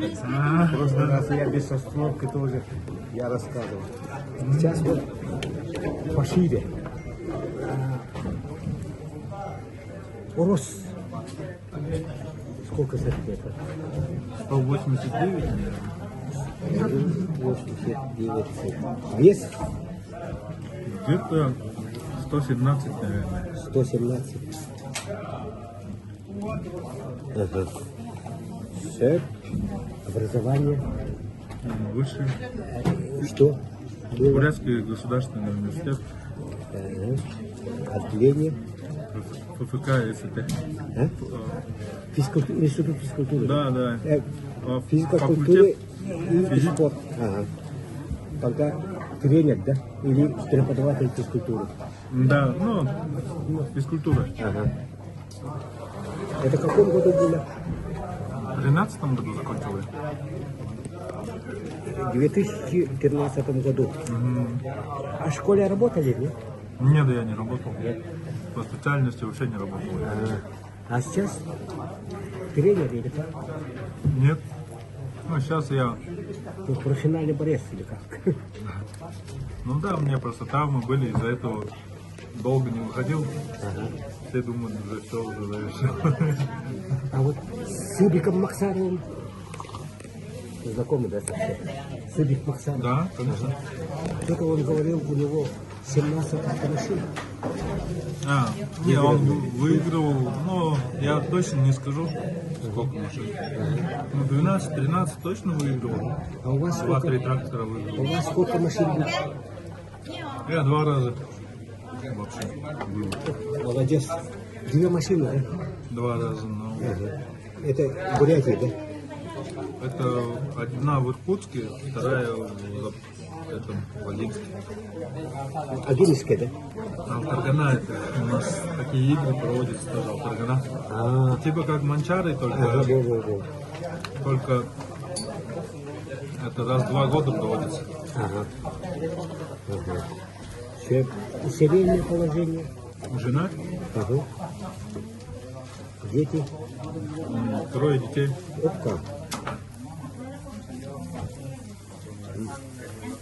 В прошлый раз я без остановки тоже я рассказывал. Сейчас вот пошире. Урус. Сколько сантиметров? 189, наверное. 89. Вес? Где-то 117, наверное. 117. Ага. Все. Образование. Высшее. Что? Было? Бурятский государственный университет. Ага. Отделение. ФФК СТ. А? Физкультура, институт физкультуры. Да, да. Физика Факультет культуры и физи- спорт. Ага. Тогда тренер, да? Или преподаватель физкультуры? Да, ну, физкультура. Ага. Это в каком году было? В 13 году закончил я. В 2013 году. А в школе работали, нет? Нет, я не работал. По специальности вообще не работал. А сейчас тренер или как? Нет. Ну, сейчас я... Ну, профессиональный борец или как? Ну да, у меня просто травмы были, из-за этого долго не выходил. Все думают, уже все, уже завершил. А вот с Сыбиком Максаровым знакомы, да, совсем? Сыбик Максаров. Да, конечно. Что-то он говорил, у него 17 автомашин. А, не, он выигрывал, но я точно не скажу, сколько машин. Ну, 12-13 точно выигрывал. А у вас сколько? Два-три трактора У выиграл. вас сколько машин было? Я два раза вообще был. Молодец. Две машины, да? Два раза, но Ага. Это Бурятия, да? это одна в Иркутске, вторая в этом, в Алинске. Агинская, да? Алтаргана это у нас такие игры проводятся тоже Алтаргана. А, Типа как Манчары, только, ага, во, во, во. только это раз в 2 года проводится. Ага. Ага. Все. Семейное положение. Жена, Ага. Дети. трое детей. Опка.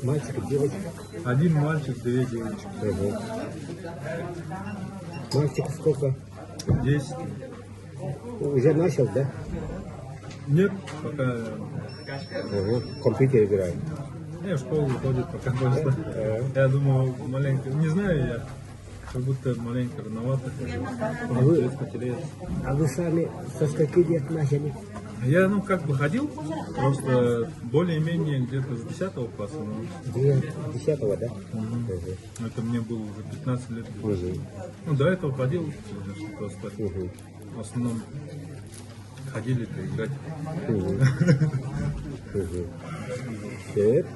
Мальчик, девочка. Один мальчик, две девочки. Ага. Мальчик сколько? 10. Уже начал, да? Нет, пока Ага. В компьютер играет. не, в школу ходит пока просто. Я думаю, маленько, не знаю я, как будто маленько рановато. А вы- Детство теряется. А вы сами со скольки лет начали? Я, ну, как бы ходил, просто более-менее где-то с 10 класса, но 10-го, да? Ага. это мне было уже 15 лет. Мгм. Ну, до этого ходил, конечно, просто Мгм. в основном ходили-то играть. Мгм. Мгм. Так.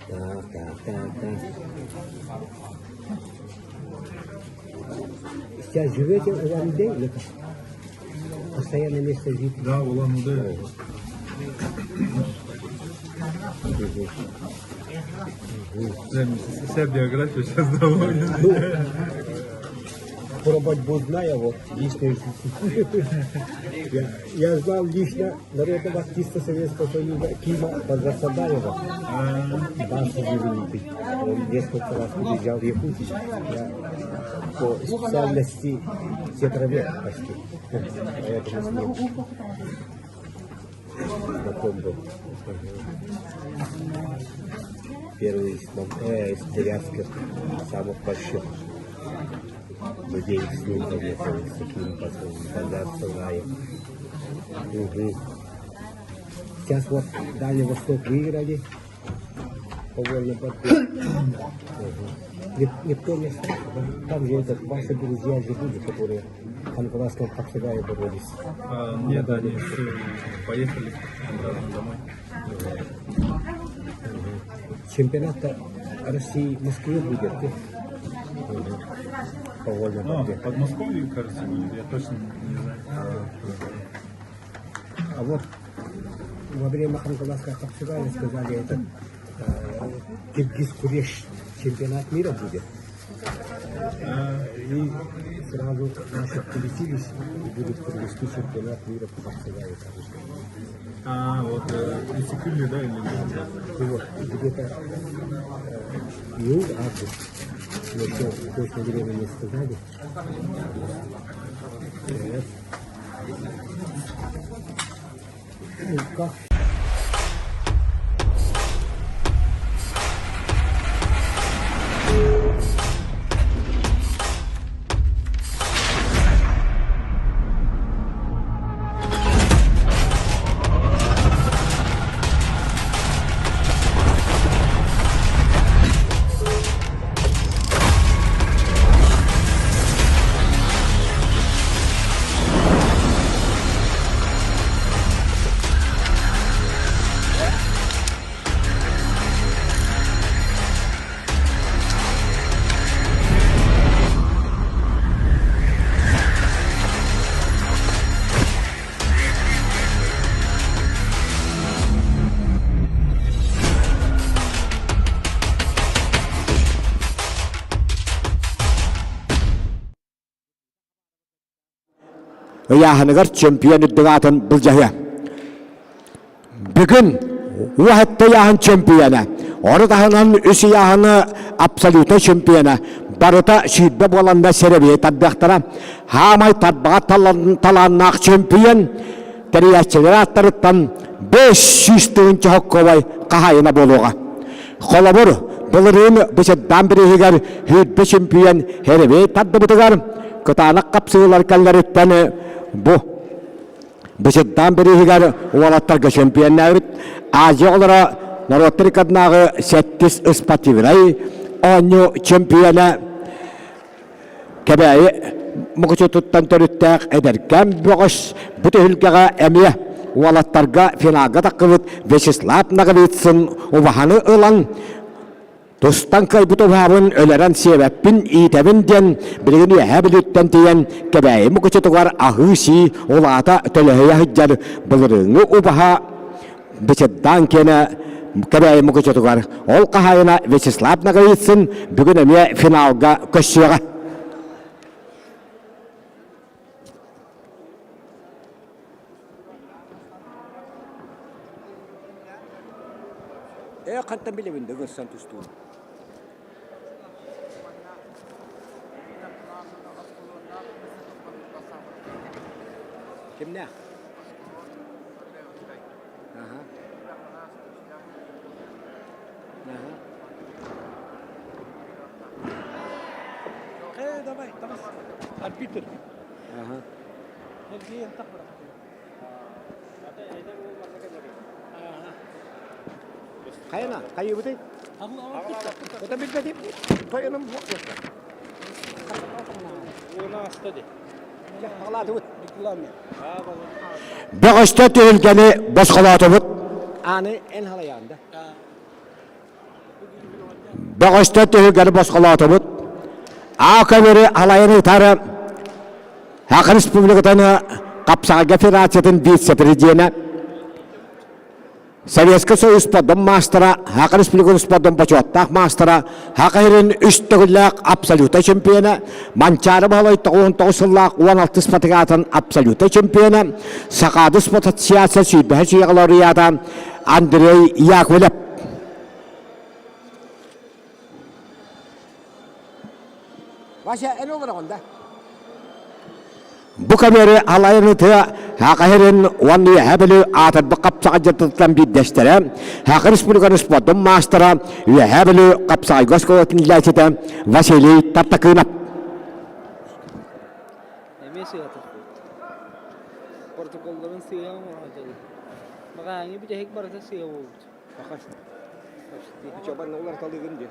Так, так, так, так. Сейчас живете в Улан-Удэ или как? Постоянное место жить? Да, в Улан-Удэ. Да, Вся биография сейчас доводит. Ну, про борьбу знаю, вот, лично. Я знал лично народного артиста Советского Союза Кима Базарсадаева. Бас знаменитый. Он несколько раз приезжал в Якутию. Я по специальности театровед почти. Поэтому с ним знаком был. Первый из бурятских самых больших людей с ним познакомился, Ким Базарсадаев. Угу. Сейчас вот Дальний Восток выиграли по вольной борьбе. Угу. Никто не остался, да? Там же этот, ваши друзья же были, которые в Хангаласском Капсагае боролись. А, нет, они все поехали обратно домой. Чемпионат России в Москве будет, да? Угу. По вольной Ну, борьбе. в Подмосковье, кажется, будет, я точно не знаю. А вот во время Хангаласского Капсагая сказали, это Киргиз Куреш чемпионат мира будет. И сразу наши полетелись и будут провести чемпионат мира по Барселоне. А, вот Исикюли, да, или где? Вот, где-то июль, август. Но еще точно время не сказали. Ну, как? Ыйааһыныгар чемпион үрдүк аатын былдьаһыа. Бүгүн уһатта ыйааһын чемпиона, ону таһынан үс ыйааһыны абсолютнай чемпиона барыта 20 буоланда сэрэбиэй тардыахтара. Хаамай тарбаҕа талааннаах чемпион тэрийээччилэр ааттарыттан 500 тыһыынча хоккобай хаһаайына буолуоҕа. Холобур, былырыын Бычырдаан бирииһигэр 20 чемпион сэрэбиэй тардыбытыгар кытаанах хапсыһыылар кэллэриттэн бу Бычырдаан бирииһигэр уолаттарга чемпионнаабыт Азия оҕолоро норуоттар иккардынааҕы сэттис спортивнай оонньуу чемпиона Кэбээйи Мукучутуттан төрүттээх эдэркээн бөҕөс бу түһүлгэҕэ эмиэ уолаттарга финалга таххыбыт Вячеслав Ноговицын убаһаны ылан Тустан кыайбыт убаһабын өлөрөн сиэбэппин, иитэбин диэн билигин Үөһээ Бүлүүттэн тиийэн Кэбээйи Мукучутугар аһыы-сии улаата төлөһүйэ сылдьар былырыыҥҥы убаһа Бычырдаан киэнэ Кэбээйи Мукучутугар ол хаһаайына Вячеслав Ноговицын бүгүн эмиэ финалга көрсүөҕэ. Ээ хантан билэбин да көрсөн тустуун. Кимнээх? Аха. Аха. Э, давай, давай. Арбитр. Аха. Хайана, хайыбыты? Это билбетим. Тойоном Бөҕөстө түһүлгэни босхолоотубут. Аны эн халайаанда. Бөҕөстө түһүлгэни босхолоотубут. Аа көмөрү алайын ытары Саха Республикатын Хапсаҕайга Федерациятын вице-президенэ, Советский Союз спордун маастара, Саха Республикатын спордун бочуоттаах маастара, Саха сирин үс төгүллээх абсолютнай чемпиона, Манчаары Баһылай 99 сыллаах 16 спартакиадатын абсолютнай чемпиона, Сахаады спорт ассоциация сүүрбэһэ сүйэҕэ лауреата Андрей Яковлев. Вася, эн олороҕун да? Бу кэмэри алайын ытыа Саха сирин уонна Үөһээ Бүлүү аатырбыт хапсаҕайдьыттан биирдэстэрэ, Саха Республикатын спордун маастара, Үөһээ Бүлүү хапсаҕайга оскуолатын иитээччитэ Василий Тартакынов. Эмиэ сыатахпыт. Протоколларын сыыһа оҥорон Баҕааҥҥы бүтэһик барыта сыа буолбут. Чобан уларыталыгын дии.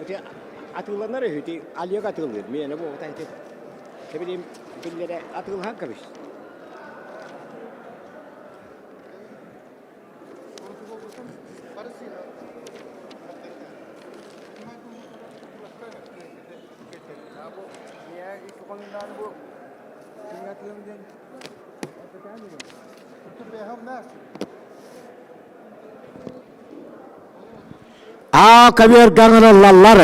Ити атыыланар үһү, ити Олег атыылыыр, миэнэ буолбата ити. Кэбилиим биллэрэ атыылаһан кэбис. А көбүөргэ ыҥырыллаллар.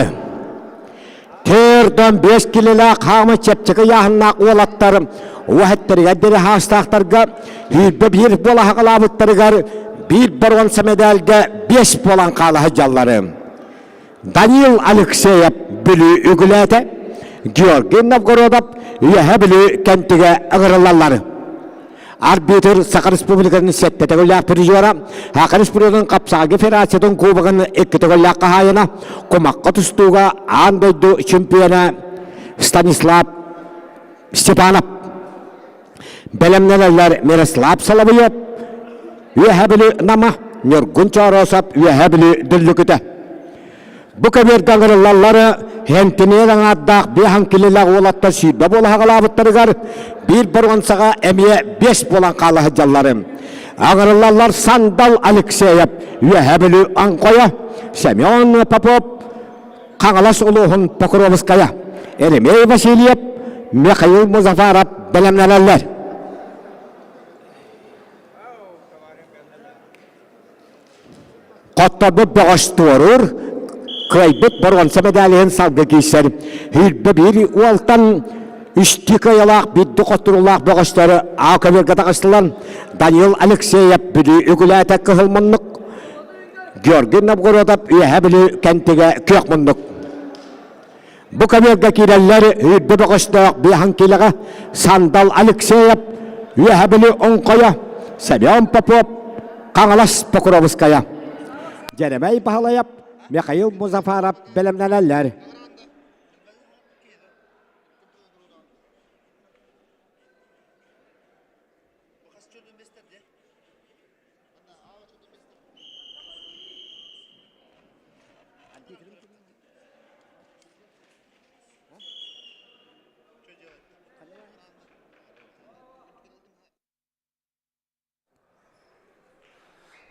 Төрдөн 5 килилээх хаама чэпчэки ыйааһыннаах уолаттар уоһэттэригэр диэри хаастаахтарга 21 буола хаҕалаабыттарыгар биир боруонса мэдээлгэ 5 буолан хаала сылдьаллар. Данил Алексеев Бүлүү үгүлээтэ, Георгий Новгородов Үөһэ Бүлүү Кэнтигэ ыҥырыллаллар. Арбитр Саха Республикатын сэттэ төгүллээх призера, Саха Республикатын хапсаҕайга федерациятын кубогын икки төгүллээх хаһаайына, кумахха тустууга аан дойду чемпиона Станислав Степанов. Бэлэмнэнэллэр Мирослав Соловьев, Үөһэ Бүлүү Нама, Ньургун Чооросов, Үөһэ Бүлүү Дүллүкүтэ. Бу көбүөргэ ыҥырыллаллар Хентимиэр аҥаардаах биэһэн килилээх уолаттар 20 буола хаҕалаабыттарыгар биир боруонсаҕа эмиэ биэс буолан хаала сылдьаллар. Аҥырыллаллар Сандал Алексеев, Үөһэ Бүлүү Оҥхойо, Семен Попов, Хаҥалас улууһун Покровская, Еремей Васильев, Михаил Музафаров бэлэмнэнэллэр. Хотторбут бөҕөс туоруур, кыайбыт боруонса мэдээлиһин салгы киирсэр. 21 уолтан үстүү кыайалаах биирдэ хотторуулаах бөҕөстөрү А көбүөргэ таҕыстылар. Данил Алексеев Бүлүү үгүлээтэ кыһыл муннук, Георгий Новгородов Үөһэ Бүлүү Кэнтигэ күөх муннук. Бу көбүөргэ киирэллэр үрдү бөҕөстөөх биэһэн киилэҕэ Сандал Алексеев, Үөһэ Бүлүү Оҥхойо, Семен Попов, Хаҥалас Покровская. Дьэрэмэй Баһылайап, Михаил Музафаров бэлэмнэнэллэр.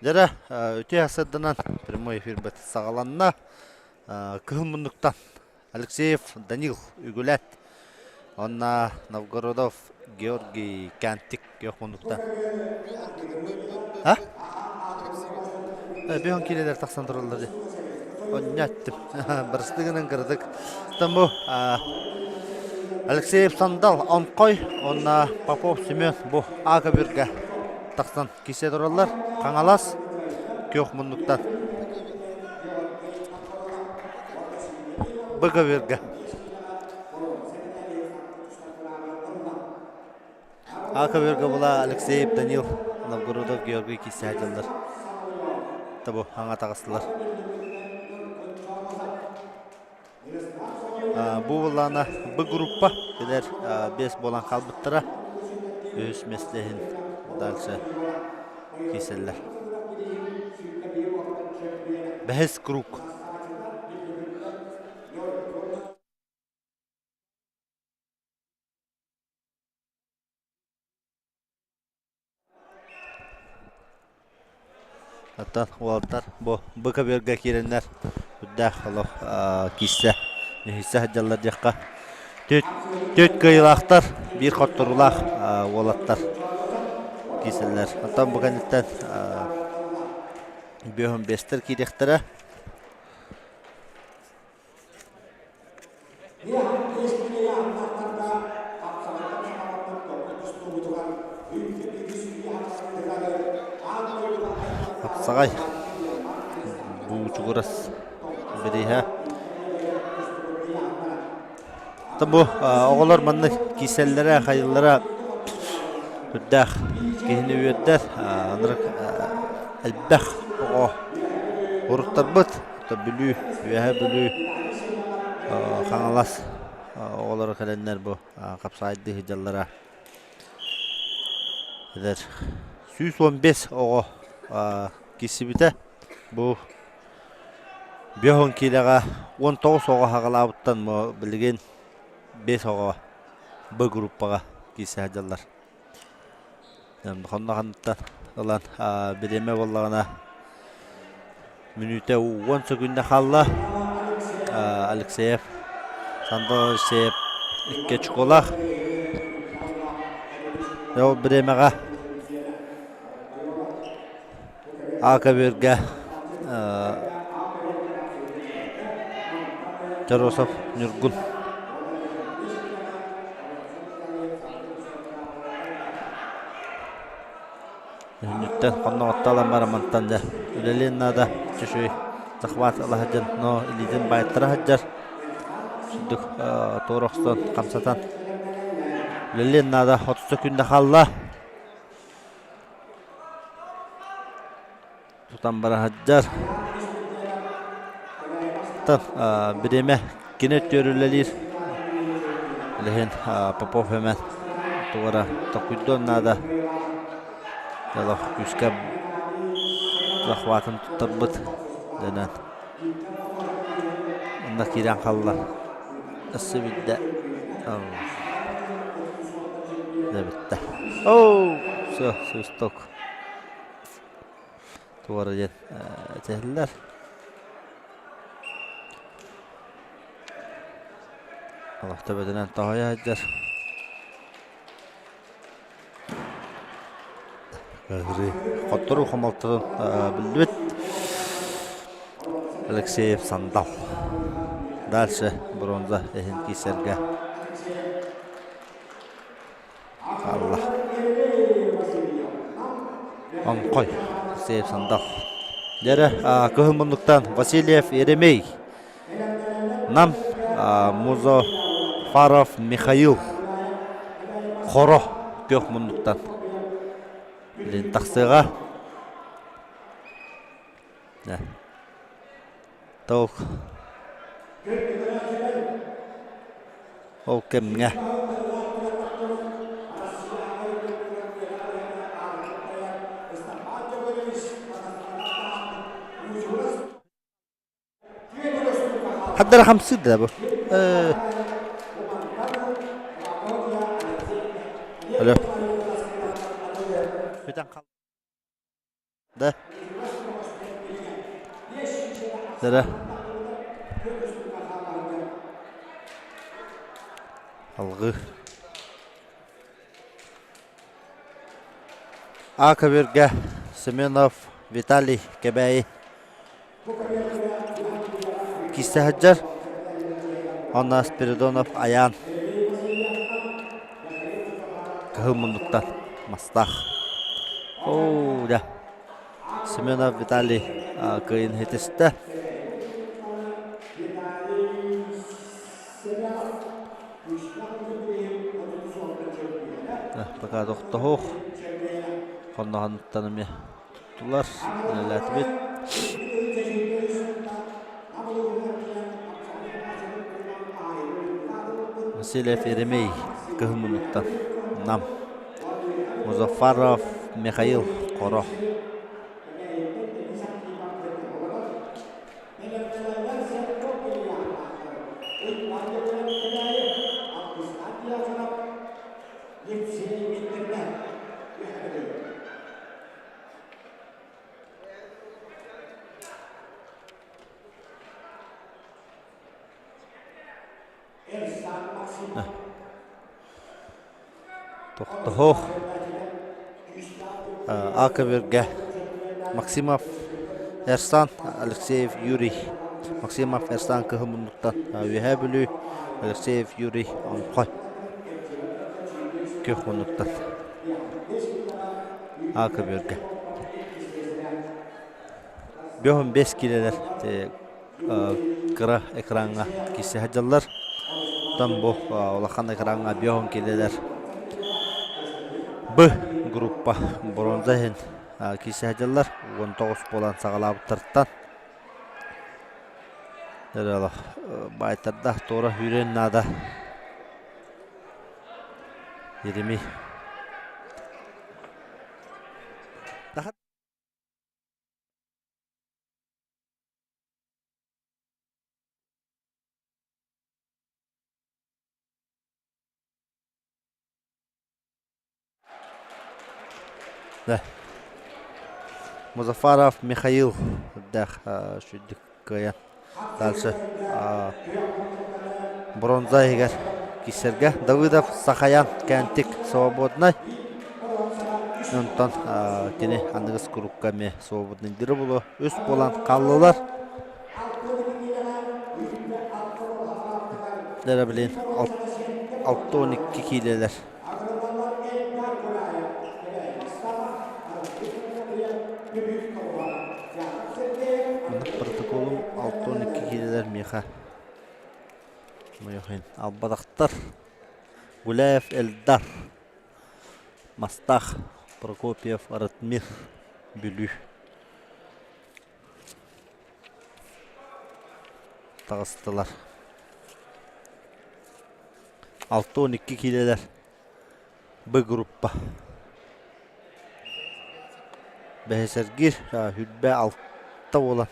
Дьэрэ, үтүө сырдынан прямой эфирбит саҕаланна. Кыһыл муннуктан Алексеев Данил Үгүлэт уонна Новгородов Георгий Кантик күөх муннуктан. А? Бүһөн киилэлэр тахсан тураллар дии. Онньо эттим. Барыстыгынан кыратык. Оттон бу Алексеев Сандал Онкой уонна Попов Семен бу А көбүргэ тахсан кисе тураллар. Хаҥалас күөх муннуктан. Б көбүргэ. А көбүргэ була Алексеев Данил Новгородов Георгий кисе сылдьаллар. Табу хаҥа таҕыстылар. Бу буоллаҕына Б группа билэр биэс буолан хаалбыттара. Үһүс миэстэ иһин дальше киирсэллэр. Бэһис круг. Оттон уолаттар бу бу көбүөргэ киирэннэр үрдээх олох киирсэ, ньүһүйсэ сылдьаллар диэххэ. Түөрт түөрт кыайыылаахтар, биир хотторуулаах уолаттар киирсэллэр. Оттон бу кэнниттэн бүөһүн биэстэр киириэхтэрэ. Хапсаҕай буучугурас бирииһэ. Бу оҕолор маннык киирсэллэрэ, хайыллара үрдээх киһини үөрдэр. Ынырык элбэх оҕо уруттарбыт. Бүлүү, Үөһээ Бүлүү, Хаҥалас оҕолоро кэлэннэр бу хапсаайдыы сылдьаллара. Эдэр 115 оҕо киирсибитэ. Бу 50 киилэҕэ 19 оҕо хаҕалаабыттан билигин 5 оҕо Б группаҕа киирсэ сылдьаллар. Хонно-ханныттан ылан бириэмэ буоллаҕына мүнүүтэ 10 сөкүүндэ хаалла. Алексеев, Сандал Алексеев икки очколаах. Ол бириэмэҕэ А көбүөргэ Чоросов Ньургун Үһүннүттэн хонноҕотто ылан баран мантан дьэ үлэлиэн наада чушуй захват ыла сылдьан но илиитин баайтара сылдьар сүрдүк туора охсон хамсатан үлэлиэн наада 30 күндэ хаалла тутан бара сылдьар бириэмэ кини өттүгэр үлэлиир билигин Попов эмэн тугу эрэ толкуйдуон наада олох күүскэ захватын туттарбыт дэнэн онно киирэн хаалла өссө биирдэ дэ Оу, все, свисток. Туора диэн этиһэллэр. Олох төбөтүнэн тоһуйа сылдьар. Хотторуу хомолтотун биллибит. Алексеев Сандал. Дальше бронза иһин киисэргэ хаалла. Оҥхой Алексеев Сандал. Дьэрэ кыһыл муннуктан Васильев Еремей Нам Музафаров Михаил Хоро күөх муннуктан билин тахсыаҕа. Толк Ол кэмҥэ Хаддара хамсыыр да бу. Алло. Да. Да. Алгы. А көбүргэ Семенов Виталий Кэбээйи Киирсэ сылдьар. Онно Спиридонов Айаан кыһыл муннуктан мастаах. Оо, дьэ. Семенов Виталий кыайын ситистэ. Пока тохтоһуох. Хонноһонуттан эмиэ туттулар, үлэлээтибит. Васильев Еремей кыһыл муннуктан Нам. Музафаров Михаил Хоро. Тохтоһуох А көбүргэ Максимов Эрсан Алексеев Юрий Максимов Эрсан кыһыл муннуктан Үөһээ Бүлүү Алексеев Юрий Оҥхой күөх муннуктан А көбүөргэ 55 киилэлэр кыра экраҥҥа киирсэ сылдьаллар. Оттон бу улахан экраҥҥа 50 киилэлэр Б группа бронза иһин киирсэ сылдьаллар. 19 буолан саҕалаабыттартан. Баайтарда туора сүүрүөн наада. Еремей. Да. Музафаров Михаил дэх сүрдүк кыайан дальше бронза иһигэр киирсэргэ Давыдов Сахаян Кэнтик свободнай. Онтон кини аныгыс курукка эмиэ свободныйдыры булуо. Үс буолан хааллылар. Дэрэ билин 6-12 киилэлэр. Маннык протоколум 6-12 киилэлэр миэхэ Мойохин албадахтар Гуляев Эльдар Мастаах Прокопьев Ратмир Бүлүү таҕыстылар. 6-12 киилэлэр Б группа. Бэһисэргиир хүрбэ алта буолан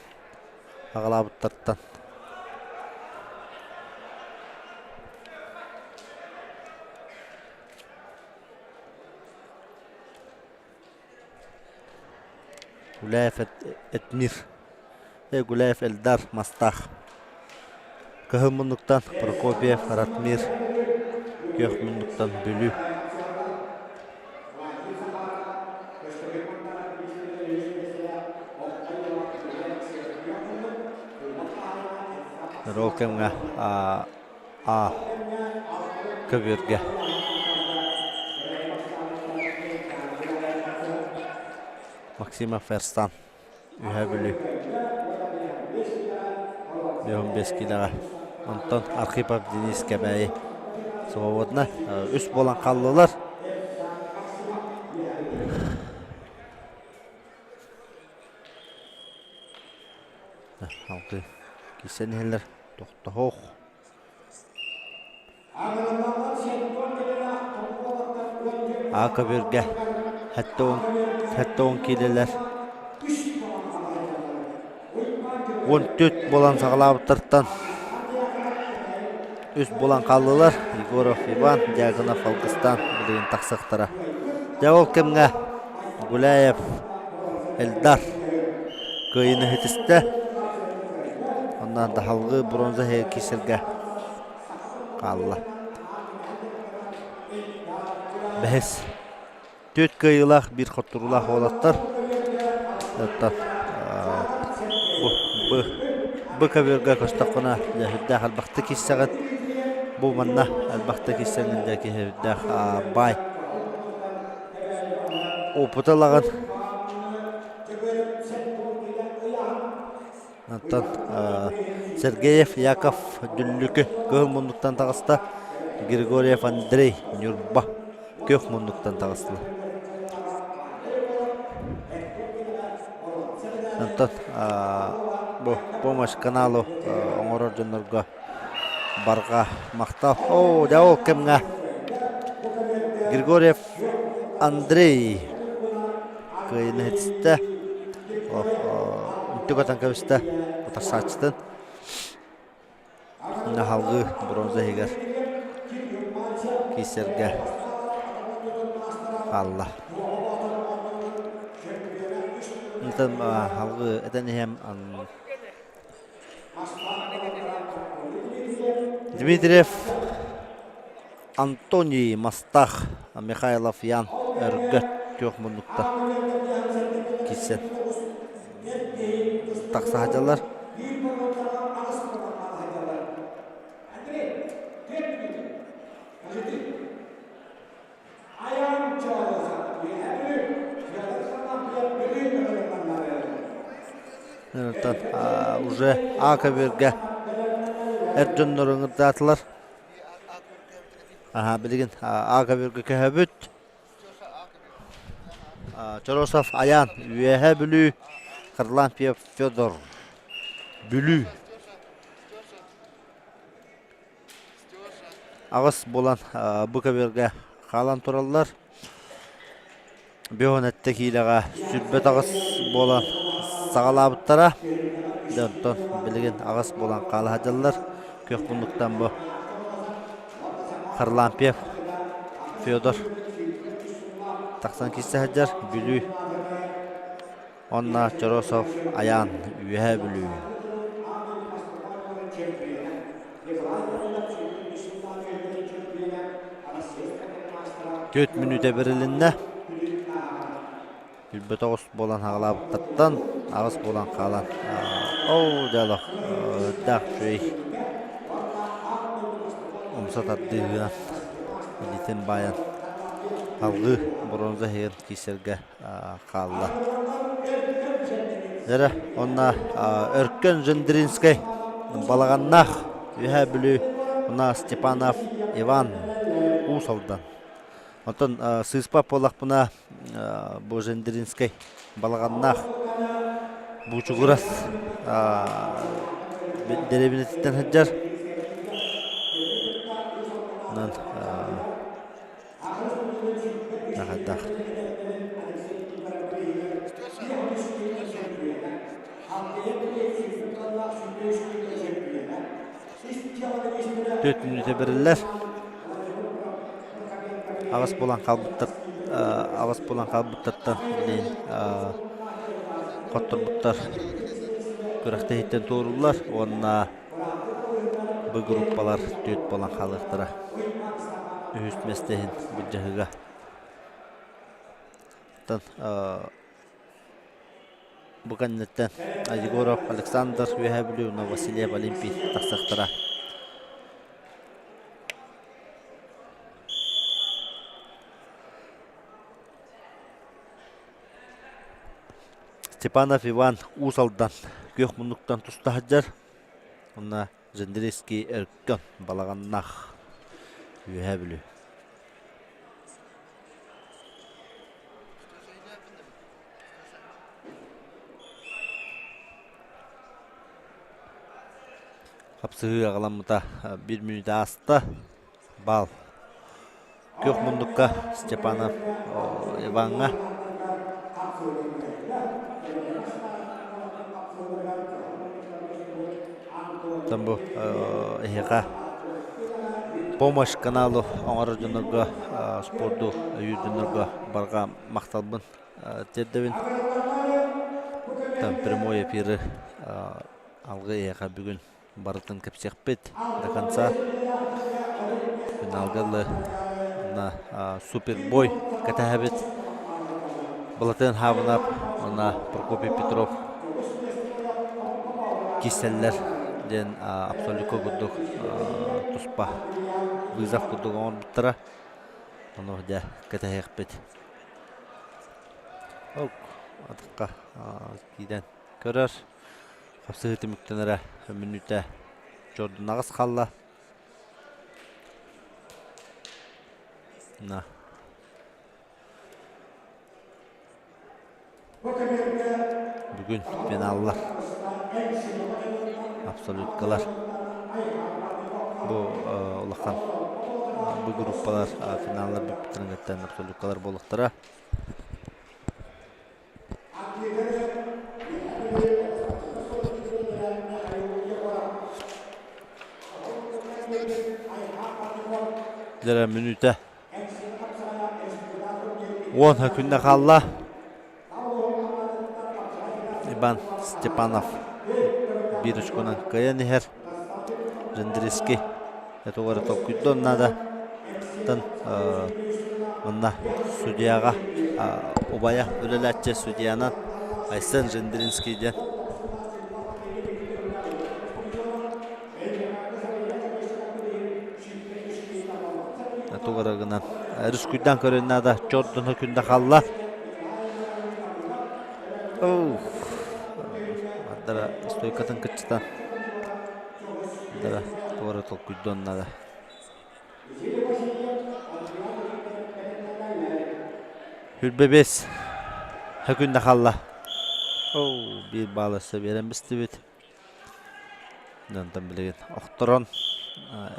аҕалаабыттартан Гуляев Этмир Гуляев Эльдар Мастаах Кыһыл муннуктан Прокопьев Ратмир Күөх муннуктан Бүлүү Ол кэмҥэ А көбүөргэ Максимов Эрстан Үһээ Бүлүү 55 киилэҕэ. Онтон Архипов Денис Кэбээйи свободно үс буолан хааллылар. Алты киирсэн иһэллэр. Тохтоһуох. А көбүргэ 70 киилэлэр 14 буолан саҕалаабыттартан үс буолан хааллылар. Егоров Иван, Дьяконов Алгыстаан билигин тахсыахтара. Дьэ ол кэмҥэ Гуляев Эльдар кыайыыны ситистэ. Онно даһалгы бронза киирсэргэ хаалла. Бэһис. Түөрт кыайыылаах, биир хотторуулаах уолаттар. Оттон бу бу көбүөргэ көстөххүнэ дьэ сүрдээх элбэхтик киирсэҕин. Бу манна элбэхтик киирсэҥин дьэ киһи сүрдээх баай опыты ылаҕын. Онтон Сергеев Яков Дүллүкү кыһыл муннуктан таҕыста. Григорьев Андрей Ньурба күөх муннуктан таҕыстылар. Онтон бу помощь каналу оҥорор дьоннорго барҕа махтал. Оо, дьэ ол кэмҥэ Григорьев Андрей кыайыыны ситистэ. Үрдүк атан кэбистэ утарсааччытын. Халгыы бронза иһигэр киирсэргэ хаалла. Онтон халгыы этэн иһэм Дмитриев Антоний Мастах, Михайлов Ян Өргөт күөх муннукта киирсэн тахса сылдьаллар. Онтон уже А көбүөргэ эр дьоннору ыҥырдаатылар. Аһа, билигин А көбүөргэ көһөбүт. Чоросов Аян, Үөһээ Бүлүү, Харлампьев Федор, Бүлүү. Аҕыс буолан бу көбүөргэ хаалан тураллар. Бион эттэ киилэҕэ 28 буолан саҕалаабыттара. Дьэ онтон билигин аҕыс буолан хаала сылдьаллар. Күөх муннуктан бу Харлампьев Федор тахсан киирсэ сылдьар. Бүлүү Уонна Чоросов Айаан Үөһээ Бүлүү. Түөрт мүнүүтэ бэрилиннэ. 29 буолан хаалаабыттартан аҕыс буолан хаалан оо дьэ олох даах үчүгэй умса тардыыһынан илиитин баайан алгыы боруонза иһигэр киирсэргэ хаалла. Дьэрэ онно Өркөн Жендринскэй Балаҕаннаах Үөһээ Бүлүү уонна Степанов Иван Уус Алдан. Оттон сыыспат буоллахпына бу Жендринскэй Балаҕаннаах Буучугурас дэриэбинэтиттэн сылдьар. Онон Хайдах Түөрт мүнүүтэ бэриллэр. Аҕыс буолан хаалбыттар аҕыс буолан хаалбыттартан билигин хотторбуттар күрэхтэһииттэн туорууллар уонна Бу группалар түөрт буолан хаалыахтара. Үһүс миэстэ иһин былдьаһыыга. Оттон бу кэнниттэн Егоров Александр Үөһээ Бүлүү уонна Васильев Олимпий тахсыахтара. Степанов Иван Уус Алдан күөх муннуктан туста сылдьар. Онно Жендрийский Өркөн Балаҕаннаах Үөһээ Бүлүү. Хапсыһыы аҕаламмыта биир мүнүүтэ ааста. Баал. Күөх муннукка Степанов Иваҥҥа. Оттон бу эһиэхэ помощь каналы оҥорор дьоннорго спорду өйүүр дьоннорго барҕа махталбын тиэрдэбин. Там прямой эфиры алгы эһиэхэ бүгүн барытын кэпсиэхпит до конца. Финалга ылы на супербой кэтэһэбит. Балатын Хабынап уонна Прокопий Петров киирсэллэр диэн абсолютка курдук туспа вызов курдук оҥорбуттара. Ону дьэ кэтэһиэхпит. Атахха киирэн көрөр. Хапсыһыы түмүктэнэрэ мүнүүтэ чордунаҕас хаалла. На. Бүгүн финаллар. Абсолюткалар. Бу улахан бу группалар финаллар бүппүттэрин абсолюткалар буолуохтара. Дьэ мүнүүтэ уон күннэ хаалла. Иван Степанов биир очконан кыайан иһэр. Жендрийский Тугу эрэ толкуйдуон наада. Оттон манна судьяҕа убайа үлэлээччи судьянан Айсен Жендринский диэн. Тугу эрэ гынан рискуйдаан көрүөн наада. Чордуна күндэ хаалла. Мардара стойкатын кыччатан Да, туора толкуйдуон наада. Хүрбэбиэс күннэ хаалла. Оо, биир баал өссө биэрэн бистибит. Онтон билигин охторон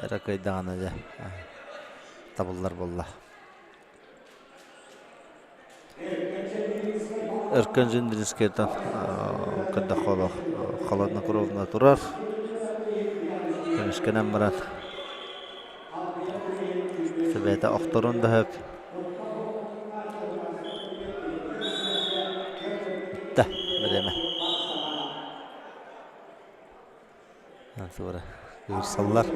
эрэ кыайдаҕына дьэ табыллар буолла. Өркөн Жендринскэйтэн көрдөххө олох холоднокровно турар. Көмүскэнэн баран сэбиэтэ охторун да сөп. Бүттэ бириэмэ. Кыырсаллар.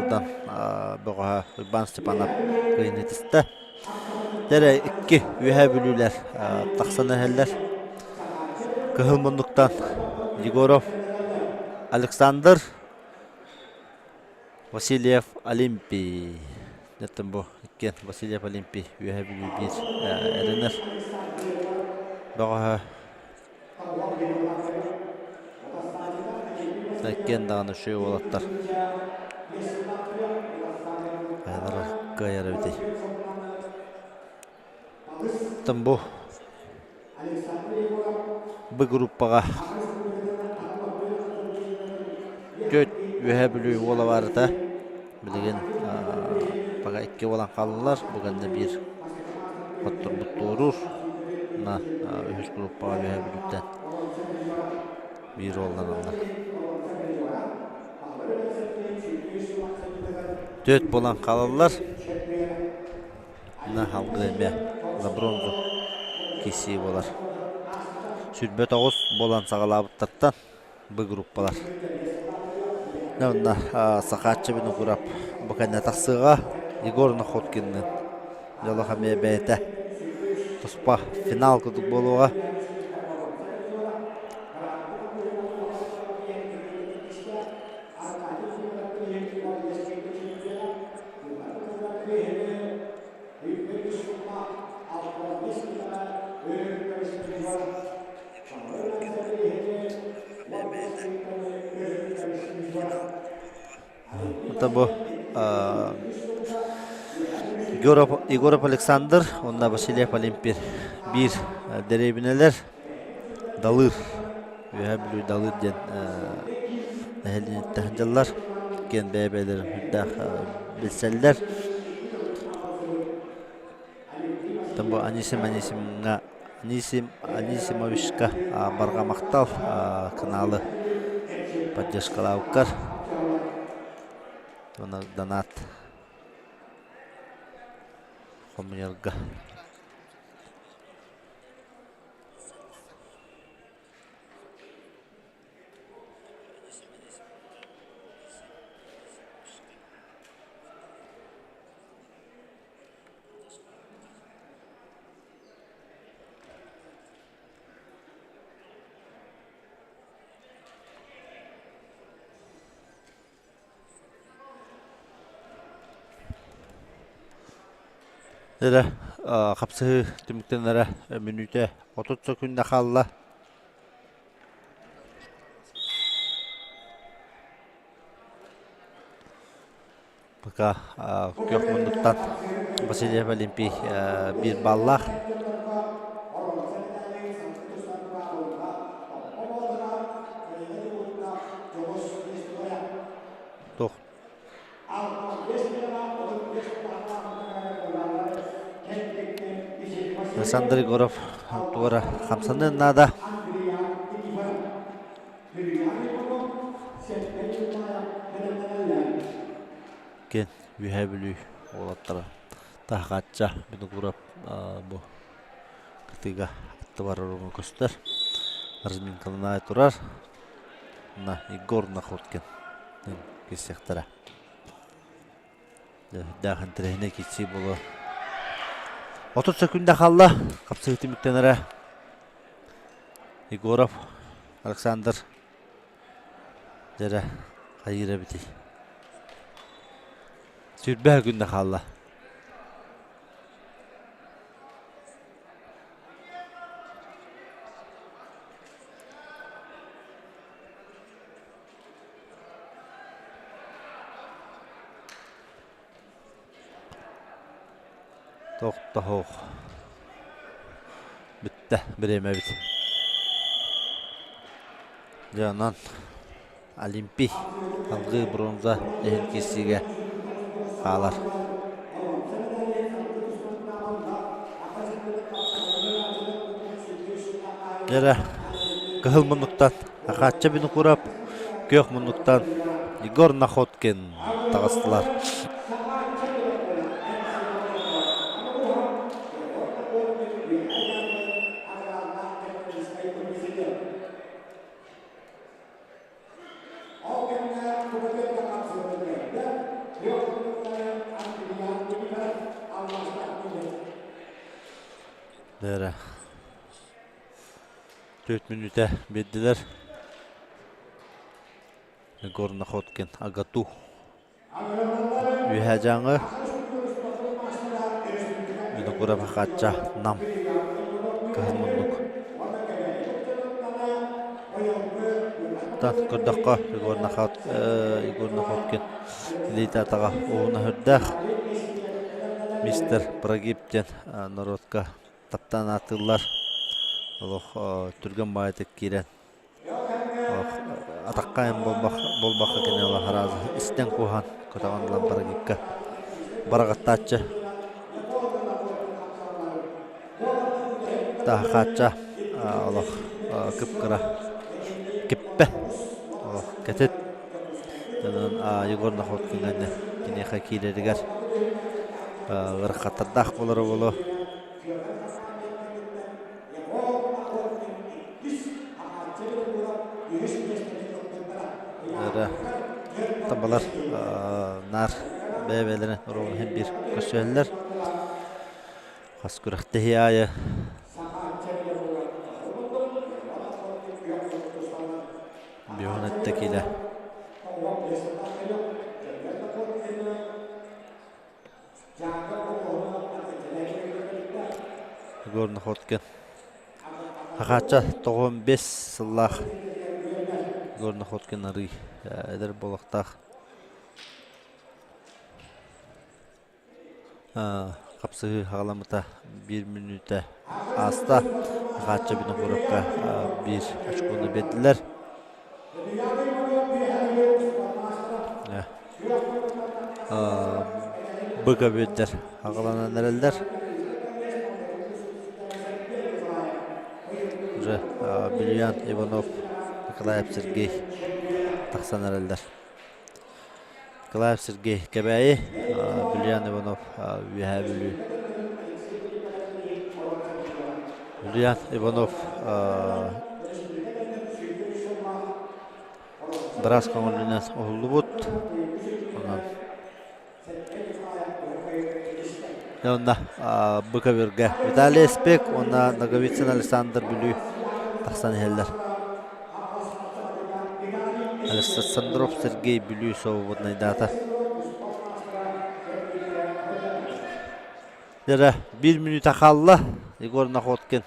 Алдан бөҕөһө Уйбаан Степанов кыайыыны түстэ. Дэрэ икки Үөһээ Бүлүүлэр тахсан иһэллэр. Кыһыл муннуктан Егоров Александр Васильев Олимпий. Неттен бу иккиэн Васильев Олимпий Үөһээ Бүлүү биир эрэнэр бөҕөһө Иккиэн даҕаны үчүгэй уолаттар. Хайалара кыайар эбитий? Оттон бу Б группаҕа түөрт Үөһээ Бүлүү уола баарыта. Билигин пока икки буолан хааллылар. Бу кэннэ биир хотторбут туоруур. На үһүс группаҕа Үөһээ Бүлүүттэн биир уолланаллар. Түөрт буолан хаалаллар. На алгыы эмиэ за бронзу киирсии буолар. 29 буолан саҕалаабыттартан Б группалар. Онно Сахааччы Винокуров бу кэннэ тахсыаҕа. Егор Находкинныын дьолох эмиэ бэйэтэ туспа финал курдук буолуоҕа. Это бу Егоров Александр уонна Васильев Олимпий биир дэриэбинэлэр Далыр Үөһээ Бүлүү Далыр диэн нэһилиэнньэттэн сылдьаллар киэн бэйэ-бэйэлэрин сүрдээх билсэллэр. Бу Анисим Анисимҥа Анисим Анисимовичка барҕа махтал каналы поддержкалаабыккар уонна донат хомуйарга. Эрэ хапсыһыы түмүктэнэрэ мүнүүтэ 30 сөкүүндэ хаалла. Пока күөх муннуктан Васильев Олимпий биир баллаах. Туох Александр Егоров туора хамсаныан наада. Кен Үөһээ Бүлүү уолаттара Таһаҕаачча Винокуров бу кытыыга аттыбар ороҥҥо көстөр. Разминкалана турар. На Егор Находкин киирсиэхтэрэ. Дээх интэриэһинэй киирсии буолуо. 30 сөкүүндэ хаалла. Хапсыһыы түмүктэнэрэ. Егоров Александр дьэрэ хайыыр эбитий? Сүүрбэ күндэ хаалла. Тохтоһуох. Бүттэ бириэмэбит. Дьэ онон Олимпий алгыы бронза иһин киирсиигэ хаалар. Эрэ кыһыл муннуктан Ахаачча Винокуров, күөх муннуктан Егор Находкин таҕыстылар. Эрэ 4 мүнүүтэ биэрдилэр. Егор Находкин АГАТУ Үөһээ Дьааҥы Винокуров Хачча Нам Кыһыл муннук Тан көрдөххө Егор Нахот Егор Находкин илиитэ атаҕа уһуна сүрдээх мистер Прогиб диэн норуотка таптаан ааттыыллар олох түргэн баҕайытык киирэн Атахха эн буолбахха кини араас истэн куоһан көтөҕөн ылан барыгыкка бараҕаттааччы таһахаачча олох кып-кыра киппэ олох кэтит онон Егор Находкин киниэхэ киирэригэр ыарахаттардаах буолара буолуо. Эрэ табалар наар бэйэ-бэйэлэрин оруолун иһин биир көрсүһэллэр. Хас күрэхтэһии аайы биоһун эттэ киилэ. Егор Находкин Хахаачча 95 сыллаах Егор Находкин арый эдэр буолуохтаах хапсыһыы хаҕаламмыта биир мүнүүтэ ааста. Хахаачча Винокуровка биир очкону биэрдилэр. Быга-бүөрдэр аҕаланан эрэллэр. Уже Бильян Иванов, Николаев Сергей тахсан эрэллэр. Николаев Сергей Кэбээйи, Бильян Иванов Үөһээ Бүлүү. Бильян Иванов Быраас көҥүлүнэн уһуллубут. Онон Онно Быковиргэ Виталий Эспек уонна Ноговицын Александр Бүлүү тахсан иһэллэр. Александров Сергей Бүлүү свободнайдаата. Дьэ, биир мүнүүтэ хаалла. Егор Находкин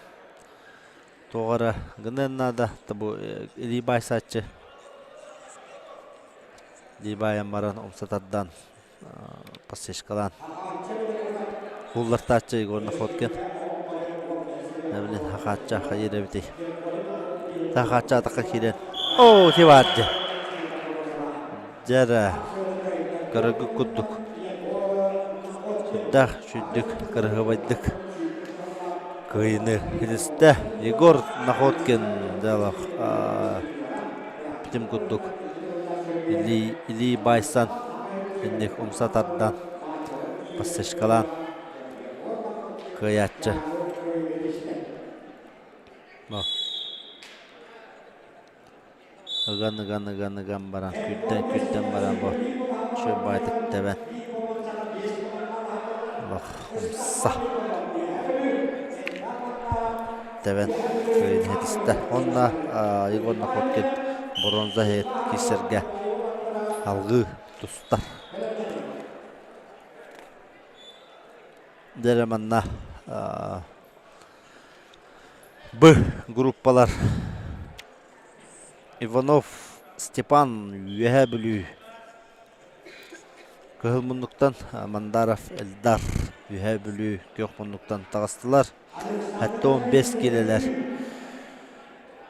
Туох эрэ гыныан наада, бу илии баайсааччы илии баайан баран умса тардан подсечкалаан кууллартааччы Егор Находкин блин хахаачча хайыыр эбитий хахаачча атахха киирэн оо тибааддьы дьэ эрэ көрөргүт курдук сүрдээх сүрдүк кыраһыабайдык кыайыыны ситистэ. Егор Находкин дьэ эппитим курдук илии, илии баайсан инник умса тардан подсечкалаан кыайааччы. Ыган ыган ыган ыган баран күрдэн күрдэн баран бу үчүгэй баҕайытык тэбэн олох умса тэбэн кыайыыны ситистэ. Уонна Егор Находкин боруонса иһит киирсэргэ алгыы тустар. Дьэ эрэ манна Б группалар Иванов Степан Үөһээ Бүлүү Кыһыл муннуктан Мандаров Эльдар Үөһээ Бүлүү күөх муннуктан таҕыстылар. 75 киилэлэр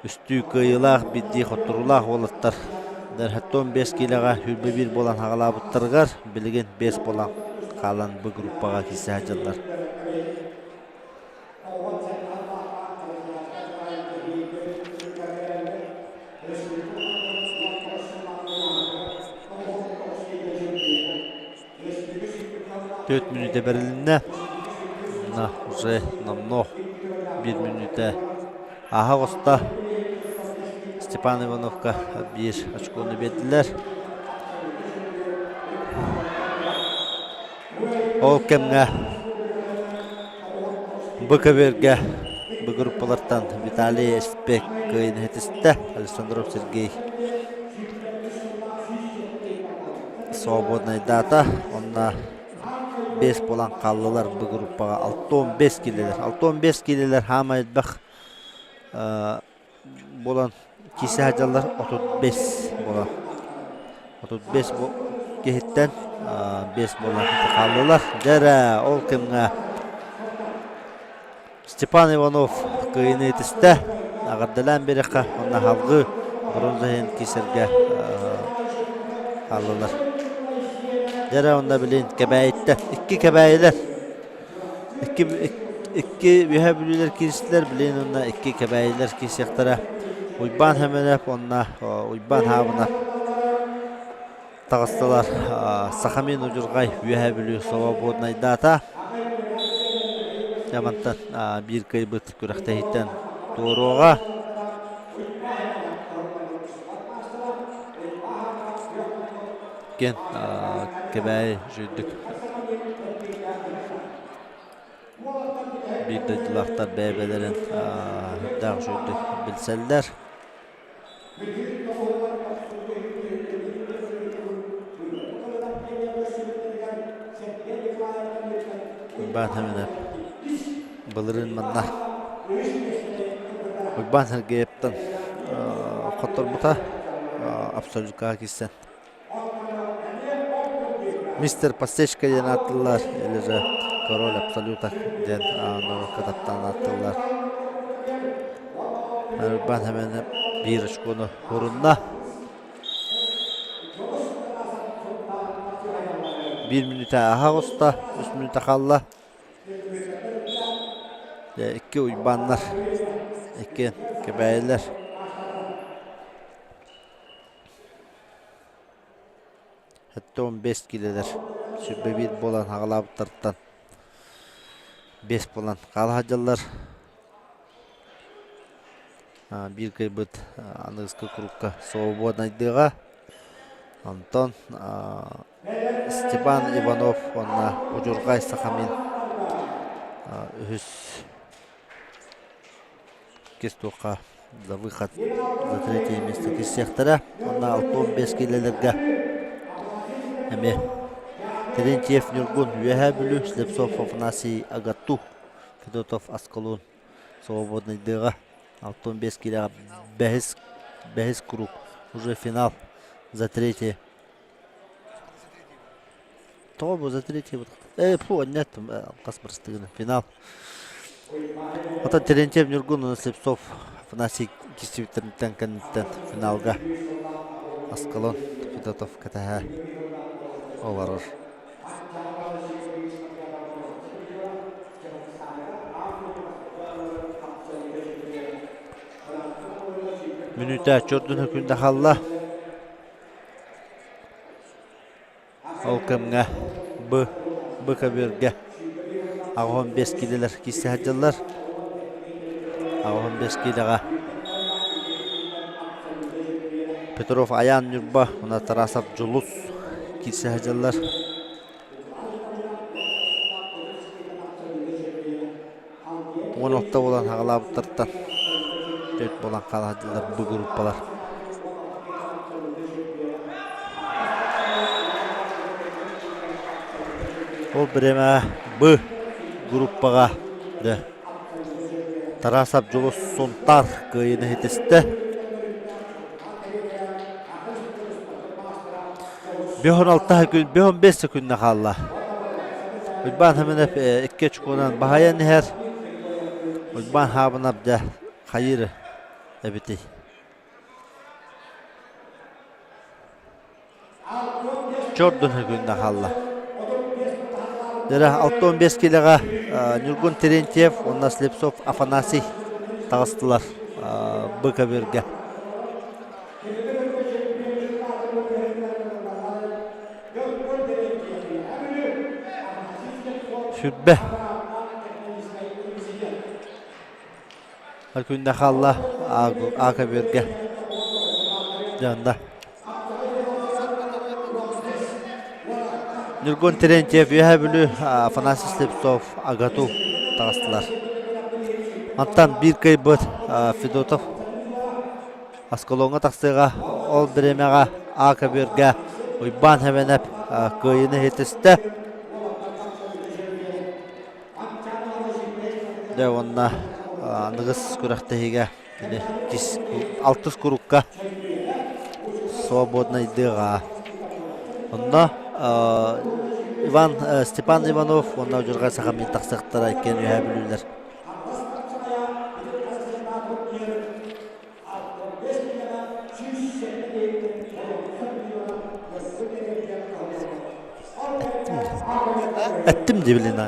үстүү кыайыылаах, биирдии хотторуулаах уолаттар 75 киилэҕэ 21 буолан хаҕалаабыттарыгар билигин 5 буолан хаалан бу группаҕа киирсэ сылдьаллар. Түөрт мүнүүтэ бэрилиннэ. Онно уже номнуо биир мүнүүтэ ааһа оҕуста. Степан Ивановка биир очкону биэрдилэр. Ол кэмҥэ. Бу көбүөргэ бу группалартан Виталий Эспек кыайыыны ситистэ, Александров Сергей свободнайдаата. Онно 5 буолан хааллылар бу группаҕа 65 киилэлэр. 65 киилэлэр хаамай элбэх буолан киирсэ сылдьаллар 35 буолан 35 киһиттэн 5 буолан хааллылар. Дьэ эрэ ол кэмҥэ Степан Иванов кыайыыны итистэ. Эҕэрдэлээн биэриэххэ уонна салгыы бронза иһин киирсэргэ хааллылар. Дьэ эрэ онно билин Кэбээйиттэн икки Кэбээйилэр Икки, икки Үөһээ Бүлүүлэр кииристилэр, билигин уонна икки Кэбээйилэр киирсиэхтэрэ. Уйбаан Хэмэнэп уонна Уйбаан Хаабынап таҕыстылар. Сахамин Удьурҕай Үөһээ Бүлүү свободнайдаата. Дьэ мантан биир кыайбыт күрэхтэһииттэн туоруоҕа. Иккиэн Кэбээйи үчүгэйдик биир дойдулаахтар бэйэ-бэйэлэрин сүрдээх үчүгэйдик билсэллэр. Уйбаан Сэмэнэп былырыын манна Уйбаан Сергеевтан хотторбута абсолюткаҕа киирсэн Мистер Подсечка диэн ааттыыллар или же Король Абсолюта диэн норуокка таптаан ааттыыллар. Уйбаан Сэмэнэп биир очкону урунна. Биир мүнүүтэ ааһа оҕуста, үс мүнүүтэ хаалла. Дьэ, икки Уйбааннар, икки Кэбээйилэр. 75 киилэлэр 101 буолан аҕалаабыттартан 5 буолан хаала сылдьаллар. Биир кыайбыт аныгыскы курукка свободнайдыаҕа. Онтон Степан Иванов уонна Удьурҕай Сахамин үһүс Иккис туохха за выход за третье место киирсиэхтэрэ. Уонна 65 киилэлэргэ эмиэ Терентьев Ньургун Үөһээ Бүлүү, Слепцов Афанасий Агату, Федотов Аскалон свободныйдыаҕа 65 киилэҕэ бэһис бэһис круг уже финал за третье. Тоҕо бу за третье Э, фу, нет, хас бырастыгына финал. Оттон Терентьев Ньургун уонна Слепцов Афанасий киирсибиттэриттэн кэнниттэн финалга Аскалон Федотов кэтэһэ олорор. Мүнүүтэ чордун күндэ хаалла. Ол кэмҥэ Б Б көбүөргэ 85 киилэлэр киирсэ сылдьаллар. 85 киилэҕэ Петров Айаан Ньурба уонна Тарасов Дьулус киирсэ сылдьаллар. 16 буолан аҕалаабыттартан төрт буолан хаалаһдылар бу группалар. Ол бириэмэ Б группаҕа дьэ Тарасов Дьулус Сунтаар кыайыыны ситистэ. 56 күн, 55 күннэ хаалла. Уйбаан Хэмэнэп икки очконан баһайан иһэр. Уйбаан Хаабынап дьэ хайыыр эбитий? Чордун күннэ хаалла. Дьэ, 65 килоҕа Ньургун Терентьев уонна Слепцов Афанасий таҕыстылар Б көбүөргэ. Сүрбэ. Күндэ хаалла А көбүөргэ. Дьонда. Ньургун Терентьев, Үөһээ Бүлүү, Афанасий Слепцов, АГАТУ таҕыстылар. Мантан биир кыайбыт Федотов Аскалоҥҥа тахсыаҕа. Ол бириэмэҕэ А көбүөргэ Уйбаан Хэбэнэп кыайыыны иһитистэ. Дьэ уонна аныгыс күрэхтэһиигэ кини алтыс курукка свободнайдыаҕа. Онно Иван Степан Иванов уонна Удьурҕай Сахамин тахсыахтара иккиэн үөһээ бүлүүлэр. Эттим дии билин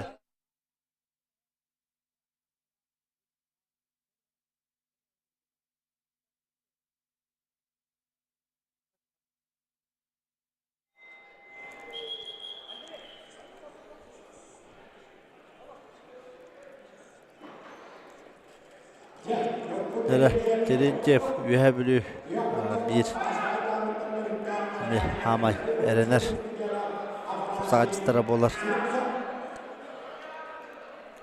Эрэ Терентьев Үөһээ Бүлүү биир хаамай эрэнэр саҕадьыттара буолар.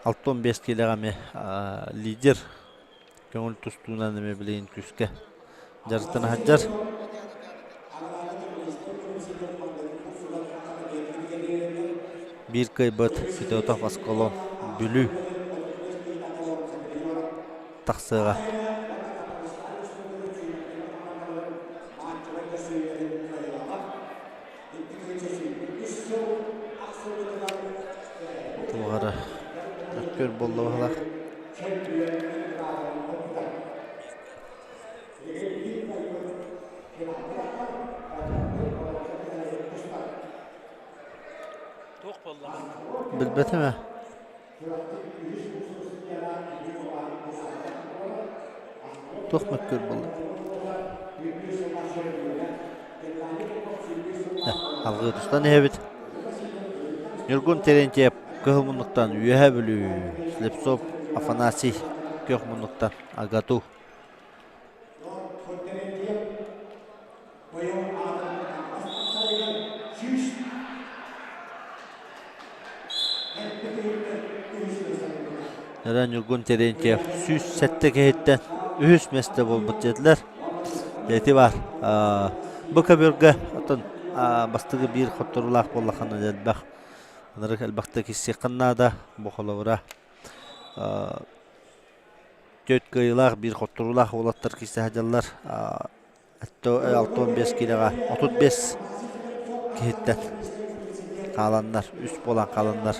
65 киилэҕэ эмиэ лидер көҥүл тустуунан эмиэ билигин күүскэ дьарыктана сылдьар. Биир кыайбыт Федотов Осколо Бүлүү тахсыаҕа. Туох эрэ өккөр буолла быһыылаах. Билбэтим ээ. Туох мөккүөр буолла? Алгыы тустан иһэбит. Ньургун Терентьев кыһыл муннуктан Үөһээ Бүлүү, Слепцов Афанасий күөх муннуктан Агату. Эрэ Ньургун Терентьев 107 киһиттэн үһүс миэстэ буолбут диэтилэр. Эти бар. Бу көбүөргэ оттон бастакы биир хотторуулаах буоллаххына элбэх ынырык элбэхтик киссиэххин наада. Бу холобура Түөрт кыайыылаах, биир хотторуулаах уолаттар киирсэ сылдьаллар. 65 киилэҕэ 35 киһиттэн хааланнар, үс буолан хааланнар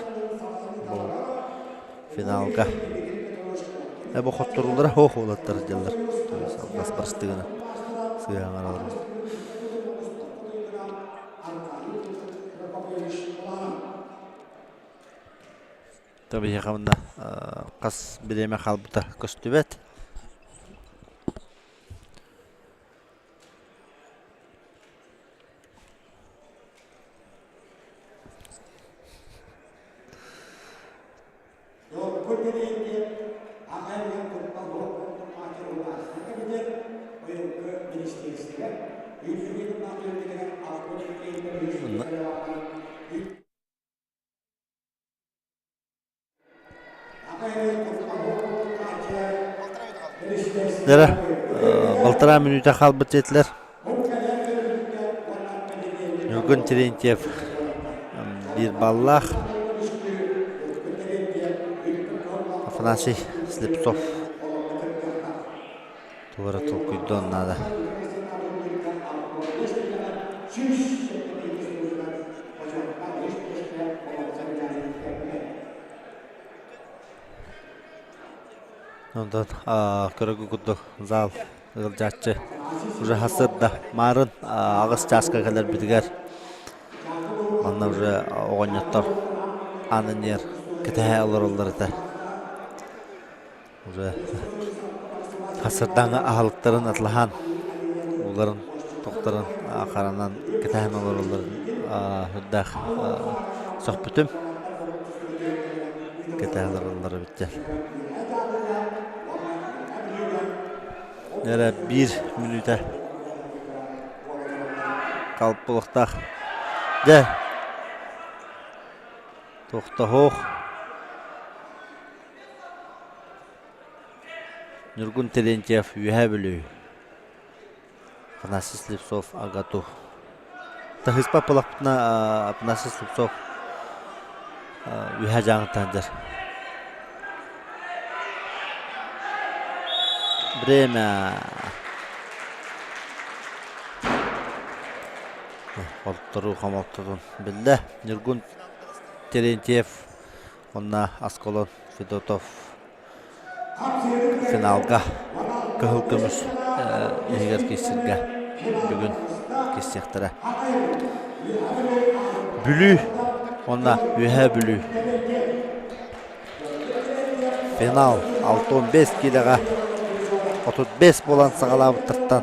бу финалга. Бу хотторуулара ох уолаттар сылдьаллар. Албас барыстыгына сыаҥар олорон. Биһиэхэ манна хас бириэмэ хаалбыта көстүбэт. Эрэ балтараа мүнүүтэ хаалбыт диэтилэр. Ньургун Терентьев биир баллаах. Афанасий Слепцов туора толкуйдуон наада. Онтон көрөгү курдук зал ыалдьааччы уже хасырда маарын аҕыс чааска кэлэрбитигэр манна уже оҕонньоттор аанын кэтэһэ олороллор этэ. Уже хасырдааҥы аһылыктарын атлаһан, ууларын тохторон харанан кэтэһэн олороллорун үрдээх сөхпүтүм. Кэтэһэн олороллор эбиттэр. Эрэ биир мүнүүтэ халпылыктаах. Дьэ, тохтоһуох. Ньургун Терентьев Үөһээ Бүлүү. Афанасий Слепцов АГАТУ. Таһыспа пылахпытына Афанасий Слепцов Үөһээ Дьааҥыттан сылдьар. Время. Хотторуу хомолтотун биллэ. Ньургун Терентьев уонна Аскалон Федотов финалга кыһыл көмүс иһигэр киирсэргэ бүгүн киирсиэхтэрэ. Бүлүү уонна Үөһээ Бүлүү финал 65 киилэҕэ 35 буолан саҕалаабыттартан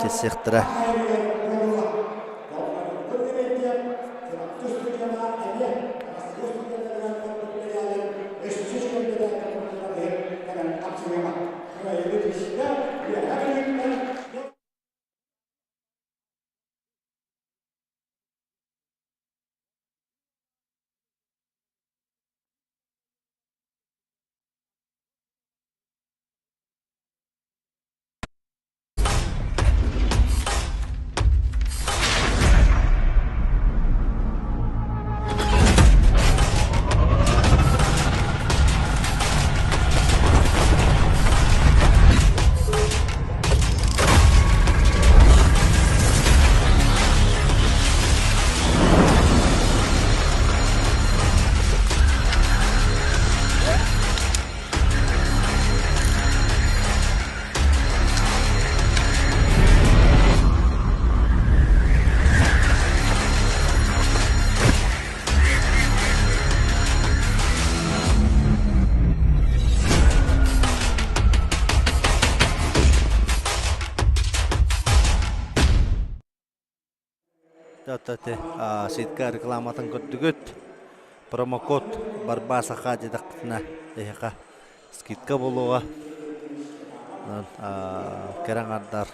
киирсиэхтэрэ. Ситка рекламатын көрдүгүт. Промокод Борьба Саха диэтэхпитинэ эһиэхэ скидка буолуоҕа. Онон кэрэ аҥардар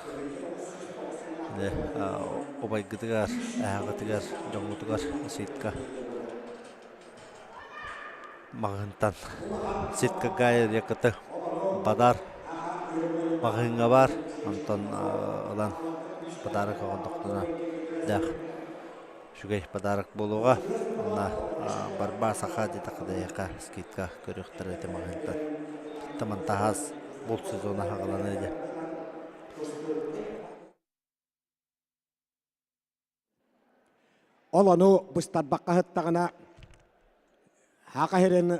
убайгытыгар, эһэҕитигэр, дьоҥҥутугар ситка маҕаһыынтан ситка гая рекаты бадар маҕаһыыҥҥа баар онтон ылан подарок оҥордохтуна дээх үчүгэй подарок буолуоҕа онно Борьба Саха диэтэххэ да эһиэхэ скидка көрүөхтэрэ ити маҕаһыынтан Тамантаһаас булт сезона саҕаланыа диэн Ол ону быстарбакка сыттаҕына, Саха сирин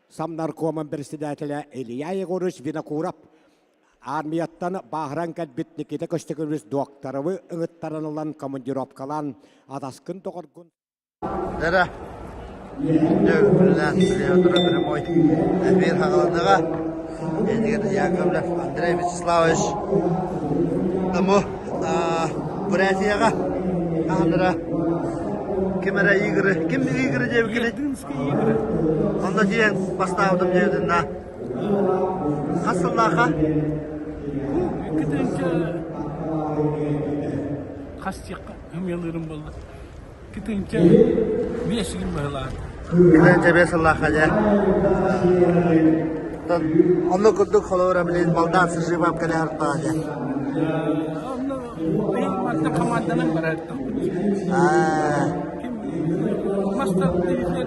Совнаркомун председателэ Илья Егорович Винокуров армияттан бааһыран кэлбит Никита Костякович Докторовы ыҥыттаран ылан командировкалаан атаскын доҕоргун Дара күнүнэн Леонора прямой эфир хаҕаланыаҕа. Эдигер Яковлев Андрей Вячеславович тому Бурятияҕа хаһан ким эрэ игры ким игры диэбиккиний Ердынские игры. Онно тиийэн бастаабытым диэбитин да хас сыллаахха Икки хас диэххэ ымыалыырым буолла. Кытынча биэс сылын быһылаан. Кытынча биэс сыллаахха дьэ. Онно курдук холобура билин балдаан сыржыыбап кэлэ артаҕа дьэ. Онно манна команданан барартым. Ким мастер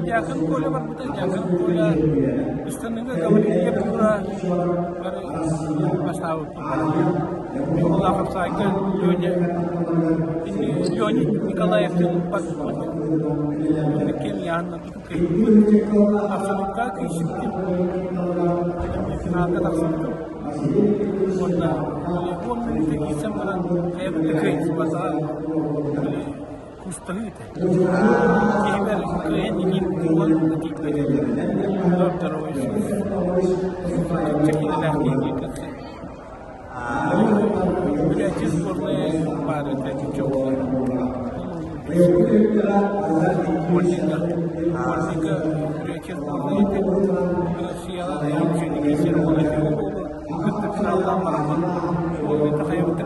Дьякон Коля барбыта, Дьякон Коля ыстаныга Гаврильев тура бары бастаабыппыт. Михалахов Сайка Леня Леонид Николаев барбыппыт. Ким яанна Абсолютка кыйсыбытым. Финалга тахсыбытым. Уонна 10 мүнүүтэ киирсэн баран хайабыт да кыайсыбатаҕа кустаһыы этэ. Киһибэр кыайан илиим буолан тиийбэтэ. Здоровый чэпчэкилээх киһи кытта. Бурятия сборная баар этэ чопчу. Сборника. Сборника Бурятия сборная этэ. Россияҕа кытта финаллаан бараммын. Ол это хайабыта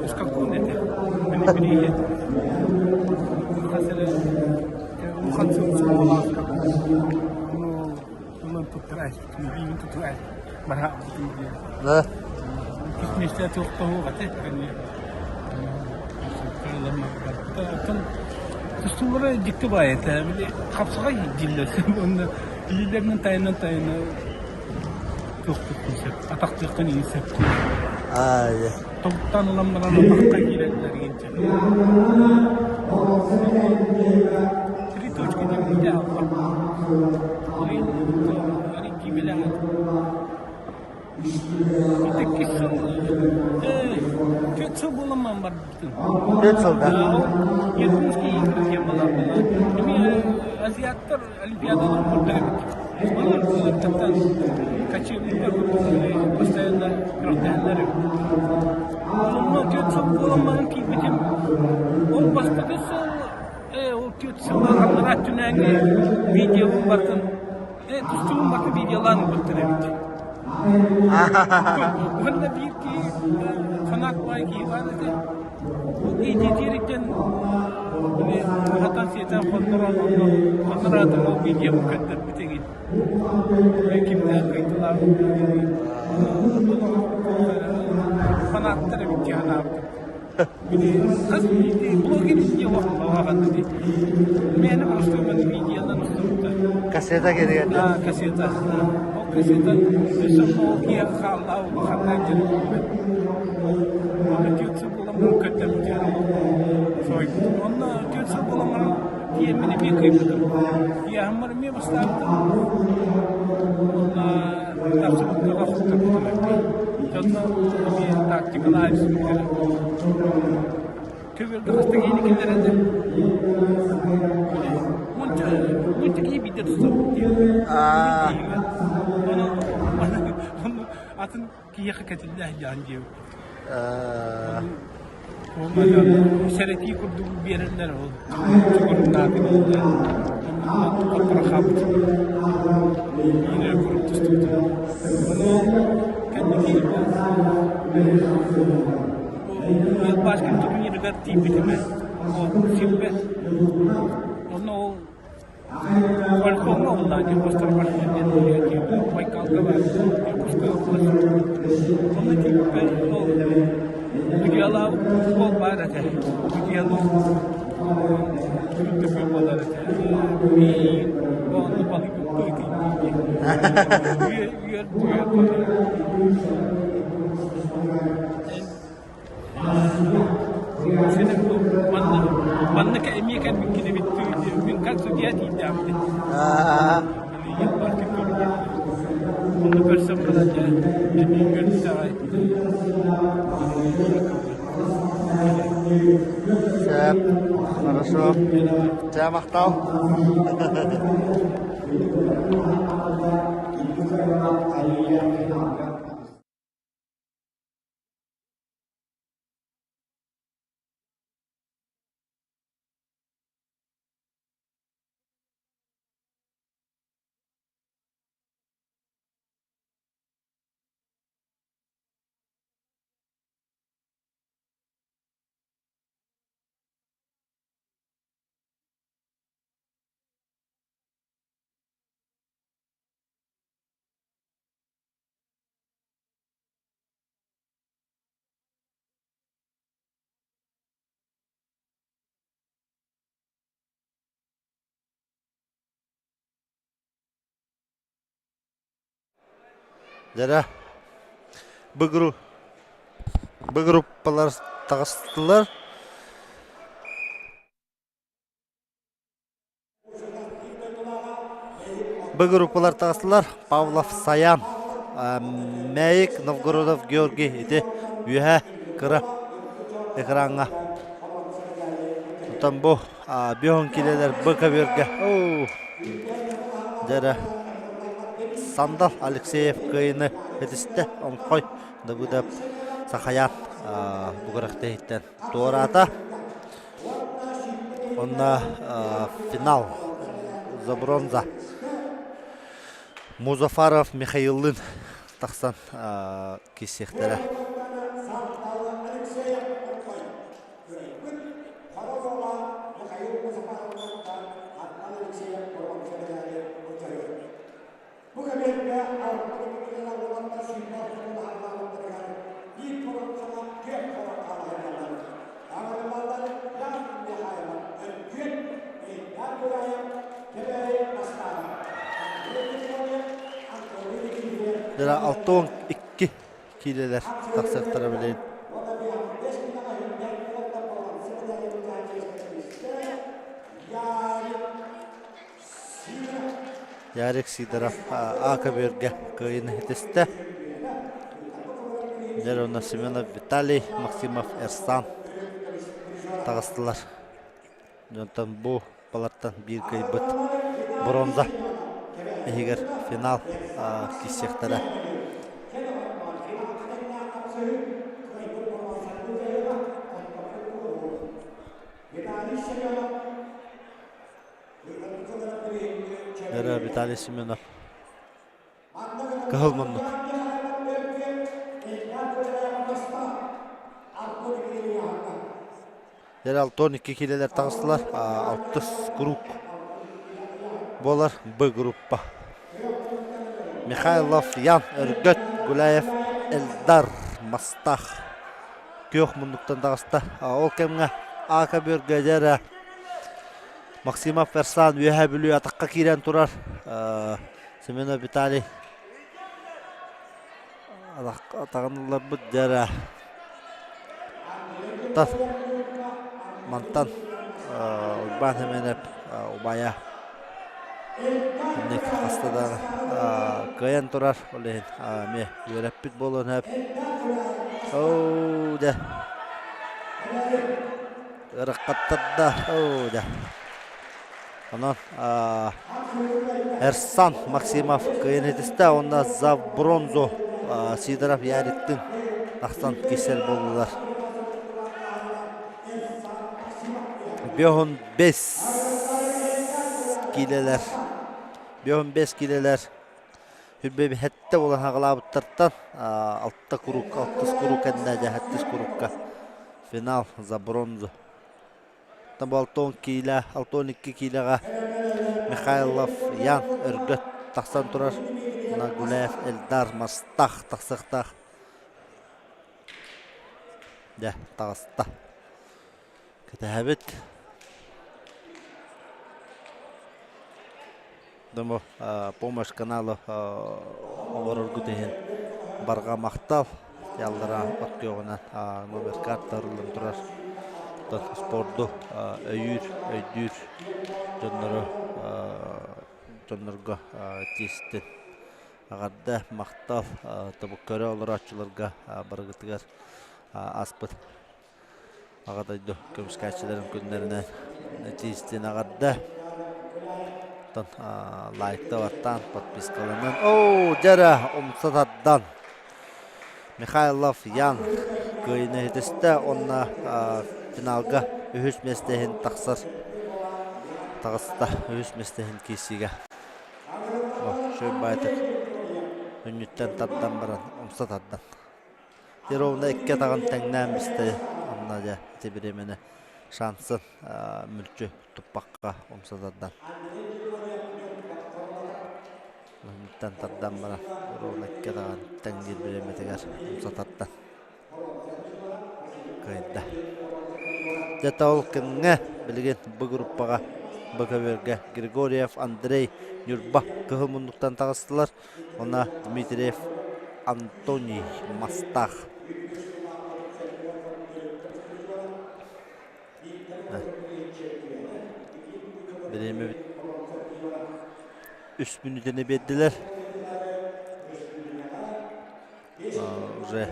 Скакун этэ. Мин билиһет. Хасыры улахан сыл. Да. Тустуулара дьикти баай этэ. Били хапсаҕай дииллэр. Уонна илиилэринэн тайанан тайана туохтуоххун сөп. Атахтыаххын иһин сөп. Аа, Тобуктаан ылан баран атахха киирэллэр иһинчэ. Три точки диэбитэ Иккис сыл түөрт сыл буоламман барбытым. Түөрт сылда? Якутский игры диэн балаҕалар. Эмиэ азиаттар олимпиадалар курдук эбит. Балар былыргыттан кочевниктар курдук постоянно күрэхтэһэллэр эбит. Онно түөрт сыл буолан баран киирбитим. Ол бастакы сыл ол түөрт сыл анараа өттүнээҥи видеобун бартын тустугун барты видеолаан ылбыттар эбит. Уонна биир киһи фанат баай киһи баар этэ. Ол киһи били аһатан сиэтэн хоннорон онно хоннораатым ол видеобун көрдөрбүт эҥин. Кимнээх кыйтылаах фанаттар эбит дии санаабытым. Хас блогер не оһаҕанны Мээнэ просто видеонан устубута. Кассета кэлигэр. Да, кассета. Ол кассета өссө ол киһи хаалла улаханнаан дьарыктаммыт. Онно 4 сыл буолан баран көттөрбүтүгэр сойбутум. Онно 4 сыл буолан баран тиэммин эмиэ кыйбытым. Тиэһэммэр эмиэ бастаабытым. Онно тахсыбыкка хотторбутум. Дьонно эмиэ тактикалаах Көбүөргэ хаста киһини киллэрэллэр. Уонча уонча киһи биирдэ тустар диэн. Ону ону атын киһиэхэ кэтиллэ сылдьаҕын диэбит. Сэрэтии курдук биэрэллэр ол. Чугуруннаатын хотторохаабыт. Биир куруук тустубутум. Ону кэнники Башкин турнирыгар тиийбитим ээ. Ол сирбэ. Онно ол Ольхоҥҥо буоллаҕа дии, остров Ольхон диэн Байкалга баар Якутская область. Онно тиийбиппэр ол Удьуялаабыт уол баар этэ. Удьуялыыр төкүй буолар этэ. Миин, онно балыйбыппыт дии. Үөр, үөр, Манна эмиэ кэлбиккин эбит мин как судья тиийдээхпин. Онно көрсөн баран дьэ эмиэ үөрбүтэҕэй. Сөп, хорошо. Дьэ, махтал. Дьэ, бу бу группалар таҕыстылар. Бу группалар таҕыстылар. Павлов Саян, Мэйик Новгородов Георгий ити үөһэ кыра экраҥҥа. Оттон бу биһон килэлэр Б көбүөргэ. Дьэ Сандал Алексеев кыайыны этистэ. Оҥхой Давыдов Сахаян бу күрэхтэһииттэн туораата. Онно финал за бронза Музафаров Михаиллыын тахсан киирсиэхтэрэ. Дьэ, 62 киилэлэр тахсыахтара билигин. Ярик Сидоров А көбүөргэ кыайыыны ситистэ. Дьэ, уонна Семенов Виталий, Максимов Эрсан таҕыстылар. Дьонтон бу балартан биир кыайбыт бронза иһигэр финал киирсиэхтэрэ. Виталий Семенов Кыһыл муннук. Дьэ 62 киилэлэр таҕыстылар. Алтыс круг буолар Б группа. Михайлов Ян Өргөт Гуляев Эльдар Мастах күөх муннуктан таҕыста. Ол кэмҥэ А көбүөргэ дьэ Максимов Эрсан Үөһээ Бүлүү атахха киирэн турар. Семенов Виталий атаҕын ылларбыт дьэ тас мантан Уйбаан Сэмэнэп убайа инник хаста да кыайан турар ол иһин эмиэ үөрэппит буолуон сөп оо дьэ ыарахаттарда оо дьэ Онон Эрсан Максимов кыайан ситистэ уонна за бронзу Сидоров Яриктын тахсан кисэл буоллулар. Бөһүн 5 киилэлэр. Бөһүн 5 киилэлэр. Хүрбэби хэтте буолан хагалаабыттартан алта курук, алтыс курук кэннэ дьэ хэттис курукка финал за бронзу. Бу киилэ, 62 киилэҕэ Михайлов Ян Өргөт тахсан турар. Гуляев Эльдар Мастах тахсыахтаах. Дьэ, таҕыста. Кэтэһэбит. Думаю, помощь каналу оҥороргут иһин барҕа махтал. Яллара от күөҕүнэн номер карта арыллан турар. Спорду өйүүр, өйдүүр дьоннору дьоннорго тиистин. Аҕарда махтал тобук көрө олорооччуларга барыгытыгар аспыт Аҕа дойду көмүскээччилэрин күннэринэн тиистин эҕэрдэ. Оттон лайкта баттаан, подпискаланан. Оо, дьэ эрэ, умса тардан. Михайлов Ян кыайыыны ситистэ уонна финалга үһүс миэстэ иһин тахсар таҕыста үһүс миэстэ иһин киирсиигэ. Үчүгэй баайтык үнньүттэн тардан баран умса тардан. Ровно икки атаҕын тэҥнээн бистэ онно дьэ ити бириэмэни шансын мүлчү туппакка умса тардан Муннуттан тардан баран ровно икки атаҕын тэҥниир бириэмэтигэр умса тардан кыайда. Дьэ ол кэмҥэ билигин бу группаҕа бу көбүөргэ Григорьев Андрей Ньурба кыһыл муннуктан таҕыстылар. Уонна Дмитриев Антоний Мастаах. Бириэмэбит үс мүнүүтэни биэрдилэр. Уже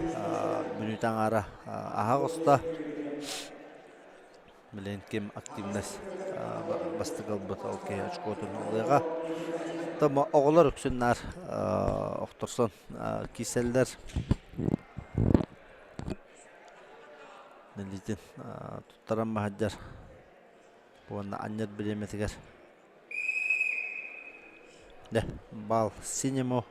мүнүүтэ аҥаара аһа оҕуста. Билигин ким активность бастакы ылбыт ол киһи очкотун ылыаҕа. Томо оҕолор үксүн наар охторсон киирсэллэр. Нэлитин туттаран баһадьар уонна анньар бириэмэтигэр Дэ, бал синему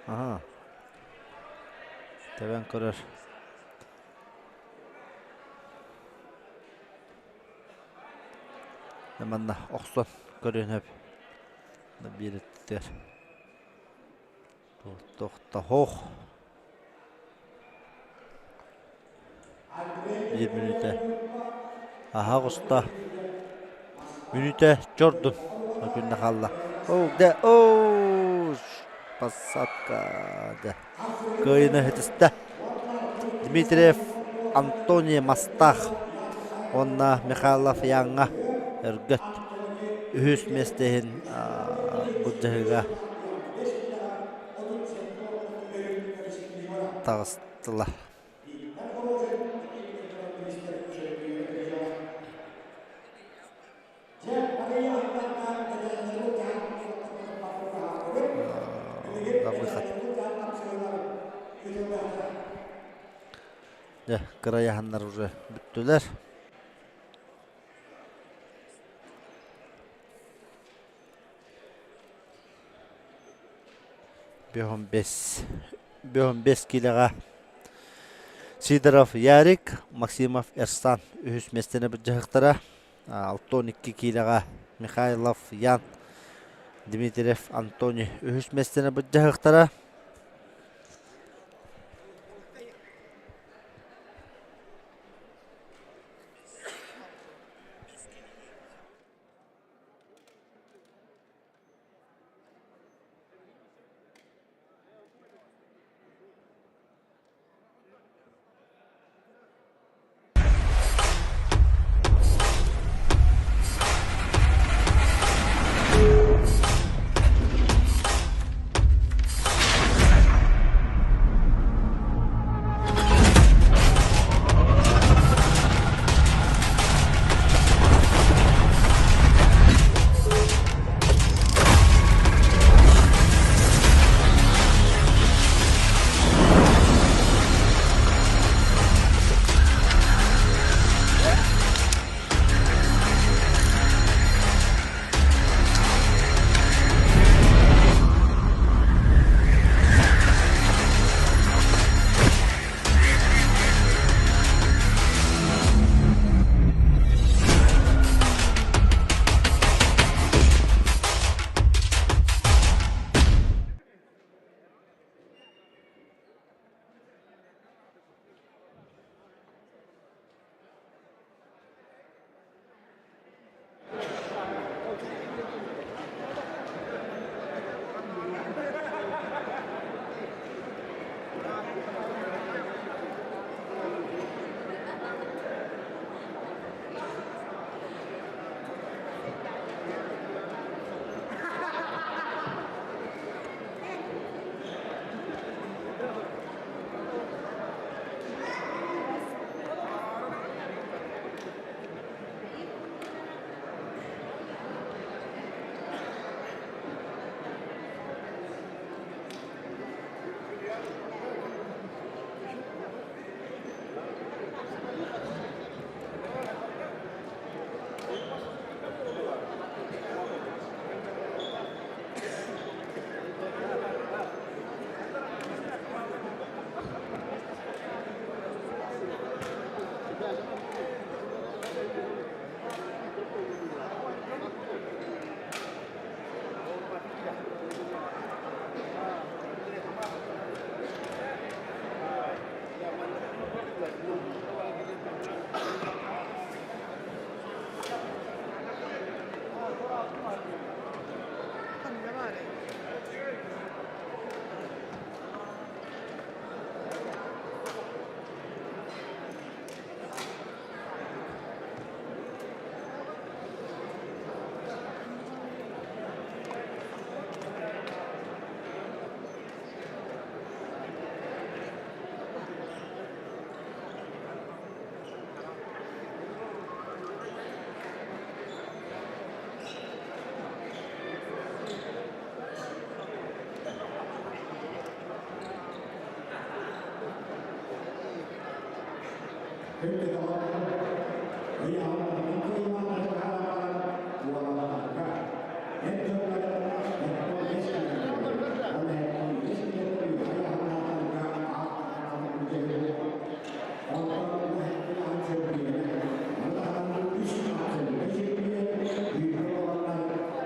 Аһа. Тэбэн көрөр. Манна охсон көрүөн сөп. Биир өттүгэр тохтоһуох. Биир мүнүүтэ аһа оҕуста. Мүнүүтэ чордун. Күннэ хаалла. Оо, дэ, оо, посадка, дэ. Кыайыыны ситистэ. Дмитриев Антоний Мастаах уонна Михайлов Яҥҥа Өргөт үһүс миэстэ иһин былдьаһыыга таҕыстылар. На выход. Дьэ, кырайаһаннар уже бүттүлэр. Бөһөн бес, бөһөн бес килэҕэ Сидоров Ярик, Максимов Эрсан үһүс миэстэни былдьаһыктара. 62 киилэҕэ Михайлов Ян, Дмитриев Антоний үһүс миэстэни былдьаһыктара.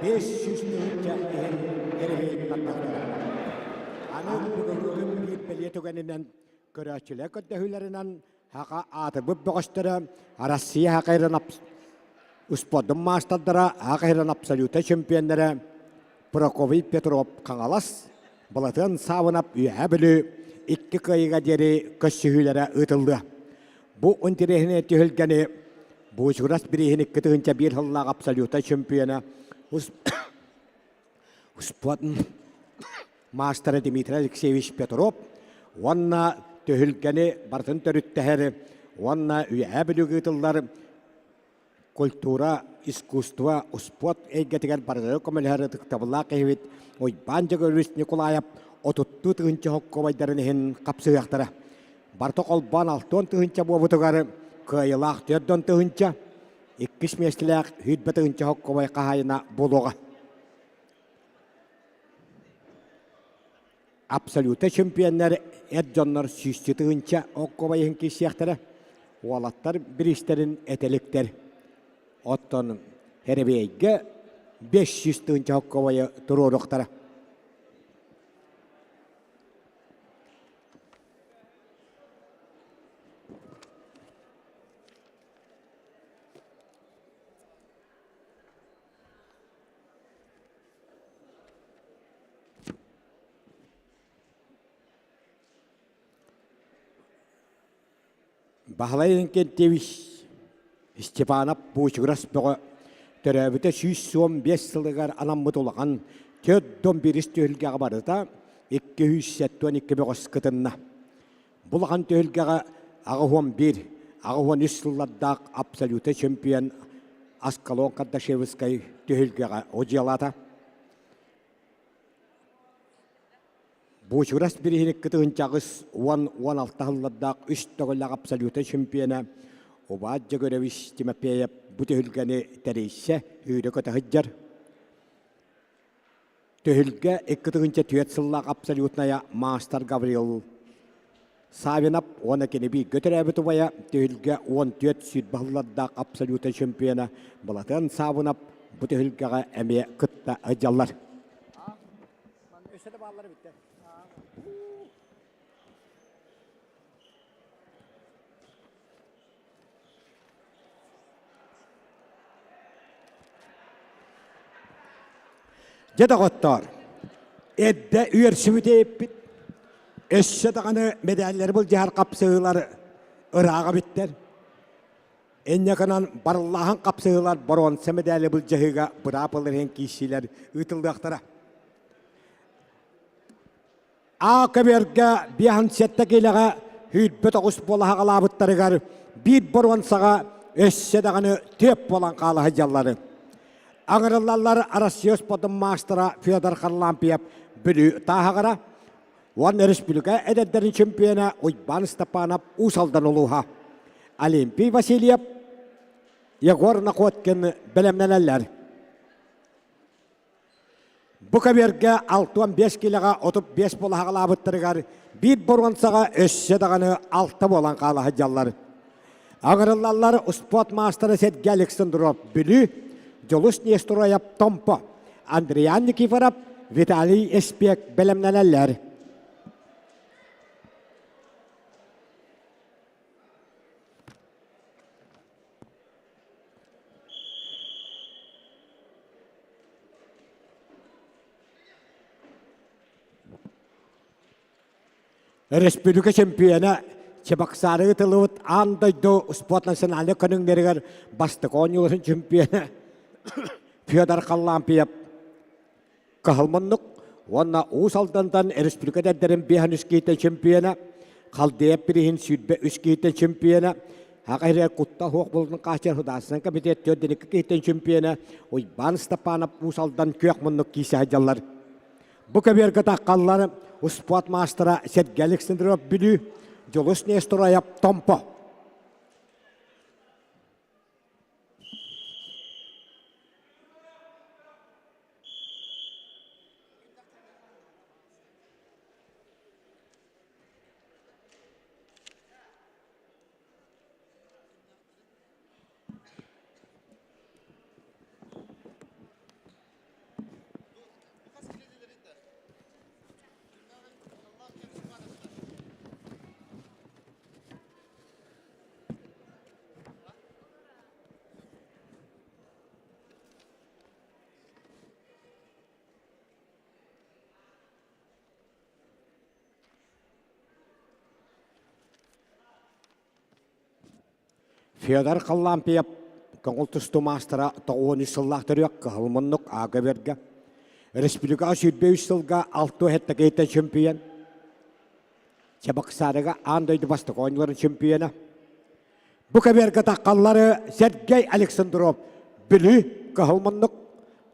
500 тыһыынча иһин эрэһиэйин тардахтара. Аны бүгүҥҥү күн биир бэлиэ түгэнинэн көрөөччүлэр көрдөһүүлэринэн Хака аатырбыт бөҕөстөрө Россия Хакайран успуордун маастардара Хакайран абсолюта чемпионнара Прокопий Петров Хаҥалас, Былатыан Саабынап Үөһээ Бүлүү икки кыайыыга диэри көрсүһүүлэрэ ыытыллыа. Бу интэриэһинэй түһүлгэни Буучугурас бирииһин 2001 сыллаах абсолюта чемпиона успуорт маастара Дмитрий Алексеевич Петров уонна түһүлгэни барытын төрүттэһэр уонна Үөһээ Бүлүүгэ ыытыллар культура, искусство, успуорт эйгэтигэр барытыгар көмөлөһөр ытыктабыллаах киһибит Уйбаан Дьөгүөрүс Николаев отуттуу тыһыынча хоккуобайдарын иһин хапсыһыахтара. Барыта холбоон алтыан тыһыынча буолбутугар кыайыылаах түөрт тыһыынча, иккис миэстэлээх сүүрбэ тыһыынча хоккуобай хаһаайына буолуоҕа. Абсолюта чемпионнар эр дьоннор сүүсчү тыһыынча оккуобай иһин киирсиэхтэрэ. Уолаттар бириистэрин этэликтэр. Оттон Эрэбиэйгэ 500 тыһыынча хоккуобайы туруоруохтара. Баһылай Иннокентьевич Степанов Буучугурас бөҕө төрөөбүтэ 115 сылыгар анаммыт улахан түөрт дом биирис түһүлгэҕэ барыта 272 бөҕөс кытынна. Бу улахан түһүлгэҕэ 81, 83 сыллардаах абсолютнай чемпион Аскалон Кардашевскай түһүлгэҕэ удьуолаата. Буучурас бириһиникки тыһыынчаҕыс уон уон алта сыллардаах үс төгүллээх абсолютнай чемпиона Убаат Дьөгүрэвич Тимофеев бу түһүлгэни тэрийсэ үүрэ-көтө сылдьар. Түһүлгэ икки тыһыынча түөрт сыллаах абсолютная маастар Гаврил Савинов уонна кини бииргэ төрөөбүт убайа түһүлгэ уон түөрт сүүрбэ сыллардаах абсолютнай чемпиона Былатыан Савинов бу түһүлгэҕэ эмиэ кытта сылдьаллар. Дьэ доҕоттоор, эрдэ үөрсүбүт эппит, өссө даҕаны мэдээллэри былдьаһар хапсыһыылар ырааҕа эбиттэр. Инньэ гынан барыллааһын хапсыһыылар боруонса мэдээли былдьаһыыга быраап ылар иһин киирсиилэр ыытыллыахтара. А көбүөргэ биэһэн сэттэ киилэҕэ сүүрбэ тоҕус буола хаҕалаабыттарыгар биир боруонсаҕа өссө даҕаны түөп буолан хаала сылдьаллары. Аҥырыллаллар Россия спордун маастара Федор Харлампьев Бүлүү Тааһаҕара уонна республика эдэрдэрин чемпиона Уйбаан Степанов Уус Алдан улууһа. Олимпий Васильев, Егор Находкин бэлэмнэнэллэр. Бу көбүөргэ 65 киилэҕэ 35 буолаһаҕалаабыттарыгар биир боруонсаҕа өссө даҕаны алта буолан хаала сылдьаллар. Аҥырыллаллар успуорт маастара Сергей Александров Бүлүү, Дьулус Нестроев Томпо, Андриан Никифоров, Виталий Эспек бэлэмнэнэллэр. Өрөспүүбүлүкэ чөмпүйүөнэ Чебоксары ыытыллыбыт аан дойду спорт национальнай көрүҥнэригэр бастакы оонньууларын чөмпүйүөнэ Федор Халлампиев Кыһыл муннук уонна Уус Алдантан республика эдэрдэрин биэһэн үс киһиттэн чемпиона, Халдеев бириһин сүүрбэ үс киһиттэн чемпиона, Аҕа иһирэ куттал суох буолуутун хааччыйар Судаарыстыбаннай комитет түөрт икки киһиттэн чемпиона Уйбаан Степанов Уус Алдан күөх муннук киирсэ сылдьаллар. Бу көбүөргэ таххаллар успуорт маастара Сергей Александров Бүлүү, Дьулус Нестороев Томпо. Федор Халлампиев көҥүл тустуу маастара 93 сыллаах төрүөх кыһыл муннук ага берге. Республикаҕа 23 сылга алты хэттэ кейтен чемпион. Чебоксарыга аан дойду бастакы оонньууларын чемпиона. Бу кэбиэргэ таххаллары Сергей Александров Бүлүү кыһыл муннук,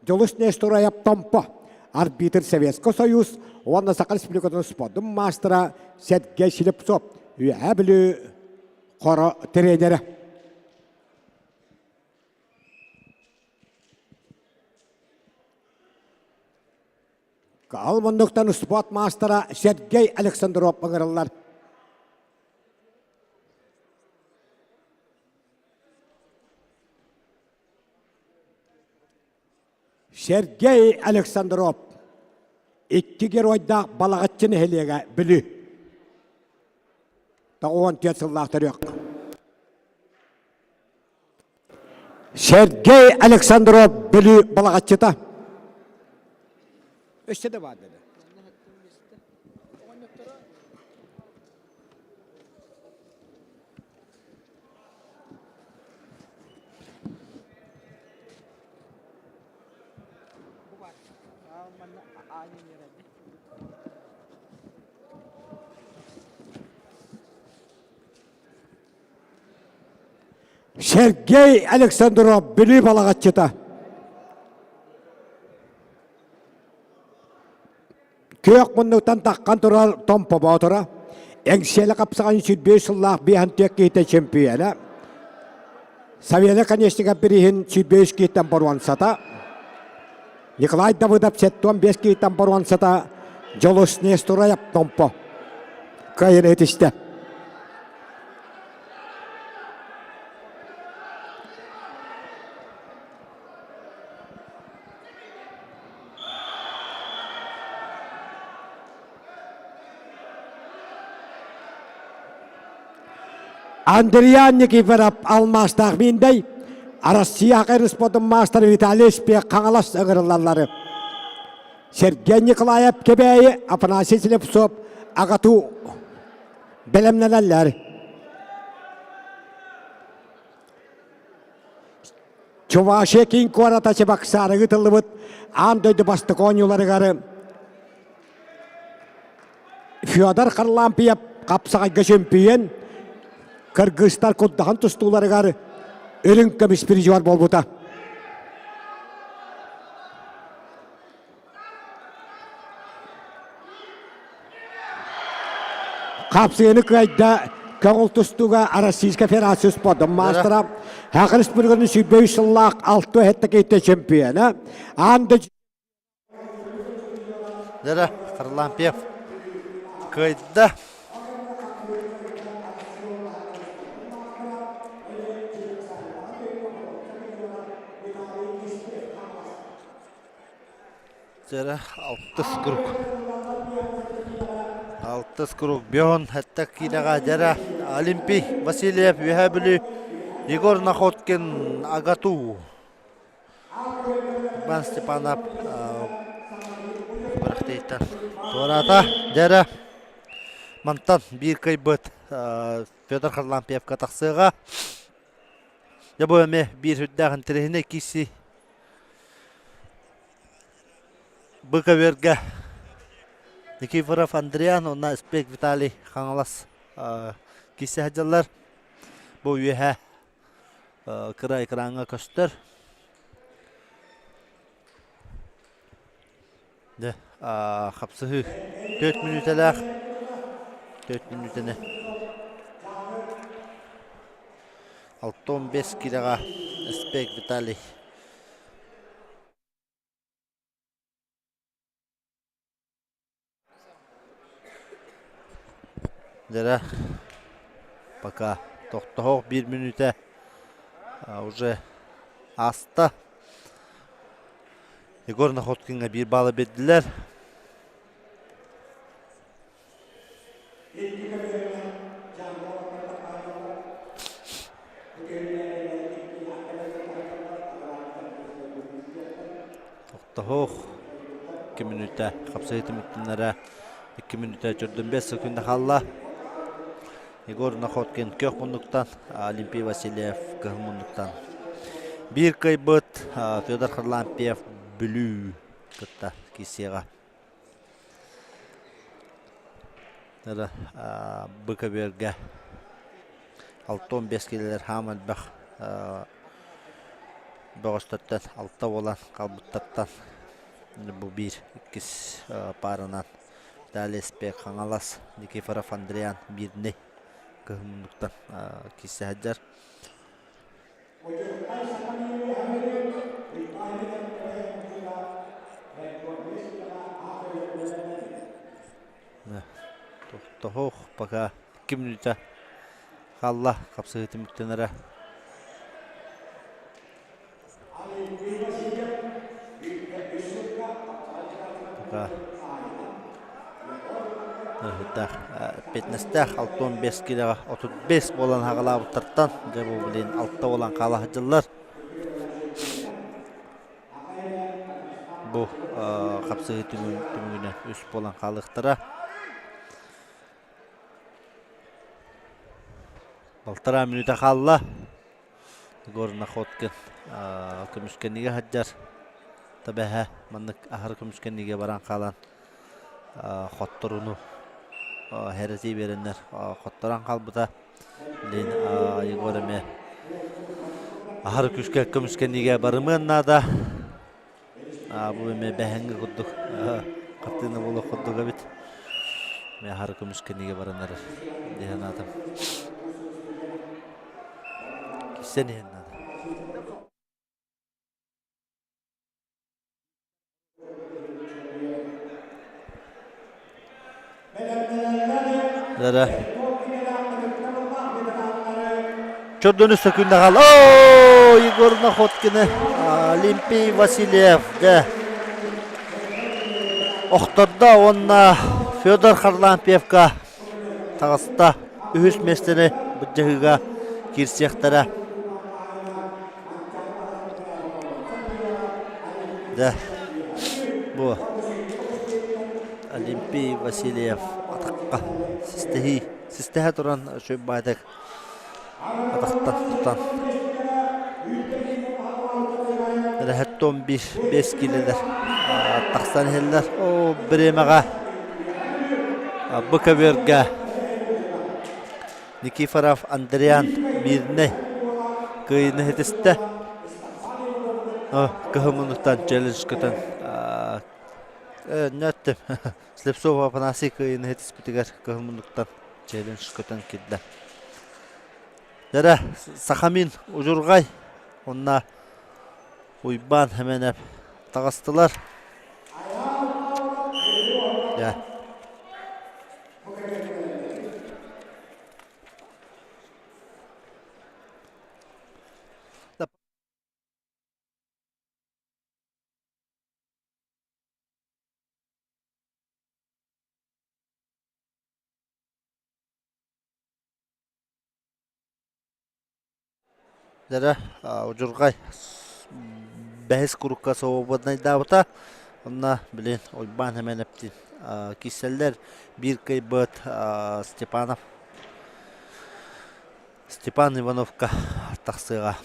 Дьулус Нестораяп Томпо, арбитр Советский Союз уонна Саха Республикатын спордун маастара Сергей Слепцов Үөһээ Бүлүү хоро тренерэ. Кыһыл муннуктан спорт маастара Сергей Александров ыҥырыллар. Сергей Александров икки геройдаах Балаҕаччы нэһилиэгэ Бүлүү. 94 сыллаах төрүөх. Сергей Александров Бүлүү Балаҕаччыта. Өссө да баар деді. Сергей Александров Бүлүү балаҕаччыта. Күөх муннуктан таххан турар Томпо Боотура, Эҥсиэлэ хапсаҕайын 25 сыллаах биэһэн түөрт киһитэ чемпиона, Савелий Конечников бирииһин 25 киһиттэн боруонсата, Николай Давыдов 75 киһиттэн боруонсата, Дьолус Нестораев Томпо кыайан этистэ. Андриан Никифоров алмаастаах Миндэй, Россия спортун маастара Виталий Спек Хаҥалас ыҥырыллаллары. Сергей Николаев Кэбээйи, Афанасий Слепцов АГАТУ бэлэмнэнэллэр. Чувашия киин куората Чебоксары ыытыллыбыт аан дойду бастакы оонньууларыгар Федор Харлампьев хапсаҕайга чөмпүйүөн, кыргызстар курдахан тустууларыгар үрүҥ көмүс призер буолбута. Хапсыыны кыайда көҥүл тустууга Российская Федерация спордун маастара, Саха Республикатын 105 сыллаах алты хэттэ чемпиона, аан дойду Дьэ, Харлампьев кыайда. Дьэрэ алтыс круг. Алтыс круг Бион хэттэ киилэҕэ дьэрэ Олимпий Васильев Үөһээ Бүлүү Егор Находкин АГАТУ Иван Степанов күрэхтэһииттэн туораата. Дьэрэ мантан биир кыайбыт Федор Харлампьевка тахсыаҕа. Дьэ бу эмиэ биир сүрдээх интэриэһинэй киирсии. Быковерга Никифоров Андриан уонна Спек Виталий Хаҥалас киирсэ сылдьаллар. Бу үөһэ кыра экраҥҥа көстөр. Дьэ, хапсыһыы 4 мүнүүтэлээх. 4 мүнүүтэни 65 килоҕа Спек Виталий Дьэрэ, пока тохтоһуох биир мүнүүтэ уже ааста. Егор Находкиҥҥа биир баалы биэрдилэр. Тохтоһуох 2 мүнүүтэ хапсайыы түмүктэнэрэ 2 мүнүүтэ 45 секунда хаалла. Егор Находкин көх муннуктан, Олимпий Васильев кыһыл муннуктан. Биир кыайбыт Федор Харлампьев Бүлүү кытта киирсиэҕэ. Бу көбүөргэ 65 киилэлэр хаам элбэх бөҕөстөртөн алта буолан хаалбыттартан бу биир иккис пааранан Виталий Спек Хаҥалас, Никифоров Андриан Мирный кыһын муннуктан киирсэ сылдьар. Тохтоһуох пока 2 мүнүүтэ хаалла хапсыһыы түмүктэнэрэ. Пока Ыһыктаах пятнадцатаах 65 килоҕа 35 буолан хаҕалаабыттартан дьэ бу блин алта буолан хаала сылдьаллар. Бу хапсыһыы түмүгүнэн үс буолан хаалыахтара. Балтараа мүнүүтэ хаалла. Егор Находкин көмүскэнигэ сылдьар. Табэһэ маннык аһары көмүскэнигэ баран хаалан хотторуну хэрэтии биэрэннэр хотторон хаалбыта. Билин Егор эмиэ аһары күүскэ көмүскэниигэ барымыан наада. Бу эмиэ бэһэҥҥи курдук хартыына буолуох курдук эбит. Эмиэ аһары көмүскэниигэ баран эрэр дии санаатым. Киссэн иһэн наада. Дара. Чордону сөкүндэ хаал. О, Егор Находкины, Олимпий Васильев, дэ. Охтордо уонна Федор Харлампьевка таҕыста. Үһүс миэстэни былдьаһыыга киирсиэхтэрэ. Дьэ, бу Олимпий Васильев атахха систэһии, систэһэ туран үчүгэй баайдык атахтан тутан Рэхэттон биир биэс киилэлэр тахсан иһэллэр. Оо, бириэмэҕэ бу көбүөргэ Никифоров Андриан Мирнэй кыайыыны ситистэ. Кыһыл муннуктан челлендж көтөн нөттүм. Слепцов Афанасий кыайыыны ситиспитигэр кыһыл муннуктан челлендж көтөн киирдэ. Дэрэ Сахамин Удьурҕай уонна Уйбаан Хэмэнэп таҕыстылар. Дьэ. Дьэрэ, удьурҕай бэһис курукка свободнайдаабыта. Онно, билин, Уйбаан Сэмэнэптиин киирсэллэр. Биир кыайбыт Степанов Степан Ивановка тахсыаҕа.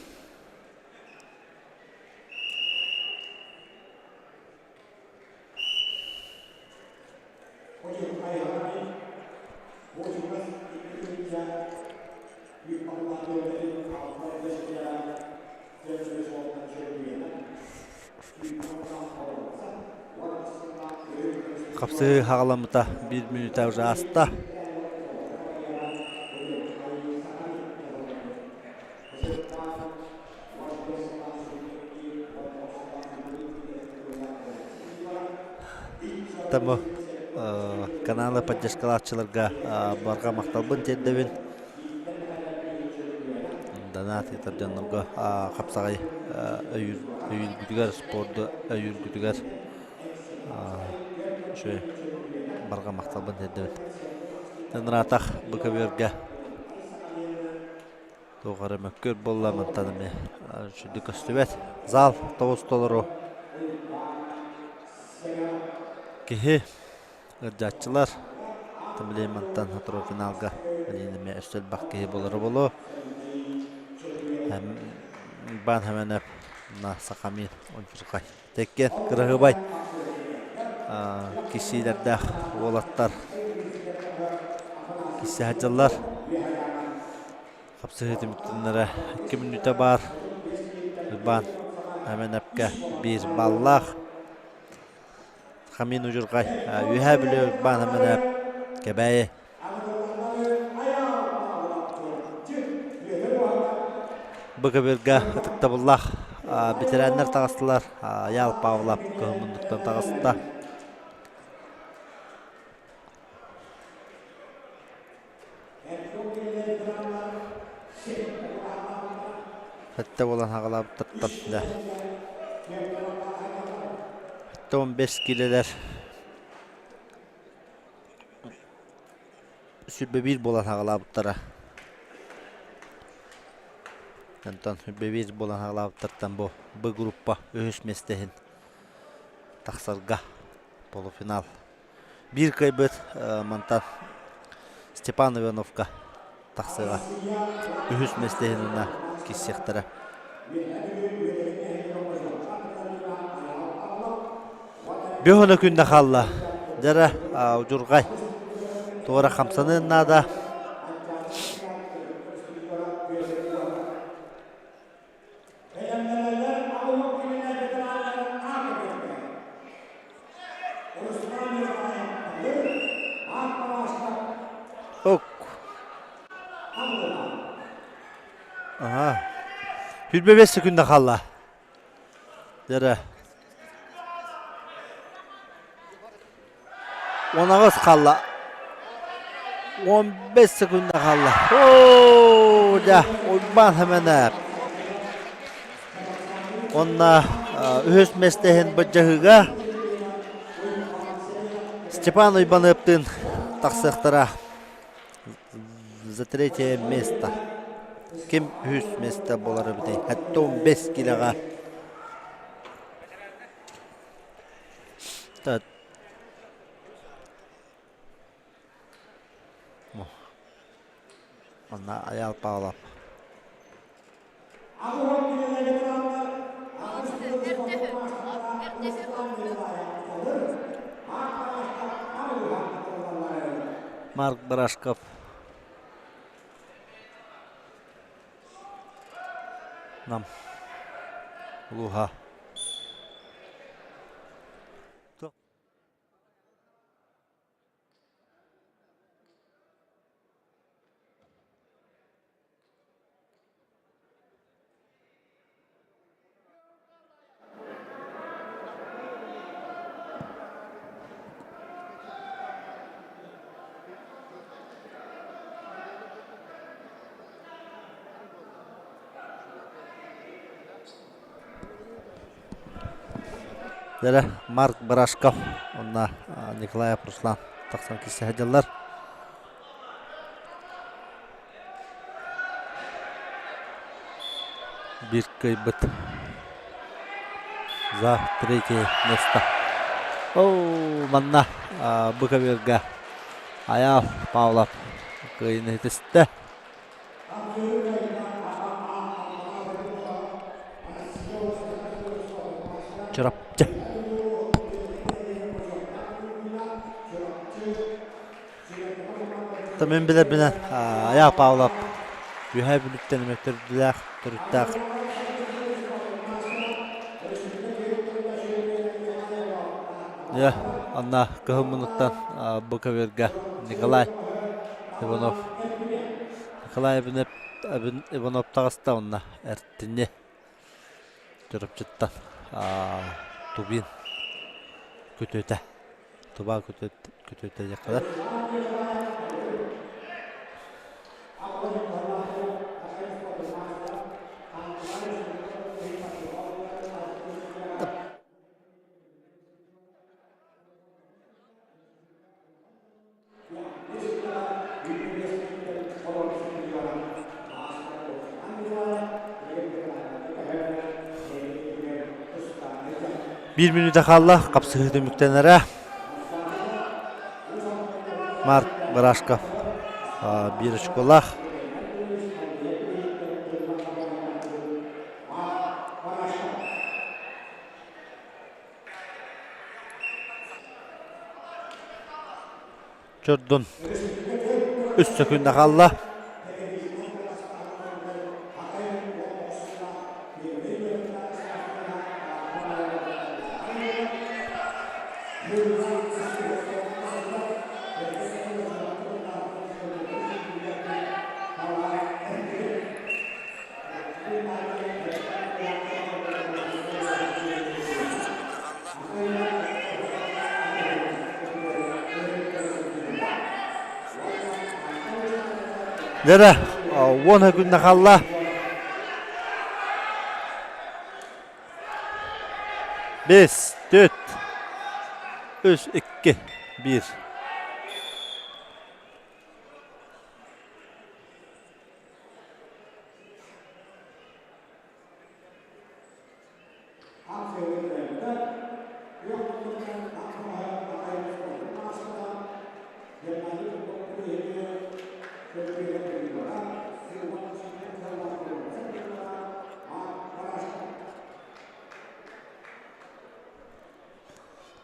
Хапсыһыы хаҕаламмыта биир мүнүүтэ уже ааста. Тому каналы поддержкалааччыларга барҕа махталбын тиэрдэбин. Донат ыытар дьоннорго хапсаҕай өйүүргүтүгэр, спорду өйүүргүтүгэр үчүгэй барҕа махталбын тиэрдэбин. Ыраатах бу көбүөргэ Туох эрэ мөккүөр буолла мантан эмиэ үчүгэй көстүбэт. Зал тоҕус толору киһи ыалдьааччылар билигин мантан сотору финалга. Билигин эмиэ өссө элбэх киһи буолара буолуо. Бан Хэмэнэп на Сахамин Удьурҕай. Тэккен кыраһыабай киссиилэрдээх уолаттар киссе сылдьаллар. Хапсыһыы түмүктэннэрэ 2 мүнүүтэ баар. Уйбаан Хэмэнэпкэ биир баллаах. Хамин Удьурҕай Үөһээ Бүлүү Уйбаан Хэмэнэп Кэбээйи Бу көбүөргэ ытыктабыллаах бэтэрээннэр таҕыстылар. Айаал Павлов кыһыл муннуктан таҕыста. Сэттэ буолан хаҕалаабыттартан да 75 киилэлэр 21 буолан хаҕалаабыттара. Онтон 21 буолан хаҕалаабыттартан бу Б группа үһүс миэстэ иһин тахсарга полуфинал. Биир кыайбыт мантан Степан Ивановка тахсыаҕа. Үһүс миэстэ иһин уонна киирсиэхтэрэ. Бөһөнө күндэ хаалла. Дьара удьурҕай. Туора хамсаныан наада. Ок. Ага. 25 секунда хаалла. Дьэрэ. 18 хаалла. 15 секунда хаалла. Оо, дьэ, Уйбаан Хэмэнэп. Уонна үһүс миэстэ иһин былдьаһыыга Степан Уйбаныаптыын тахсыахтара. За третье место. Ким үһүс место буолар эбитий? 75 килоҕа. Манна Айаал Павлов. Марк Барашков. Нам. Улууһа. Дьэ, Марк Барашков уонна Николаев Руслан тахсан киирсэ сылдьаллар. Биир кыайбыт за третье место. Оо, манна бу көбүөргэ Айаал Павлов кыайыыны ситистэ. Чурапчы. Мин билэрбинэн Айаал Павлов Үөһээ Бүлүүттэн эмиэ төрдүлээх, төрүттээх. Дьэ, онно кыһыл муннуктан бу көбүөргэ Николай Иванов Николай Иванов таҕыста уонна эртини Чурапчыттан Тубин күтүөтэ Тубаа күтүөтэ диэххэ да. Биир мүнүүтэ хаалла, хапсыһыы түмүктэнэрэ. Марк Барашков. Биир очколаах. Чордун үс сөкүүндэ хаалла. Дьэрэ, уон күннэ хаалла. Бес, төрт, үс, икки, биир.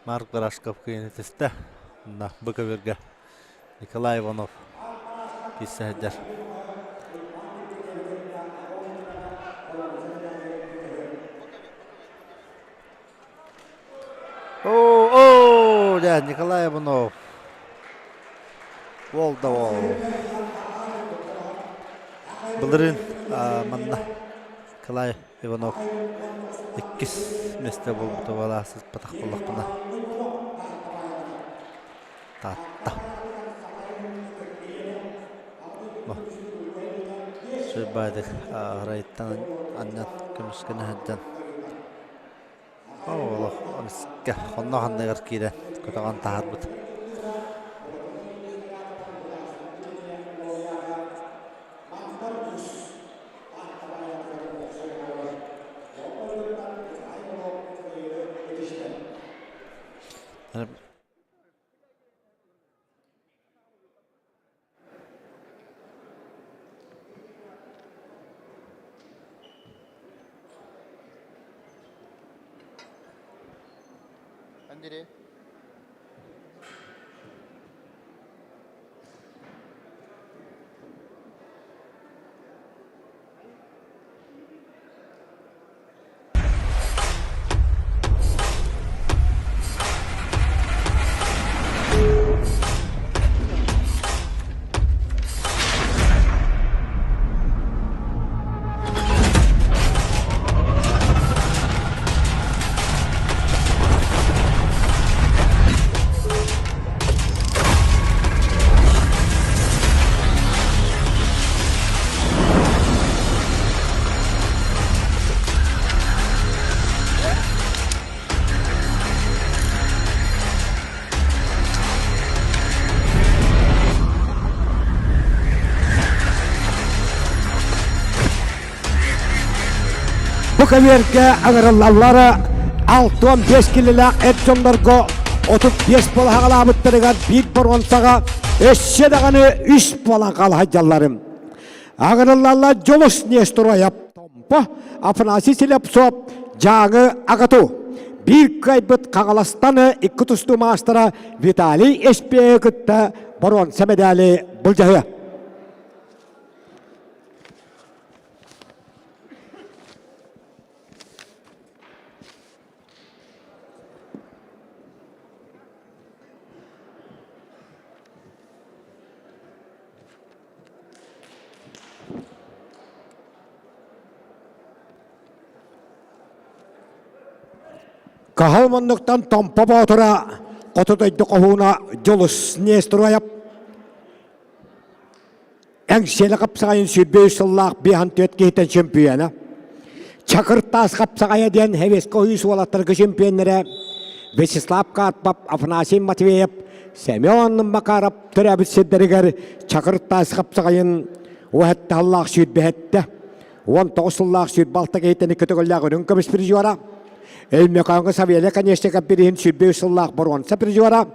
Марк Барашков кыайыыны түстэ. Онно бу көбүөргэ Николай Иванов киирсэ сылдьар. О, о, дьэ, Николай Иванов. Уол да уол. Былырыын манна Николай Иванов иккис миэстэ буолбута буолаа сыппатах буоллахпына. Таатта. Сүрбаайдык аарайыттан анньан көмүскэнэ сылдьан олох эмискэ хоннох анныгар киирэн көтөҕөн таһаарбыт. Андрей. Бу кэмиэргэ ыҥырыллаллара 65 килилээх эр дьоннорго 35 балаһаҕалаабыттарыгар биир боруонсаҕа өссө даҕаны үс буолан хаалаһадьалларым. Аҕырыллалла Дьулус Нестороев Томпо, Афанасий Слепцов Дьааҥы Агату. Биир кыайбыт Хаҥаластан икки тустуу маастара Виталий Эспиэйи кытта боруонса мэдээли былдьаһыа. Каһыл муннуктан Томпо Боотура хоту дойду хоһууна Дьулус Нестроев Эҥсиэли хапсаҕайын 23 сыллаах биэһэн түөрт киһиттэн чөмпүйүөнэ. Чакыр таас хапсаҕайа диэн Хэвеско үс уолаттарга чөмпүйүөннэрэ Вячеслав Карпов, Афанасий Матвеев, Семен Макаров төрөөбүт сирдэригэр Чакыр таас хапсаҕайын уһэтте сыллаах сүүрбэһэттэ, 19 сыллаах 26 киһиттэн икки төгүллээх үрүҥ көмүс призера. Өймөкөөҥҥө Савелий Конечников бирииһин 23 сыллаах боруонса призера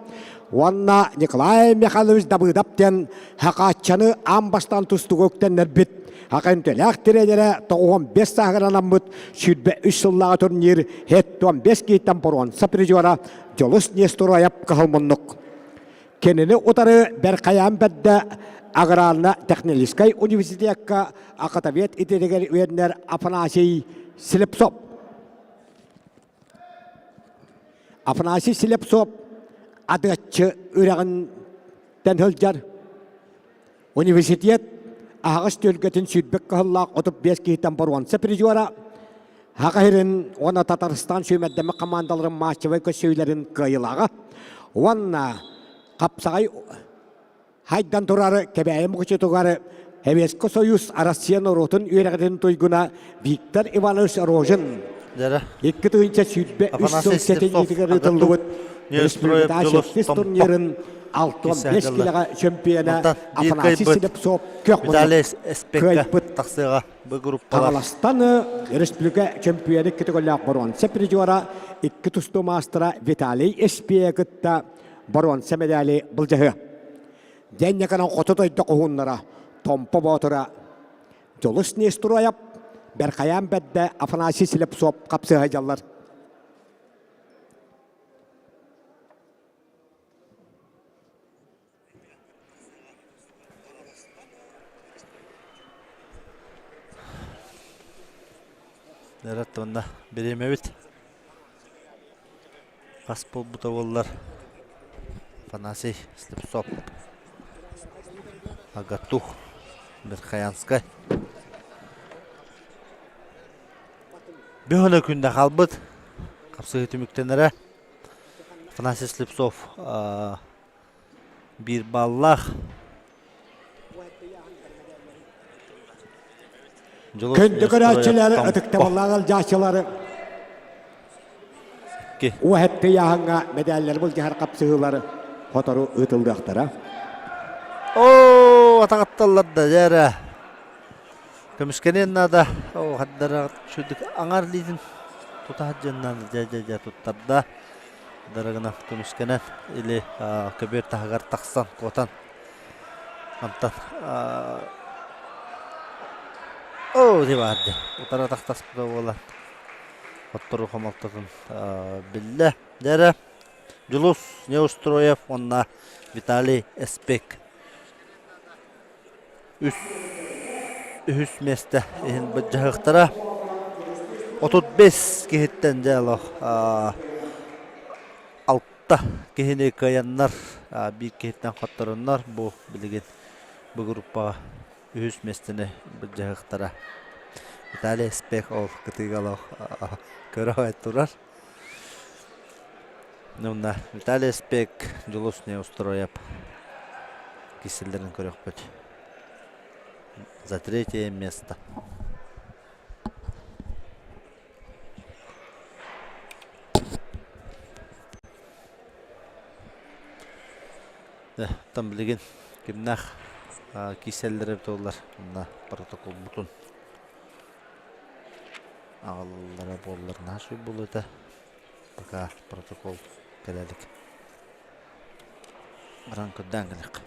уонна Николай Михайлович Давыдов диэн Хакааччаны аан бастаан тустууга үктэннэрбит Акынтэлээх тренерэ 95 сааһыгар анаммыт 23 сыллааҕы турнир 75 киһиттэн боруонса призера Дьолус Нестороев кыһыл муннук. Кинини утары Бэрхайаан бэрдэ аграрно-техническай университекка академия идэтигэр үөрэнэр Афанасий Слепцов. Афанасий Слепцов Адыаччы үрэҕинтэн сылдьар. Университет аһаҕас түөлгэтин сүүрбэк кыһыллаах 35 киһиттэн боруонса призера Саха сирин уонна Татарстан сүүмэрдэммит хамаандаларын матчевай көрсүһүүлэрин кыайыылааҕа уонна хапсаҕай хайдан турары Кэбээйи Мукучутугар Советский Союз Россия норуотун үөрэҕин туйгуна Виктор Иванович Рожин 2023 сыл сэтинньитигэр ыытыллыбыт республика сэттис турнирын 65 килэҕэ чөмпүйэнэ Афанасий Слепцов көх кыайбыт. Тахсыаҕа бу группалар. Хаҥаластан республика чөмпүйэнэ икки төгүллээх боруонса призера, икки тустуу маастара Виталий Эспиэ кытта боруонса медали былдьаһыа. Дьэнньэкэнэн хоту дойду хоһууннара Томпо Боотура Дьулус Нестроев, Бэрхайаан Бэрдэ Афанасий Слепцов хапсыһа дьаллар. Эрэ онно бириэмэбит хас буолбута буоллар Афанасий Слепцов Агатух Верхоянскай Бөһөнө күндэ хаалбыт хапсыһыы түмүктэнэрэ Афанасий Слепцов биир баллаах Күндү көрөөччүлэр, ытыктабыллаах алдьааччылары Уһэппи ыйааһыҥҥа мэдээллэри былдьаһар хапсыһыылар сотору ыытыллыахтара. Оо, атаҕатталлар да дьэ Көмүскэниэн наада. Оо, хардара сүрдүк аҥар илиитин тута сылдьан наада. Дьэ, дьэ, дьэ, туттарда. Дарыгынан көмүскэнэн или көбүөр таһыгар тахсан, куотан. Мантан оо, дии баарды. Утары атахтаспыта буолан хотторуу хомолтотун биллэ. Дьэ эрэ, Дьулус Неустроев уонна Виталий Эспек үс үһүс миэстэ иһин былдьаһыахтара. 35 киһиттэн дьэ олох алта киһини кыайаннар, биир киһиттэн хоттороннор бу билигин бу группаҕа үһүс миэстэни былдьаһыахтара. Виталий Спех ол кытыыга олох көрө турар. Уонна Виталий Спек, Дьулус Неустроев киселлэрин көрүөхпүт. За третье место. Там билигин кимнээх киселлэрэ буоллар онно протоколбутун аҕалаллара буоллар наһаа үчүгэй буолуо этэ. Пока протокол кэлэ илик. Баран көрдөөн кэлиэххэ.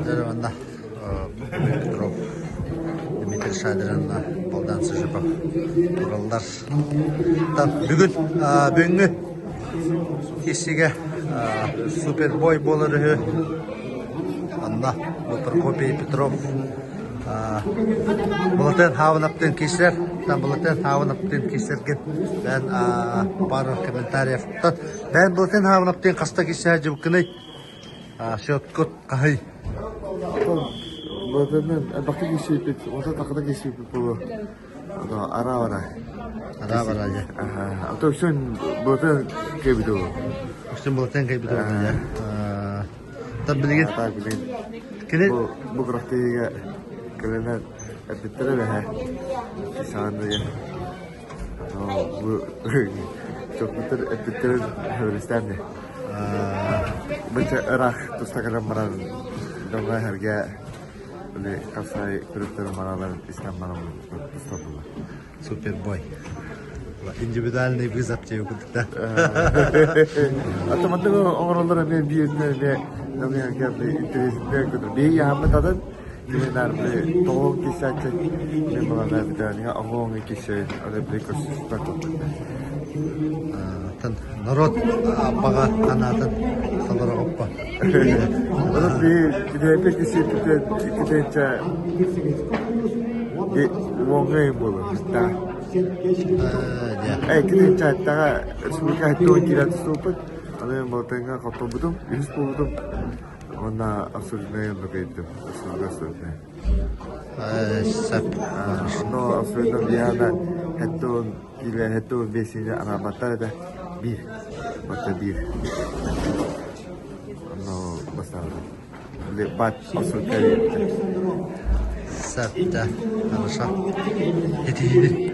Дьэ манна Петров, Дмитрий Шадрин, Балдан Сыжипов тураллар. Бүгүн бүгүҥҥү киирсиигэ супербой буолар үһү. Анна Прокопий Петров Былатын Хаабынаптыын киирсэр. Былатын Хаабынаптыын киирсэргин бэйэн пару комментариев. Бэйэн Былатын Хаабынаптыын хаста киирсэ дьыбыккыный? Счеткут хаһый? Былатынын элбэхтик киирсибиппит, уонна тахата киирсибиппит буолуо. Араа-бара. Араа-бара дьэ. А то үксүн былатын кэбит ол. Үксүн былатын кэбит ол дьэ. Та билигин Так билигин. Кини Бу бу күрэхтэһиигэ кэлэнэр эппиттэрэ бэһэ. Саанныйа. Бу чоппуттар эппиттэрин хэбилистээн Быча ыраах туста кэлэн баран дьоҥҥо эһэргэ били хапсаай күрүктэрин маналарын истэн баран тустардылар. Супербой. Индивидуальный вызов тебе курдук да. Ата маннык оҥороллор эмиэ бииринэ эмиэ эмиэ интэриэсинэй көтөр. Биһиги яһаммыт атын кини били тоҕуон киирсээччи мен балана бүтээниҥэ оҕуоҥа киирсэбин аны били көрсүспэт Тан народ баҕа санаатын толорогоппо. Onun bir китайпе кисиэппитин китайча уоҥҥа буолар да. Э китайча аттаҕа республика туон киирэн тустубуппут. Аны Малтайга хотторбутум, үһүс буолбутум. Уонна абсолютнай оннук ыйдым. Абсолютно абсолютнай. Сөп. Но абсолютно Диана хэттуун киилэ хэттуун биэсиини анаабаттар этэ. Биир. Батта биир. Но бастаабытым. Бат абсолютно Сөп, да. Хорошо. Итиһини.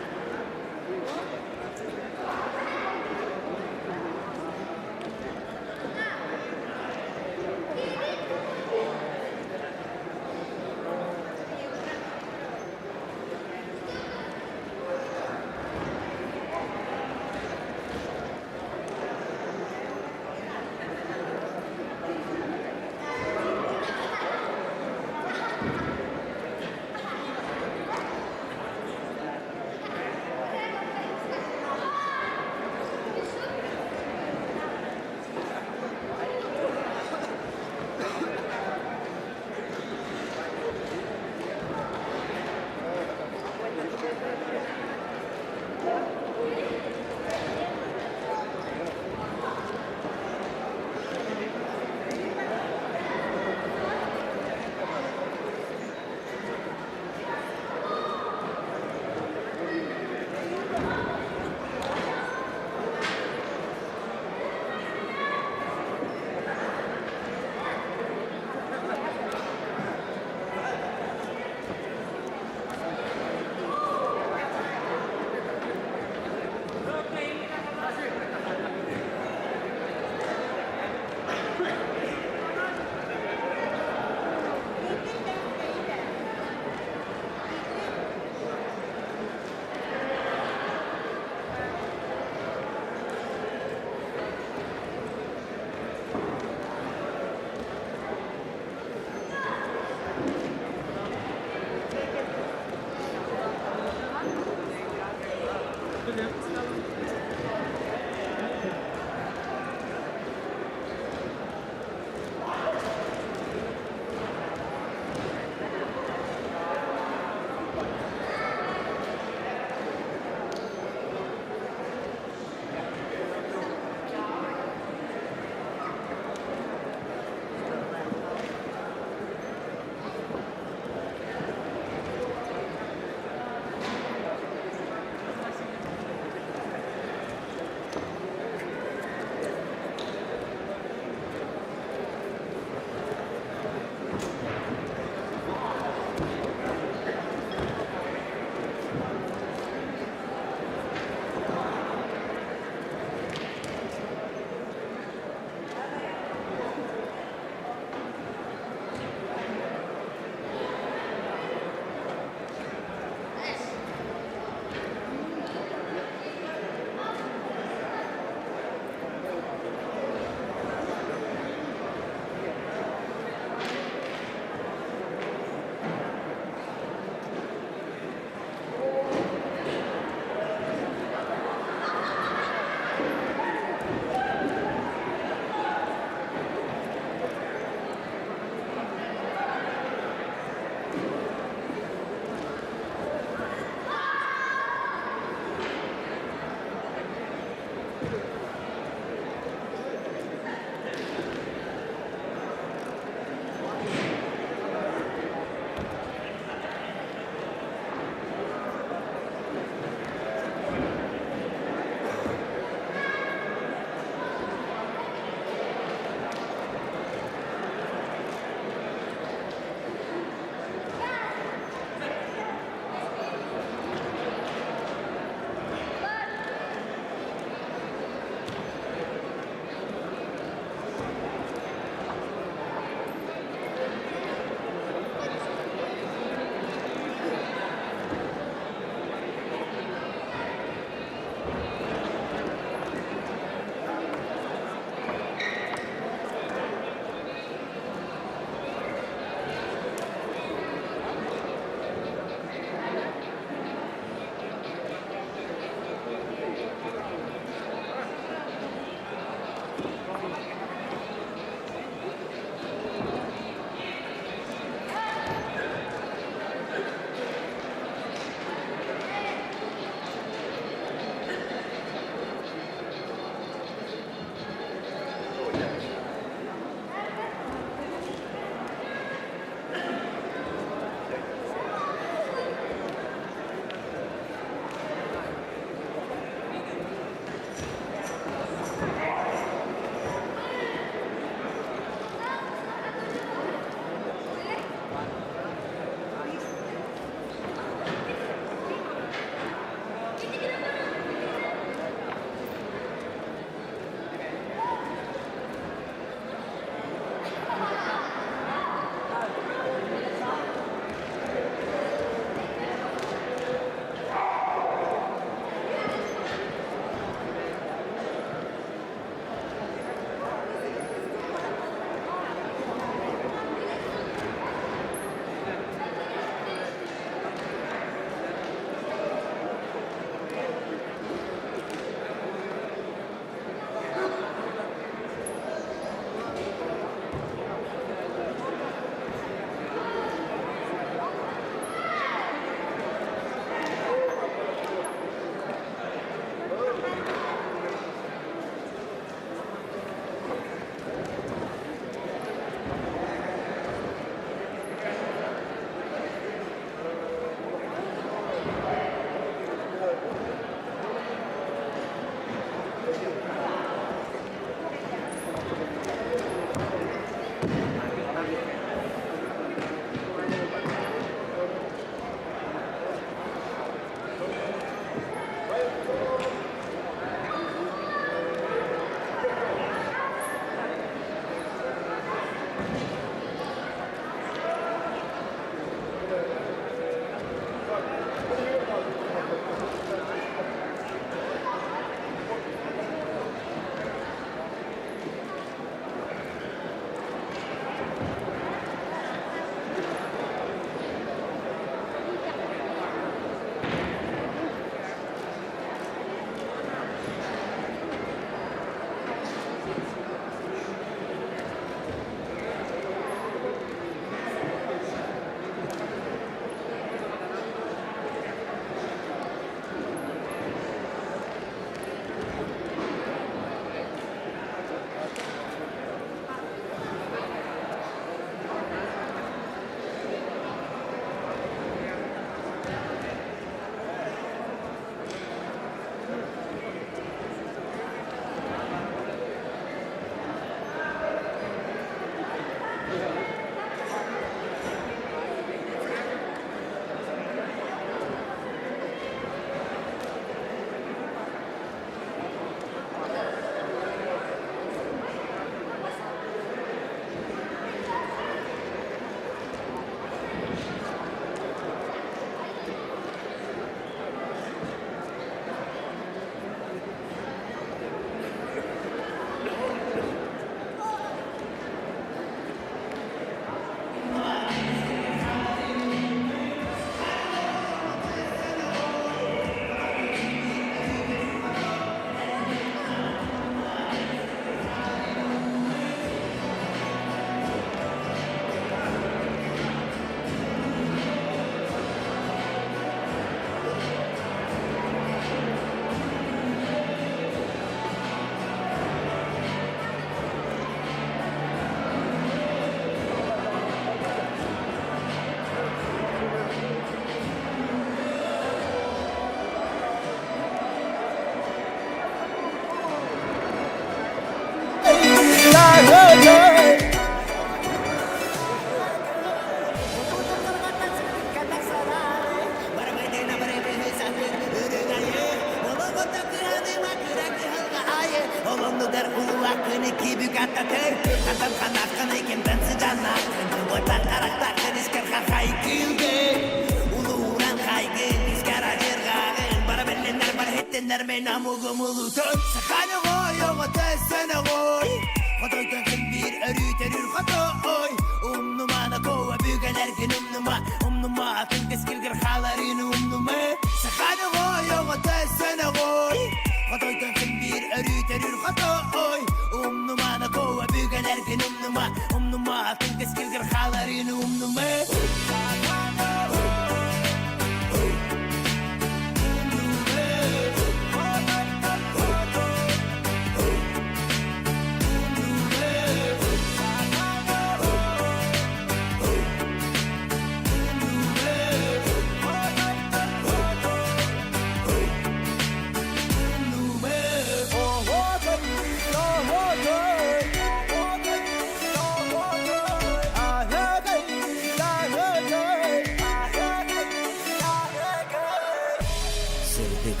Сырдык,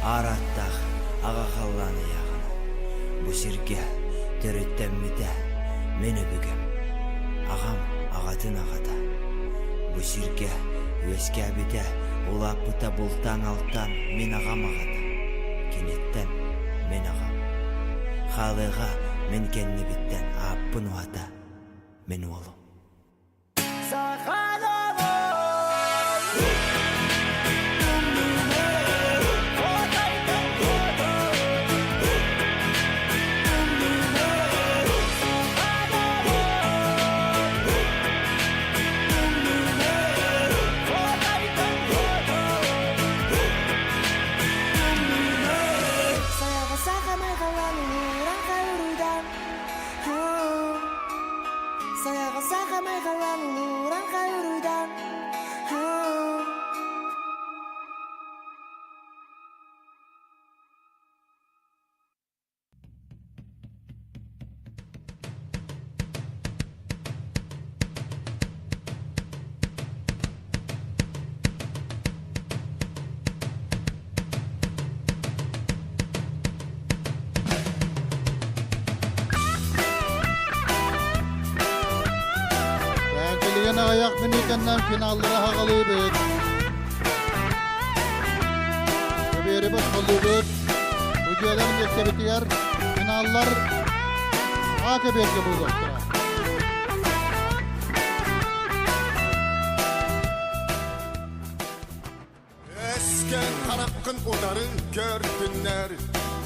аар ааттаах аҕа халлаан ыйааҕынан бу сиргэ төрүттэммитэ мин өбүгэм, аҕам аҕатын аҕата. Бу сиргэ үөскээбитэ, улааппыта бултаан-алтаан мин аҕам аҕата, киниттэн мин аҕам. Хаалыаҕа мин кэннибиттэн ааппын уһата мин уолум. Билигин аҕыйах мүнүүтэннэн финаллары аҕалыыбыт. Көбүөрү босхолуубут. Удьуолар миэстэбитигэр финаллар А көбүөргэ буолуохтара. Өскөн хараххын утары көрдүннэр,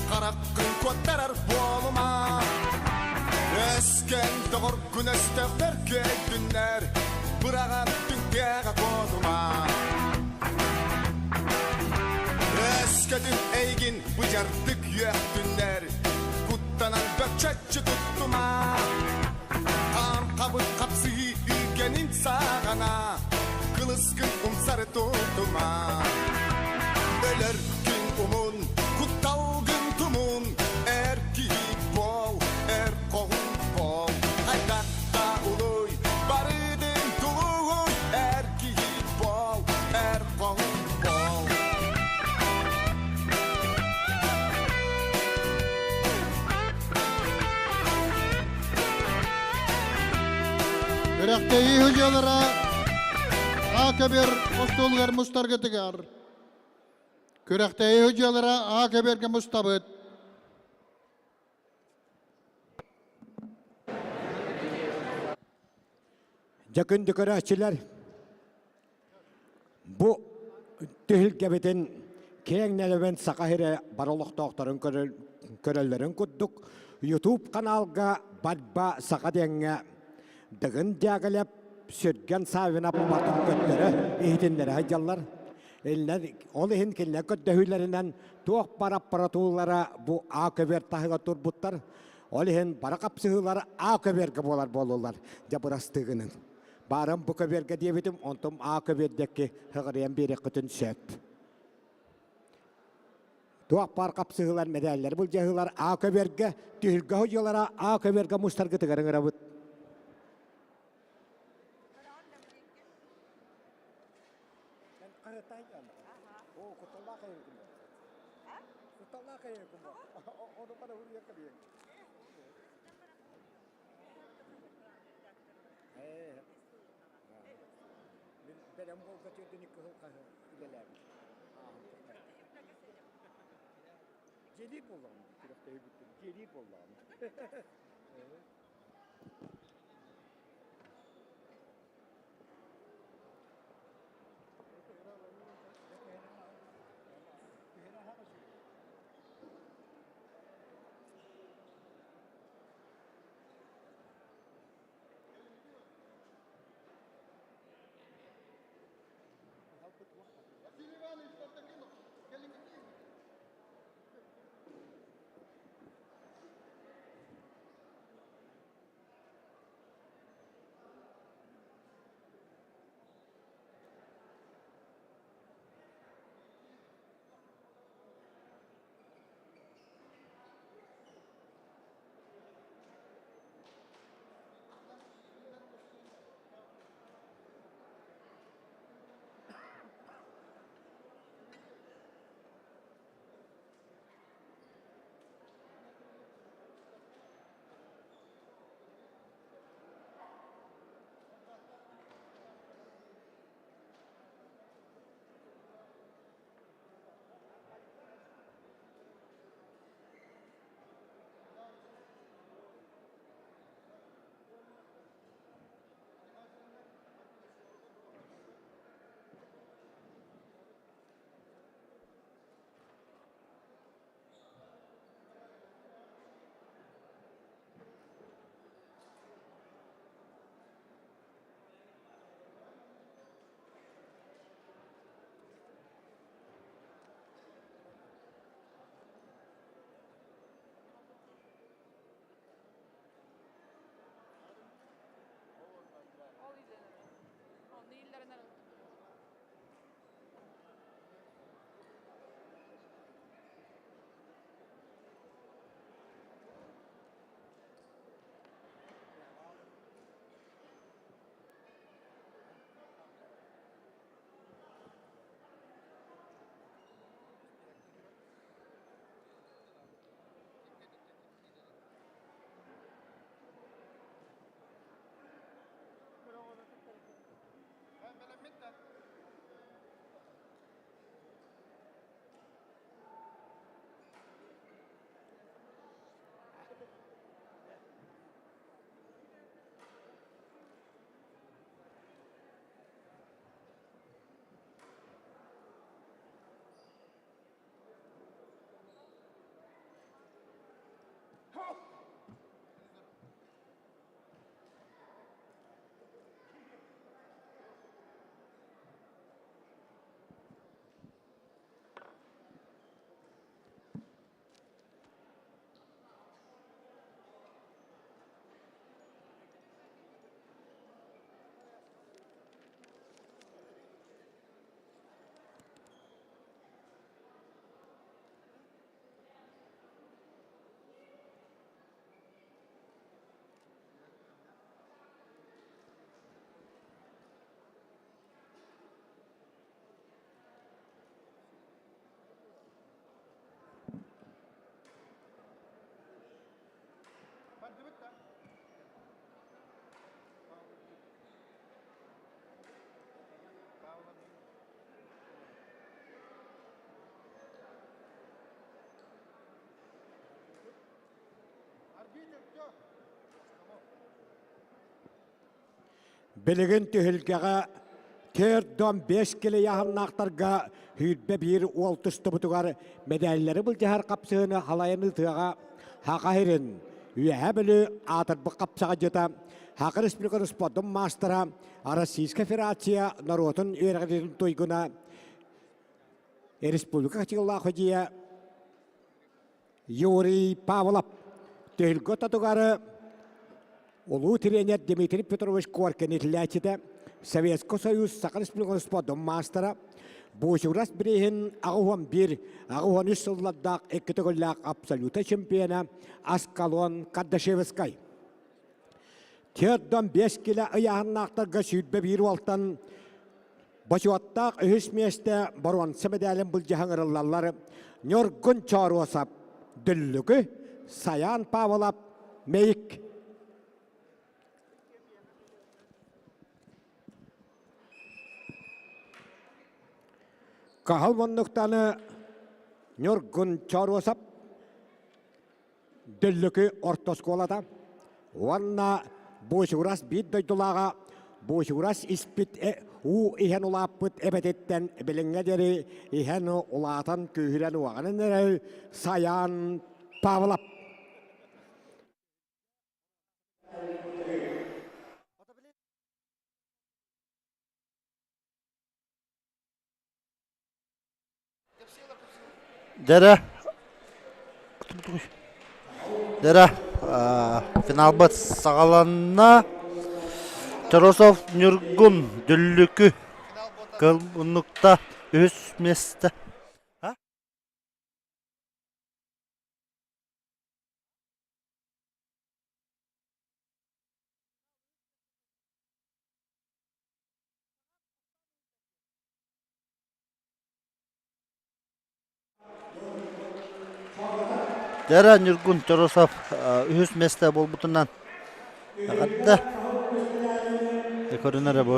хараххын куоттарар буолума. Өскөн доҕоргун өстөөхтөр көйдүннэр, быраҕан түҥкээҕэ куотума. Өскөтүн эйигин быдьардык үөхтүннэр, куттанан бөкчөччү туттума. Хаан хабыр хапсыһыы үгэнин саҕана, кылыскын умсары тутума. Өлөр күн умун, кутталгын тумун, эр киһи буол, эр хоһун буол. Хайдах да улуй, барыдын тулуй, эр киһи буол, эр хоһун буол. Күрэхтэһии судьуйалара А көбүөр остуолугар мустаргытыгар. Күрэхтэһии судьуйалара А көбүөргэ мустабыт. Дьэ күндү көрөөччүлэр, бу түһүлгэбитин киэҥ нэлэмэн Саха сирэ бары олохтоохторун көрөллөрүн курдук YouTube каналга Барба Саха диэҥҥэ Дыгын Дягилев, Сүргэн Саввинов батын көрдөрө, иһитиннэрэ сылдьаллар. Ол иһин кинилэр көрдөһүүлэринэн туох бар аппаратуралара бу А көбүөр таһыгар турбуттар. Ол иһин бары хапсыһыылар А көбүөргэ буолар буоллулар. Дьэ бырастыы гынын. Баарым бу көбүөргэ диэбитим, онтум А көбүөрдэкки хыҕырыйан биэриэххитин сөп. Туох баар хапсыһыылар мэдээллэри былдьаһыылар А көбүөргэ, түһүлгэ судьуйалара А көбүөргэ мустаргытыгар ыҥырабыт. Бэлэм буолга түөрдүн кыһыл хаһы үлэлээбит. Дьиэлиир буоллаҕым, күрэхтэһиибиттэн дьиэлиир буоллаҕым. Василий Иванович Тартакинов, коллектив. Билигин түһүлгэҕэ 4-5 килийааһыннаахтарга 21 уол тустубутугар мэдээллэри былдьаһар хапсыһыыны халайан ыытыаҕа Саха сирин Үөһээ Бүлүү аатырбыт хапсаҕайдьыта Саха Республикатын спордун маастара Российскай Федерация норуотун үөрэҕириитин туйгуна Республика хачыгылаах дьиэ Юрий Павлов түһүлгэ ортотугар улуу тренер Дмитрий Петрович Коркин иитиллээччитэ, Советский Союз Саха Республикатын спордун маастара, Буучугурас бирииһин 81, 83 сыллардаах икки төгүллээх абсолюта чемпиона Аскалон Кардашевскай. Төрдөн 5 килэ ыйааһыннаахтарга 21 уолтан бочуоттаах үһүс миэстэ боруонса мэдээлин былдьаһан ырыллаллар Ньургун Чооруосап, Дүллүкү, Саян Павлов, Мэйик. Каһыл муннуктаны Ньургун Чооруосап, Дүллүкү орто оскуолата уонна Буочугурас биир дойдулааҕа Буочугурас испит уу иһэн улааппыт эбэтиттэн билиҥҥэ диэри иһэн улаатан күүһүрэн уоҕанан эрэр Саян Павлов. Дьэрэ, дьэрэ, финалбыт саҕаланна. Чоросов Ньургун Дүллүкү кыл муннукта үһүс миэстэ. Дьара Ньургун Чоросов үһүс миэстэ буолбутунан эҕэрдэ. Көрүнэр бу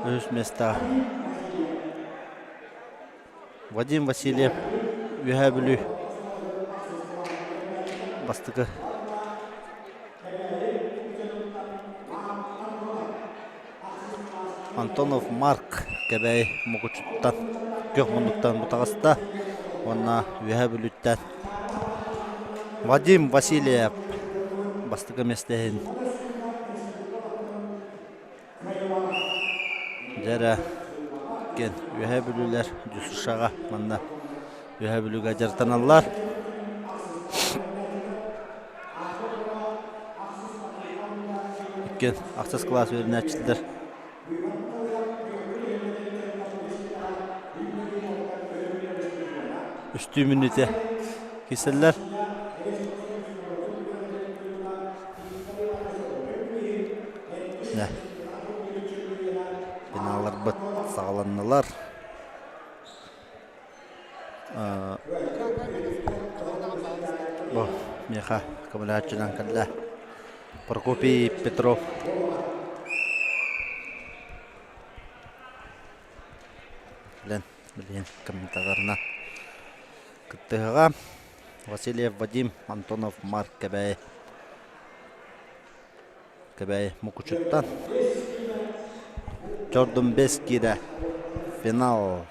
үһүс миэстэҕэ. Вадим Васильев Үөһээ Бүлүү бастакы Антонов Марк Кэбээйи Мукучуттан күөх муннуктан бу таҕыста уонна Үөһээ Бүлүүттэн Вадим Васильев бастакы миэстэ иһин Дьэ эрэ иккиэн Үөһээ Бүлүүлэр ДЮСШ-ҕа манна Үөһээ Бүлүүгэ дьарыктаналлар. Иккиэн ахсыс кылаас үөрэнээччилэр. Үстүү мүнүүтэ киирсэллэр. Дьэ, финалларбыт саҕаланнылар. Бу миэхэ көмөлөһөөччүнэн кэллэ Прокопий Петров. Билэн, билигин комментаторынан кыттыһыаҕа. Васильев Вадим, Антонов Марк Кэбээйи. Кэбээйи Мукучуттан. Чордун бэс киирэ. Финал.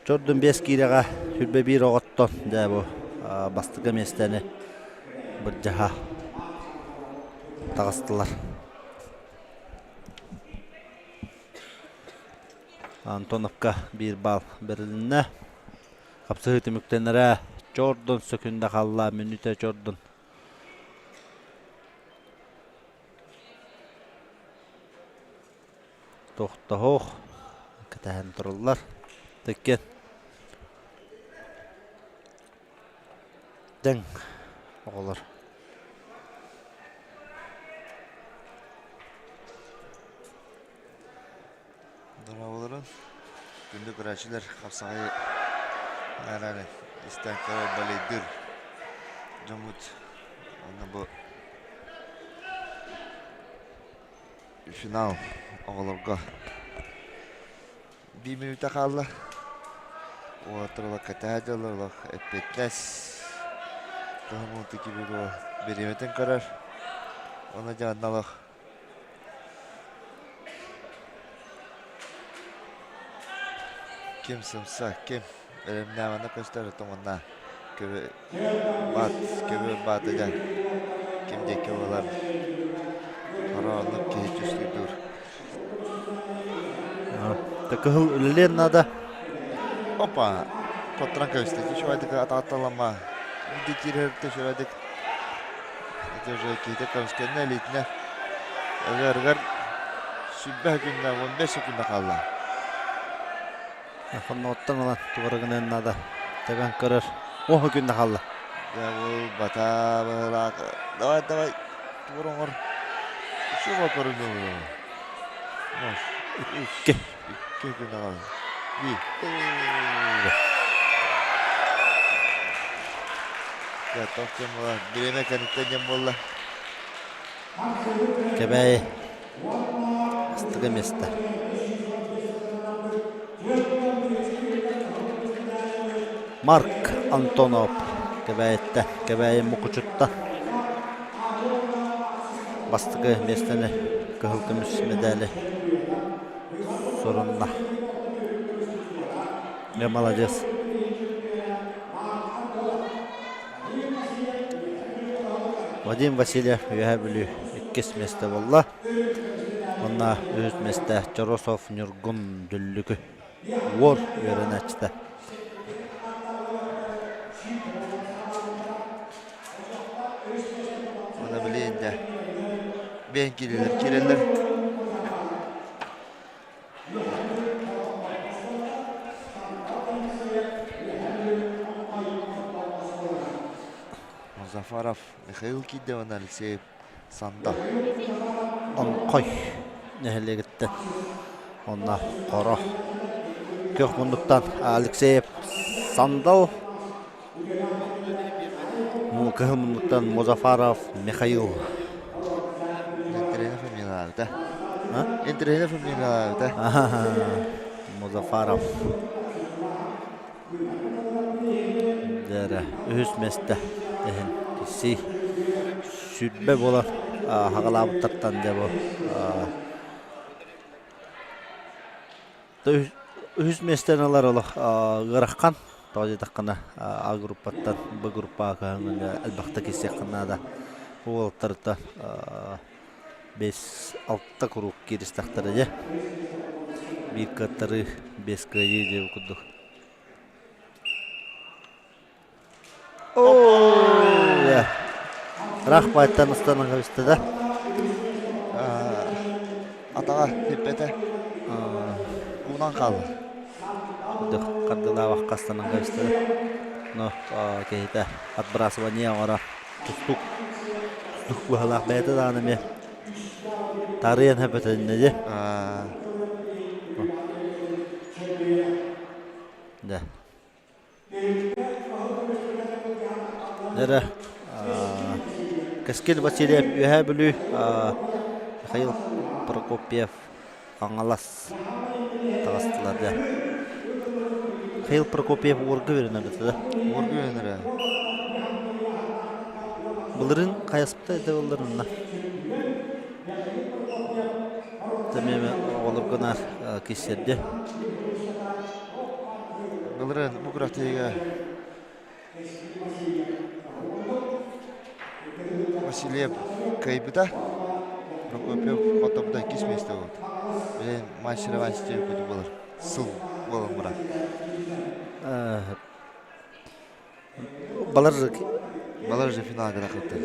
Чордун бэс киирэҕэ сүрбэ биир оҕоттон дьэ бу бастакы миэстэни былдьаһа таҕыстылар. Антоновка биир баал бэрилиннэ. Хапсыһыы түмүктэнэрэ чордун сөкүндэ хаалла, мүнүүтэ чордун. Тохтоһуох кэтэһэн тураллар. Тэккен тэҥ оҕолор. Дорооболорун. Күндү көрөөччүлэр, хапсаҕай араар истэн көрөр балейдыр дьоммут онно бу финал оҕолорго биир мүнүүтэ хаалла. Уолаттар олох кэтэһэ дьаллар олох эппиэтинэс кыһаммыт киһи бириэмэтин көрөр. Онно дьэ онно олох Ким сымса, ким бэлэмнээҕинэ көстөр отон көбө баат, көбө баата дьэ ким диэки буолар хорооннук киһи түстүүр. Кыһыл үлэлиэн наада. Опа! Куттаран кэбистэ. Үчүгэйдик атаатталама. Ди киирэр үчүгэйдик. Это уже киһитэ көмүскэннэ илиитинэ. Ыгарыгар сүбэ күннэ, 15 күннэ хаалла. Хонноҕуттан ылан тугара гыныан наада. Тэбэн көрөр. Оһо күннэ хаалла. Дьабыл бата быһылаах. Давай, давай. Тугар оҥор. Үчүгэй көрүнү. Икки. Икки күн хаалла. Биир. Дьэ, тоох диэн буолла. Бириэмэ кэнниттэн диэн буолла. Кэбээйи бастакы миэстэ. Марк Антонов Кэбээйиттэн, Кэбээйи Мукучуттан бастакы миэстэни кыһыл көмүс мэдээли сурунна. Дьэ, маладьыас. Вадим Васильев Үөһээ Бүлүү иккис миэстэ буолла. Уонна үһүс миэстэ Чоросов Ньургун Дүллүкү Уор үөрэнээччитэ. Аны билин дьэ бэйэн киирэллэр киирэллэр. Музафаров Михаил киирдэ уонна Алексеев Сандал. Оҥхой нэһилиэгиттэн уонна Хоро күөх муннуктан Алексеев Сандал Кыһыл муннуктан Музафаров Михаил. Интэриэһинэй фамилиялаабыта. Интэриэһинэй фамилиялаабыта. Музафаров. Дьэрэ, үһүс миэстэ иһин кисси сүрбэ буолар хагалаабыттартан дьэ бу Үһүс миэстэни ылар олох ыарахан. Тоҕо диэтэххинэ А группаттан Б группаҕа көһөҥҥүн элбэхтэ киирсиэххин наада. Уолаттарыттан 5-6 куруук кииристэхтэрэ дьэ. Биир кыаттарыы, биэс кыайыы диэбит курдук. Оо, Ыраах баайтан ыстанан кэбистэ да. Атаҕа типпэтэ. Уунан хаалла. Хардылаабакка ыстанан кэбистэ да. Но киһитэ отбрасывание оҥоро тустук тустук быһалаах бэйэтэ даҕаны эмиэ таарыйан хэпэтиннэ дии. Да. Эрэ Кэскил Васильев Үөһээ Бүлүү Михаил Прокопьев Хаҥалас таҕыстылар дьэ. Михаил Прокопьев уорга үөрэнэр да? Уорга үөрэнэр ээ. Былырыын хайаспыта этэ былырынна. Тэмиэмэ оҕолорго наар киссэрдэ. Былырыын бу күрэхтэһиигэ Васильев кыайбыта. Прокопьев хотоппута иккис миэстэ буолбут. Билигин матч реванш диэбит буолар. Сыл буолан баран. Балар Балар уже финалга тахсыбыттар.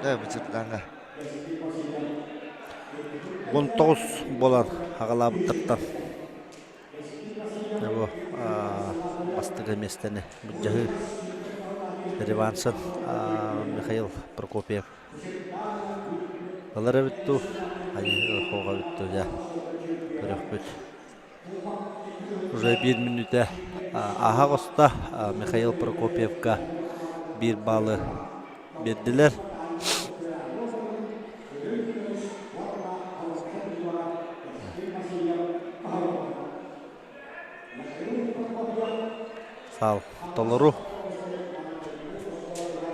Да, бычырдаҥҥа. 19 буолан аҕалаабыттартан бу бастакы миэстэни былдьаһыы реваншын Михаил Прокопьев ылар эбит дуу, хоҕо эбит дуу дьэ көрөхпүт. Уже биир мүнүүтэ ааһа оҕуста. Михаил Прокопьевка биир баалы биэрдилэр. Саал толору.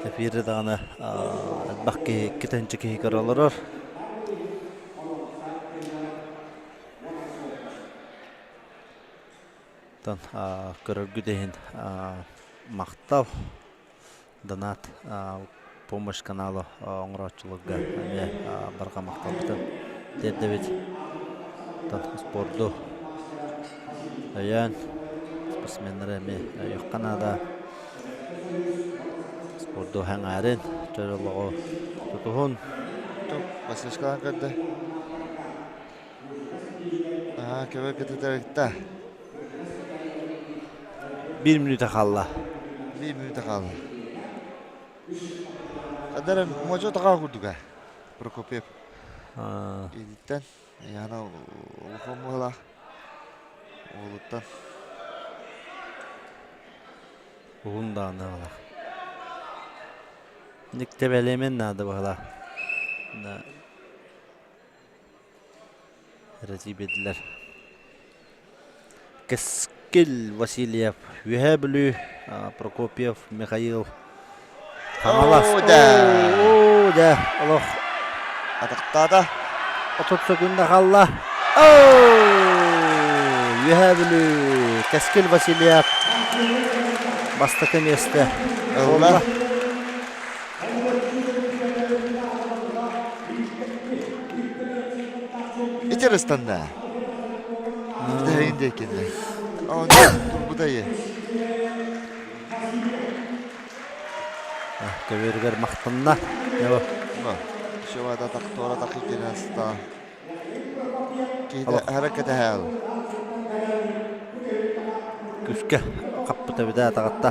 Эфири даҕаны элбэх киһи, икки тыһыынча киһи көрө олорор. Оттон көрөргүт иһин махтал. Донат помощь канала оҥорооччуларга эмиэ барҕа махталбытын тиэрдэбит. Оттон спорду өйөөн спортсменнары эмиэ өйүөххэ наада. Спорду сэҥээрин, чөл олоҕу тутуһун. Тутуһун. Басышкалан көрдө. Аа, көбө кытытарыкта. Биир мүнүүтэ хаалла. Биир мүнүүтэ хаалла. Адарым мочо тагаа курдуга. Прокопьев. Илиттен Яна улахан быһылаах уолуттан. Уһун даҕаны быһылаах. Никтэбэлиэмэн наада быһылаах. Да. Эрэтийбэтилэр. Кэскил Васильев, Үөһээ Бүлүү, Прокопьев Михаил, Хаҥалас. Оо, да. Оо, да, олох. Атахтаата. 30 секунда хаалла. Үөһээ Бүлүү, Кэскил Васильев бастакы миэстэ. Ылла. Итер ыстанна. Бүтэһигин диэкиннэ. Онон турбута ийэ. Көбүөрүгэр махтанна. Шевада тахтора тахикинаста. Киһитэ хараккатаһаал. Күскэ хаппыта битэ атаҕатта.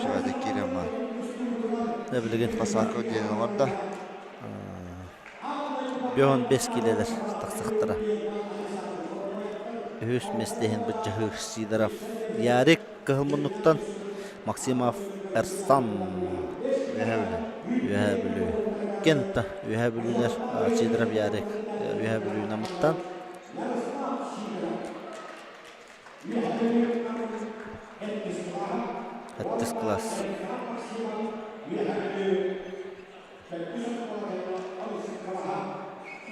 Шевада киирема. Билигин Хасако диэн оҥордо. 55 килэлэр тахсахтара. Үһүс миэстэ иһин быдьаһыы Сидоров Ярик Кыһыл Муннуктан Максимов Эрсан Үөһээ Бүлүү. Үөһээ Бүлүү. Кента Үөһээ Бүлүүлэр Сидоров Ярик Үөһээ Бүлүү Намыттан. Сэттис класс.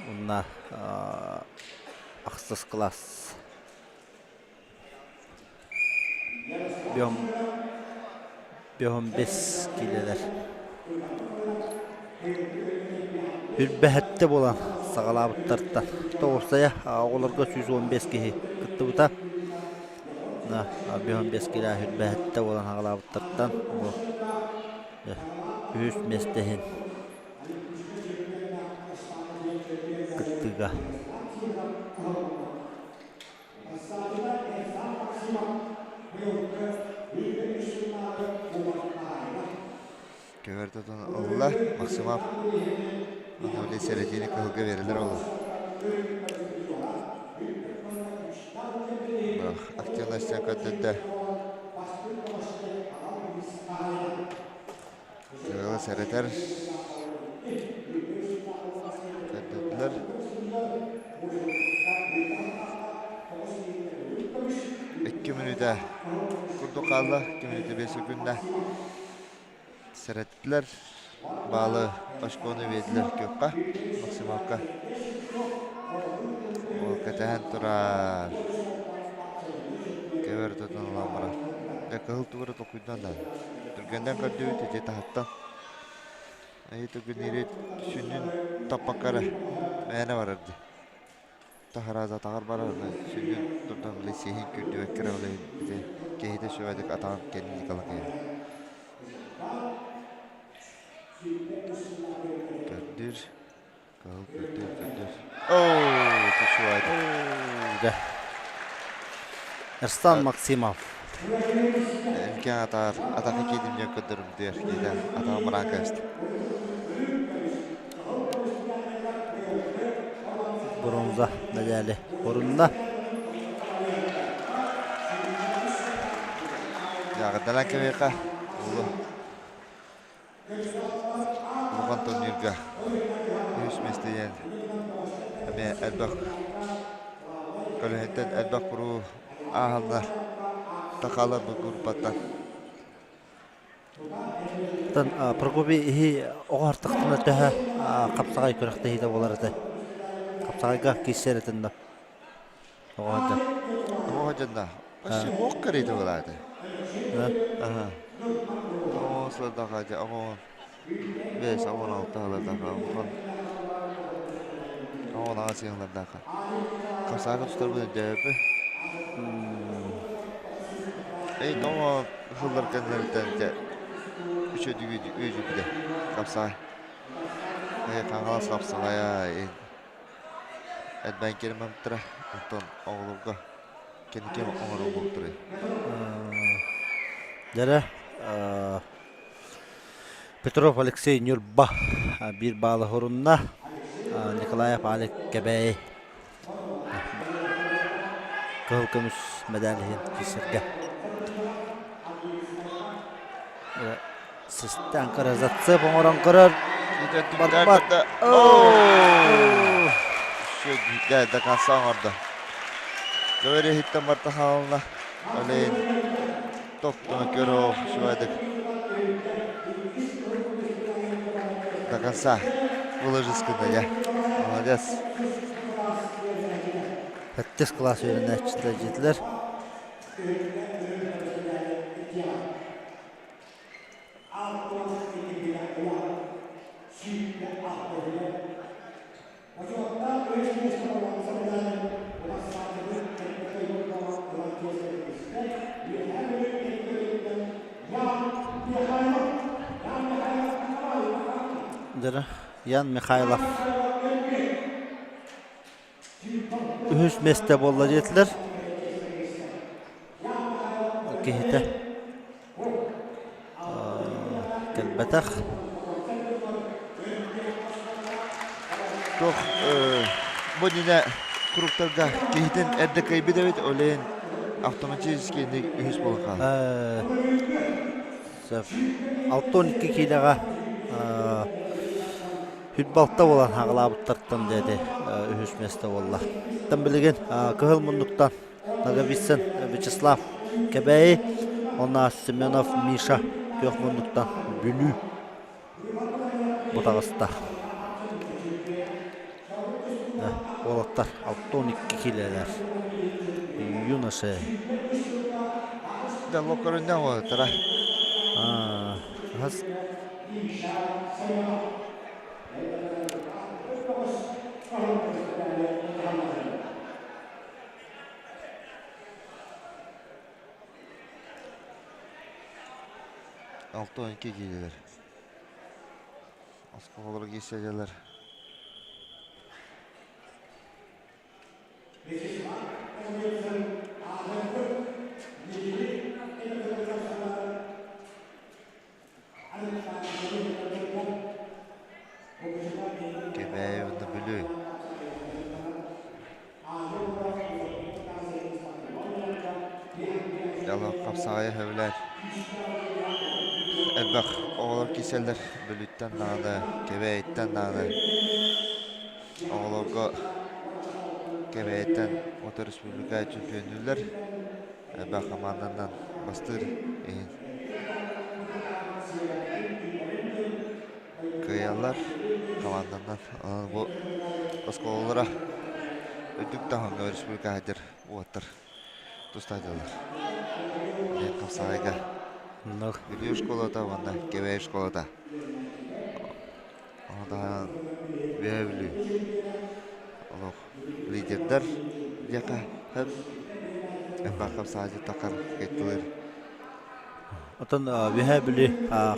Уонна ахсыс класс. Бөм бөм бес киилэлэр. Үрбэһэттэ буолан саҕалаабыттартан тоҕусайа оҕолорго 115 киһи кыттыбыта. 55 киилэ үрбэһэттэ буолан саҕалаабыттартан бу үһүс миэстэ иһин кыттыыга. Көбөртөтөн ылла Максимов. Анатолий Середини кыһылга берилер ол. Активностьтан көрдөрдө. Кыһылы сэрэтэр. Көрдөрдүлэр. Икки мүнүүтэ курдук хаалла. Икки мүнүүтэ биэс секунда. Сэрэттилэр. Баалы очкону биэрдилэр күөххэ, Максимовка. Ол кэтэһэн турар. Көбөр тутун ылан барар. Дьэ кыһыл тугу эрэ толкуйдаан да. Түргэннэн көрдүбүт ити таһыттан. Айы түгүнүрү сүнньүн таппакка эрэ мээнэ барар дии. Таһарааза атаҕар барар сүнньүн турдан били сиһин күрдүбэккэ эрэ ол иһин ити киһитэ сүбэтик атаҕын кэннин калакыйар. Көрдүүр. Кыһыл көрдүүр, көрдүүр. Оо, түшүвайды. Да. Эрстан Максимов. Үлкен атаар атака киидим диэн көрдөрүм диэр киидэ атаҕым мыраан кэбистэ. Бронза медали орунна. Яҕырданан кэбиэхэ улу улахан турнирга үһүс миэстэ эмиэ элбэх көлөһүнтэн элбэх куруу ааһаллар такалар бу группаттан Оттон Прокопий иһи оҕо артахтына төһө хапсаҕай күрэхтэһиитэ буолар этэ? Хапсаҕайга киирсэр этин да? Оҕо сылдьан. Оҕо сылдьан да. Почти уох кэриэтэ буолааты. Аха. Оҕо сылдаха дьэ оҕо бэс 16 сылдаха оҕо 16 сылдаха. Хасаака тутарбын өйдөөбү. Эй, тоҕо сыллар кэннилэриттэн дьэ үчүгэй үөдүйбүтэ хапсаҕай. Ээ, Хаҥалас хапсаҕайа элбээн киирмэттэрэ, онтон оҕолорго кэнники оҥоруллубуттарый. Дьэрэ, Петров Алексей Ньурба биир баалы хорунна. Николаев Алик Кэбээйи кыһыл көмүс мэдээль иһин киирсэргэ. Систэн көрөр, зацеп оҥорон көрөр. Барбат. Все, до конца оҥордо. Көбөр иһиттэн барта хаалына. Олейн Тохтоно көрө үчүгэйдик. До конца выложись я. Молодец. Сэттис кылаас үөрэнээччилэр дьиэтилэр. Ян Михайлов үһүс миэстэ буолла диэтилэр. Киһитэ кэлбэтэх. Туох бу иннинэ кругтарга киһитин эрдэ кыайбыт эбит, ол иһин автоматически үһүс буолан хаалла. Сөп. 62 киилэҕэ Хүт-балта буолан хаҕалаабыттартан диэти үһүс миэстэ буолла. Оттон билигин кыһыл муннуктан Ноговицын Вячеслав Кэбээйи уонна Семенов Миша күөх муннуктан Бүлүү бу таҕыста. Уолаттар 62 киилэлэр. Юноши. Да локорунна уолаттара. Хас 62 киилэлэр. Оскуолалар киирсэллэр. Кэбээйи уонна Бүлүү. Дьаллаах хапсаҕайы сөбүлээн элбэх оҕолор киирсэллэр Бүлүүттэн даҕаны, Кэбээйиттэн даҕаны. Оҕолорго Кэбээйиттэн Ото республика чемпионнууллар. Элбэх хамаанданан бастыыр иһин кыайаллар хамаанданан. Онон бу оскуолалара үрдүк таһымҥа республика сылдьар уолаттар тустааччылар. Диэн хапсаҕайга Бүлүү школата уонна Кэбээйи школата. Ону таһынан Үөһээ Бүлүү олох лидердэр диэххэ сөп. Элбэх хапсаҕайдьыт таххар кыттылыр. Оттон Үөһээ Бүлүү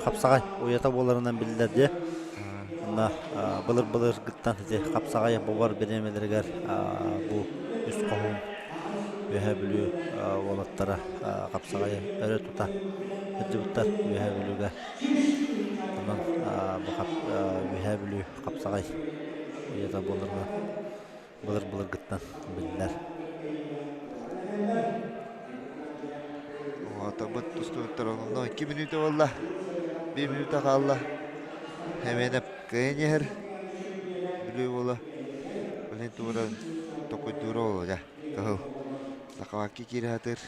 хапсаҕай уйата буоларынан биллэр дии. Онно былыр-былыргыттан ити хапсаҕай бобор бириэмэлэригэр бу үс хоһуун Үөһээ Бүлүү уолаттара хапсаҕайы өрө тута сылдьыбыттар Үөһээ Бүлүүгэ. Онон бу Үөһээ Бүлүү хапсаҕай уйата буоларынан былыр-былыргыттан биллэр. Уотабыт тустубуттар онно 2 мүнүүтэ буолла. 1 мүнүүтэ хаалла. Эмиэнэп кыайан иһэр. Бүлүү буола. Блин тууран токуйдуура буолуо дьэ. Кыһыл. Захватки киирэ сатыыр.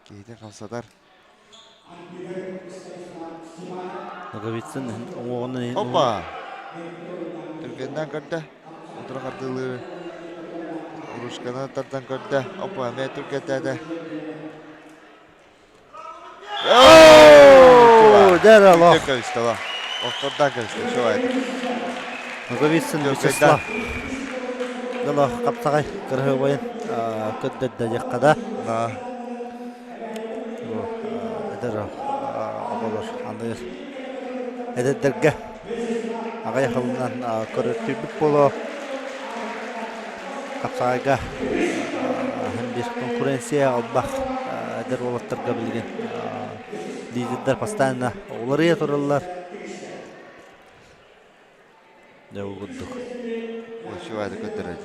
Киһитин хамсатар. Ноговицын уҥуоҕунан Опа! Түргэннээн көрдө. Утары хардыылыыр. Ручканы тардан көрдө. Опа, эмиэ түргэттээтэ. Дьэ олох. Көбүстэ Охтордоон көбүстэ. Шо это? Ноговицын Вячеслав. Дало хапсаҕай кыраһыабайын көрдөрдө диэххэ да. Эдэр оҕолор аны эдэрдэргэ аҕыйах сылынан көрөттүүрбүт буолуо. Хапсаҕайга биир конкуренция албах эдэр уолаттарга билигин лидердэр постоянно уларыйа тураллар. Дьэ ол курдук. Учугайдык көрдөрөт.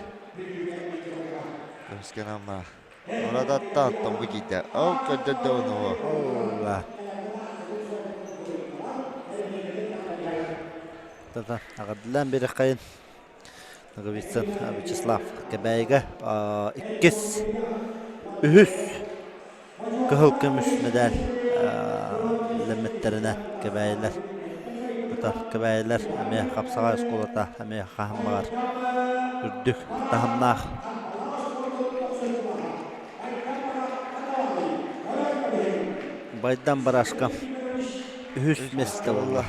Көмүскэн амма. Урататтан томбу киирдэ. Ол көрдөрдө ону. Ола. Тата аҕардылаан биэрэххэйин Ноговицын Вячеслав Кэбээйигэ иккис, үһүс кыһыл көмүс мэдэл лэммиттэринэ Кэбээйилэр тута Кэбээйилэр эмиэ хапсаҕай оскуолата эмиэ хаһан баҕар үрдүк таһымнаах Байдан Барашка үһүс миэстэ буолла.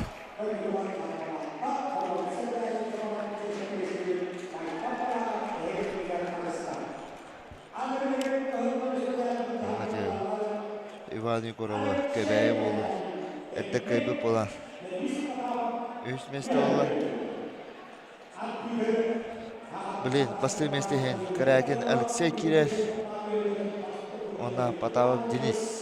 Иван Егорова Кэбээйи буолун эрдэ кыайбыт буолан үһүс миэстэ буолла. Блин, бастыыр миэстэ иһин Корякин Алексей киирэр уонна Потапов Денис.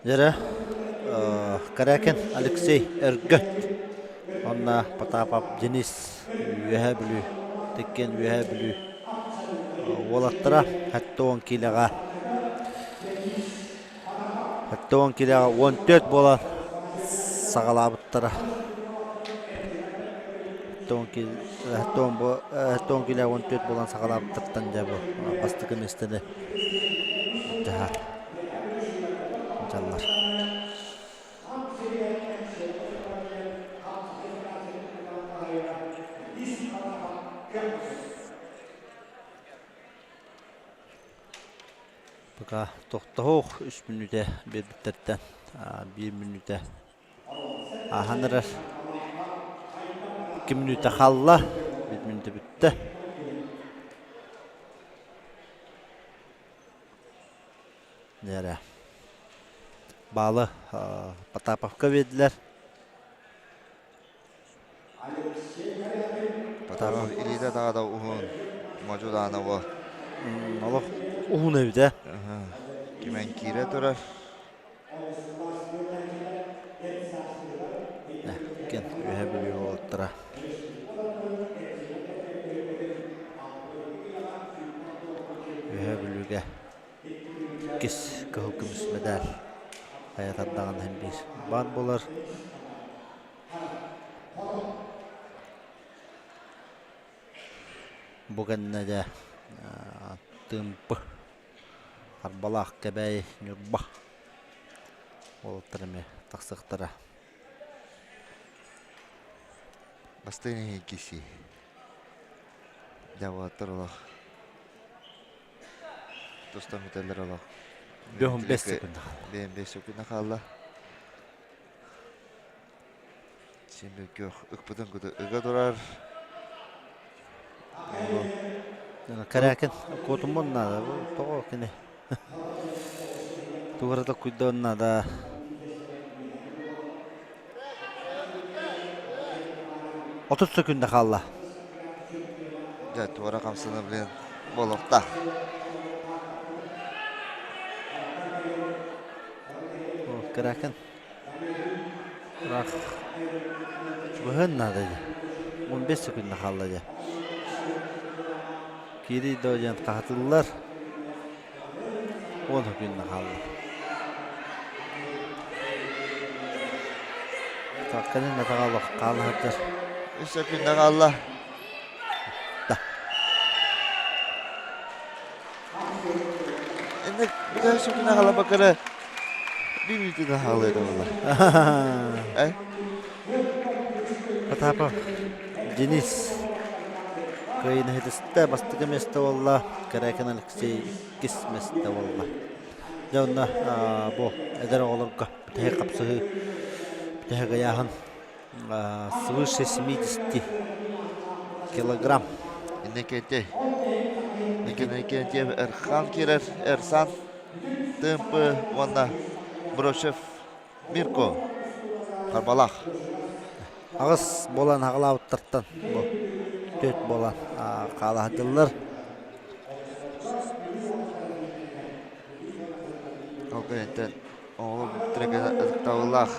Дьэрэ Корякин Алексей Өргөт уонна Потапов Денис Үөһээ Бүлүү Тиккен Үөһээ Бүлүү уолаттара 70 киилэҕэ 70 киилэҕэ 14 буолан саҕалаабыттара. 70 киилэҕэ 14 буолан саҕалаабыттартан дьэ бу бастакы миэстэни дьаһар дьаллар. Пока тохтоһуох үс мүнүүтэ биэрбиттэртэн биир мүнүүтэ ааһан эрэр. Икки мүнүүтэ хаалла, биир мүнүүтэ бүттэ. Дьэ Баалы Потаповка биэрдилэр. Потапов илиитэ таҕа уһун, модьулаана буол. Олох уһун эбит ээ. Кимэн киирэ турар. Кен үөһэ Бүлүү уолаттара. Үөһэ Бүлүүгэ иккис кыһыл көмүс мэдээл хайа тардаҕын иһин биир баар буолар. Бу кэннэ дьэ Тыымпы, Харбалаах, Кэбээйи, Ньурба уолаттар эмиэ тахсыахтара. Бастыҥ иһин киси. Дьэ уолаттар олох тустан бүтэллэр олох. 5 секунда. 5 секунда хаалла. Син күөх ыкпытын кыты ыга турар. Корякин куотуммун наада тоҕо кини тугу да куйдуон наада 30 секунда хаалла. Дьэ, туора хамсана блин буолуохтаах. Корякин Ыраах чугаһыан наада дии. 15 секунда хаалла дии. Киирий доо диэн хаһытыллар. 10 секунда хаалла. Кэлин атаҕа олох хаала сылдьар. Үс секунда хаалла. Да. Инник бүтэ секунда хаала бакара bir минутаны хаалыа буолла. Э? Потапов Денис. Кыайыыны ситистэ, бастакы миэстэ буолла, Корякин Алексей иккис миэстэ буолла. Дьэ онно бу эдэр оҕолорго бүтэһик хапсыһыы, бүтэһик ыйааһын свыше 70 килограмм. Иннокентий. Иннокентий Эрхан киирэр, Эрсан, Тымпы уонна Брошев Мирко Харбалаах. Аҕыс буолан аҕалаабыттартан бу түөрт буолан хаалаһдыллар. Ол кэнниттэн оҕолор ытыктабыллаах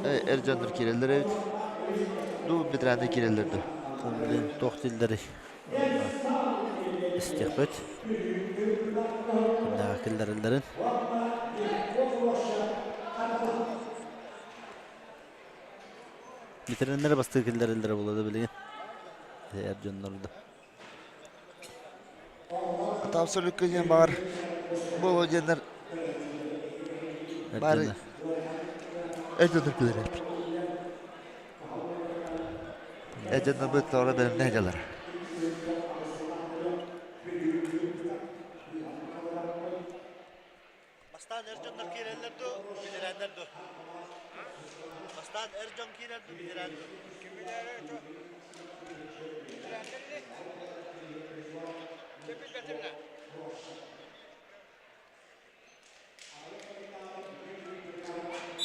эр дьоннор киирэллэр эбит. Дуу ветераннар киирэллэр дуу. Блин, туох дииллэрий? Истиэхпит. Кимнээҕэ киллэрэллэрин. Ветериннэр бастыы киллэрэллэрэ буолла да билигин. Эр дьоннор да. Ата абсолютно диэн баҕар буолуо диэннэр бары эр дьоннор кэлэр Эр дьоннорбут тоҕо бэлэмнээх дьалар. Бастаан эр дьоннор киирэллэр дуу, бэтэрээннэр дуу? Бастаан эр дьон киирэр дуу, бэтэрээн дуу?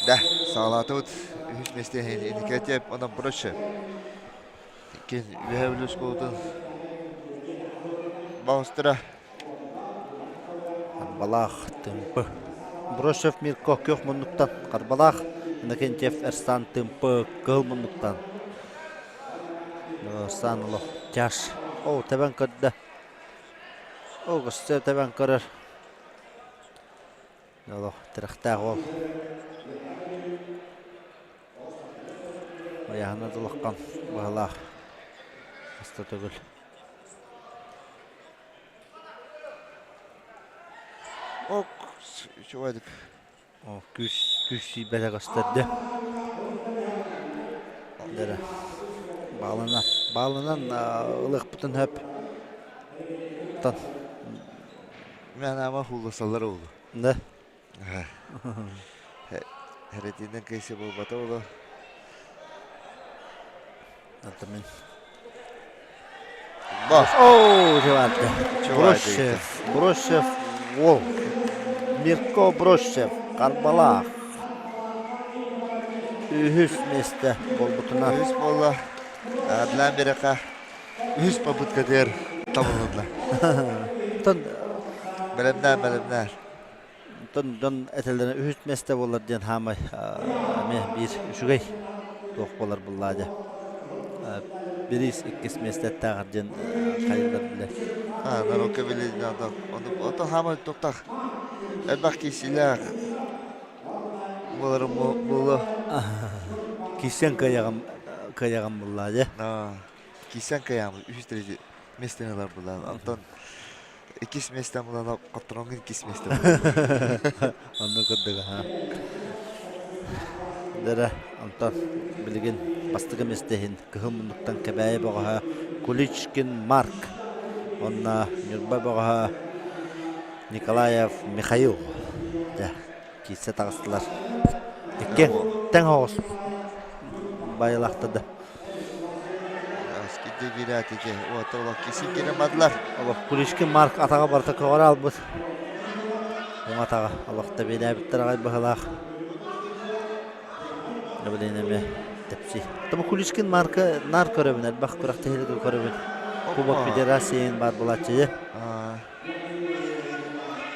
Да, саҕалаатыбыт үһүс миэстэ Инникетьев онон проще. Иккис Үөһээ Бүлүү оскуолатын баҕастара Харбалаах Тымпы. Бросев Мирко күөх муннуктан Харбалаах, Иннокентьев Эрсан Тымпы кыһыл муннуктан. Эрсан олох тяж. О, тэбэн көрдө. О, көстө тэбэн көрөр. Олох тирэхтээх уол. Айаһына дулаххан баһылаах. Аста төгүл. Ок, үчүгэйдик. О, күүс, күүс сиийбэтэ көстөрдө. Дэрэ. Баалынан, баалынан ылыахпытын хөп. Тан. Мен ама хулласалар oldu. Да. Херетинен кыйсы болбата оло. Антамин. О, жеварды. Бросев, Бросев, Вол. Мирко Бросев, Карбалах. Үһүс месте болбутуна. Үһүс буолла. Адлан берека үһүс попытка дер табылынна. Тон Бэлэмнээн, бэлэмнээн. Онтон дьон этэллэринэн үһүс миэстэ буолар диэн хаамай эмиэ биир үчүгэй туох буолар буллаа дьэ. Бириис иккис миэстэттээҕэр диэн хайыллар билэр. А, народка билин ото хаамай туктах элбэх киисилээх буоларым буолуо. Киисен кыайаҕым кыайаҕым буллаа дьэ. Киисен кыайаҕым үһүс третий миэстэни ылар буллаа. Онтон Иккис миэстэм булан хотторооҥҥун иккис миэстэ булан. Оннук курдук аха. Дэрэ, онтон билигин бастакы миэстэ иһин кыһыл муннуктан Кэбээйи бөҕөһө Куличкин Марк уонна Ньурба бөҕөһө Николаев Михаил дьэ киирсэ таҕыстылар. Икки тэҥ оҕус байылахтады. Куличкин Марк атаҕа барыта көҕөрө албыт. Уҥа атаҕа олох тэбиэлээбиттэр аҕай быһылаах. Билин эмиэ тэпси. Тому Куличкин Марка наар көрөбүн, элбэх күрэхтэһиилэргэ көрөбүн. Кубок Федерацияйын баар булааччы.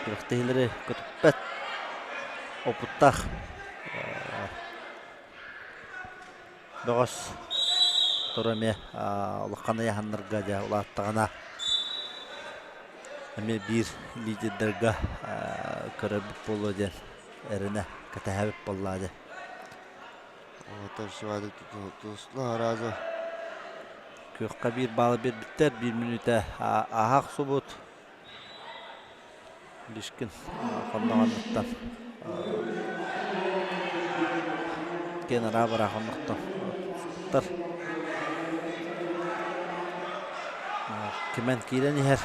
Күрэхтэһиилэри көтүппэт опыттаах Бөҕөс тура эмиэ улахан ыйааһыннарга дьэ улааттаҕына эмиэ биир лидердэргэ көрөрбүт буолуо диэн эрэнэ кэтэһэбит буоллаа дьэ. Күөххэ биир баалы биэрбиттэр, биир мүнүүтэ ааһа охсубут. Лишкин хонноҕоннуттан киэн араа бараа хоннохтон тутар. Кимэн киирэн иһэр.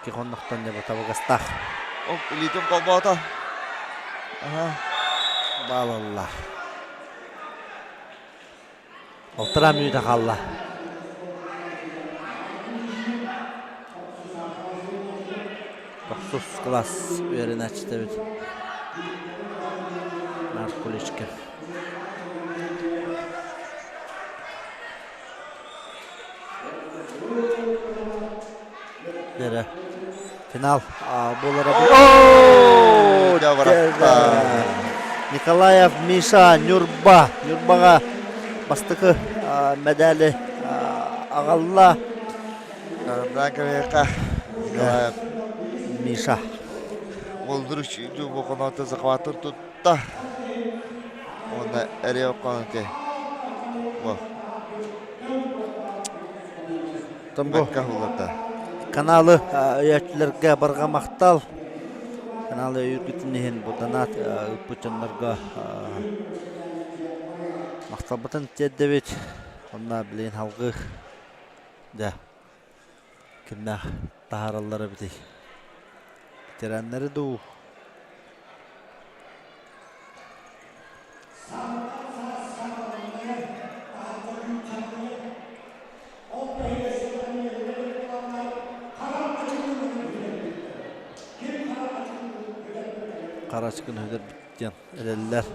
Кихоннохтон дьэ табыгастаах. Оп, илиитин холбоото. Аха. Баалалла. Полтора минута хаалла. Тохсус класс үөрэнээччитэ эбит. Наркуличка. Дere. Финал буолара. Николаев Миша Нюрба. Нюрбаҕа бастакы медали аҕалла. Николаев Миша. Уолдуруч бохоноото захватыр тутта. Уонна эрэ окконоте. Бу каналы өйөөччүлэргэ барҕа махтал. Каналы өйүүргүтүн иһин бу донат ыыппыт дьоннорго махталбытын тиэрдэбит. Онно билигин салгыы дьэ кимнээх таһаараллар эбитий? Ветераннары дуу? Харачкын өдөрбүт диэн эрэллэр.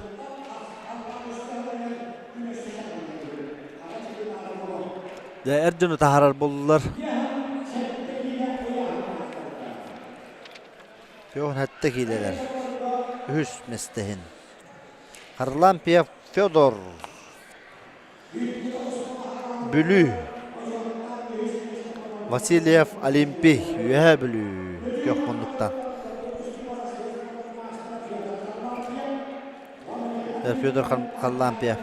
Дьэ эр дьону таһаарар буоллулар. Феон хэтте киилэлэр. Үһүс миэстэһин. Харлампьев Федор Бүлүү. Васильев Олимпий Үөһээ Бүлүү күөх муннуктан. Федор Харлампьев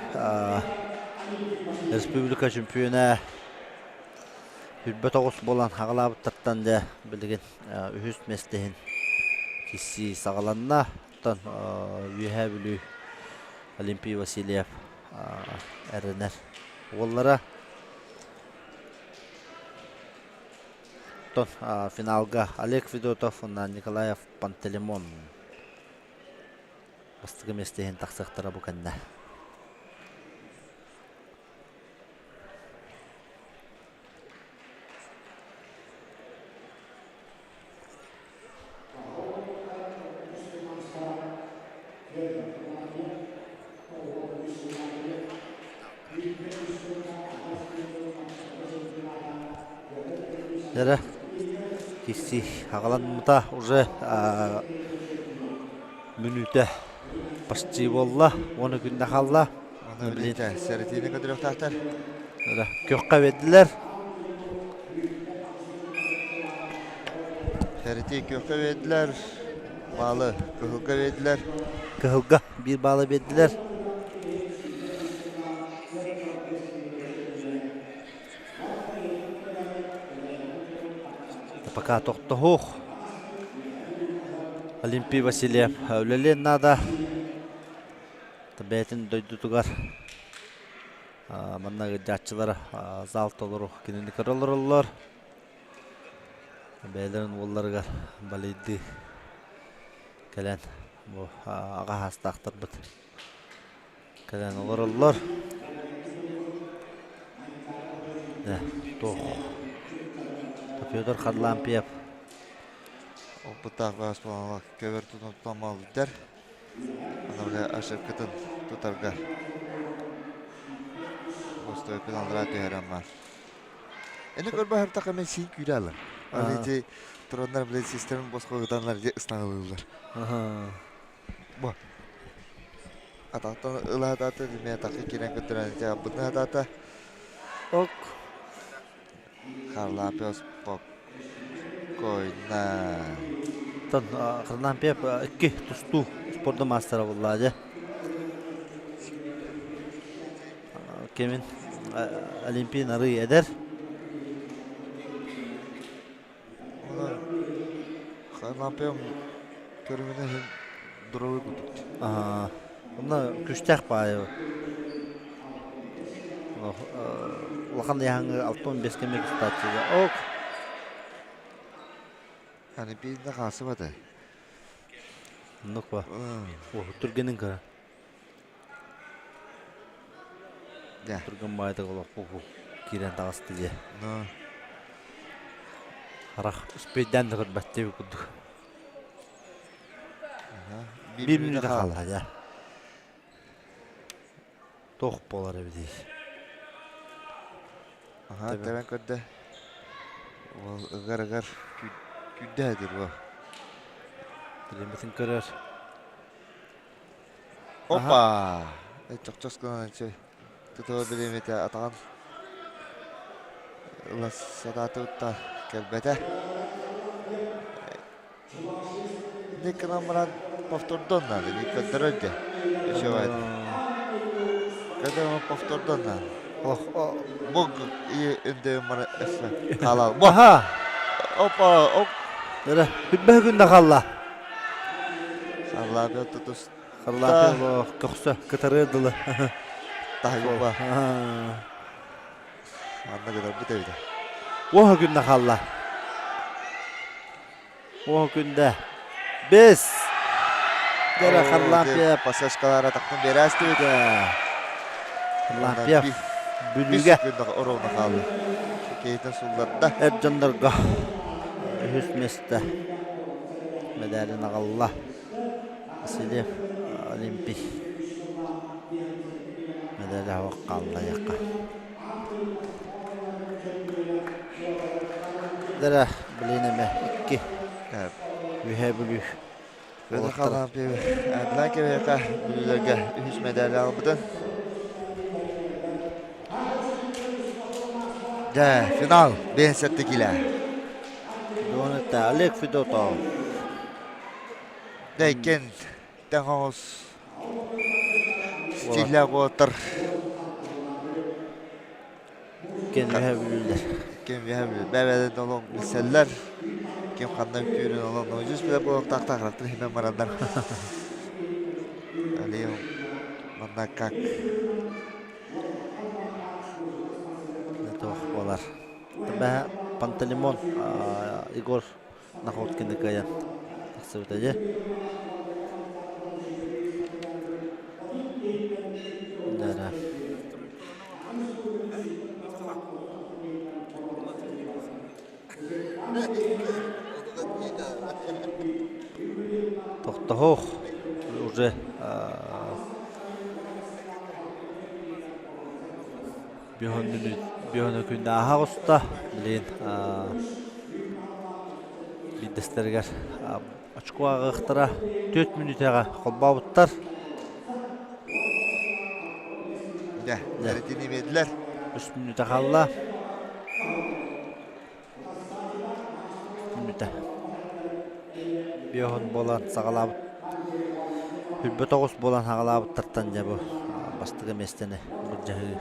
республика чемпиона 29 буолан хаҕалаабыттартан дьэ билигин үһүс миэстэһин киссии саҕаланна. Оттон Үөһээ Бүлүү Олимпий Васильев эрэнэр уоллара. Оттон финалга Олег Федотов уонна Николаев Пантелеймон бастакы миэстэ иһин тахсыахтара бу кэннэ. Эрэ киси аҕаланмыта уже мүнүүтэ почти буолла уонна күннэ хаалла. Аны билиитэ сэрэтиини көтүрүөхтээхтэр. Күөххэ биэрдилэр. Сэрэтии күөххэ биэрдилэр. Баалы кыһылга биэрдилэр. Кыһылга биир баалы биэрдилэр. Пока тохтоһуох. Олимпий Васильев үлэлиэн наада. Бэйэтин дойдутугар манна ыалдьааччылар зал толору кинини көрө олороллор. Бэйэлэрин уолларыгар балыйдыы кэлэн бу аҕа саастаахтарбыт кэлэн олороллор. Туох Федор Харлампьев Опыттаах баас буолан көбөр тутан малдыр. Аны ошибкатын тутарга Мостойпун аллара түһэрэн бар. Эни көрбө мен син күүрэ алар. Аны ити тураннар биле системин босхо ытаннар же ыстаҥалыыллар. Бу. Атақтан ылаатааты мен атаққа кирен көтөрөн ити абытын атаата. Ок. Харлампиос спокойно. Тон Харлампиев икки тустуу спорду маастара буолла дьэ. Кемин Олимпий нары эдэр. Харлампиев көрүҥүнэ иһин дурабы курдук. Онно күстээх баайы. Улахан ыйааһыҥҥа 65 кэмҥэ тустааччыга ок. Аны биирдэ хаалсыбата. Оннук ба. Түргэнин кыра. Түргэн баайдык олох киирэн таҕысты дьэ. Харах успейдаан да көрбөт диэбит курдук. Биир мүнүүтэ хаалла дьэ. Туох буолар эбитий? Аха, тэбэн көрдө. Ол ыгар-ыгар күүрдэ этир бу. Билиммитин көрөр. Опа! Чохчос гынан тутуо билиммите атаҕын ыла сатаатыбытта кэлбэтэ. Ник гынан баран повтордон надо, ник көрдөрөр дьэ. Еще баайда. Когда повтордон надо. Бог и үндэйин бара өссө хаалал. Аха! Опа, оп. Эрэ, бүббэ күндэ халла. Харлаапя тутус. Харлаапя көхсө кытары дылы. Таһыгыба. Анна гынарбыт эбитэ. Уоһа күндэ халла. Уоһа күндэ. Бес. Дера Харлампьев. Пассажкалара тахтан берээстибит. Харлампьев. Бүлүүгэ. Оруолна хаалла. Кейтен сулларда. Эр дьоннорго үһүс месте медалин аҕалла. Васильев Олимпий медали хаалла яққа. Дара блин эме икки үһэ бүлүү. Петр Харлампьев Адлан кэбиһэхэ бүлүүлэргэ үһүс медали албытын. Дьэ, финал 57 килэ. Дуонетта Олег Федотов. Дэйкен тэҥ стилля буолтар. Кем үһэ бүлүүлэр. Кем үһэ бүлүү. Бэбэдэн олон билсэллэр. Ким ханна үктүүрүн олон нойдьус билэ буолуохтаахтар харахтар химэн бараннар. Алиев манна как Туох буолар. Бэһэ Пантелеймон Егор Находкины кыайан тахсыбыта дьэ. Да-да. Тохтоһуох уже Бүһүн күннэ аһа оҕуста. Билигин биирдэстэригэр очко ааҕыахтара 4 мүнүүтэҕэ холбообуттар. Дьэ, бэритини биэрдилэр. 3 мүнүүтэ хаалла. Мүнүүтэ. Бүһүн буолан саҕалаабыт. 29 буолан саҕалаабыттартан дьэ бу бастакы миэстэни былдьаһыы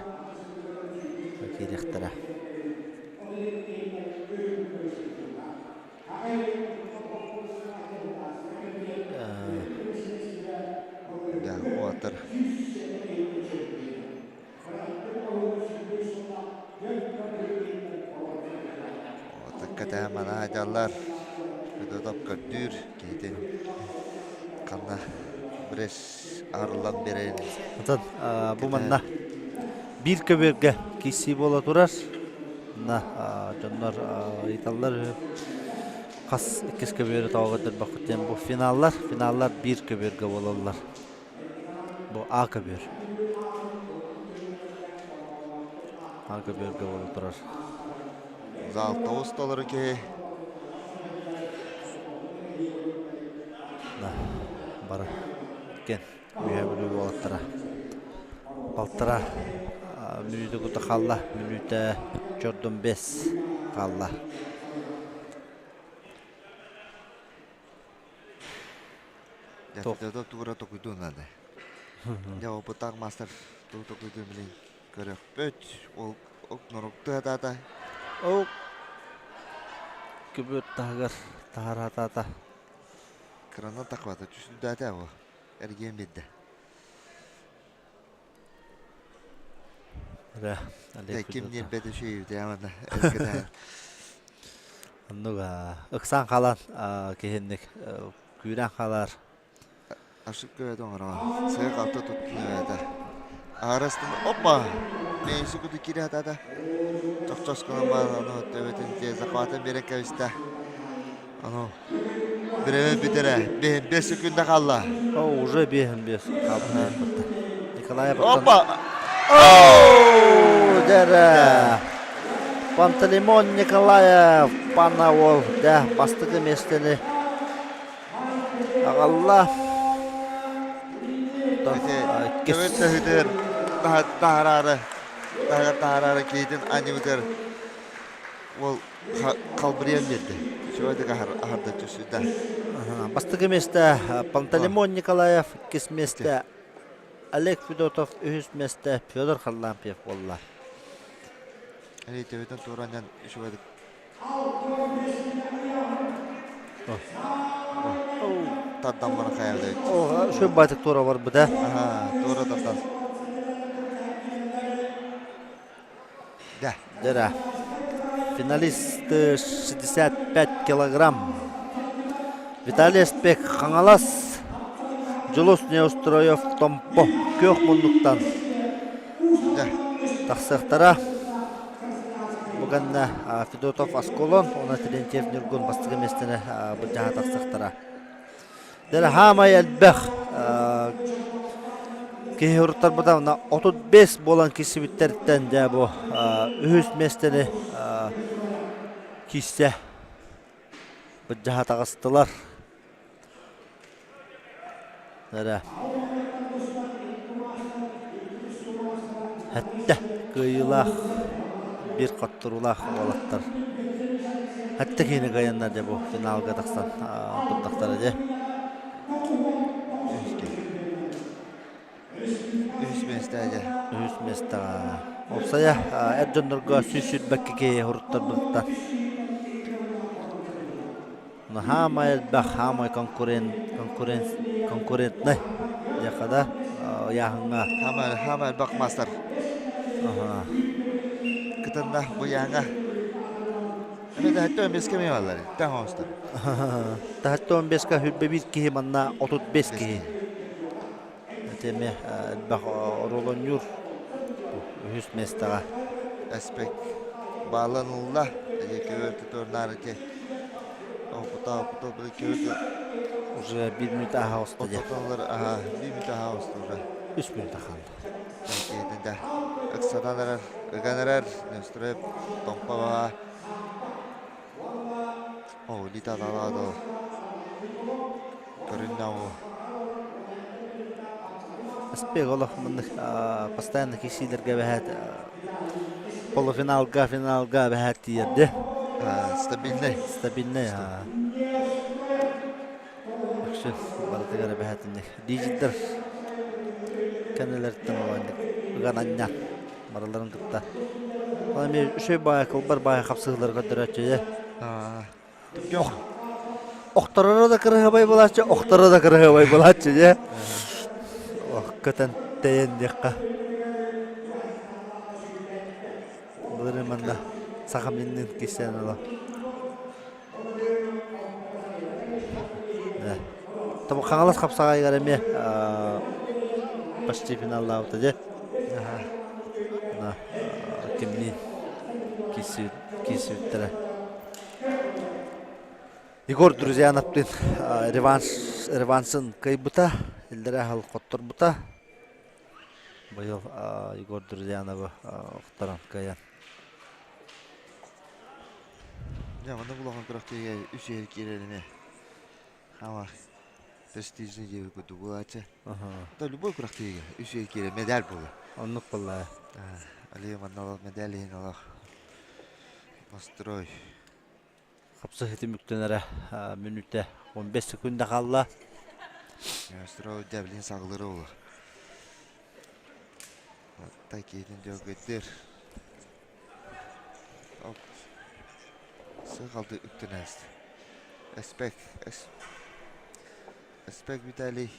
киириэхтэрэ. Дьэ, уолаттар. Отакка манаа дьаллар. Федотов көрдүүр киһитин ханна брес арыллан биэрэн. Отон бу манна биир көбүөргэ киирсии буола турар. Манна дьоннор ыйыталлар хас иккис көбүөрү тоҕо көрдөрбөккүт диэн бу финаллар финаллар биир көбүөргэ буолаллар. Бу А көбүөр. А көбүөргэ буола турар. Зал тоҕус толору киһи. Да, бары кен Үөһээ Бүлүү уолаттара балтара мүнүүтэ кута хаалла. Мүнүүтэ чордун бэс хаалла. Дьэ, тугура токуйдуон наада. Дьэ, опыттаах маастар тугу токуйдуон билин көрөхпүт. Ол норукту хатаата. Ол күбүт таһыгар таһараатаата. Кыранан тахвата түсүндээтэ бу. Эргиэн биэрдэ. Олег Ким Федотов. ньиэрбэтэ үчүгэйбит манна эргэтэ. Оннук ыксаан хаалан киһинник күүрэн хаалар. Ошибка это оҥороҕо. Сыа халта туттунуйата. Аһарастын опа! Мейси куду кире хатата. Чохчос гынан баар ону төбөтүн те захватын берен кэбистэ. Ону биреме бүтэрэ. Бэһин бес секунда хаалла. О, уже бэһин бес хаалбыт. Николаев Опа! О, дэрэ! Пантелеймон Николаев пана ол дэ бастакы миэстэни аҕалла. Көмөр төһүтүгэр таһараары таһыгар таһараары киһитин анньыбытыгар уол халбырыйан биэрдэ. Үчүгэйдик аһарда түсүдэ. Бастакы миэстэ Пантелеймон Николаев, иккис миэстэ Олег Федотов, үһүс миэстэ Федор Харлампьев буолла. Төбөтүн туранан үчүгэйдик Тардан баран хайалайт. Шөп байтык туора барбыта. Аха, туора тардан. Да. Да. Финалист 65 килограмм. Виталий Спек Хаҥалас, Дьулус Неустроев Томпо күөх муннуктан тахсыахтара. Бу гэннэ Федотов Асколон уонна Терентьев Ньургун бастакы миэстэни былдьаһа тахсыахтара. Дьэ, хаамай элбэх киһи уруттарбыта уонна 35 буолан киирсибиттэртэн дьэ бу үһүс миэстэни киирсэ былдьаһа таҕыстылар. Эрэ. Сэттэ кыайыылаах, биир хотторуулаах уолаттар. Сэттэ киһини кыайаннар дьэ бу финалга тахсан турдахтара дьэ. Үһүс миэстэҕэ дьэ. Үһүс миэстэҕэ. Уопсайа эр дьоннорго 122 киһи уруттарбыттар. Хаамай элбэх, хаамай конкурент, конкурент, конкурентнай диэххэ да ыйааһыҥҥа. Хаамай, хаамай элбэх маастар. Кытынна бу ыйааһыҥҥа. Эмэ таһыттан 15-ка эмиэ бааллар. Таһ оҥостор. Таһыттан 15-ка 21 киһи манна 35 киһи. Ити эмиэ элбэх оруолонньуур үһүс миэстэҕэ. Эспек баалан ылла. Эти көбөр ити опыта опыта көбөр Уже биир мүнүүтэ аһа оста дии. Ототаллар аха биир мүнүүтэ аһа оста уже. Үс мүнүүтэ хаалла. Киһитин да ыксатан эрэр, ыган эрэр, Нестроев томпо баҕа. О, лита талаадо. Көрүннэ ол. Спек олох маннык постоянно киирсиилэргэ бэһээт полуфиналга, финалга бэһээт тиийэрди. Стабильный. Стабильный. Үксүн барытыгар эбэһээтинник. Лидердэр кэннилэриттэн олоонньук ыган анньан барыларын кытта. Ол эмиэ үчүгэй баайа кылбар баайа хапсыһыылары көрдөрөөччү Охтороро да кыраһыабай буолааччы, охторо да кыраһыабай буолааччы дьэ. Ох, көтөн тэйэн диэххэ. Былырыын манна сахам иннин кистээн ыла. Хаҥалас хапсаҕайыгар эмиэ почти финаллаабыта дьэ. Кимниин киирсибиттэрэ. Егор Друзьяновтыын реванш реваншын кыайбыта, иллэрээ сыл хотторбута. Быйыл Егор Друзьяновы охторон кыайан. Дьэ, маннык улахан күрэхтэһиигэ үс иһэр киирэр эмиэ. Хаама престижный диэби курдук буолааччы. Да любой күрэхтэһиигэ үс иһэр киирэр медаль буолар. Оннук буолла. Алия манна медаль иһин олох настрой. Хапсыһыы түмүктэнэрэ мүнүүтэ 15 секунда хаалла. Настрой дьэ билин саҕалыыр буолар. Такиитин дьөгүдүр. Сыһалды үктэнээс. Эспек, Эспек Виталий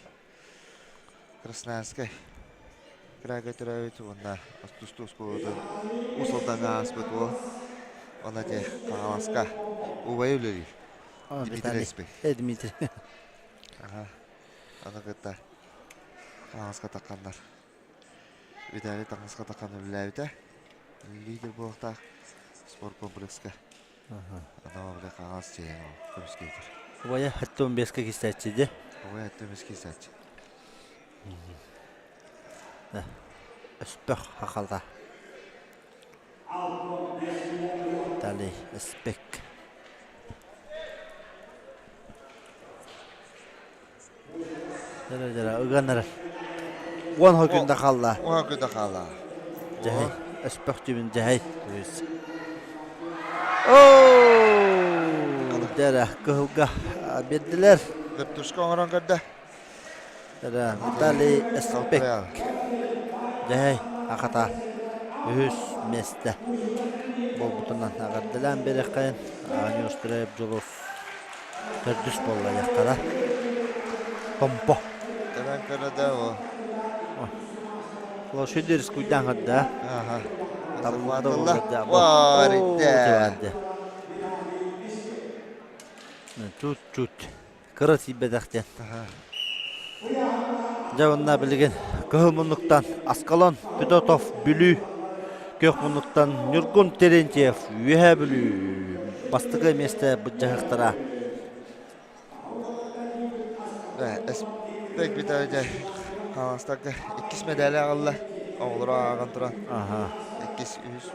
Красноярскай. Кыраайга төрөөбүт уонна тустуу оскуолатын Уус Алдаҥҥа ааспыт уол. Онно ити Хаҥаласка убайа үлэлиир. Дмитрий Эспек. Дмитрий. Аха. Аны кытта Хаҥаласка тахханнар. Виталий Таҥаска таххан үлэлээбитэ. Лидер буолуохтаах спорт комплекска. Анал бile хаҥас дьиэһин көмүскээтэр. Убайа 75-ка кистээччи дии. Убайа 75 кистээччи. Өспөх хахалта. Далее Эспек. Дьара дьара ыган эрэр. Уон хокунда хаалла. Уон хокунда хаалла. Дьэһэй. Өспөх түбүн дьэһэй. Оо! Дьара кыһылга биэрдилэр. Вертушка оҥорон көрдө. Дьара Виталий Эспек. Дьэһэй ахата үһүс миэстэ буолбутунан эҕэрдэлээн биэриэххэйин. Аанньа Дьулус Төрдүс буолла дьахтара. Томпо. Тэбэн көрө да о. Лошадь рискуйдаан көрдө. Аха. Табылла. Варидде. Чуть-чуть. Кыра тиийбэтэхтен. Дьэ онно билигин кыһыл муннуктан Аскалон Федотов Бүлүү күөх муннуктан Ньургун Терентьев Үөһээ Бүлүү бастакы миэстэ былдьаһыктара. Эспек бүтээбитэ Хаҥаластарга иккис мэдээлэ аҕалла. Оҕолоро ааҕан туран. Иккис, үһүс,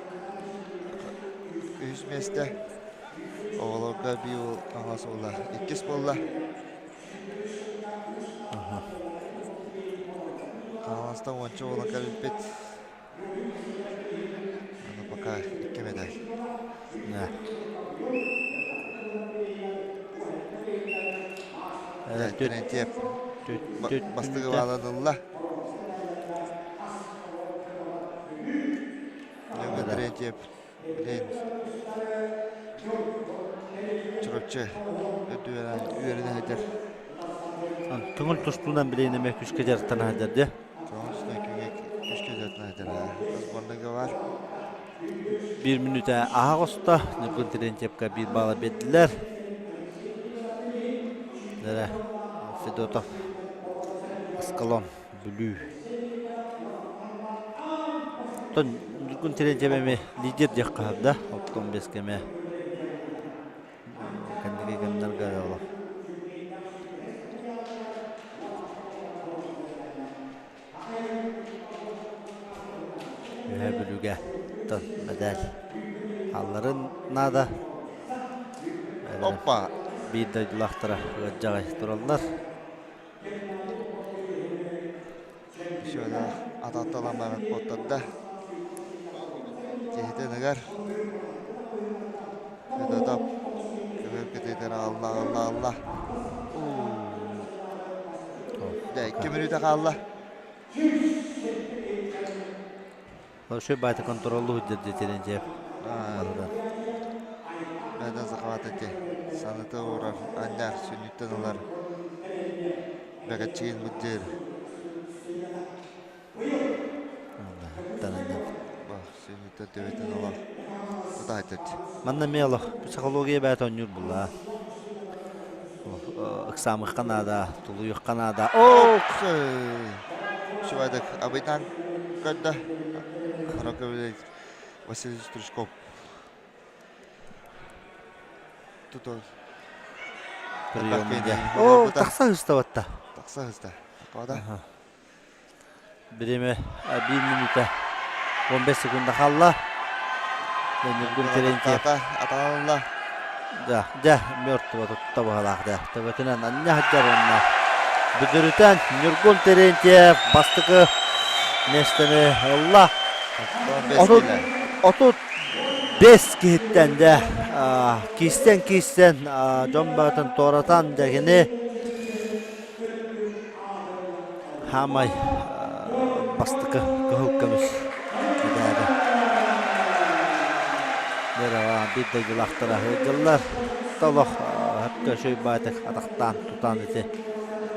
үһүс миэстэ. Оҕолорго биир Хаҥалас буолла. Иккис буолла. Хаҥаластан уонча буолан кэлбиппит. Аны пока икки медаль. Да. Терентьев бастакы бааланылла. Терентьев Билин Чурапчы үөрэнэ сылдьар. Көҥүл тустуунан билигин эмиэ күүскэ дьарыктана сылдьар дии. Көҥүл тустуунан күүскэ дьарыктана сылдьар. Сборныйга бар. Биир мүнүүтэ аһа оҕуста. Ньургун Терентьевка биир баала биэрдилэр. Дэрэ Федотов Аскалон Бүлүү. Оттон Ньургун Терентьев эмиэ лидер диэххэ сөп да, оттон бэскэ эмиэ кэнники кэмнэргэ олох. Үөһээ Бүлүүгэ оттон мэдээл хаалларын наада. Оппа! Биир дойдулаахтара ыалдьаҕай тураллар. Все, ататталан баран куоттарда. Киһитин ыгар. Федотов көбөр кытыытын аҕалла, аҕалла, аҕалла. Дьэ, 2 мүнүүтэ хаалла. Вообще баайта контроллуу сылдьар диэтинэн дьиэп. Бэйдэн захватыти саныты уурар, анньар, сүнньүттэн ылар. Бэгэччигин быддыыр. Сүнньүттэн төбөтүн ылар. Тутаайтыт. Манна эмиэ олох психология бэйэтэ оонньуур булла. Ыксаамыхха наада, тулуйуохха наада. Оо! Швайдак абыйтан көрдө. Роковый Василий Стручков. Тут Оо, тахса ыставатта. Тахса ыста. Такода. Бириэмэ биир мүнүүтэ 15 секунда хаалла. Ньургун Терентьев. Атаалла. Да, дьэ, мертво тутта быһалаах да. Төбөтүнэн анньа сылдьар уонна бүдүрүтэн Ньургун Терентьев бастакы миэстэни ылла. 35 киһиттэн дьэ киистэн киистэн дьон баҕатын туоратан дьэ кини Хаамай бастакы кыһыл көмүс мэдээлэ. Дьэ биир дойдулаахтара сылдьаллар. Толох өпкө үчүгэй баайтык атахтаан тутан ити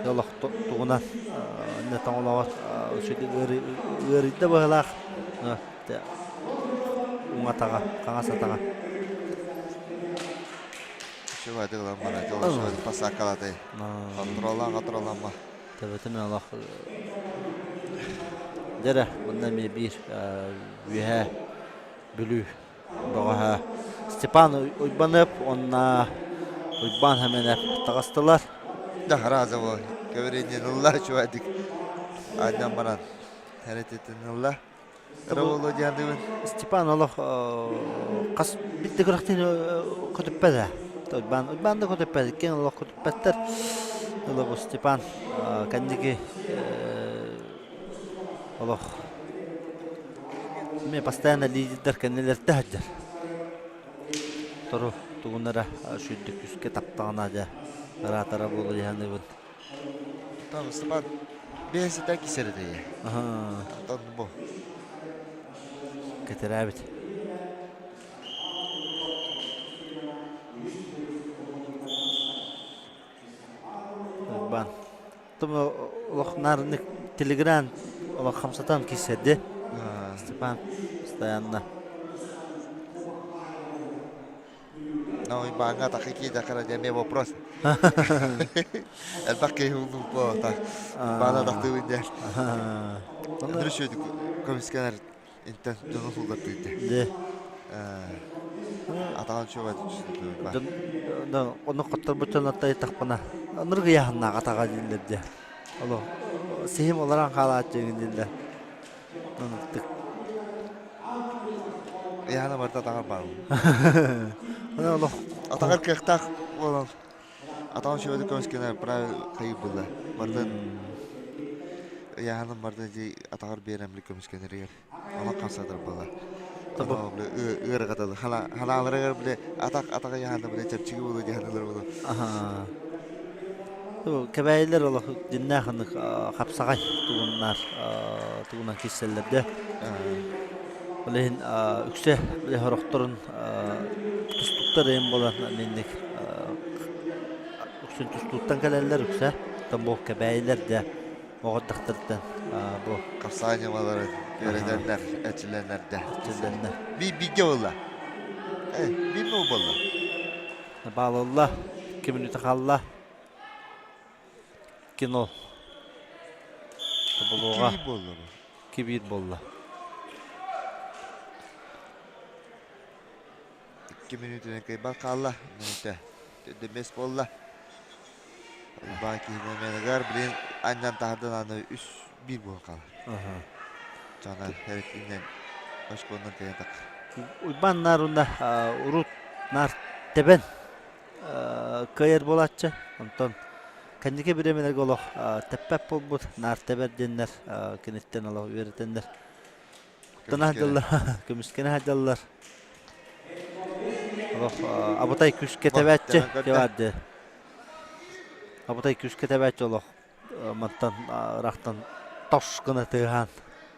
олох. тугунан тоҥолоҕор ыарыйда быһыылаах уҥа атаҕа, хаҥас атаҕа. Үчүгэй ылан баран пасакалатай. Контроллаан контролланма. Төбөтүн олох дьэрэ манна эмиэ биир үөһээ Бүлүү бөҕөһө Степан Уйбанов уонна Уйбаан Хэмэнэп таҕыстылар. Да разово көбүриннин ылла үчүгэйдик анньан баран хэрэтитин ылла. Раволо диандыбын. Степан олох хас битте күрэхтин көтүппэт Уйбаан Уйбаан да көтүппэт иккиэн олох көтүппэттэр. Ыла бу Степан кэнники олох Эмиэ постоянно лидердэр кэннилэртэ сылдьар. Тору тугунара сүүрдүк үскэ таптаҕына дьэ ыраатара буолуо дии саныыбын. Там Степан бэйэситэ кисэрэ Антон бу. Кэтэрээбит. Бан. Олох нарыннык телеграм олох хамсатан киирсэрди. Степан постоянно. Ну, баҥҥа такие дакара диэн вопрос. Элбэх киһи улуу так. Баана тахтыбын диэн. Андрей көмүскэнэр интен дьону суллаттыыта. Де. Атаҕын чуга Ону хотторбут аттай тахпана. Ныргыяһыннаах атаҕа дииллэр дьэ. Оло сиһим олорон хаалааччы дииллэр. Онуктук. Яна барда атаҕар баар. Аны олох Атаҕар кыахтаах буолан атаҕын чуга көмүскэнэр правил хайы булла. Бардын ыйааһынын барда дии атаҕар биэрэмли көмүскэнэригэр олох хамсатар буолла. Ыарахаталы ханааларыгар бile атах атах ыйааһына бile чэпчэки буолуо диэн буолуо. Кэбээйилэр олох дьиннээх ынык хапсаҕай тугуннар тугунан киирсэллэр дэ. Ол иһин үксэ бile сорохторун тустуктар эйин буолан минник үксүн тустууттан кэлэллэр үксэ. Бу кэбээйилэр дэ оҕо дьахтартан бу Хапсаҕай ньымаларын үөрэтэннэр, эрчиллэннэр да. Эрчиллэннэр. Би бииргэ буолла. Э, биир муу буолла. Баалылла, 2 мүнүүтэ хаалла. Кино. Тобулуоҕа. 2 буолла бу. 2-1 буолла. 2 мүнүүтүнэн кыайбат хаалла. Мүнүүтэ. Дөмес буолла. Баа киһи менегар блин анньан таһырдан аны үс биир буолан хаалар. Чана эритинэн очконнан кэлэн так. Уйбаан наар уонна урут наар тэбэн кыайар буолааччы. Онтон кэнники бириэмэлэргэ олох тэппэт буолбут наар тэбэр диэннэр киниттэн олох үөрэтэннэр Куттана сылдьаллар, көмүскэнэ сылдьаллар. Олох абытай күүскэ тэбээччи дьэ Абытай күүскэ тэбээччи олох мантан ыраахтан тос гына тыаһаан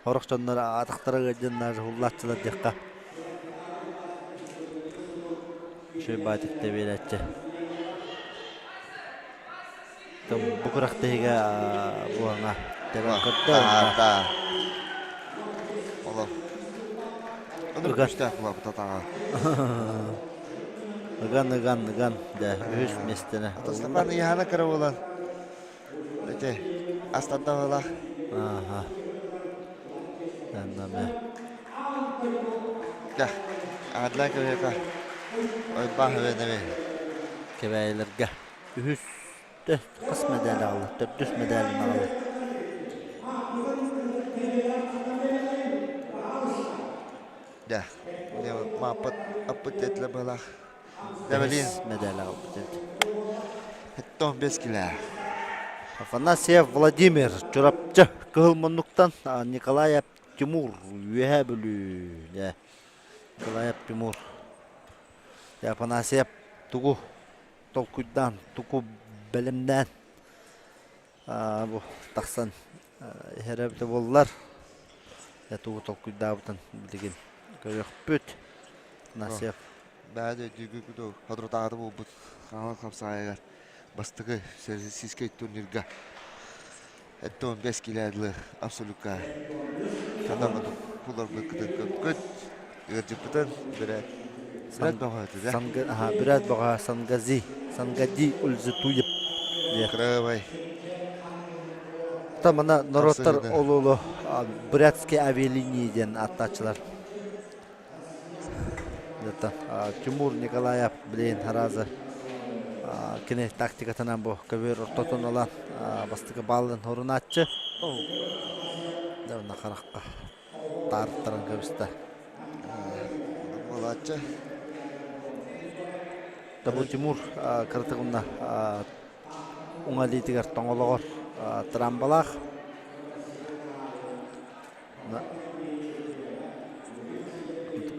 сорох дьоннор атахтара ыалдьаннар уһуллааччылар диэххэ. Үчүгэй баатык тэбиэлээччи. Бу күрэхтэһиигэ буолаҥа тэбэн көрдө. Олох. Онук күүстээх буолбут атаҕа. Ыган, ыган, ыган, дэ, үһүс миэстэни. Степан ыйаһана кыра буолан, ити астарда буолах. Ааха. Аннаме. Да, адлан кэбиэка. Ой баһы Кэбээйилэргэ үһүс хас мэдээл аҕалла? Төрдүс мэдээлин аҕалла. Дьэ, мааппыт аппыт диэтилэр быһалаах. Дәбэлиин. Мэдээл аҕалбыт эбит. 15 килэ. Афанасьев Владимир, Чурапчы, Кыһыл Муннуктан Николаев Тимур, Үөһээ Бүлүү. Дьэ, Николаев Тимур. Афанасьев тугу толкуйдаан, тугу бэлэмнээн бу тахсан иһэрэ эбитэ буоллар, тугу толкуйдаабытын билигин көрүөхпүт. Насев. Бэйэ дүйгү соторутааҕыта буолбут Хаҥалас хамсаайыгар бастакы всероссийскай турнирга. 75 килэ дылы абсолютка ханан куларбыккытын көпкөт ыалдьыппытын бүрээт бүрээт бөҕө да Санга, бүрээт бөҕө Сангази Сангади Ульзетуев Кырабай Та мана норуоттар ололу бурятские авиалинии диэн ааттааччылар. Это Тимур Николаев билин харазы кини тактикатынан бу көбүөр ортотун ылан бастакы баллын хорунааччы. Дьэ харахха таарыттаран кэбистэ. Буолааччы. Да бу Тимур кыратыгынна уҥа илиитигэр тоҥолоҕор трамбалаах.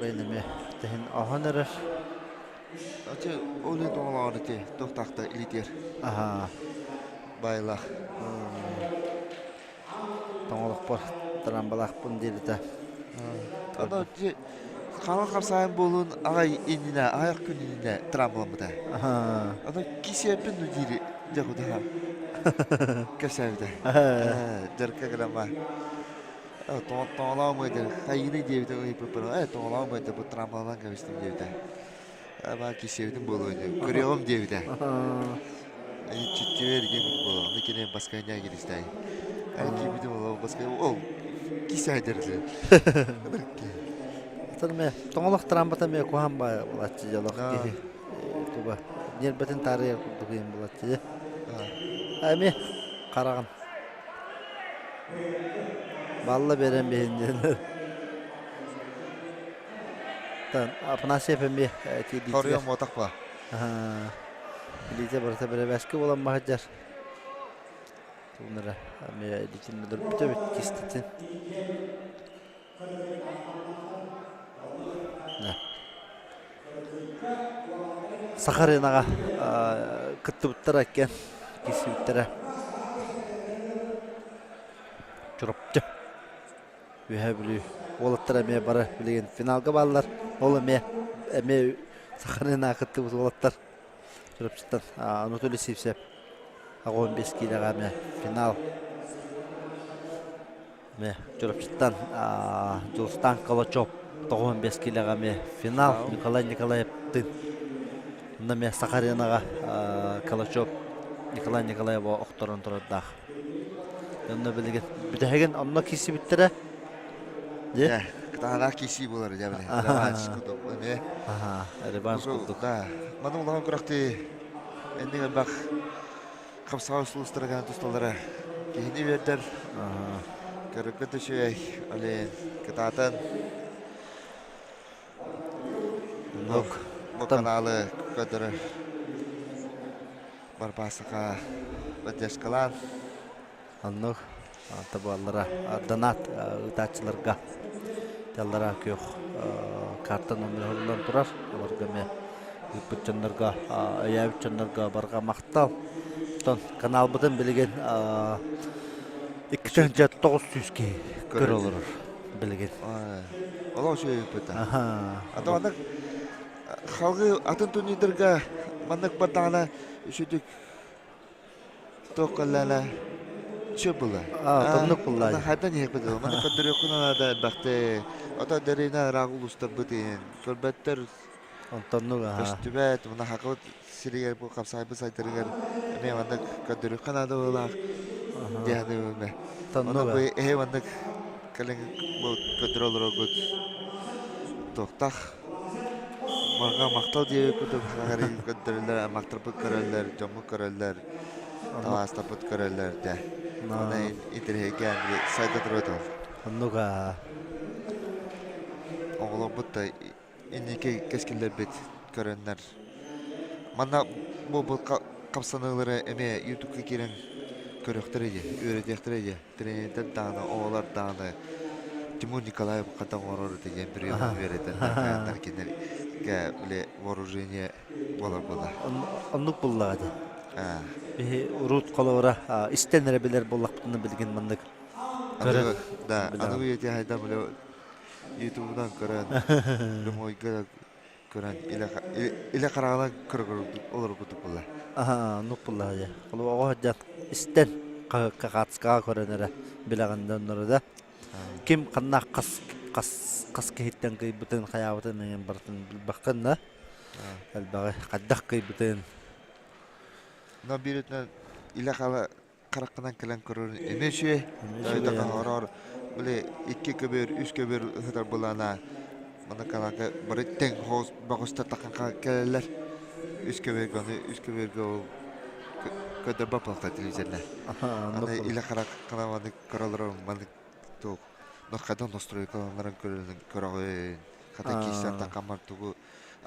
Эмиэ тэһин оһон эрэр. Ачы ол тоҥолоҕор ити туохтаахта илиитигэр. Аха. Байлах. Тоҥолохпор трамбалаахпын диэбитэ. Аны хаҥа хамсаан буолуун аҕай иннинэ, аҕыйах күн иннинэ трамбаламмыта. Аны кисиэппин ну диир дьахутаха кэпсээбитэ. Дьарыкка гынама. Тоҥолоом ыйдыр, хайыыны диэбитэ ыйыппыппын, э тоҥолоом ыйдыр, бу трамбаланан кэбистим диэбитэ. Аба кисиэбитин буолуо диэн, көрүөҕүм диэбитэ. Чиччибэр диэбит буолуо, аны кини баскайня киристэй. Ай киирбитим ол баскай, ол кисээдэр Ме тоҥолох трамбата ме куһаан баай булааччы дьолох киһи туга ньиэрбэтин таарыйар курдук иһин булааччы эми хараҕын балла берен биһин диэн Афанасьев эмиэ тиийдиитигэр Хоруйа муотах ба. Илиитэ барыта бэрэбээски буолан баһыдьар. Тугунара эмиэ илиитин өлөрбүтэ эбит киститин. Сахаринаҕа кыттыбыттара экен киирсибиттэрэ. Чурапчы. Үөһээ Бүлүү уолаттара эмиэ бары билигин финалга бааллар. Ол эмиэ эмиэ Сахалинаа кыттыбыт уолаттар Чурапчыттан Анатолий Сивцев 85 киилэҕэ эмиэ финал. Эмиэ Чурапчыттан Дьулустаан Калачев 95 киилэҕэ эмиэ финал. Николай Николаевтыын онно эмиэ Сахаринаҕа Калачев Николай Николаева охторон турардаах. Онно билигин бүтэһигин онно киирсибиттэрэ. Дьэ, кытаанах киирсии буолар дьэ били. Реванш курдук эмиэ. Аха, реванш курдук. Да. Маны улахан күрэхтии энник элбэх хапсаҕай сулустарыгар тусталлара киһини үөрдэр. Көрөргө да үчүгэй. Олен кытаатан Оннук. Бу каналы көрдөрөр Барбаасака поддержкалаан. Оннук табаллара донат ыытааччыларга тыаллара күөх карта номер турар. Олорго эмиэ ыыппыт дьоннорго, өйөөбүт дьоннорго барҕа махтал. Оттон каналбытын билигин 2900 киһи көрө олорор билигин. Олох үчүгэй ыыппыта. А то маннык халгы атын турнирдарга маннык бардаҕына үчүдүк туох кэллээнэ чөп була. Тоннук булла. Хайдан иһэппит Маннык көрдөрүөххүн наада элбэхти. Ото дэриэнэ ыраах улуустарбыт иһин көрбөттөр Онтоннук көстүбэт. Мына хакыбыт сиригэр бу хапсаайбыт сайтарыгар эмиэ маннык көрдөрүөххэ наада быһыылаах диэхэ Онно бу эһи маннык кэлин бу көрдөрө олороргут туохтаах Маҕа махтал диэбит курдук көрдөрөллөр, махтарбыт көрөллөр, дьоммут көрөллөр, талаастарбыт көрөллөр дэ. Онно интэриэһиргээн сайда турар ол. Оннук аа. Оҕолорбут да инники кэскиллэрбит көрөннөр. Манна бу бу хапсаныылары эмиэ ютубка киирэн көрүөхтэрэ дии, үөрэтиэхтэрэ дии. Тренердэр даҕаны, оҕолор даҕаны Тимур Николаев хата оҥорор этэ диэн приемун үөрэтэн такайаннар кинилэргэ били вооружение буолар буолла. Оннук буллаҕа дии. Биһи урут холобура истэн эрэ билэр буоллахпытына билигин маннык көрөн да аныгы үйэтэ хайда били ютубунан көрөн прямойга көрөн илэ хараҕынан көрө олорбутук буолла. Аха, оннук буллаҕа дии. Холобура оҕо сылдьан истэн. хаһыакка хаацкаҕа көрөн эрэ билэҕин дьоннору да. Ким ханна хас хас хас киһиттэн кыйбытын, хайаабытын эҥин барытын билбэххин да. Элбэҕи хайдах кыйбытын. Но биир өттүнэн илэ хала хараххынан кэлэн көрөр эмиэ үчүгэй. Дойдуга хороор били икки көбүөр, үс көбүөр ыһытар былаана маны калака бары тэҥ хоос бөҕөстөр таххан кэлэллэр. Үс көбүөргө аны үс көбүөргө ол көрдөрбөт буолта телевизорна. Аны илэ хараххынан маны көрөлөр маны туох хайдах настройкаланарын көрөҕүн хата киирсэн таххаммар тугу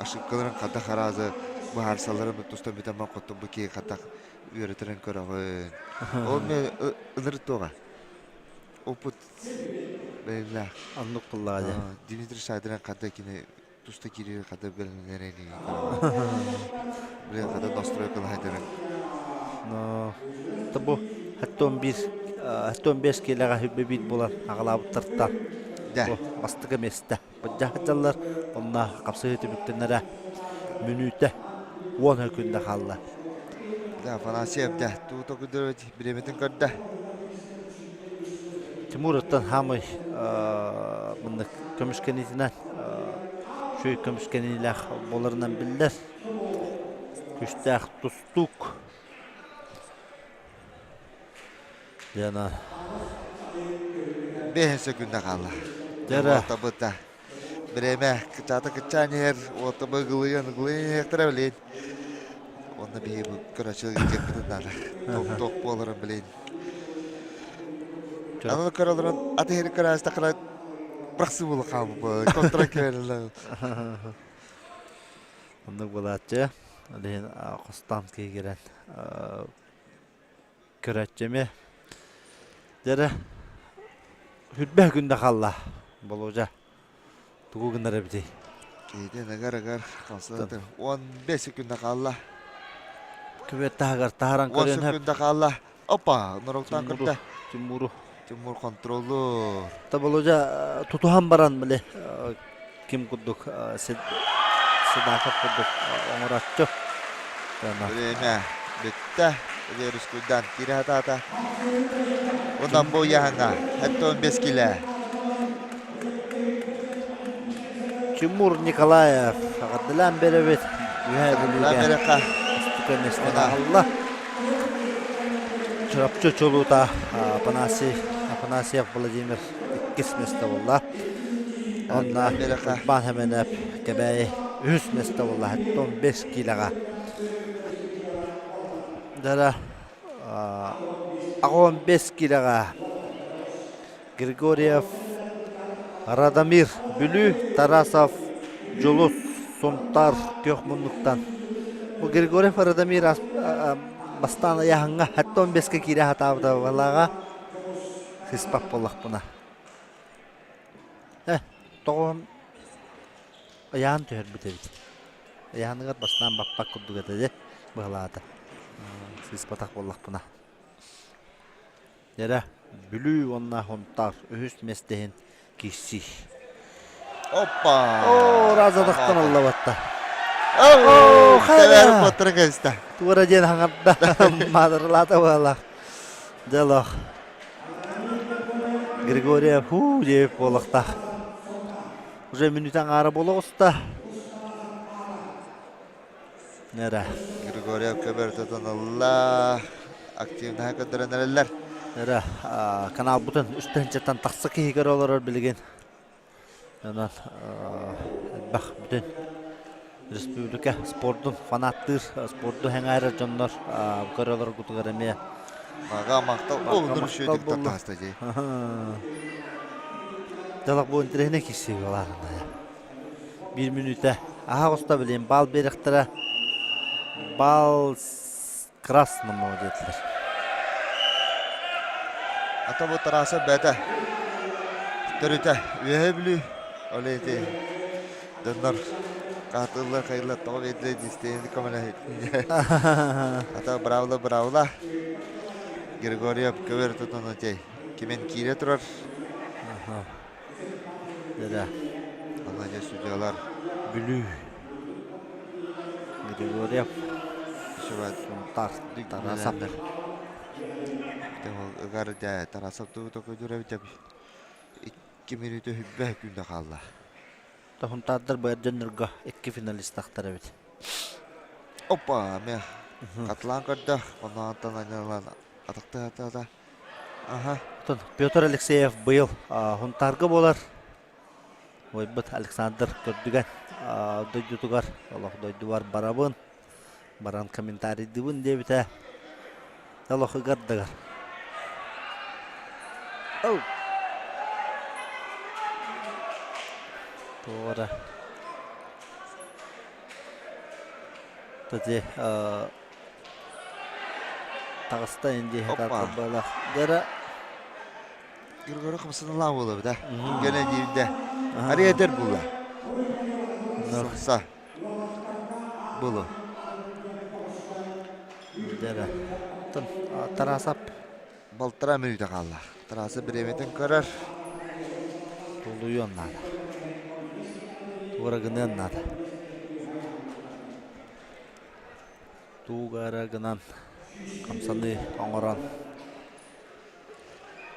ошибкаларын хата хараазы быһаарсалларын тустан бүтэн хоту бу киһи хатах үөрэтэрин көрөҕүн. Ол мен ыныр туоҕа. Опыт бэйэлээх. Оннук буллаҕа дьэ. Дмитрий Шадрин хата кини туста киирэр хата бэлэмнэрин Блин, хата настройкалаһайдарын. Но бу 71 15 киилэҕэ хүббэ биир буолан аҕалаабыттартан Да. бастакы миэстэ. Быдьаһдьаллар онно хапсыһыы түмүктэнэрэ мүнүүтэ 10 күндэ хаалла. Да, Афанасьев, да, тугу көрдөрөт бириэмэтин көрдө. Тимур оттон хаамай мыннык көмүскэнитинэн үчүгэй көмүскэниилээх буоларынан биллэр. Күстээх тустуук. Диана. Бэһин сөкүндэ хаалла. Дьара. Уотабыта. Бириэмэ кычаата кычаан иһэр, уотабы ыгылыйан ыгылыйан иһиэхтэрэ билин. Онно биһи бу көрөөччүлэр киэппитин наада. Туох буоларын билин. Аны көрөлөрөн аты иһин көрөөстөххүнэ бырахсыы буола хаалбыт. Контра кэлэллэр. Оннук буолааччы. Ол иһин хостаан киһи көрөөччү эмиэ. Дьэрэ хүрбэ күндэ хаалла Болуодьа. Тугу гынар эбитий? Киһитин ыгар-ыгар хамсатар. 15 секунда хаалла. Күбүөт таһыгар таһаран 10 көрүөн сөп. секунда хаалла. Опа, норуктан Тимуру, көрдө. Тимуру. Тимур контроллуур. Та Болуодьа тутуһан баран били ким курдук Седаков курдук оҥороччу. Время бүттэ. Рускуйдан киирэ сатаата. Онон бу ыйааһыҥҥа 75 килэ. Тимур Николаев эҕэрдэлээн биэрэбит. Үөһээ Бүлүүгэ миэстэни аҕалла. Чурапчы чулуута Афанасий Афанасьев Владимир иккис миэстэ буолла. Онно Уйбаан Хэмэнэп Кэбээйи үһүс миэстэ буолла 15 киилэҕэ. Дара 15 киилэҕэ Григорьев Радомир Бүлүү Тарасов Дьулус Сунтаар күөх муннуктан. Бу Григорьев Радомир бастаан ыйааһыҥҥа 75-кэ киирэ сатаабыта балаҕа сыспат буоллахпына. Э, тоҕо ыйаан түһэрбит эбит. Ыйааһыныгар бастаан баппат курдук этэ дии быһалаата. Сыыспатах буоллахпына. Эрэ Бүлүү уонна Һунтаар үһүс миэстэ иһин киирсии. Опа! Оо, разадахтан аллабатта. Оо, хайа! Куоттара кэбистэ. Туора диэн хаҥарда, маадырылаата буолла. Дьэ Григорьев хуу диэбит буолуохтаах. Уже мүнүүтэ аҥаара буола оҕуста. Эрэ. Григорьев көбөр тутунулла. Активнаһа көрдөрөн эрэллэр. Эрэ каналбытын үс тыһыынчаттан тахса киһи көрө олорор билигин. Онон элбэх бүтүн республика спордун фанаттыыр, спорду сэҥээрэр дьоннор көрө олоргутугар эмиэ Мага махтал буоллун үчүгэй таһаста дии. Дьалак бу интэриэһинэй киирсии буолаарына. Биир мүнүүтэ. Аһа оҕуста билин баал биэрэхтэрэ. Баал красному диэтилэр. Ата бу Тарасов бэйэтэ төрүтэ Үөһээ Бүлүү ол ити дьоннор хаатыллар хайыллар тоҕо биэрдилэр диистиэни көмөлөһүт Ата браво браво Григорьев көбөр тутуну тей кимин киирэ турар Да. Ана дьэ судьялар Бүлүү. Григорьев. Сунтар Тарасов. Ыгар дьэ Тарасов тугу токуйдуур эбит 2 мүнүүтэ хүббэ күндэ хаалла. Тоһунтаардар бу эр дьоннорго икки финалистахтар эбит. Опа, эмиэ хатылаан көрдө. Оннооттон анньалан атахтаата. Аха. Петр Алексеев быйыл Хунтаарга буолар. Уойбут Александр Көрдүгэн дойдутугар олох дойдубар барабын. Баран комментарийдыбын диэбитэ. Олох ыгардыгар. Оу. Туора. Тати таҕыста инди хатар Дера Григорий хамсаналаах буолабыт а. Гене диирдэ. Ариэтер була. Сымса. Булу. Дера. Тарасап. Балтара мүнүүтэ хаалла. Тараса бириэмэтин көрөр. Тулуйуон наада. Туора гыныан наада. Туугара гынан хамсаныы оҥорон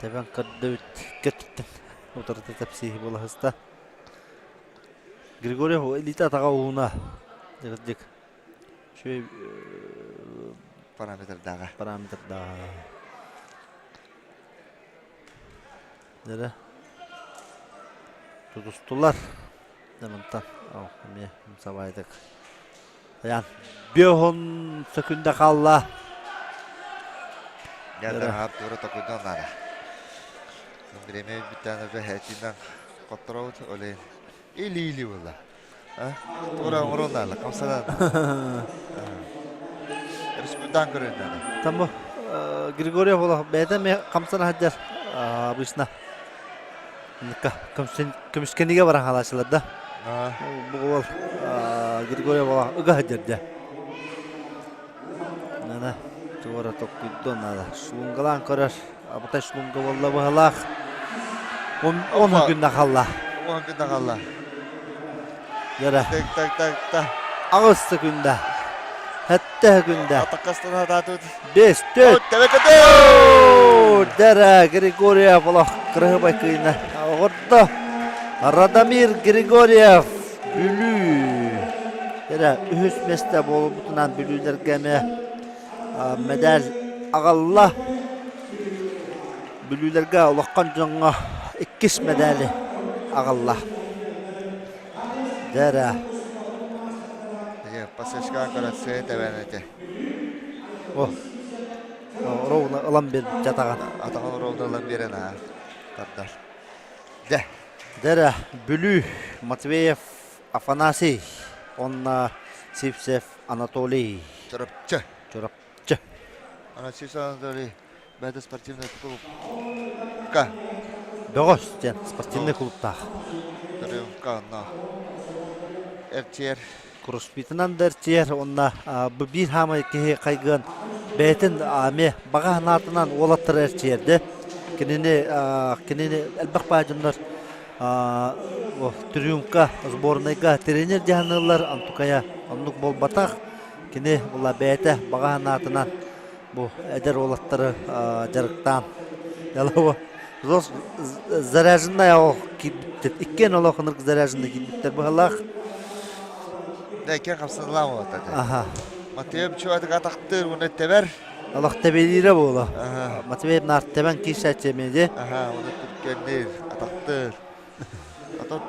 тэбэн көрдөбүт көттүттэн утарыта тэпсииһи буолаһыста. Григорьев илиитэ атаҕа ууна дьик үчүгэй параметрдааҕа параметрдааҕа Дэрэ тутустулар мантан эмиэ сабайдык Аян биоһун сөкүндэ хаалла Дьэ туора токуйдан наада. Бириэмэ бүттээн уже этинэн хотторобут олейн или-или буолла. Туора оҥорон наада, хамсанан. Республикаан көрөн наада. Там Григорьев олох бэйэтэ эмиэ хамсана сылдьар обычно көмүскэнигэ баран хаалааччылар да. Бу уол Григорьев олох ыга сылдьар дьэ. Нана туора токкуйдуон наада. Шлунгалаан көрөр. Абытай шлунга буолла быһалаах. Он күннэ халла. Он күннэ халла. Дара. Так так так так. Аҕыс күндэ. Хэттэ күндэ. Атаккастан хатаатыт. Бес, төрт. Дара Григорьев олох кырыһыбай кыйна. Оҕордо. Радомир Григорьев Бүлүү. Дара үһүс миэстэ буолбутунан Бүлүүлэргэ эмиэ мэдэл аҕалла. Бүлүүлэргэ улахан дьоҥҥо иккис мэдээли аҕалла. Дьэ Пасечкаҕа көрөтсөйө тэбэн этэ. О, ровно ылан биэрбит атаҕын. Атаҕын ровно ылан биэрэн аа тардар. Дьэ. Дьэ Бүлүү Матвеев Афанасий уонна Сивцев Анатолий. Чурапчы. Чурапчы. Анатолий Анатолий бэйэтэ спортивный клубка. Бөҕөс диэн спортивный клубтаах. Триумфка онно эрчийэр. Кроссфитынан да эрчийэр уонна бу биир хаамай киһи хайгыан бэйэтин эмиэ баҕа санаатынан уолаттары эрчийэрдэ. Кинини кинини элбэх баай дьоннор Триумфка, сборнайга тренер дьаһаныыллар, онтукайа оннук буолбатах. Кини була бэйэтэ баҕа санаатынан бу эдэр уолаттары дьарыктаан заряженная ол киирбиттэр. Иккиэн олох ынырык заряженный киирбиттэр быһалаах. Да иккиэн хамсаныылаах уолаттар. Аха. Матвеев чугатык атахтыыр уонна тэбэр. Олох тэбэлиирэ буола. Матвеев наар тэбэн киирсээччи эмиэ дии. Аха, уонна түргэнниир, атахтыыр. Ато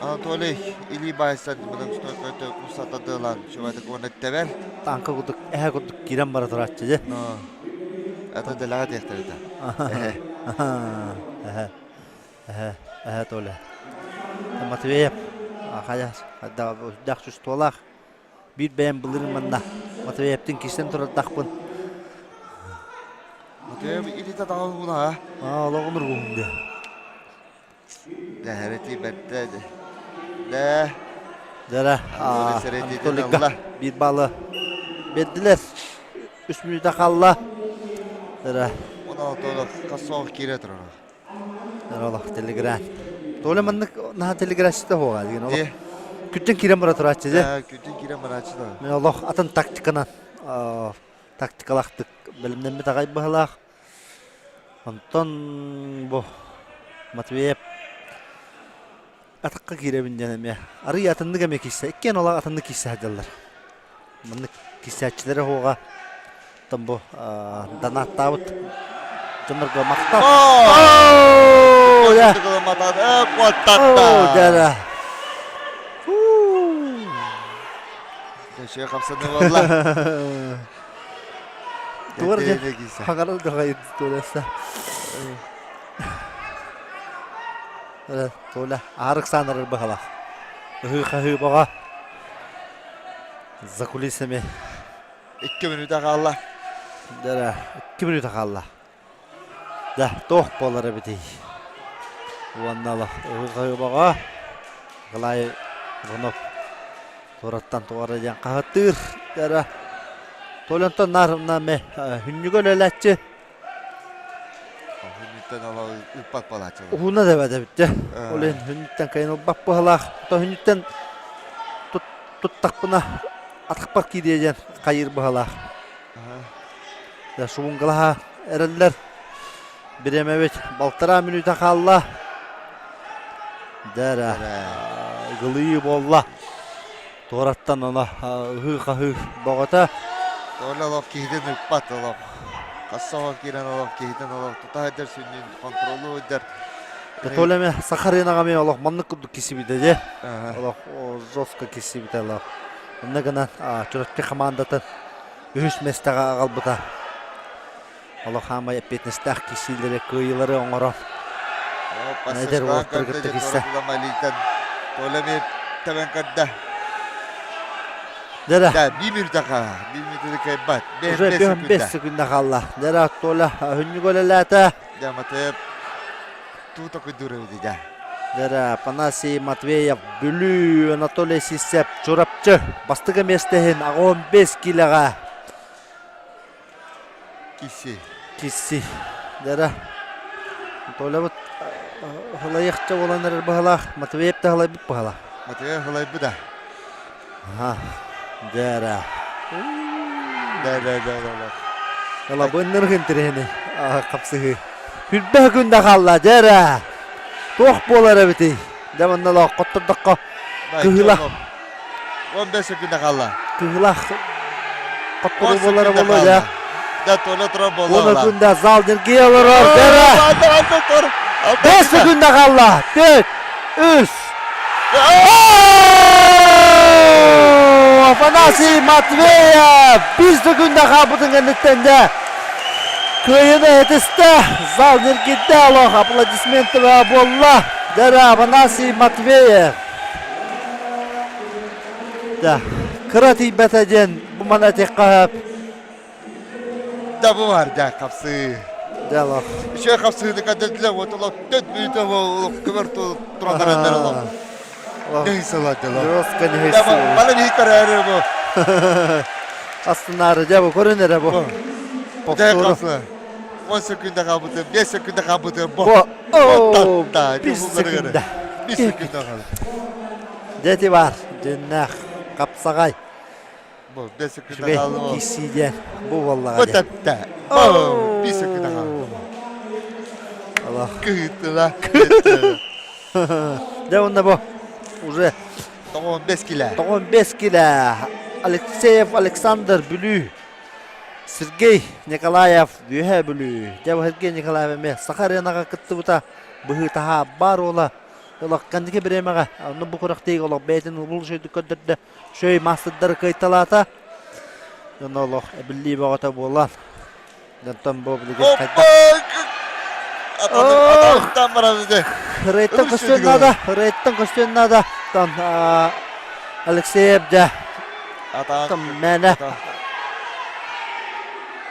Анатолий илии баайсан мынан стойкойто усатадылан чугатык уонна тэбэр. Танка курдук, эһэ курдук киирэн бара турааччы дии. Это дэлэҕэ диэхтэрэ Эһэ. Эһэ. Эһэ. Эһэ Толя. Матвеев хайа хайдах чувстволаах Биир бэйэм былырыын манна Матвеевтин кистэн турардахпын. Матвеев илиитэ таҕа уһуна Аа, олоҕун ургуһун диэ. Дэһэрэти бэртэ дэ. Дара, Анатолийга биир баалы бердилер. Үс мүнүүтэ хаалла. Дара. Оны кассоох киирэ турар. Олох телеграм. Толя маннык наһаа телеграсчыта буолаа деген олох. Күттен киирэн бара турааччы дьэ. Күттен киирэн барааччы да. Мен олох атын тактиканан тактикалаахтык бэлэмнэммит аҕай быһалаах. Онтон бу Матвеев атахха киирэбин диэн эмиэ арыый атыннык эмиэ киирсэ иккиэн олох атыннык киирсэ сылдьаллар. Маннык киирсээччилэрэ суоҕа оттон бу донаттаабыт дьоннорго махтал. Оо, Дьэ, хамсаныы буолла. Тугар дьэ хагарал дохай туоласа. Толя аарык саанарар баһалаах. Ыһыы-хаһыы баҕа. За кулисами. Икки мүнүүтэ хаалла. Да, икки мүнүүтэ хаалла. Да, туох буолар эбитий? Уонна ыһыы-хаһыы баҕа. Николай Иванов туораттан туора диэн хаһыттыыр. Дара Толянтан наар ме хүннүгө үлэлээччи. Хүннүттэн ала ыппат балааччылар. Уһуна да эбит дьэ. Ол иһин хүннүттэн кайын ылбат быһалаах. То хүннүттэн туттахпына атахпар киириэ диэн хайыр быһалаах. Да шумунгалаха эрэллэр. Бириэмэбит балтараа мүнүүтэ хаалла. Дэрэ ыгылыы буолла. Туораттан оно ыһыы-хаһыы боҕото. Толя олох киһитин ыппат олох. Хас киирэн олох киһитин олох тута сылдьар сүнньүн контроллуу сылдьар. Толя ме Сахарынаҕа ме олох маннык курдук кисибитэ дьэ. Олох жестко кисибитэ олох. Онно гынан Чурапчы хамаандатын үһүс миэстэҕэ аҕалбыта. Олох хаамай эппиэтинэстээх киирсиилэри, кыайыылары оҥорон эдэр уолаттары кытта киирсэ. Толя эмиэ тэбэн көрдө. Дэрэ. Да, биир мүнүүтэ хаалла. Биир мүнүүтэ кыайбат. Уже 5 секунда хаалла. Дэрэ, Толя хүннүк үлэлээтэ. Да, Матвеев тута күйдүүр эбит да. Дэрэ, Афанасий Матвеев, Бүлүү, Анатолий Сисеп, Чурапчы. Бастакы миэстэһин 15 килоҕа Киси. Киси. Дара. Толябыт халайыахча буолан эрэр быһалаах. Матвеев да халайбыт быһалаах. Матвеев халайбыт да. Аха. Дара. Да да да да да. Ала бу интириэһинэй хапсыһыы. Хүрбэ күн да хаалла дьэрэ. Туох буолар эбитий? Дьэ манна лооххоттордоххо кыһыла. 15 секунда хаалла. Кыһылах хотторуу буолара буолуо дьэ. Да тола тура буолла. Уона күндэ зал ньиргийэ олорор. Дьэрэ. 5 секунда хаалла. 4 3 Афанасий Матвеев 1 секунда хаалбытын кэнниттэн дьэ кыайыыны этистэ. Зал ньиргийдэ олох аплодисменты буолла. Дьэрэ Афанасий Матвеев. Да, кыра тиийбэтэ диэн бу маны этиэххэ сөп. Да бу бар да хапсыы. Да олох. Үчүгэй хапсыыны көрдөрдүлэр, вот олох төт мүнүүтэ олох көмөр туран бараннар олох. Нөһүсэлэрдилэр. Жестко нөһүсэлэр. Бала биһи көрөөрү бу. Астынаары дьэ бу көрүн эрэ бу. Дэ хапсы. 10 секунда хаалбыты, 5 секунда хаалбыты бу. Бу. 1 секунда. 1 секунда хаалбыт. Дьэ бар, дьиннээх, хапсаҕай. Бу 5 секунда Үчүгэй хаалла. киирсии диэн бу буоллаҕа Бу диэн. тэптэ. Оо, 1 секунда хаалла. Аллах. Кыһыттыла. Дьэ уонна бу уже 95 килэ. 95 килэ Алексеев Александр Бүлүү Сергей Николаев Үөһээ Бүлүү. Дьэ бу Сергей Николаев эмиэ Саха аренаҕа кыттыбыта быһыы-таһаа баар уола Олох кэнники бириэмэҕэ онно бу күрэхтэһиигэ олох бэйэтин улуу үчүгэйдик көрдөрдө. Үчүгэй маастардары кыайталаата. Дьон олох эбиллии бөҕөтө буолан. Дьонтон бу билигин хайдах Рейттан көстүөн наада, Рейттан көстүөн наада. Тан Алексеев дьэ. Там мээнэ.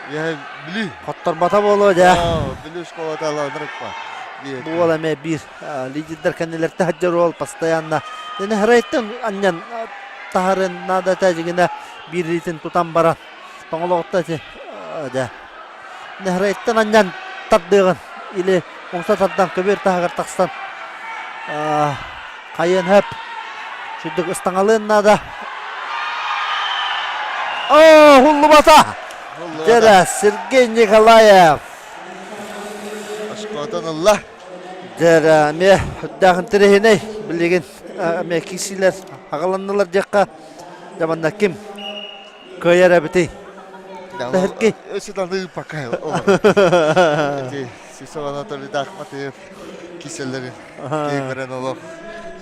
Бүлүү. Хотторбото буолуо дьэ. Бүлүү школата Бу уол эмиэ биир лидердэр кэннилэртэ сылдьар уол постоянно Рейттан анньан таһарын наада этэ дьигинэ биир илиитин тутан баран тоҥолоҕутта ити дьэ Рейттан анньан тардыаҕын или умса тардан көбүөр таһыгар тахсан хайыан сөп сүрдүк ыстаҥалыан наада Оо, хуллубата! Дьэрэ, Сергей Николаев. Очкотун ылла. Дьэр эмиэ үрдээх интэриэһинэй билигин эмиэ киирсиилэр аҕаланнылар диэххэ дьэ манна ким кыайар эбитий? Тэһирки. Өссө даҕаны пока Эти Сисов Анатолий Дахматыев киселлерин киһи олох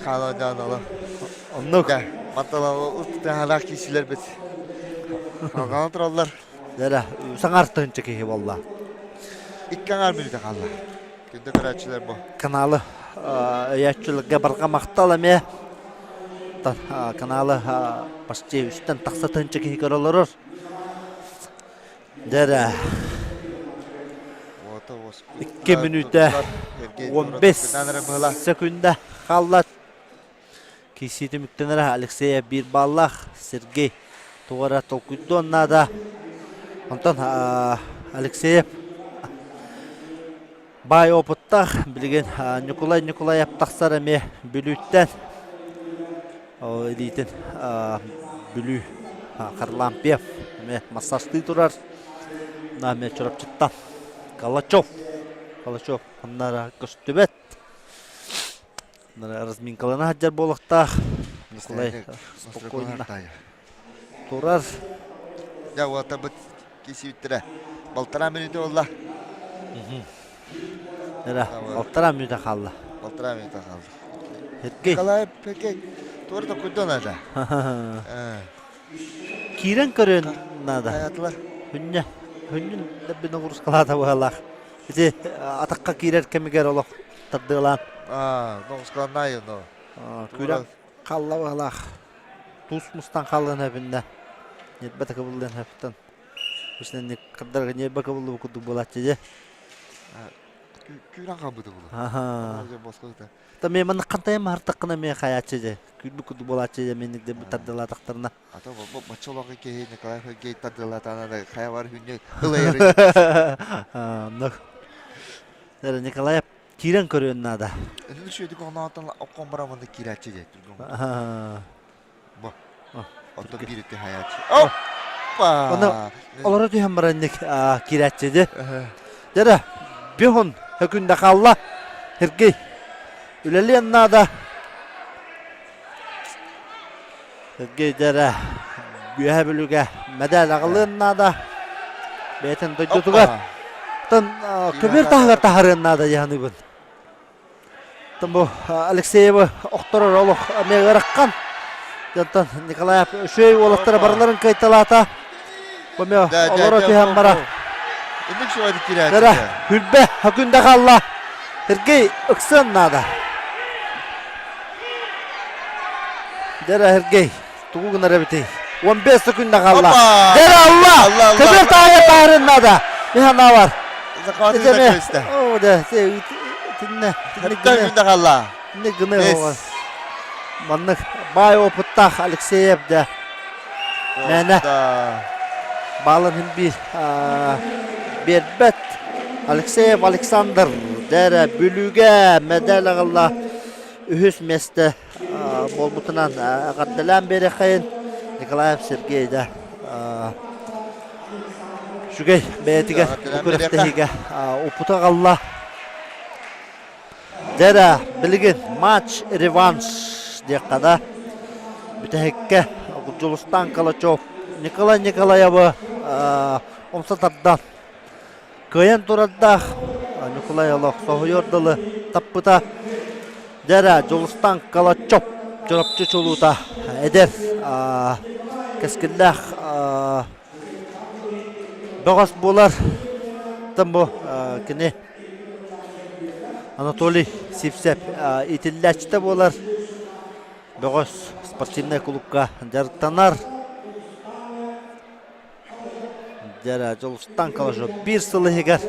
хаалан олох. Оннук. Мантан ут киселер бит. Халҕанан тураллар. Дэрэ, саҥар тыһынча киһи буолла. Икки аҥаар мүнүүтэ хаалла. Күндү көрөөччүлэр бу. Каналы өйөөччүлэргэ барҕа махтал эмиэ. Каналы почти үстэн тахса тыһынча киһи көрө олорор. Дэрэ. 2 мүнүүтэ 15 секунда хаалла. Киирсии түмүктэнэрэ Алексеев биир бааллаах, Сергей тугу эрэ толкуйдуон наада. Онтон Алексеев баай опыттаах, билигин Ньукулай Ньукулаев тахсар эмиэ Бүлүүттэн. Ол илиитин Бүлүү Харлампьев эмиэ массажтыы турар. Эмиэ Чурапчыттан Калачев. Калачев ханна көстүбэт. Разминкалана сылдьар буолуохтаах. Николай спокойно турар. Дьэ, уолаттарбыт киирсибиттэрэ. Балтараа мүнүүтэ буолла. Эрэ, балтараа мүнүүтэ хаалла. Балтараа мүнүүтэ хаалла. Николай Пекей туора токуйдуон наада. Киирэн көрүөн наада. Хайатылар. Хүнньэ, хүнньүн дэббин оҕурускалаата быһалаах. Ити атахха киирэр кэмигэр олох тардыалаан. Аа, ноҕускаланнаайы но. Күүрэн халла быһалаах. Туус мустан халлан эбиннэ. Ньирбэ такыбыллан хэптэн. Үснэнник кырдарга ньирбэ кыбыллыбы курдук буолааччы дьэ. Күүрэн хаалбыты булу. Аха. Та мен манна хантайым хартаккына мен хаяччы дьэ. Күлбү курдук буолааччы дьэ мен тардылаатахтарына. Ата боччолоҕу киһи Николай Фергей тардылатаана хайа бар хүннү ылайыр. Оннук. Николаев киирэн көрүөн наада. Үнүн шүйдүк оноотон оккон барамында киирээччи дии түргөн. Бу. Оттон биир үтү хаyaаччы. Оппа! Оны олоро түһэн баранник киирээччи ди. Дэрэ, бихун хөкүндэ хаалла. Сергей үлэлиэн наада. Сергейдэрэ Үөһэ Бүлүүгэ мэдээл аҕалыан наада. Бэйэтин дойдутугар. Оттон көбүөр таһыгар таһарыан наада дии саныыбын. Оттон бу Алексеевы охторор олох эмиэ ыараххан. Оттон Николаев үчүгэй уолаттара барыларын кыайталаата. Бу эмиэ олоро түһэн бара. Дэрэ, Хүрбэ хөкүндэ хаалла. Сергей ыксыан наада. Дэрэ Сергей тугу гынар эбитий? 15 секунда хаалла. Дэрэ алла! Көбүөр таайа таарын наада. Миха бар. Захватывает О, да, тинне. Тинне хаалла. Тинне гыны Маннык баай опыттаах Алексеев да. Мээнэ баалын иһин биир биэрбэт. Алексеев Александр дээрэ Бүлүүгэ мэдээл аҕалла үһүс миэстэ буолбутунан эҕэрдэлээн биэриэххэйин Николаев Сергей да үчүгэй бэйэтигэр бу күрэхтэһиигэ уппута аҕалла. Дьэ билигин матч реванш диэххэ да бүтэһиккэ Дьулустаан Калачев Николай Николаевы умса тардан кыайан турардаах Ньукулай олох соһуйуор дылы таппыта. Дьэ Дьулустаан Калачев Чурапчы чулуута эдэр кэскиллээх бөҕөс буолар. Бу кини Анатолий Сивцев иитиллээччитэ буолар. Бөҕөс спортивнай кулуупка дьарыктанар. Дьэрэ Дьулустан Калажов биир сыл иһигэр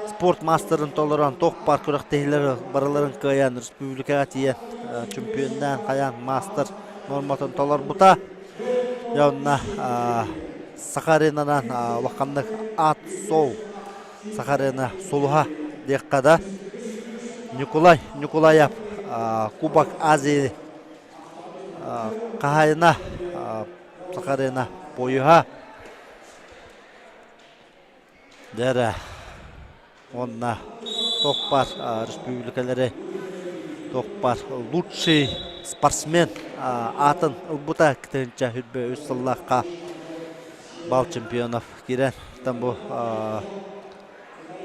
спорт маастарын толорон туох баар күрэхтэһиилэри барыларын кыайан республикаҕа тиийэн чемпионнаан хайаан маастар нуорматын толорбута. Дьэ онно Саха аренанан улаханнык аат-суол Саха арена сулуһа диэххэ да Ньукулай Ньукулаев Кубок Азии хаһаайына Саха арена пояһа. Дьэ эрэ. Уонна туох баар республикалары туох баар лучший спортсмен аатын ылбыта 2023 сыллаахха бал чемпионов киирэн там бу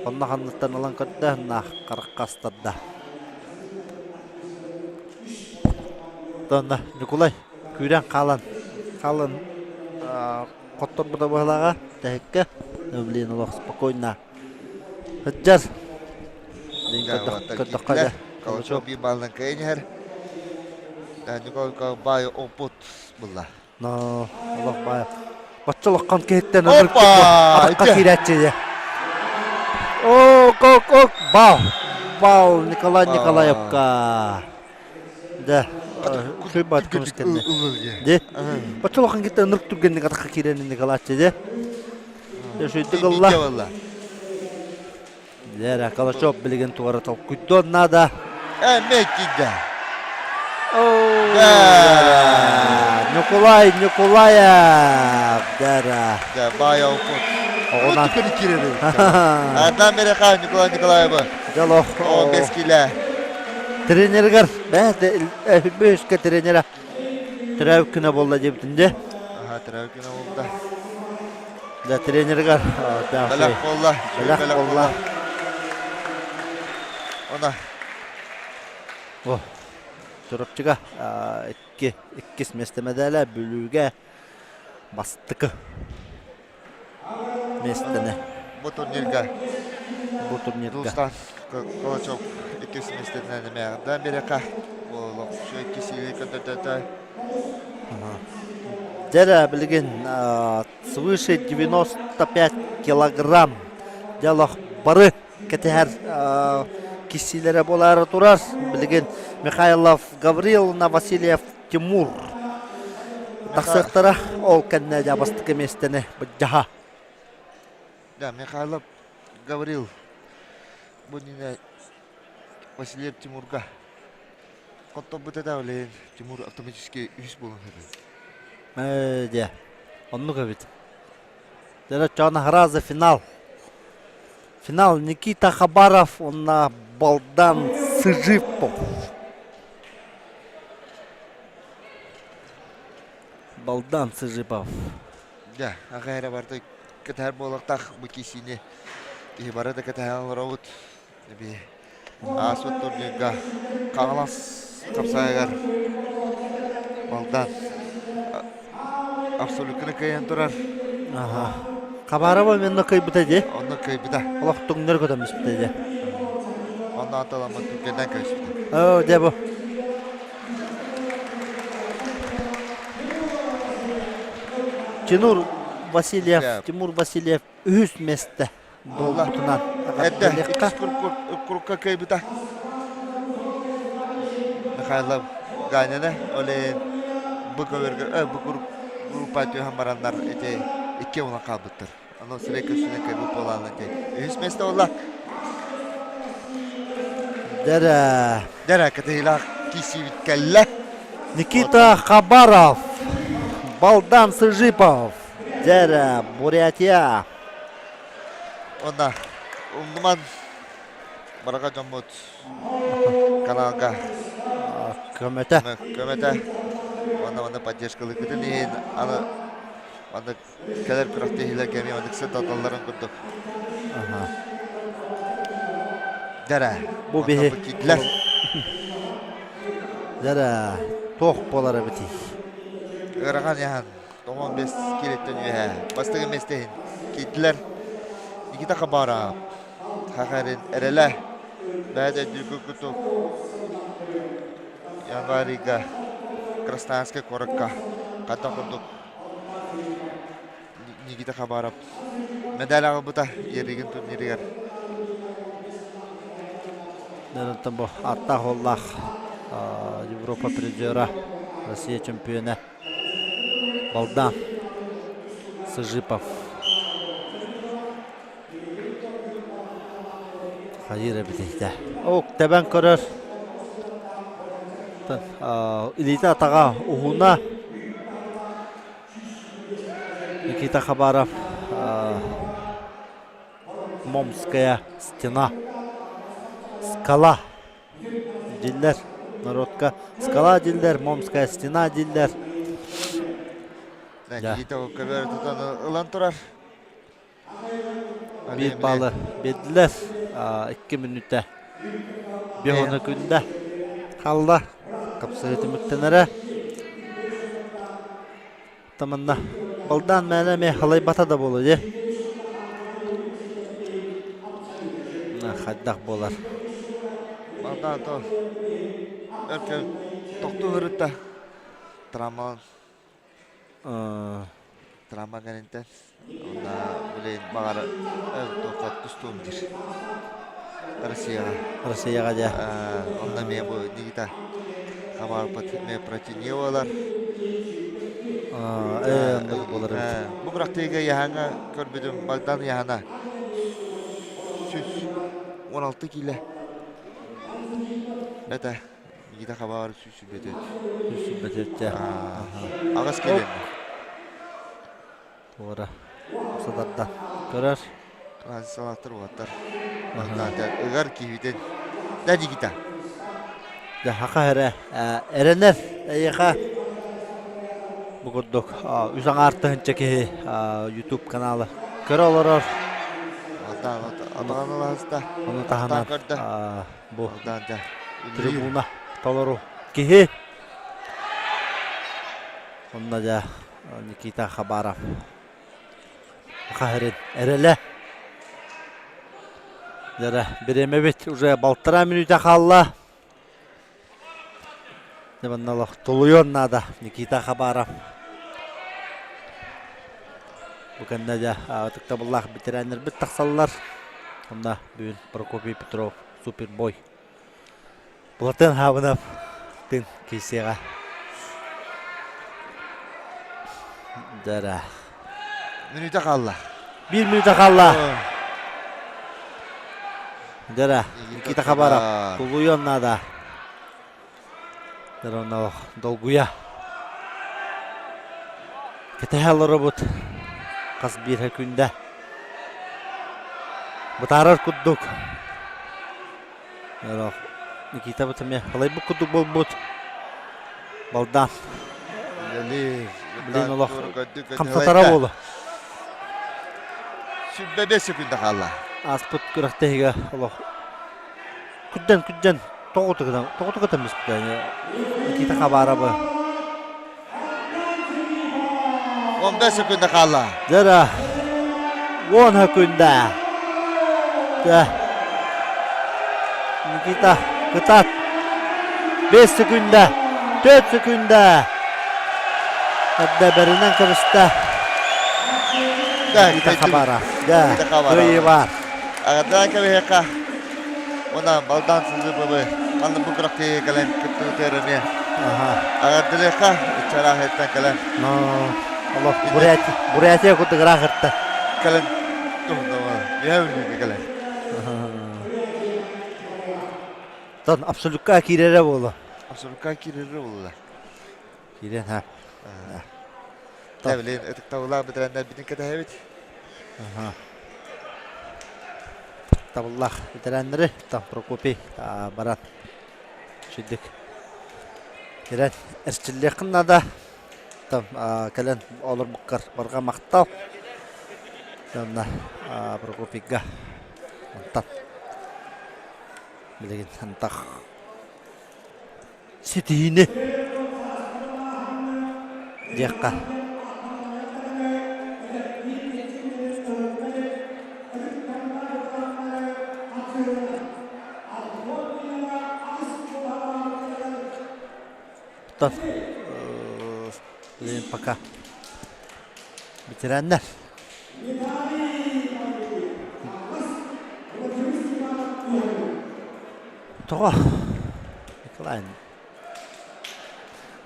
онно ханныттан ылан көрдө на хараххастарда Тонна Ньукулай күүрэн хаалан хаалан хотторбута быһалааҕа тэһиккэ блин олох спокойно сылдьар көрдөххө дьэ Калачев биир баллан кыайан иһэр. Николай баай опыт булла. Но олох баай. Бачча улахан киһиттэн атахха киирээччи дьэ. Ок, ок, ок, бал. Бал Николай Николаевка. Да, кыйбат көмүскэнне. Де. Бачча улахан киһиттэн ынырык түргэнник атахха киирэн Николааччы де. Сөйтүк ылла. Лера Калачев билигин туора толкуйдуон наада. Эмиэ киирдэ. Ньукулай Ньукулаев Дара. Да, баай опыт. Оҕунан. Адам Мереха Николай Николаева. Дьолох. 15 киле. Тренергер, бөһүскэ тренера. Төрөөбүт күнэ буолла диэбитин де. Аха, төрөөбүт күнэ буолла. Да, тренергер Бэлэх буолла. Бэлэх буолла. Она. О, Чурапчыга икки, иккис миэстэ мэдээлэ Бүлүүгэ бастакы миэстэни. Бу турнирга. Бу турнирга. Дулстан Калачев иккис миэстэтинэн эмээҕинтэн биэрэхэ. Олох иккис сири көрдөрдөтө. Дьэрэ билигин свыше 95 килограмм дьэ бары кэтэһэр киссиилэрэ буолаары турар. Билигин Михайлов Гаврил на Васильев Тимур тахсыахтара. Ол кэннэ дьэ бастакы миэстэни былдьаһа. Да, Михайлов Гаврил бу иннинэ Васильев Тимурга хотторбут этэ билигин Тимур автоматически үһүс буолан Ээ, дьэ, оннук эбит. Дьэ, оччоҕуна за финал. Финал Никита Хабаров уонна Балдан Сыжипов. Балдан Сыжипов. Дьэ, аҕа эрэ барыта кэтэһэр буолуохтаах бу киисиини киһи бары да кэтэһэн олоробут. Эби ааспыт турнирга Хаҥалас хапсаайыгар Балдан абсолютно кыайан турар. Аха. Хабарова онно кыайбыта дии. Онно кыайбыта. Олох туҥнары көтөн испитэ дии. Онно аталаммыт түргэннэн кэбиспитэ. Оо, дьэ бу. Тимур Васильев, Тимур Васильев үһүс миэстэ буолбутунан Эрдэ иккис курукка кыайбыта. Михайлов Ганяны оле бу көбөргө бу группа түһэн бараннар эти икки буолан хаалбыттар. Аны сирэй көрсүнэ кыайбыт буолаан эти үһүс место буолла. Дэрэ. Дэрэ кытыылаах киисиибит кэллэ. Никита Хабаров, Балдан Сыжипов, Дэрэ, Бурятия. Уонна умнуман барака дьоммут каналга көмөтө көмөтө уонна манна поддержкалыыргытын иһин аны маннык кэлэр күрэхтэһиилэргэ эмиэ маннык сырдаталларын курдук дэрэ бу биһи киирдилэр дэрэ туох буолар эбитий ыарахан яхан 95 киилэттэн үөһэ бастакы миэстэ иһин киирдилэр. Никита Хабаров, Хахарин эрэлэ, бэйэтэ өйдүүр курдук январьга Красноярскай куоракка хайдах курдук Никита Хабаров медаль аҕалбыта Еригин турнирыгар. Онтон бу ааттаах уоллаах Европа призера, Россия чемпиона Балдан Сыжипов. Хайыр эбитийдэ. Ок, тэбэн көрөр. Илиитэ атаҕа уһуна. Никита Хабаров. Момская стена. Скала дииллэр народка. Скала дииллэр, Момская стена дииллэр. Никита көбөр тутан ылан турар. Биир баалы биэрдилэр. 2 мүнүүтэ. Биһону күндэ. Халла. Капсыһы түмүктэнэрэ. Таманна балдаан мээнэ эмиэ халайбата да буолуо дии. Хайдах буолар. Балдаан то өркө тохтуу ырытта. Травма травма кэнниттэн уонна блин баҕар туохха тустуом диир. Россияҕа. Россияҕа дьэ. Онно эмиэ бу Никита Хабарпыт эмиэ противник буолар. Ээ, оннук буолар эбит. Бу күрэхтэһиигэ Яһаҥҥа көрбүтүм Богдан Яһана 116 киилэ. Это Никита Хабаров 124. 124 Аҕыс киилэ. Туора сатарда. Көрөр. Салаттар уоттар. Ыгар киһитин. Да Никита. Да хака эрэ эрэнэр эйиэхэ бу курдук үс аҥаар тыһыынча киһи YouTube каналы көрө олорор. Ону таһынан бу трибуна толору киһи. Онно дьэ Никита Хабаров хаһырын эрэлэ. Дьэрэ, бириэмэбит уже балтараа мүнүүтэ хаалла. Дьэ, тулуйуон наада Никита Хабаров. Бу кэннэ дьэ ытыктабыллаах бэтэрээннэрбит тахсаллар. Онно бүгүн Прокопий Петров супербой Платон Хабынов тын киирсиэҕэ. Дара. Мүнүүтэ хаалла. Биир мүнүүтэ хаалла. Дара. Никита Хабаров. Тулуйуон наада. Дара долгуйа. Кэтэһэ олоробут. Хас биир күндэ. Бытаарар курдук. Никита эмиэ халайбыт курдук буолбут. Балдаан. Блин олох хамсатара буолу. 25 секунда хаалла. Ааспыт күрэхтэһиигэ олох күддэн күддэн тоҕутугутан тоҕутугутан бүспүтэ. Никита Хабаровы. 15 секунда хаалла. Дьэ 10 секунда. Дьэ. Никита кытаат. 5 секунда. 4 секунда. Эрдэ бэринэн кэбистэ. Никита Хабаров. Дьэ, кыайыы баар. Аҕатаан кэбиһиэххэ. Уонна балдаан сылдьыбыбы манна бу күрэхтэһиигэ кэлэн кыттыбытыгар эмиэ аҕардылыахха ыччараахыттан кэлэн Олох Бурятия, Бурятия курдук ыраахырта. Кэлэн туһунна үһэ бүлүүгэ кэлэн. Тон абсолютка киирэрэ буолла. Абсолютка киирэрэ буолла. Киирэн ха. Та билин ытыктабыллаах бэтэрээннэрбитин кэтэһэбит. Табыллаах бэтэрээннэри там Прокопий баран сүрдүк ирэн эрчиллиэххин наада. Там кэлэн олорбуккар барҕа махтал. Онно Прокопийга мантан билигин антах ситиһиини диэххэ. Оттон билигин пока ветераннар Тоҕо? Николай.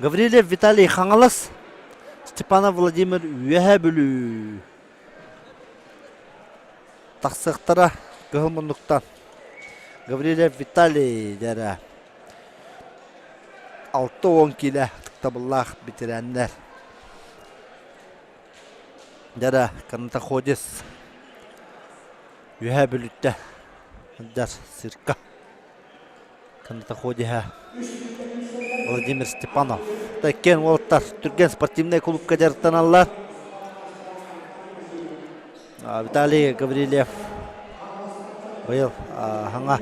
Гаврильев Виталий Хаҥалас, Степанов Владимир Үөһээ Бүлүү. Тахсыахтара кыһыл муннуктан. Гаврильев Виталий дэрэ. 60 киилэ ытыктабыллаах бэтэрээннэр. Дэрэ канатоходец. Үөһээ Бүлүүттэ сылдьар цирка канатоходиһа Владимир Степанов. Иккиэн уолаттар Түргэн спортивнай клубка дьарыктаналлар. Виталий Гаврильев быйыл хаҥа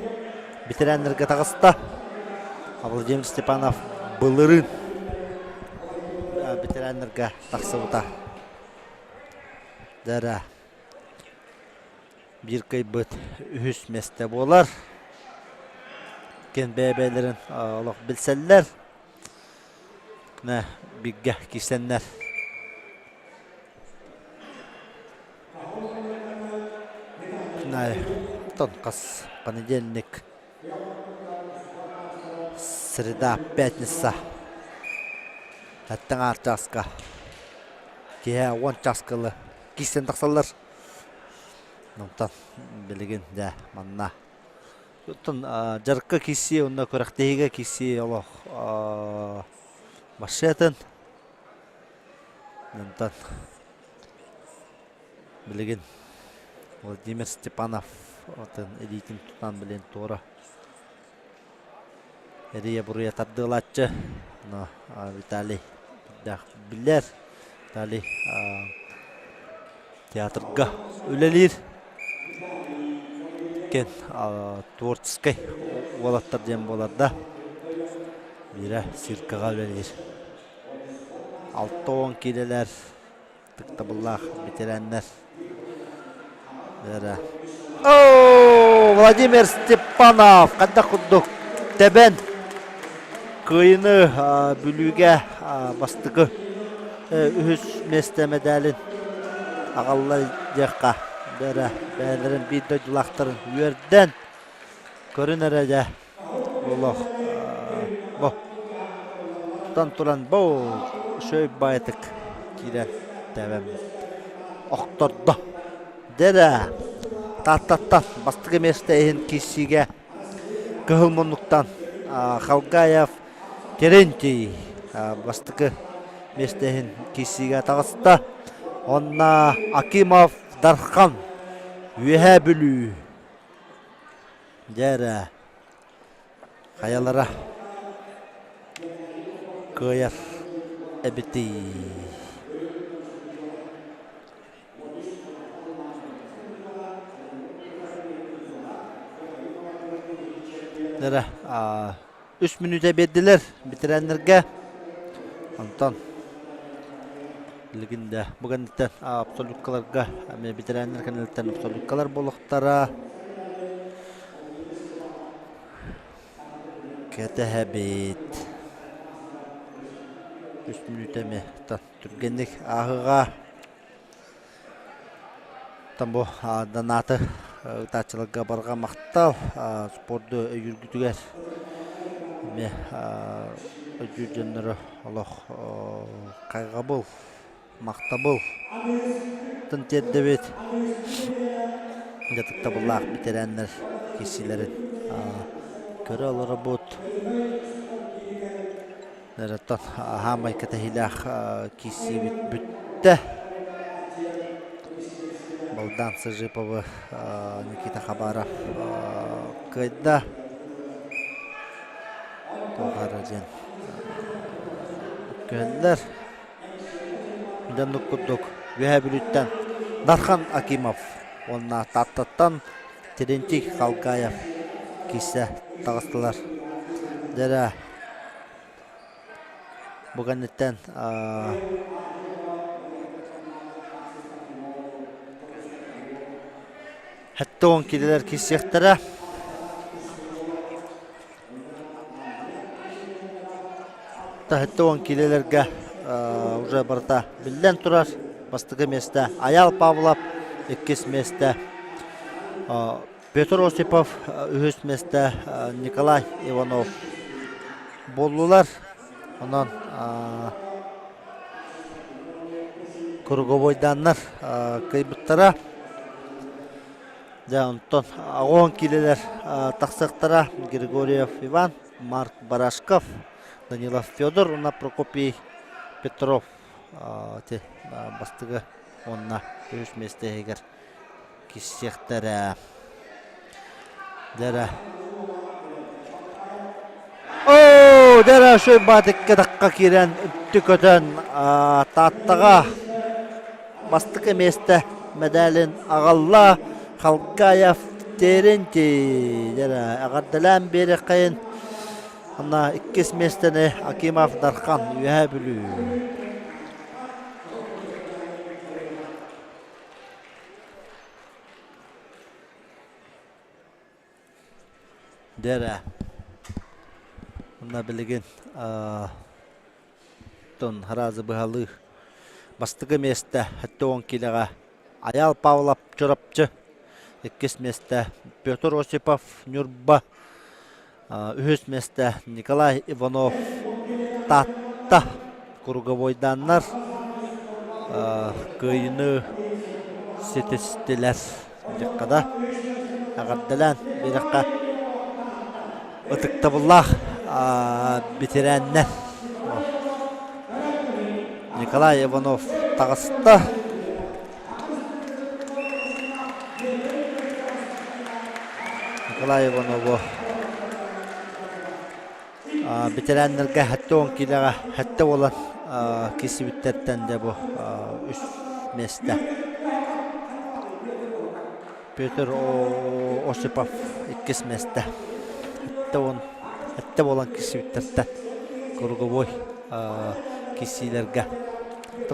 ветераннарга таҕыста. Владимир Степанов былырыын ветераннарга тахсыбыта. Дара биир кыайбыт үһүс миэстэ буолар. Иккиэн бэйэ-бэйэлэрин олох билсэллэр. Мэ бииргэ киирсэннэр. Оттон хас понедельник, среда, пятница эттэн аар чааска киэһэ 10 чааска ылы киирсэн тахсаллар. Онтон билигин дьэ манна оттон дьарыкка киирсии уонна күрэхтэһиигэ киирсии олох машинатын онтон билигин Владимир Степанов атын илиитин тутан билин туора эрийэ-буруйа тардыалааччы но Виталий биллэр Виталий театрга үлэлиир кен творческай уолаттар диэн буолар да биирэ циркаҕа үлэлиир 60 киилэлэр ытыктабыллаах ветераннар О, Владимир Степанов хайдах курдук тэбэн кыайыны Бүлүүгэ бастакы үһүс миэстэ мэдээлин аҕалла диэххэ бэрэ бэйэлэрин биир дойдулаахтарын үөрдэн көрүн эрэ дьэ олох бу тутан туран бу үчүгэй баайытык киирэн тэбэн охтордо дэрэ Тааттаттан бастакы миэстэ иһин киирсиигэ кыһыл муннуктан Халгаев Терентий бастакы миэстэ иһин киирсиигэ таҕыста. Онно Акимов Дархан Үөһээ Бүлүү Дьэ эрэ, хайалара кыайар эбитий? Эрэ, үс мүнүүтэ биэрдилэр ветераннарга. Онтон билигин да бу кэнниттэн абсолюткаларга эмиэ ветераннар кэнниттэн абсолюткалар буолуохтара. Кэтэһэбит. Үс мүнүүтэ эмиэ түргэнник ааһыаҕа. Оттон бу донаты ыытааччыларга барҕа махтал спорду өйүүргүтүгэр эмиэ өйдүүр дьоннору олох хайҕабыл, махтабыл тын тиэрдэбит. Дьатыктабыллаах бэтэрээннэр киирсиилэрин көрө олоробут. Оттон аһаамай кэтэһиилээх киирсиибит бүттэ. Балдан Сыжиповы Никита Хабаров кыайда. Туох эрэ диэн көһөллөр. Дьоннук курдук Үөһээ Бүлүүттэн Дархан Акимов уонна Тааттаттан Терентий Халгаев киирсэ таҕыстылар. Дьэ бу кэнниттэн 70 киилэлэр киирсиэхтэрэ. 70 киилэлэргэ уже барыта биллэн турар. Бастакы миэстэ Айаал Павлов, иккис миэстэ Петр Осипов, үһүс миэстэ Николай Иванов буоллулар. Онон круговойдааннар кыайбыттара. Дьэ, онтон аҕон киилэлэр тахсыахтара Григорьев Иван, Марк Барашков, Данилов Федор уонна Прокопий Петров бастыгы уонна үһүс миэстэ иһигэр. киссиэхтэрэ. Дэрэ. Оо, дэрэ шөй баатыкка тахха киирэн үттү көтөн Тааттаҕа бастакы миэстэ мэдээлин аҕалла Халкаев Терентий. Дэрэ эҕэрдэлээн биэриэххэйин. Ана иккис миэстэни Акимов Дархан Үөһээ Бүлүү. Дэрэ. Онно билигин тон харазы быһалыы бастакы миэстэ 70 киилэҕэ Айаал Павлов Чурапчы, иккис миэстэ Петр Осипов Ньурба, үһүс миэстэ Николай Иванов Таатта круговойдааннар кыайыыны ситистилэр диэххэ да эҕэрдэлээн биэрэххэ ытыктабыллаах бэтэрээннэр Николай Иванов таҕыста. Николай Иванову бэтэрээннэргэ 70 киилэҕэ сэттэ буолан киирсибиттэртэн дьэ бу үс миэстэ. Петр Осипов иккис миэстэ. Сэттэ буолан киирсибиттэртэн круговой киирсиилэргэ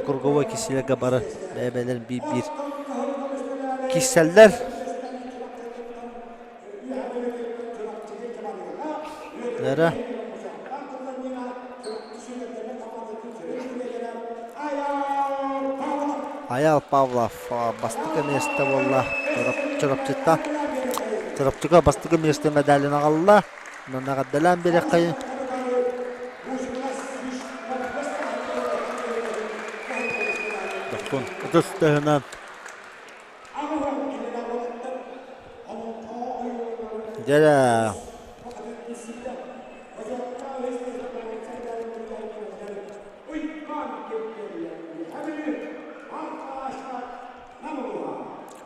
круговой киирсиилэргэ бары бэйэ-бэйэлэрин биир-биир киирсэллэр. Лера Айал Павлов бастакы миэстэ буолла Чурапчыта. Чурапчыга бастакы миэстэ медалин аҕалла. Онон эҕэрдэлээн биэриэххэйин. Дохсун ытыс тыаһынан Дьэ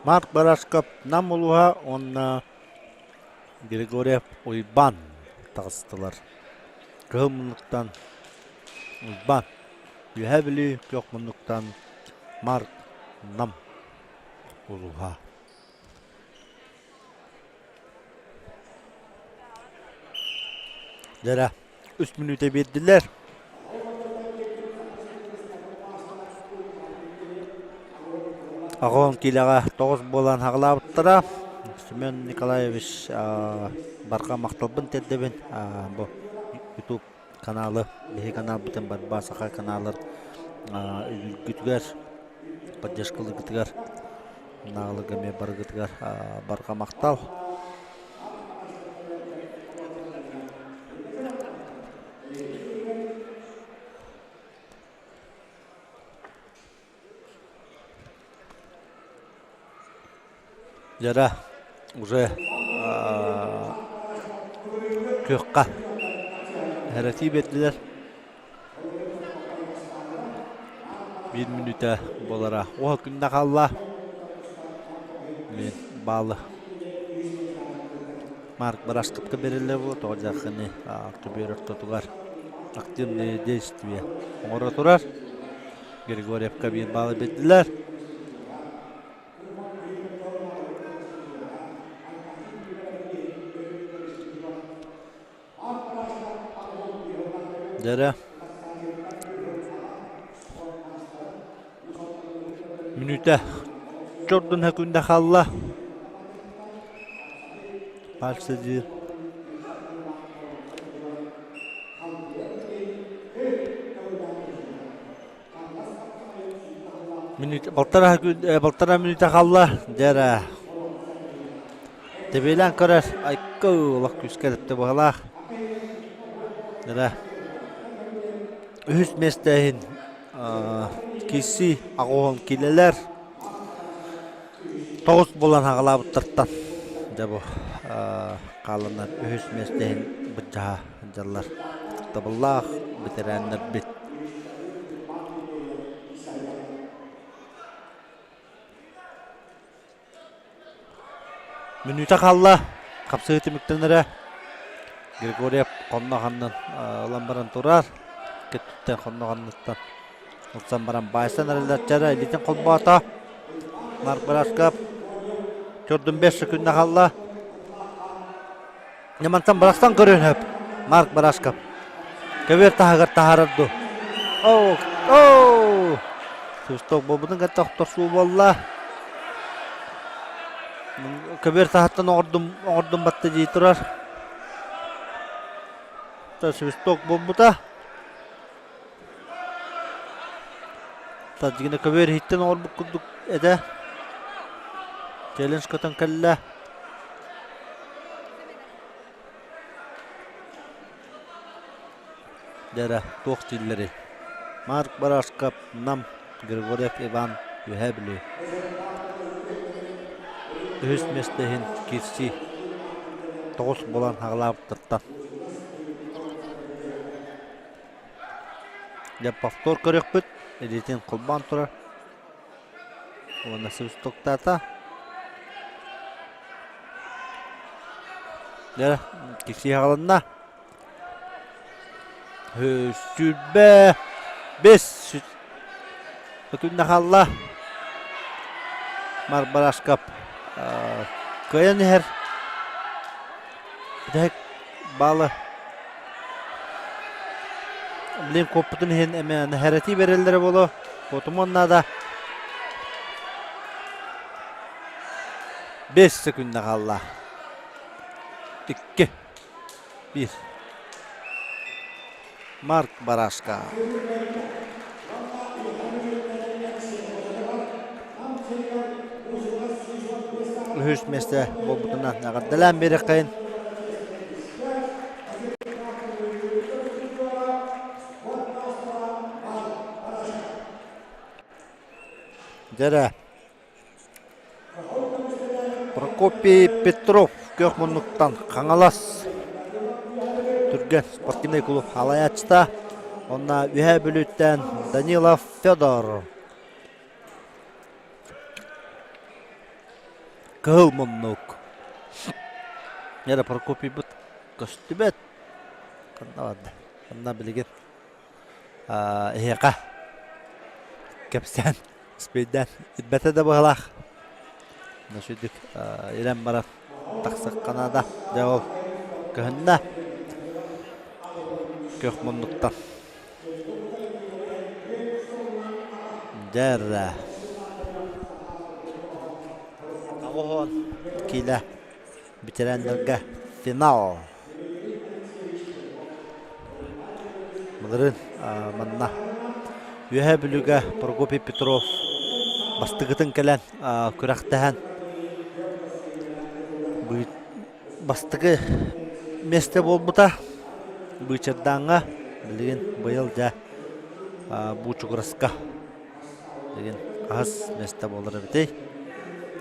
Марк Барашков Нам улууһа уонна Григорьев Уйбаан таҕыстылар. Кыһыл муннуктан Уйбаан, Үөһээ Бүлүү күөх муннуктан Марк Нам улууһа. Дьэрэ, үс мүнүүтэ биэрдилэр. Аҕон киилэҕэ тоҕус буолан аҕалаабыттара. Семен Николаевич барҕа махталбын тиэрдэбин. Бу YouTube каналы, биһи каналбытын Барба Саха каналын үгүргүтүгэр, поддержкалыыргытыгар, наалыга эмиэ барыгытыгар барҕа махтал. Дьара уже күөххэ эрэтии биэрдилэр. Биир мүнүүтэ буолара. Уһа күннэ хаалла. Мин баалы Марк Барашковка бэриллэ буо тоҕо дьаххыны көбүөр ортотугар активные действия оҥоро турар. Григорьевка биир баалы биэрдилэр. Дьэрэ. Мүнүүтэ чордун күндэ хаалла. Пальцы диир. Мүнүүтэ, балтараа күн, балтараа мүнүүтэ хаалла. Дьэрэ. Тэбиэлээн көрөр айка олох күүскэ тэптэ быһалаах. Дьэрэ. Үһүс миэстэ иһин киирсии аҕуһун киилэлэр. Тоҕус буолан аҕалаабыттартан дьэ бу хааланар үһүс миэстэ иһин быдьаһа сылдьаллар. Табыллаах бэтэрээннэрбит. Мүнүүтэ хаалла. Хапсыһыы түмүктэнэрэ. Григорьев хонно ханнан ылан баран турар. Кэттүттэн хонно ханныттан ылсан баран баайсан эрэллэр. Чара илиитин холбоото. Марк Барашков Чордун 5 секунда хаалла. Ньамантан барахсан көрүөн сөп. Марк Барашков. Көбүөр таһыгар таһаарар дуу. Оо, оо! Свисток буолбутун кытта охторсуу буолла. Көбүөр таһыттан оҥордум, оҥордум батта дии турар. Свисток буолбута. Тадьигина көбүөр иһиттэн оҥорбут курдук этэ. Челлендж көтөн кэллэ. Дьэ туох дииллэрий? Марк Барашков, Нам, Григорьев Иван, Үөһээ Бүлүү. Үһүс миэстэ иһин киирсии тоҕус буолан аҕалаабыттартан. Дьэ повтор көрүөхпүт. Илиитин холбоон турар. Уонна свистоктаата. Дьэ, киирсии аҕалынна. 25 күннэ хаалла. Марбарашкап кыайан иһэр. Бүтэһик баалы Блин, куоппутун иһин эмэ нэһэрэтии бэрэллэрэ буолуо. Куотумуон наада. 5 секунда хаалла. 2 1 Марк Барашка. Үһүс миэстэ буолбутунан эҕэрдэлээн биэриэххэйин. Дьэрэ. Прокопий Петров күөх муннуктан Хаҥалас Түргэн спортивнай клуб халайааччыта. Онно Үөһээ Бүлүүттэн Данилов Федор. Кыһыл муннук. Эрэ Прокопийбыт көстүбэт. Ханна барда? Ханна билигин эһиэхэ кэпсээн Спейдээн ирбэтэ да быһалаах. Үчүгдүк ирэн баран тахсыахха наада. Дьэ ол көһүннэ. Күөх муннуктан. Дьэ Оҕоһон киилэ ветераннарга финал. Былырыын манна Үөһээ Бүлүүгэ Прокопий Петров бастакытын кэлэн күрэхтэһэн бастакы миэстэ буолбута Быычардааҥҥа билигин быйыл дьэ Буучугураска Билигин хаһыс миэстэ буолар эбитий?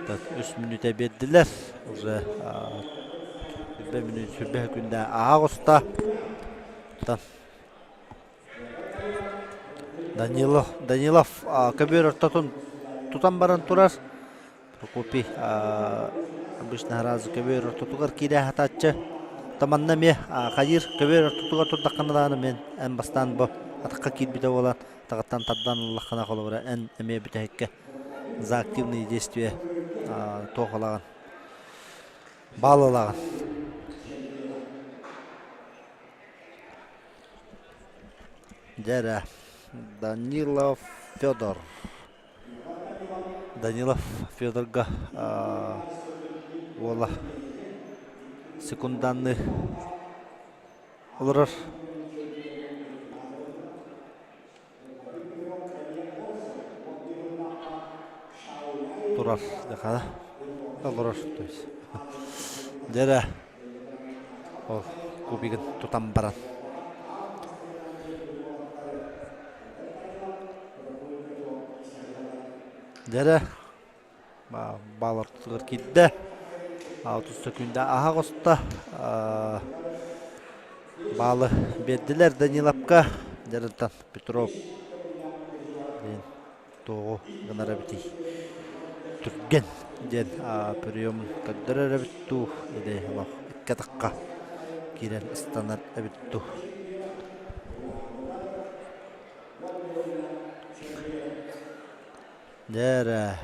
Так, үс мүнүүтэ биэрдилэр. Уже сүрбэ мүнүүт, сүрбэ күндэ ааҕа оҕуста. Данилов, Данилов көбүөр ортотун тутан баран турар. Прокопий обычно сразу көбүөр ортотугар киирэ сатааччы. Таманна эмиэ хайыыр көбүөр ортотугар турдаххына даҕаны мен эн бастаан бу атахха киирбитэ буолан таҕыттан тардан ыллаххына холобура эн эмиэ бүтэһиккэ за активные действия туох ылаҕын баал ылаҕын. Дьэ эрэ Данилов Федор Данилов Федорга уола секунданныы олорор. Турар дьахара олорор то есть. Дьэ эрэ ол кубигын тутан баран. Дьэ эрэ баал ортотугар киирдэ. 30 сөкүүндэ аһа оҕуста. Баалы биэрдилэр Даниловка. Дьарынтан Петров диэн туоҕу гынар эбитий? Түргэн. диэн прием көрдөрөр эбит дуу, или олох икки атахха киирэн ыстанар эбит дуу. Дьэ эрэ,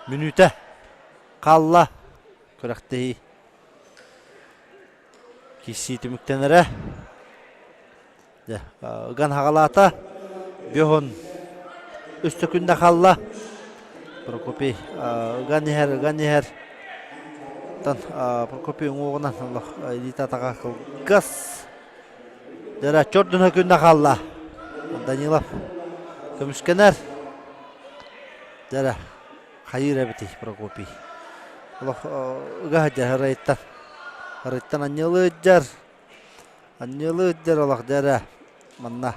мүнүүтэ хаалла күрэхтэһии. Киирсии түмүктэнэрэ. Дьэ, ыган хаҕалаата. Бөһун үс сөкүндэ хаалла. Прокопий ыган иһэр, ыган иһэр. Оттон Прокопий уҥуоҕунан олох илиитэ атаҕа кылгас. Дьэ, чордун күндэ хаалла. Данилов көмүскэнэр. Дьэ, хайыыр эбитий Прокопий. Олох ыга сылдьар ырайыттан. Ырыттан анньылыыдьар. Анньылыыдьар олох дьэрэ. Манна.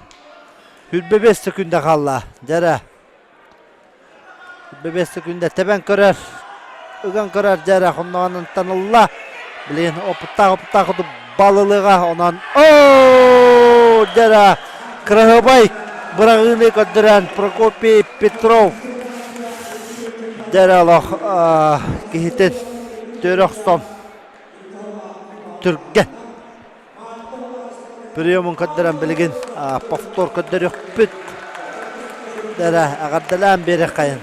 Хүрбэ бес секунда хаалла. Дьэрэ. Хүрбэ бес секунда тэбэн көрөр. Ыган көрөр дьэрэ хонноҕунан ылла. Блин, опыттаах опыттаах балылыга онон оо дьэрэ кыраһыбай быраҕыыны көрдөрөн Прокопий Петров дьэрэ олох киһитин төрө охсон түргэн приемун көрдөрөн билигин повтор көрдөрүөхпүт эрэ эҕэрдэлээн биэриэххэйин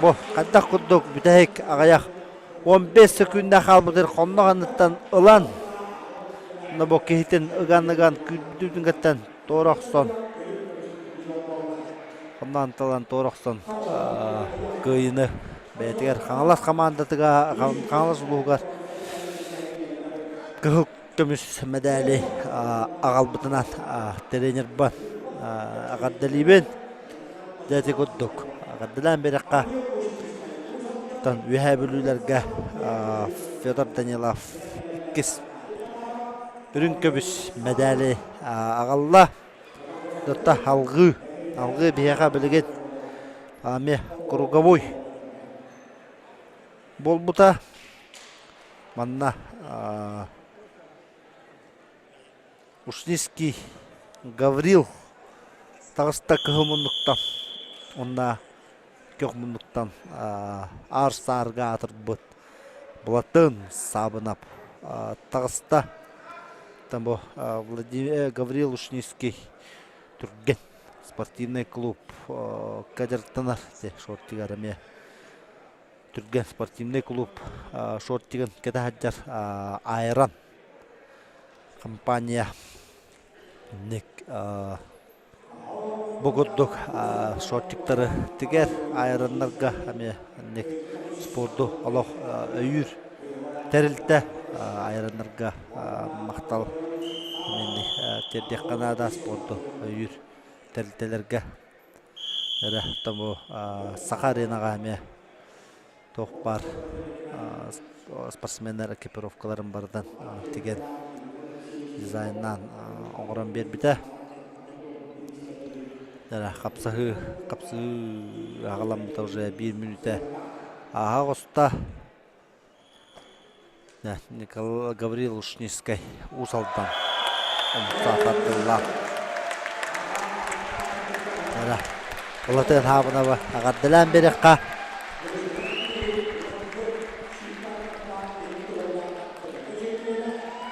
бу хайдах курдук бүтэһик аҕыйах 15 секундэ хаалбытыр хоннох анныттан ылан бу киһитин ыган-ыган күүрдүүтүн кэттэн туора охсон хонноон талан туора охсон кыайыыны бэйэтигэр Хаҥалас хамаандатыгар Хаҥалас улууһугар кыһыл көмүс мэдээли аҕалбытынан тренербын эҕэрдэлиибин. Дьэ ити курдук эҕэрдэлээн биэрэххэ оттон Үөһээ Бүлүүлэргэ Федор Данилов иккис үрүҥ көмүс мэдээли аҕалла. Дотта алгыы, алгыы биһиэхэ билигин эмиэ круговой буолбута. Манна Ушницкий Гаврил таҕыста кыһыл муннуктан уонна көх муннуктан аар саарга аатырбыт Былатын Саабынап таҕыста. Бу Владимир Гаврил Ушницкий түргэн спортивный клуб дьарыктанар шортигар эмиэ түргэн спортивный клуб шортигын кэтэ сылдьар Айран компания ник Бу курдук шортиктары тигэр айроннарга эмиэ инник спорду олох өйүүр тэрилтэ айроннарга махтал тиэрдиэххэ наада спорду өйүүр тэрилтэлэргэ эрэ тому Саха аренаҕа эмиэ туох баар спортсменнар экипировкаларын барытын тигэн дизайннаан оҥорон биэрбитэ. Хапсаһыы хапсыһыы аҕаламмыта уже биир мүнүүтэ ааһа оҕуста. Николай Гаврил Ушницкай Уус Алдан умса тардылла. Улатын Хаабынаба эҕэрдэлээн биэриэххэ.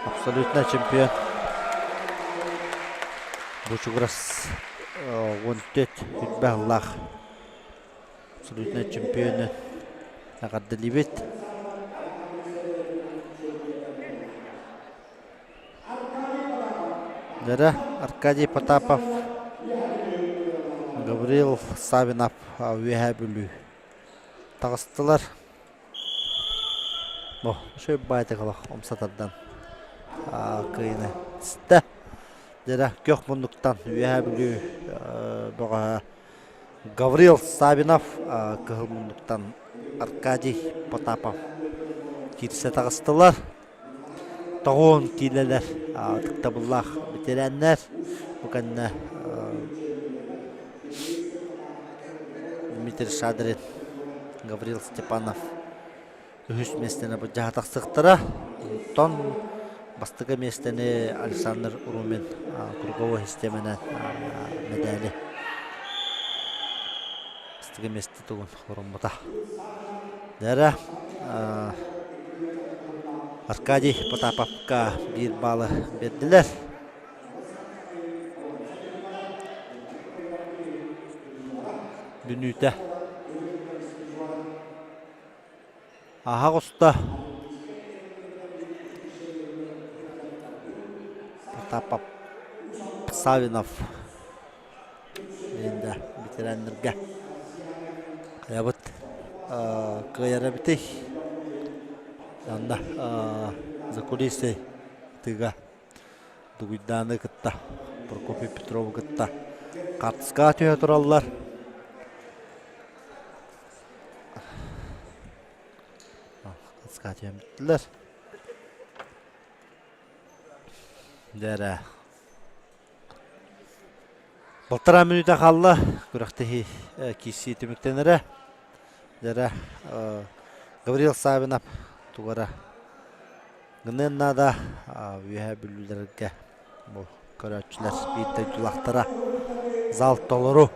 Абсолютно чемпион. Бучугурас 14 үрбэ ыллаах абсолютно чемпиону эҕэрдэлиибит. Дьэрэ Аркадий Потапов, Гаврил Савинов Үөһээ Бүлүү таҕыстылар. Бу үчүгэй баайдык олох умса тардан кыайыыны истэ. Дьэрэ күөх муннуктан Үөһээ Бүлүү бөҕөһө Гаврил Савинов кыһыл муннуктан Аркадий Потапов киирсэ таҕыстылар. Тоҕуон киилэлэр ытыктабыллаах бэтэрээннэр бу кэннэ Дмитрий Шадрин, Гаврил Степанов үһүс миэстэни былдьаһа тахсыахтара. Онтон бастакы миэстэни Александр Румин круговой систиэмэнэн мэдээли бастакы миэстэ тугун ороммута. Дэрэ Аркадий Потаповка биир баалы биэрдилэр. Бүнүүтэ. Аһа оҕуста. Потапов Савинов да ветераннарга хайабыт кыайара эбитий онно за кулисой тыга Дугуйдааны кытта Прокопий Петрову кытта хаартыскаҕа түһэ тураллар хаартыскаҕа түһэн бүттүлэр дьэ эрэ Балтараа мүнүүтэ хаалла. Күрэхтэһии киирсии түмүктэнэрэ. Дьэрэ Гаврил Савинов тугара гыныан наада үөһээ бүлүүлэргэ бу көрөөччүлэр биир дойдулаахтара зал толору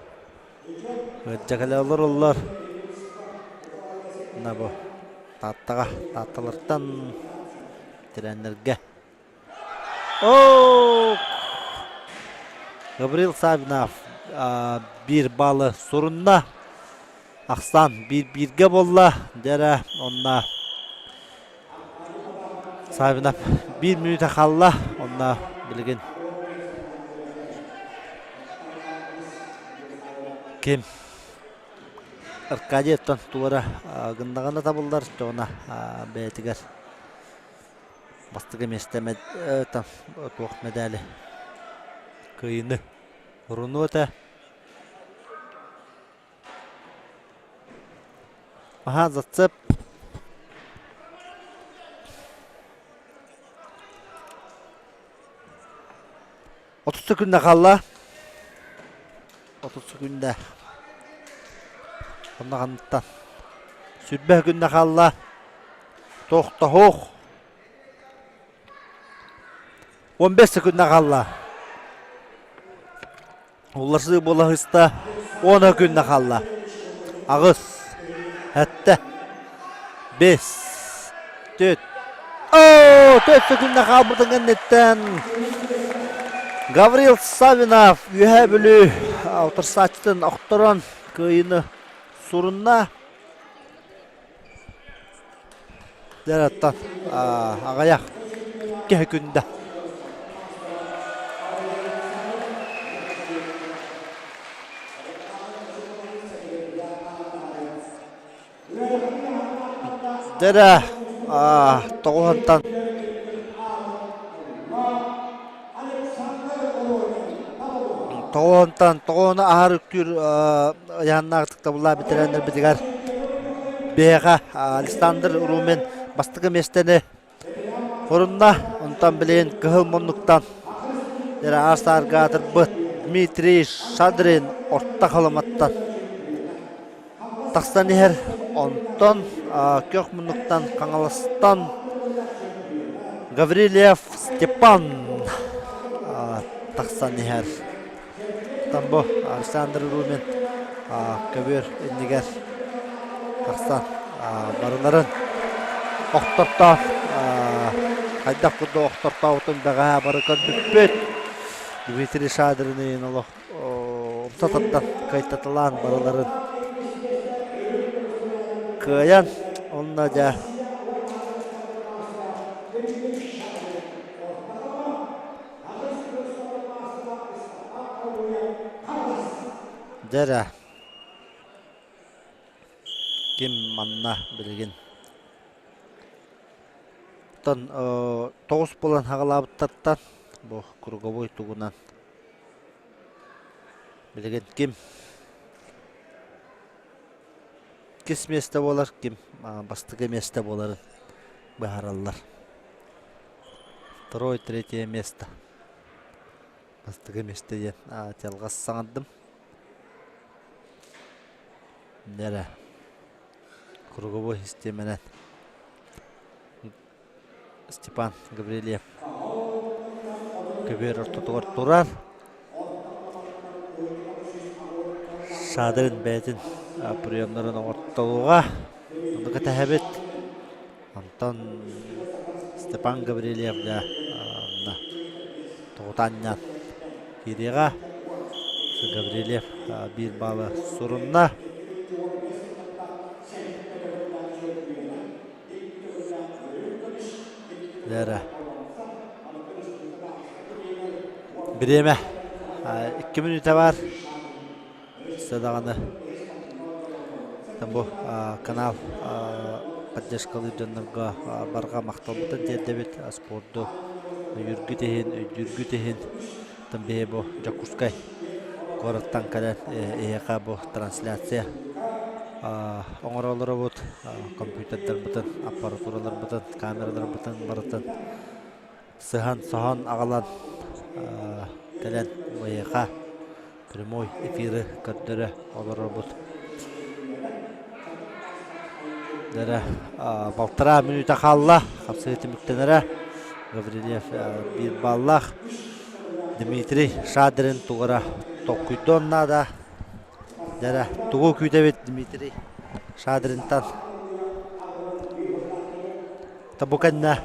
ыалдьа кэлэ олороллор. Мына бу Тааттаҕа Таатталартан тирэннэргэ Оо! Гаврил Савинов биир баалы сурунна. Ахсаан биир-бииргэ буолла. Дьэ онно Савинов биир мүнүүтэ хаалла. Онно билигин ким Аркадий оттон туора гыннаҕына табыллар, оччоҕуна бэйэтигэр Бастакы миэстэ туох мэдээли кыайыыны урунуо этэ. Аһаа зацеп. 30 секунда хаалла. 30 секунда. Онно ханныттан. Сүрбэ күннэ хаалла. Тохтоһуох. 15 секунда хаалла. Уларсыы буола сыста. 10 күннэ хаалла. Аҕыс, сэттэ, бэс, түөрт. Оо, 4 секунда хаалбытын кэнниттэн Гаврил Савинов Үөһээ Бүлүү утарсааччытын охторон кыайыыны сурунна. Дьараттан аҕыйах киһи күндэ. Дьэрэ тоҕуһунтан тоҕуһунтан тоҕуһуну аһар үктүүр ыйааннаахтык табыллаа бэтэрээннэрбитигэр биһиэхэ Александр Румин бастакы миэстэни хорунна. Онтон билигин кыһыл муннуктан аар-саарга аатырбыт Дмитрий Шадрин орто халыматтан тахсан иһэр. Онтон күөх муннуктан Хаҥаластан Гаврильев Степан тахсан иһэр. Оттон бу Александр Румин көбүөр иннигэр тахсан барыларын охтортоон хайдах курдук охтортообутун бэҕэһээ бары көрбүппүт. Дмитрий Шадрины олох умса тардан кыайтаталаан барыларын кыайан онно дьэ Дьэ эрэ, ким манна билигин Оттон тоҕус буолан хаҕалаабыттартан бу круговой тугунан билигин ким иккис миэстэ буолар, ким бастакы миэстэ буоларын быһаараллар. Второе, третье место. Бастакы миэстэ диэн тялҕас саҥардым. Дьэ круговой систиэмэнэн Степан Гаврильев көбүөр ортотугар турар. Шадрин бэйэтин приемнарын оҥортолуга. Ону кэтэһэбит. Онтон Степан Гаврильев дьэ онно тоҕута анньан киириэҕэ. Гаврильев биир баалы сурунна. Лера. Бириэмэ 2 мүнүүтэ бар. Өссө даҕаны бу канал поддержкалыыр дьоннорго барҕа махталбытын тиэрдэбит спорду өйүүргүт иһин, өйдүүргүт иһин. Оттон биһи бу Дьокуускай куораттан кэлэн эһиэхэ бу трансляция оҥоро олоробут. Компьютердарбытын, аппаратураларбытын, камераларбытын барытын сыһан-соһон аҕалан кэлэн эһиэхэ прямой эфиры көрдөрө олоробут. Дэрэ балтараа мүнүүтэ хаалла. Хапсыы түмүктэнэрэ. Гаврильев биир баллаах. Дмитрий Шадрин тугара толкуйдуон наада. Дэрэ тугу күүтэбит Дмитрий Шадринтан? Бу кэннэ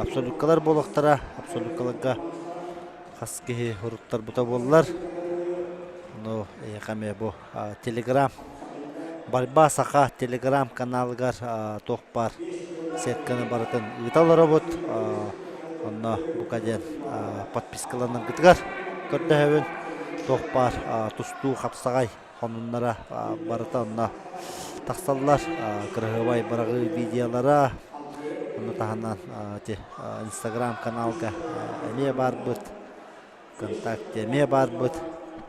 абсолюткалар буолуохтара. Абсолюткаларга хас киһи уруттарбыта буоллар. Ну, эйиэхэ эмиэ бу Телеграм Борьба Саха Телеграм каналыгар туох баар сетканы барытын ыыта олоробут. Онно бука диэн подпискаланаргытыгар көрдөһөбүн. Туох баар тустуу хапсаҕай хонуннара барыта онно тахсаллар. Кыраһыабай быраҕыы видеолара ону таһынан Инстаграм каналга эмиэ баарбыт. ВКонтакте эмиэ баарбыт.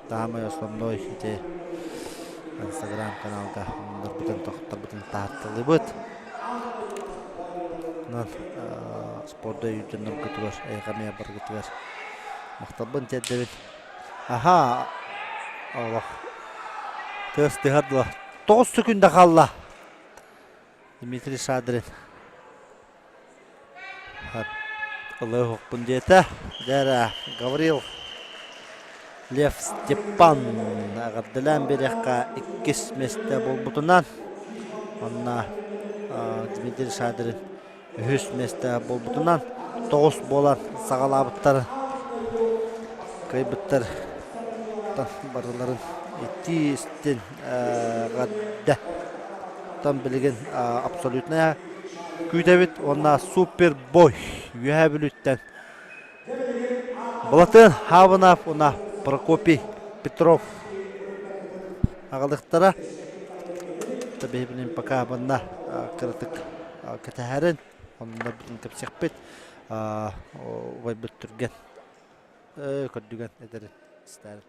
Таамай основной ити Инстаграм каналга оннорбутун тохторбутун таһаттылыбыт. Онон спорду өйдөнөргүтүгэр, эйҕэмиэ баргытыгар махталбын тиэрдэбин. Аха, олох тыас тыһар дуо? 9 секунда хаалла. Дмитрий Шадрин. Ылыһыкпын диэтэ. Дьэ Гаврил Лев Степан эҕэрдэлээн биэриэххэ иккис миэстэ буолбутунан уонна Дмитрий Шадрин үһүс миэстэ буолбутунан 9 буолан саҕалаабыттар кыайбыттар барыларын итии истин эҕэрдэ. Оттон билигин абсолютная күүтэбит уонна Супербой Үөһээ Бүлүүттэн Былатыан Хабынов уонна Прокопий Петров аҕалыахтара. Биһибинин пока манна кыратык кэтэһэрин, онно бүтүн кэпсиэхпит. Убайбыт түргэн көрдүгэн эдэрин истээрин.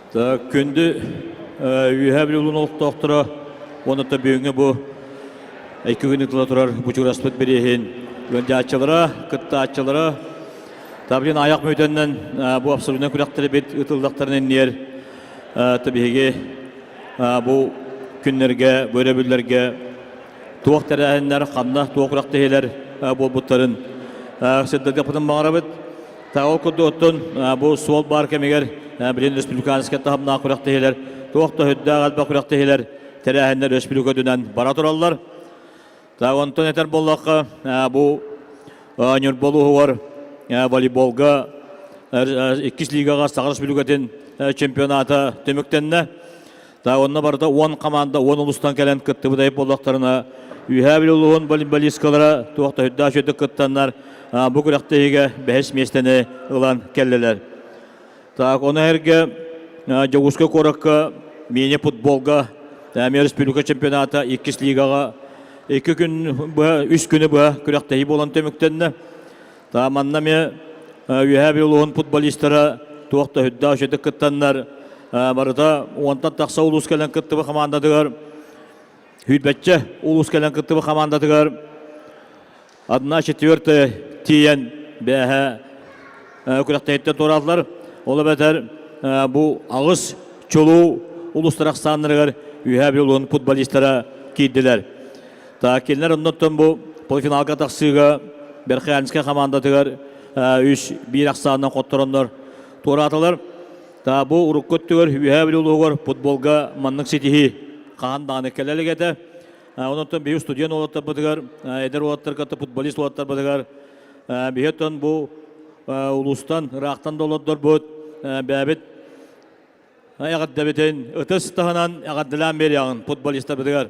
Күндү Үөһээ Бүлүү улуун олохтоохторо уонна бүгүҥҥү бу икки күн ыытыла турар бучугураспыт бирииһин ыалдьааччылара, кыттааччылара Таблин аяқ мүтөннөн бу абсолютно күрэхтэрибит ыытыллахтарын инниэр биһиги бу күннэргэ, бу өрөбүллэргэ туох тэрээһиннэр, ханна туох күрэхтэһиилэр буолбуттарын сырдатыахпытын баҕарабыт. Ол курдук оттон бу суол баар кэмигэр билин республиканскай таһымнаах күрэхтэһиилэр туох да үрдээх элбэх күрэхтэһиилэр тэрээһиннэр республика үрдүнэн бара тураллар. Онтон этэр буоллахха бу Ньурба улууһугар волейболга иккис лигаҕа Саха Республикатын чемпионата түмүктэннэ. Онно барыта 10 команда 10 улуустан кэлэн кыттыбыт айып буоллахтарына Үөһээ Бүлүү улууһун волейболисткалара туох да үрдээх үчүгэйдик кыттаннар бу күрэхтэһиигэ бэһис миэстэни ылан кэллилэр. Так, ону эргэ Дьокуускай куоракка мини-футболга эмиэ республика чемпионата иккис лигаҕа икки күн быһа, үс күнү быһа күрэхтэһии буолан түмүктэннэ. Та манна эмиэ Үөһээ Бүлүү улууһун футболистара туох да үрдээх үчүгэйдик кыттаннар барыта уонтан тахса улуус кэлэн кыттыбыт хамаандатыгар сүүрбэччэ улуус кэлэн кыттыбыт хамаандатыгар одна четвертая тиийэн бээһэ күрэхтэһииттэн туораатылар. Ол эбэтэр бу аҕыс чулуу улуустар ахсааннарыгар Үөһээ Бүлүү улууһун футболистара киирдилэр. Так, кинилэр оннуттан бу полуфиналга тахсыыга Верхоянскай хамаандатыгар үс биир ахсаанынан хоттороннор туораатылар. Та бу урукку өттүгэр Үөһээ Бүлүү улууһугар футболга маннык ситиһии хаһан даҕаны кэлэ илик этэ. Онон биһи студент уолаттарбытыгар, эдэр уолаттарга футболист уолаттарбытыгар биһи оттон бу улуустан, ыраахтан да олордорбут бэйэбит эҕэрдэбитин ытыс таһынан эҕэрдэлээн биэриэҕин футболистарбытыгар.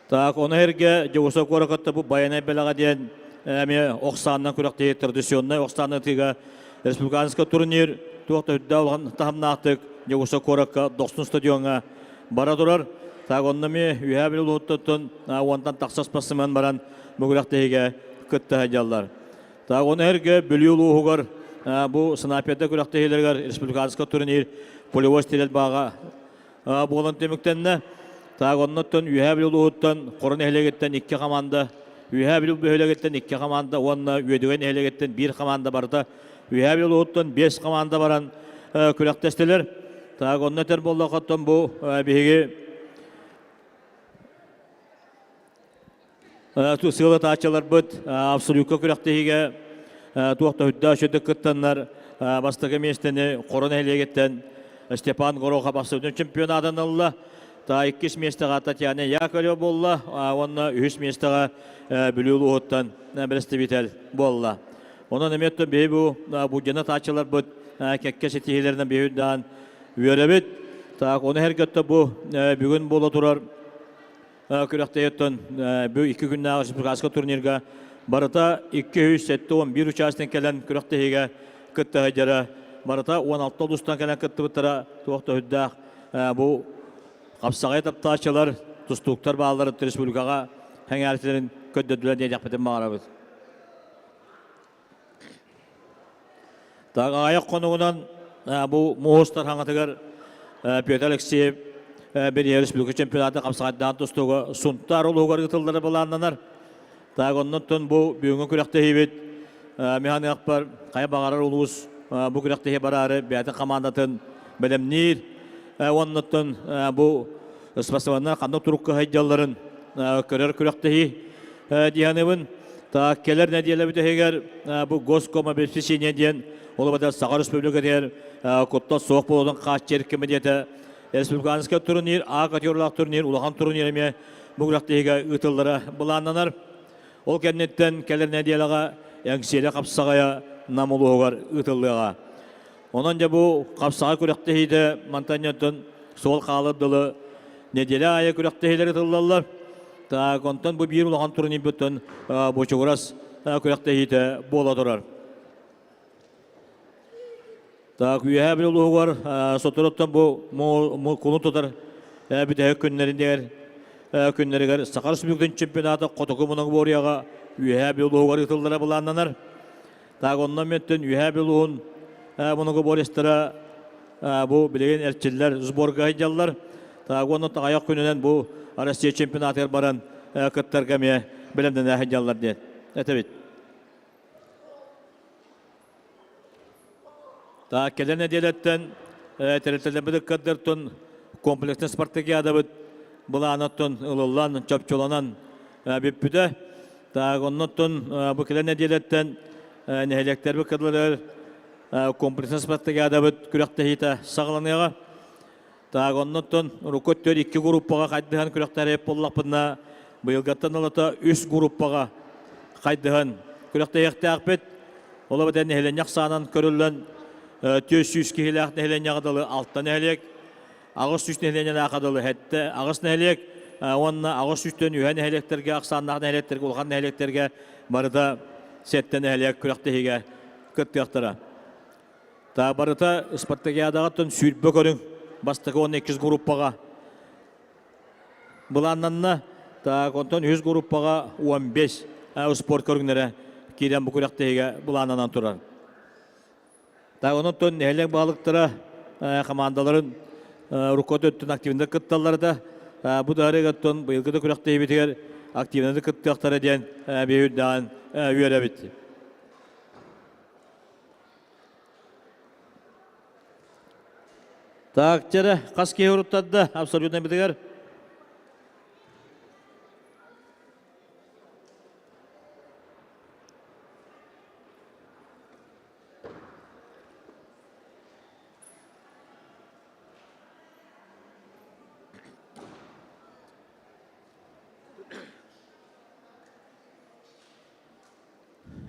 Так, ону эргэ Дьокуускай куоракка бу Байанай бэлэҕэ диэн эмиэ ох саанынан күрэхтэһии традиционнай ох саанынан ытыыга республиканскай турнир туох да үрдээх улахан таһымнаахтык Дьокуускай куоракка Дохсун стадиоҥҥа бара турар. Так, онно эмиэ Үөһээ Бүлүү улууһуттан уонтан тахса спортсмен баран бу күрэхтэһиигэ кытта сылдьаллар. Так, ону эргэ Бүлүү улууһугар бу Санапиада күрэхтэһиилэригэр республиканскай турнир полевой стрельбаҕа буолан түмүктэннэ. Так, оннуттан Үөһээ Бүлүү улууһуттан Хоро нэһилиэгиттэн икки команда, Үөһээ Бүлүү бөһүөлэгиттэн икки команда уонна Үөдүгэй нэһилиэгиттэн биир команда барыта Үөһээ Бүлүү улууһуттан биэс команда баран күрэхтэстилэр. Так, онно этэр буоллахха, бу биһиги Сыалатааччыларбыт абсолютка күрэхтэһиигэ туох да үрдээх үчүгэйдик кыттаннар бастакы миэстэни Хоро нэһилиэгиттэн Степан Горохов абсолютнай чемпионатын ылла. Та иккис миэстэҕэ Татьяна Яковлева буолла уонна үһүс миэстэҕэ Бүлүү улууһуттан бэрэстэбиитэл буолла. Онон эмиэ биһи бу будьана тааччыларбыт кэккэ ситиһиилэринэн биһи үрдээн үөрэбит. Так, ону эргэтте бу бүгүн буола турар күрэхтэһииттэн бу икки күннээҕи республиканскай турнирга барыта 271 участник кэлэн күрэхтэһиигэ кытта сылдьара. Барыта 16 улуустан кэлэн кыттыбыттара туох да үрдээх бу хапсаҕай таптааччылар, тустууктар баалларын республикаҕа сэҥээрсилэрин көрдөрдүлэр диэтэхпитин баҕарабыт. Так, аҕыйах хонугунан бу муус хаҥатыгар Петр Алексеев Бэлиэ республика чемпионата хапсаҕайдаан тустууга Сунтаар улууһугар ыытыллара былааннанар. Так, оннуттан бу бүгүҥҥү күрэхтэһиибит механыахпар хайа баҕарар улуус бу күрэхтэһии бараары бэйэтин хамаандатын бэлэмниир. Оннуттан бу спортсменнар ханнык турукка сылдьалларын көрөр күрэхтэһии дии саныыбын. Так, кэлэр нэдиэлэ бүтэһигэр бу Госкомобеспечение диэн ол эбэтэр Саха Республикатыгар куттал суох буолуутун хааччыйар кэмитиэтэ республиканскай турнир, А категориялаах турнир, улахан турнир эмиэ бу күрэхтэһиигэ ыытыллара былааннанар. Ол кэнниттэн кэлэр нэдиэлэҕэ Эҥсиэли хапсаҕайа Нам улууһугар ыытыллыаҕа. Онон дьэ бу хапсаҕай күрэхтэһиитэ мантан оттон суол хаалар дылы нэдиэлэ аайы күрэхтэһиилэр ытыллаллар. Так, онтон бу биир улахан турнирбыттан бочугурас күрэхтэһиитэ буола турар. Так, Үөһээ Бүлүү улууһугар соторуттан бу кулун тутар бүтэһик күннэринигэр күннэригэр Саха Республикатын чемпионата Хотугу многоборьеҕа Үөһээ Бүлүү улууһугар ыытыллара былааннанар. Так, онно меттен Үөһээ Бүлүү улууһун многоборецтара Бу билигин эрчиллэр сборга сылдьаллар. Уонна аҕыйах күнүнэн бу Россия чемпионатыгар баран кыттарга эмиэ бэлэмнэнэ сылдьаллар диэн этэбит. Так, кэлэр нэдиэлэттэн тэрилтэлэрбит ыккардартан комплекснай спартакиадабыт былаанаттан ылыллан, чопчуланан бүппүтэ. Так, оннуттан бу кэлэр нэдиэлэттэн нэһилиэктэрбит кыдыларыгар комплекснай спартакиадабыт күрэхтэһиитэ саҕаланыаҕа. Так, оннуттан урукку өттүгэр икки группаҕа хайдыһан күрэхтэһэр буоллахпытына, быйылгаттан ылата үс группаҕа хайдыһан күрэхтэһиэхтээхпит. Ол эбэтэр нэһилиэнньэ ахсаанан көрүллэн 400 киһилээх нэһилиэнньэҕэ дылы алта нэһилиэк, 800 нэһилиэнньэлээххэ дылы сэттэ аҕыс нэһилиэк уонна 800-тэн үһэ нэһилиэктэргэ, ахсааннаах нэһилиэктэргэ, улахан нэһилиэктэргэ барыта сэттэ нэһилиэк күрэхтэһиигэ кыттыахтара. Та барыта спартакиадаҕа 20 көрүҥ бастакы уонна иккис группаҕа былааннанна. Так, онтон үһүс группаҕа 15 спорт көрүҥнэрэ киирэн бу күрэхтэһиигэ былааннанан турар. Так, онон нэһилиэк баһылыктара хамаандаларын руковод өттүн активно кытталлар да бу дарыгаттан быйылгы да күрэхтэһиибитигэр активно кыттыахтара диэн биһи үөрэбит. Так, дьэрэ, хас киһи уруттарда абсолютно битигэр?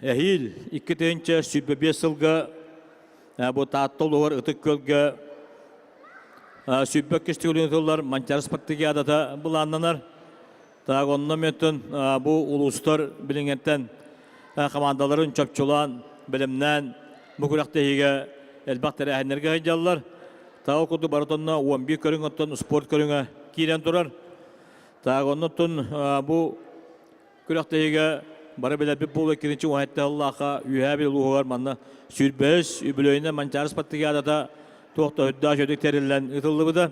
Эһиил 2025 сылга бу Таатта улууһугар Ытык Күөлгэ 22 төгүлүн ыытыллар Манчаары спартакиадата былааннанар. Так, онно мүөттэн бу улуустар билиҥҥэттэн хамаандаларын чопчулаан, бэлэмнээн бу күрэхтэһиигэ элбэх тэрээһиннэргэ сылдьаллар. Таа курдук барытонно 11 көрүҥ оттон спорт көрүҥэ киирэн турар. Так, оннуттан бу Күрэхтэһиигэ бары билэрбит буолуо иккинчи уһайта сыллаахха Үөһээ Бүлүү улууһугар манна 25 үбүлүөйүнэн Манчаары спартакиадата туох да үрдээх үчүгэйдик тэриллэн ыытыллыбыта.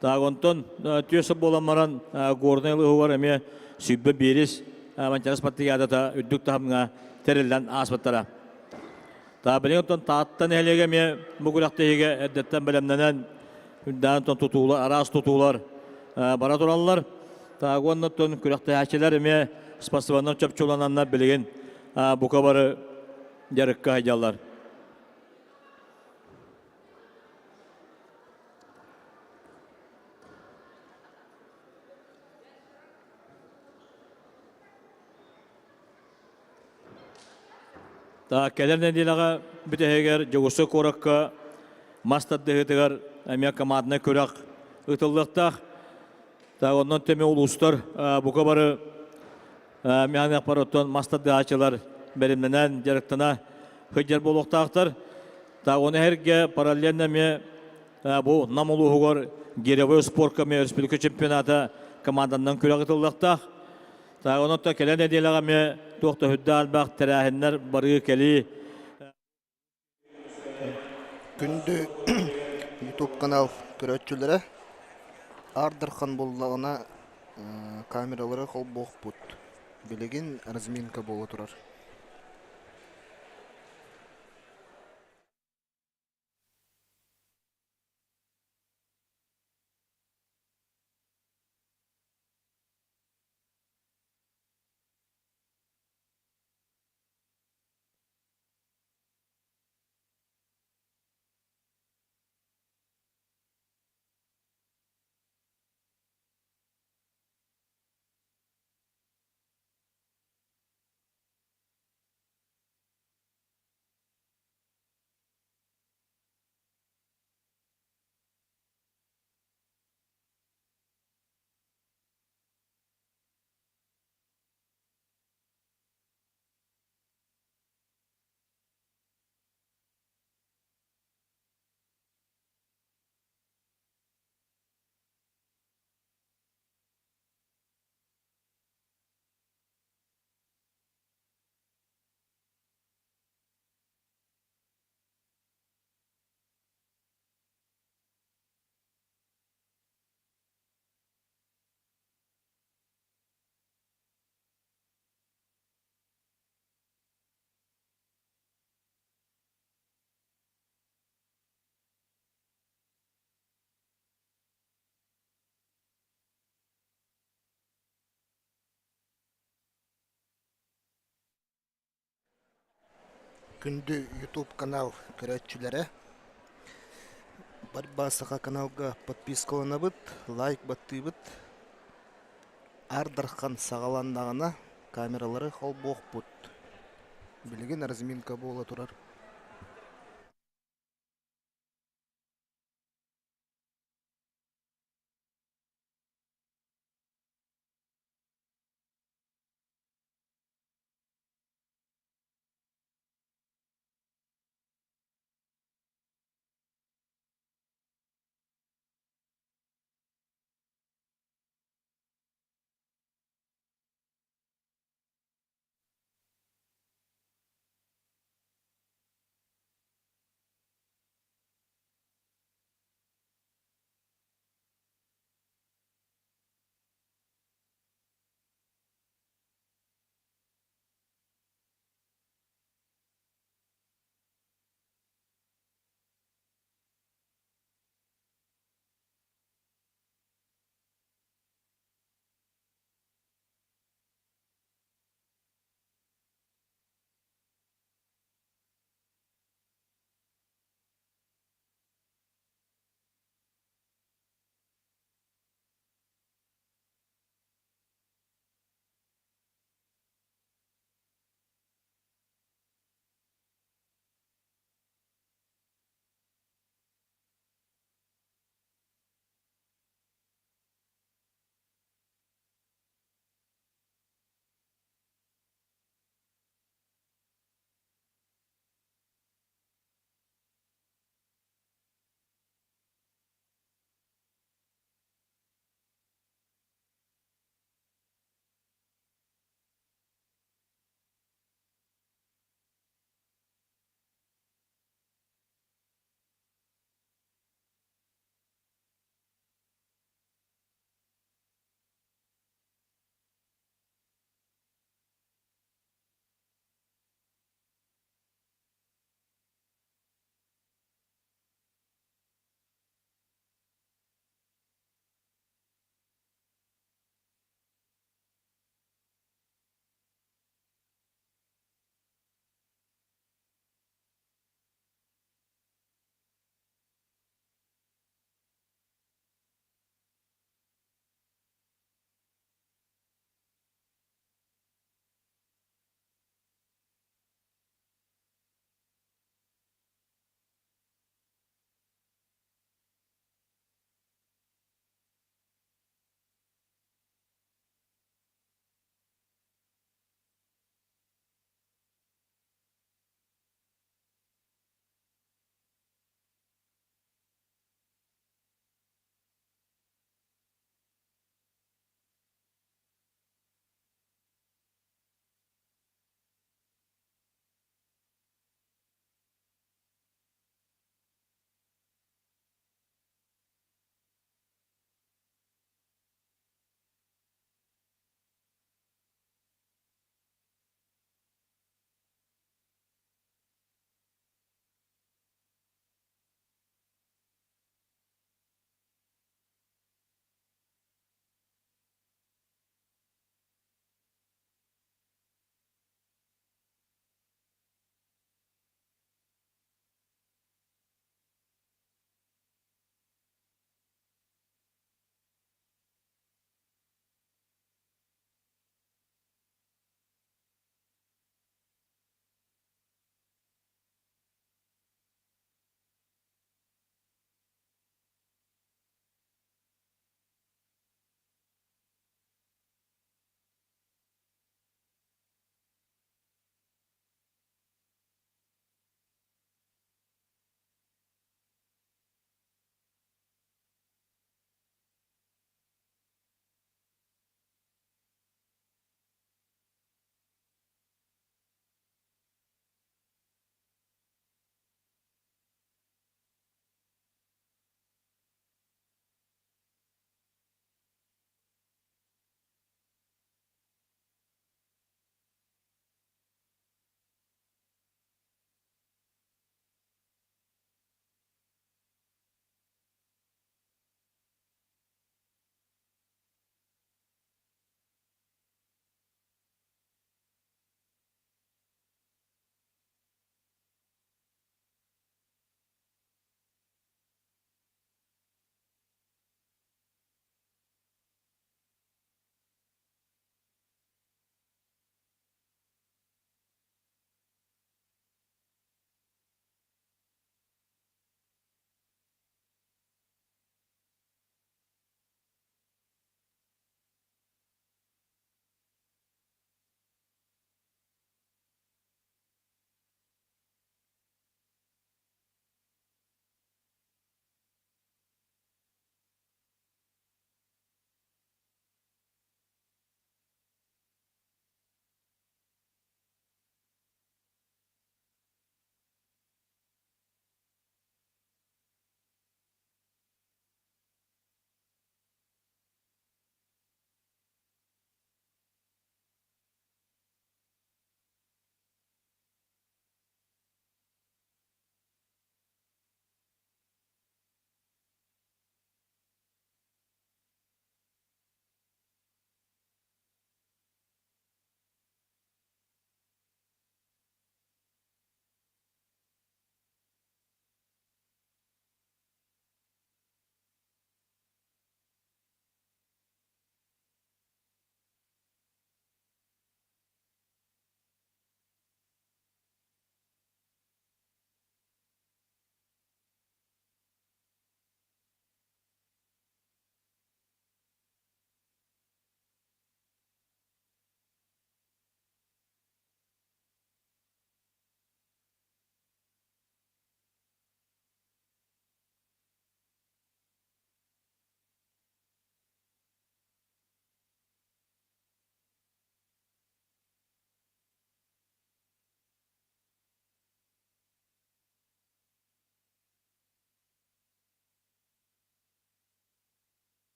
Так онтон түөс буолан баран Горнай улууһугар эмиэ 21 Манчаары спартакиадата үрдүк таһымҥа тэриллэн ааспыттара. Та билигин оттон Таатта нэһилиэгэ эмиэ бу күрэхтэһиигэ эрдэттэн бэлэмнэнэн үрдээн тутуулар, араас тутуулар бара тураллар. Так уонна оттон күрэхтэһээччилэр эмиэ спортсменнар чопчулананнар билигин бука бары дьарыкка сылдьаллар. Так, кэлэр нэдиэлэҕэ бүтэһигэр Дьокуускай куоракка мас тардыһыытыгар эмиэ команднай күрэх ыытыллыахтаах. Так, онон тэми улуустар бука бары миһаныахпар оттон мас тардыһааччылар бэлэмнэнэн дьарыктана сылдьар буолуохтаахтар. Так, ону эргэ параллельно эмиэ бу Нам улууһугар гиревой спорка эмиэ республика чемпионата команданан күрэх ыытыллыахтаах. Так, онон кэлэн нэдиэлэҕэ эмиэ туох да үрдээх элбэх тэрээһиннэр барыы кэлии. Күндү YouTube канал көрөөччүлэрэ, Аар Дархан буоллаҕына камералары холбуохпут. Билигин разминка буола турар. Күндү YouTube канал көрөөччүлэрэ, Борьба Саха каналга подпискаланабыт, лайк баттыыбыт. Аар Дархан саҕаланнаҕына камералары холбуохпут. Билигин разминка буола турар.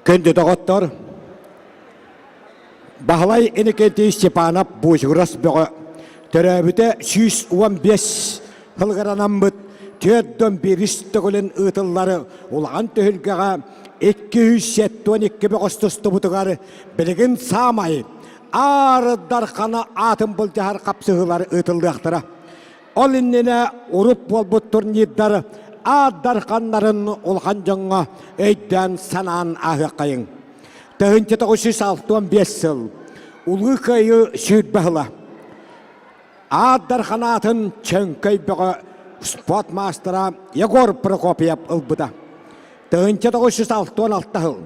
Күндү доҕоттор, Баһылай Иннокентий Степанов Буучугурас бөҕө төрөөбүтэ 115 сылыгар анаммыт 41 төгүлүн ыытыллар улахан түһүлгэҕэ 272 бөҕөс тустубутугар билигин саамай Аар Дархана аатын былдьаһар хапсыһыылар ыытыллыахтара. Ол иннинэ урут буолбут турнирдар Аар Дарханнарын улахан дьоҥҥо өйдөөн-санаан ааһыаххайыҥ. 1965 сыл Улуу Кыайыы 20 сыла. Аар Дархан аатын Чөҥкөй бөҕө спорт маастара Егор Прокопьев ылбыта. 1966 сыл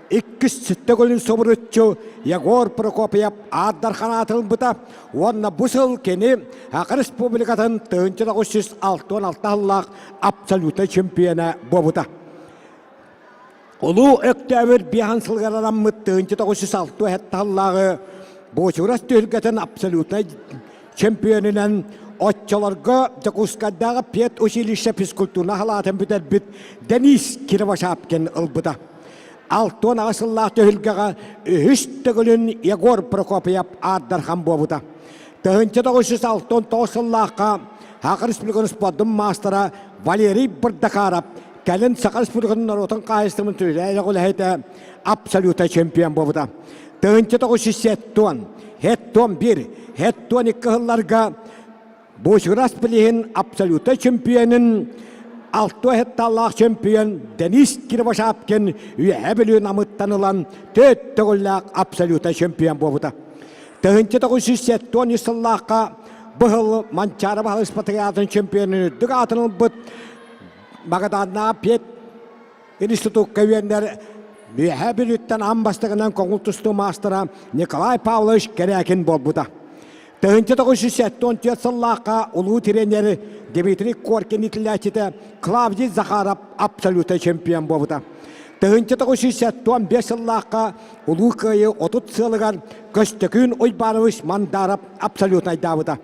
иккис төгүлүн субуруччу Егор Прокопьев Аар Дархан аатын ылбыта уонна бу сыл кини Саха Республикатын 1966 сыллаах абсолютнай чемпиона буолбута. Улуу Өктөөбүр биэһэн сылыгар араммыт 1967 сыллааҕы Буочурас түһүлгэтин абсолютнай чемпионунан оччолорго Дьокуускайдааҕы педучилище физкультура салаатын бүтэрбит Денис Кривошапкин ылбыта. 68 сыллаах түһүлгэҕэ үһүс төгүлүн Егор Прокопьев Аар Дархан буолбута. 1969 сыллаахха Саха Республикатын спордун маастара Валерий Бырдакаров кэлин Саха Республикатын норуотун хаһаайыстыбатын түһүлэ үлэһитэ абсолютнай чемпион буолбута. 1970, 71, 72 сылларга Бочурас билиһин абсолютнай чемпионун алты хетталлаах чемпион Денис Кривошапкин Үөһээ Бүлүү Намыттан ылан төрт төгүллээх абсолютнай чемпион буолбута. 1973 сыллаахха быһыл Манчаары Баһылай Спартакиадатын чемпионун үрдүк аатын ылбыт Магаданнааҕы Пет институкка үөннэр Үөһээ Бүлүүттэн аан бастакынан көҥүл тустуу маастара Николай Павлович Кэрээкин буолбута. 1974 сыллаахха улуу тренер Дмитрий Коркин иитиллээччитэ Клавдий Захаров абсолютнай чемпион буолбута. 1975 сыллаахха Улуу Кыайыы 30 сылыгар Көстөкүүн Уйбаанович Мандаров абсолютнайдаабыта.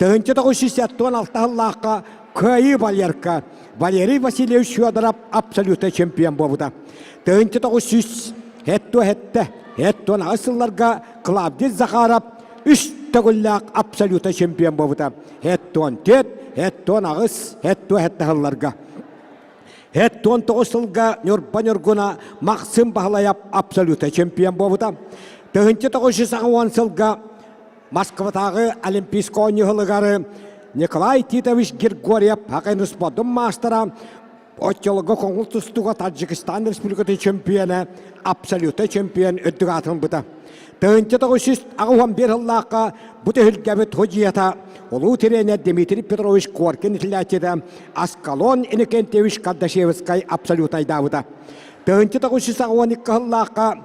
1976 сыллаахха Кыайыы Валерка Валерий Васильевич Федоров абсолютнай чемпион буолбута. 1977 78 сылларга Клавдий Захаров үс төгүллээх абсолютнай чемпион буолбута. 74, 78, 77 сылларга. 79 сылга Ньурба Ньургуна Максим Баһылайап абсолютнай чемпион буолбута. 1980 сылга Москватааҕы Олимпийскай оонньуу Николай Титович Григорьев хоккейный спордун маастара оччолорго көҥүл тустууга Таджикистан Республикатын чемпиона абсолютнай чемпион үрдүк аатын ылбыта. 1981 сыллаахха бу түһүлгэбит судьуйата улуу тренер Дмитрий Петрович Коркин итилээччитэ Аскалон Иннокентьевич Кардашевскай абсолютнайдаабыта. 1982 сыллаахха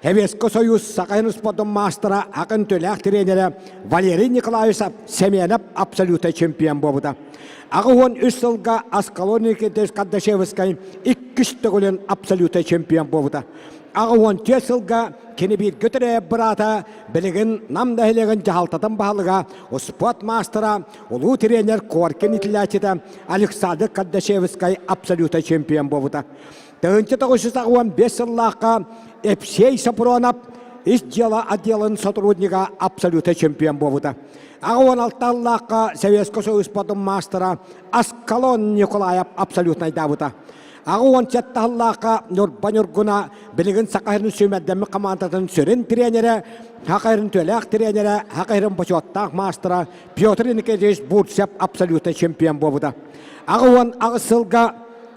Советский Союз Сахалин спордун маастара акын төлөөх тренерэ Валерий Николаевич Семенов абсолютнай чемпион буолбута. 83 сылга Аскалон Никитич Кардашевскай иккис төгүлүн абсолютнай чемпион буолбута. 84 сылга кини бииргэ төрөөбүт быраата билигин Нам нэһилиэгин дьаһалтатын баһылыга, спорт маастара, улуу тренер Коркин иитиллээччитэ Александр Кардашевскай абсолютнай чемпион буолбута. 1985 сыллаахха Епсей Сапронов ис дьыала отделын сотруднига абсолютнай чемпион буолбута. 86 сыллаахха Советский Союз спордун маастара Аскалон Николаев абсолютнайдаабыта. 87 сыллаахха Ньурба Ньургуна билигин Саха сирин сүүмэрдэммит хамаандатын сүрүн тренерэ, Саха сирин төлөөх тренерэ, Саха сирин бочуоттаах маастара Петр Николаевич Бурцев абсолютнай чемпион буолбута. 88 сылга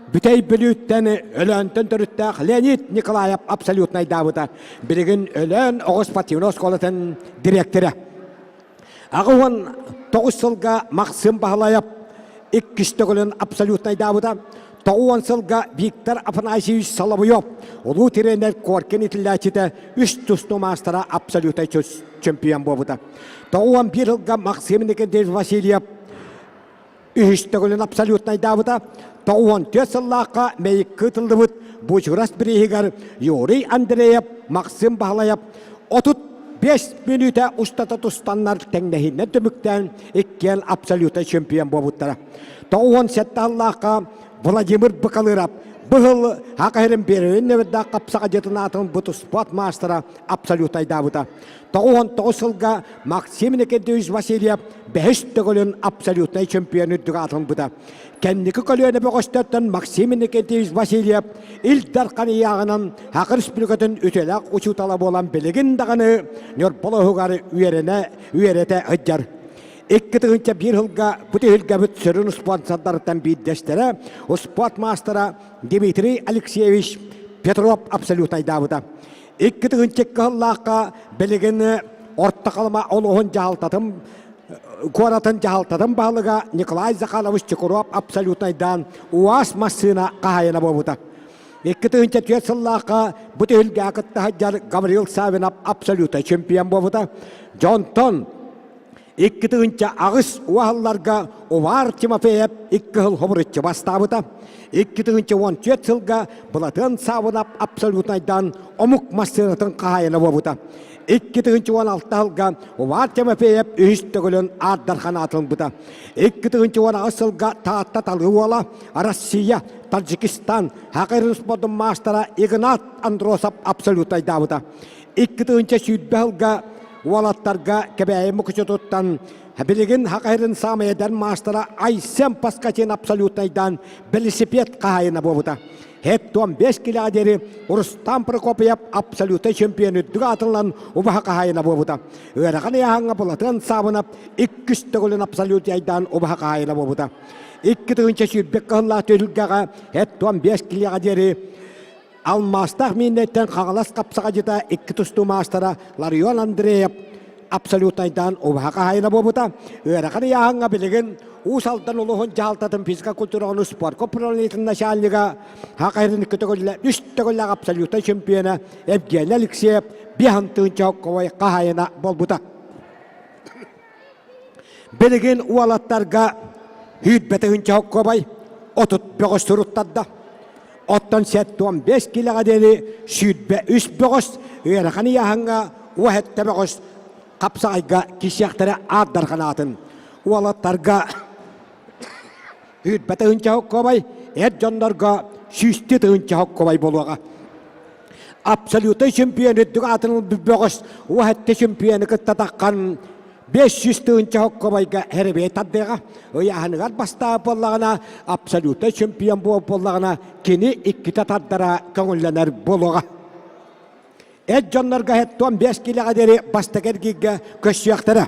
Бүтэй Бүлүүттэн Өлөөнтөн төрүттээх Леонид Николаев абсолютнайдаабыта. Билигин Өлөөн оҕо спортивнай оскуолатын дириэктэрэ. 89 сылга Максим Баһылаев иккис төгүлүн абсолютнайдаабыта. 90 сылга Виктор Афанасьевич Соловьев улуу тренер Коркин итиллээччитэ үс тустуу маастара абсолютнай чемпион буолбута. 91 сылга Максим Никитич Васильев үһүс төгүлүн абсолютнайдаабыта. 94 сыллаахха Мэйиккэ ытыллыбыт Бучурас бирииһигэр Юрий Андреев, Максим Баһылаев 35 мүнүүтэ устата тустаннар тэҥнэһииннэн түмүктээн иккиэн абсолютнай чемпион буолбуттара. 97 сыллаахха Владимир Быкалыров. Быһыл Хакахирин Беревин нөмірдаах қапсаға жетін атын бұт спорт маастара абсолютайдаабыта. 99 сылга Максим Никитич Васильев бэһис төгүлүн абсолютнай чемпион үрдүк аатылбыта. Кэнники көлүөнэ бөҕөстөртөн Максим Никитич Васильев Ил Дархан ыйааҕынан Саха Республикатын үтүөлээх учуутала буолан билигин даҕаны Ньурба улууһугар үөрэнэ үөрэтэ сылдьар. 2001 сылга бу түһүлгэбит сүрүн спонсордарыттан биирдэстэрэ спорт маастара Дмитрий Алексеевич Петров абсолютайдаабыта. 2002 сыллаахха билигин Орто Халыма улууһун дьаһалтатын куоратын дьаһалтатын баһылыга Николай Захарович Чекуров абсолютнайдаан УАЗ массыына хаһаайына буолбута. 2004 сыллаахха бу түһүлгэҕэ кытта сылдьар Гаврил Савинов абсолютнай чемпион буолбута. Дьонтон 2008 уаһалларга Увар Тимофеев икки сыл хобуруччу бастаабыта. 2014 сылга Былатыан Саабынап абсолютнайдаан омук массыынатын хаһаайына буолбута. 2016 сылга Увар Тимофеев үһүс төгүлүн Аардархан аатылбыта. 2018 сылга Таатта талыы уола Россия, Таджикистан, Хакырын спордун маастара Игнат Андросов абсолютайдаабыта. 2020 сылга уолаттарга Кэбээйи Мукучутуттан билигин Хакайрын саамай эдэр маастара Айсен Паскатин абсолютнайдаан велосипед хаһаайына буолбута. Хеп 5 килоға диэри Рустам Прокопьев абсолютнай чемпион үрдүк аатыллан убаһа хаһаайына буолбута. Ыарахан ыйааһыҥҥа Былатыан Саабынап иккис төгүлүн абсолют яйдаан убаһа хаһаайына буолбута. 2021 кыһыллаах түһүлгэҕэ хеп 5 килоға диэри Алмаастаах мииннэттэн Хаҥалас хапсаҕадьыта икки тустуу маастара Ларион Андреев абсолютнайдаан убаһа хаһаайына буолбута. Ыарахан ыйааһыҥҥа билигин Уус Алдан улууһун дьаһалтатын физика культураҕын спорка управлениетын начальнига Хакайрын икки төгүллэ үс төгүллээх абсолютнай чемпиона Евгений Алексеев биэһин тыһыынча хокковой хаһаайына буолбута. Билигин уолаттарга сүүрбэ тыһыынча хоккобай 30 бөҕөс суруттарда. Оттон 75 килэҕэ диэри 23 бөҕөс ыарахан ыйааһыҥҥа уоһэттэ бөҕөс хапсаҕайга кисиэхтэрэ аардарҕан аатын. Уолаттарга сүүрбэ тыһыынча хоккобай, эр дьоннорго сүүстүү тыһыынча хоккобай буолуоҕа. Абсолютнай чемпион үрдүк аатын ылбыт бөҕөс уоһэттэ чемпионы кытта таххан 500 тыһыынча хоккобайга хэрибиэ тардыаҕа. Ыйааһыныгар бастаабыт буоллаҕына, абсолютнай чемпион буоллаҕына, кини иккитэ тардара көҥүллэнэр буолуоҕа. Эр дьоннорго 75 килэҕэ диэри бастакы эргииргэ көрсүөхтэрэ.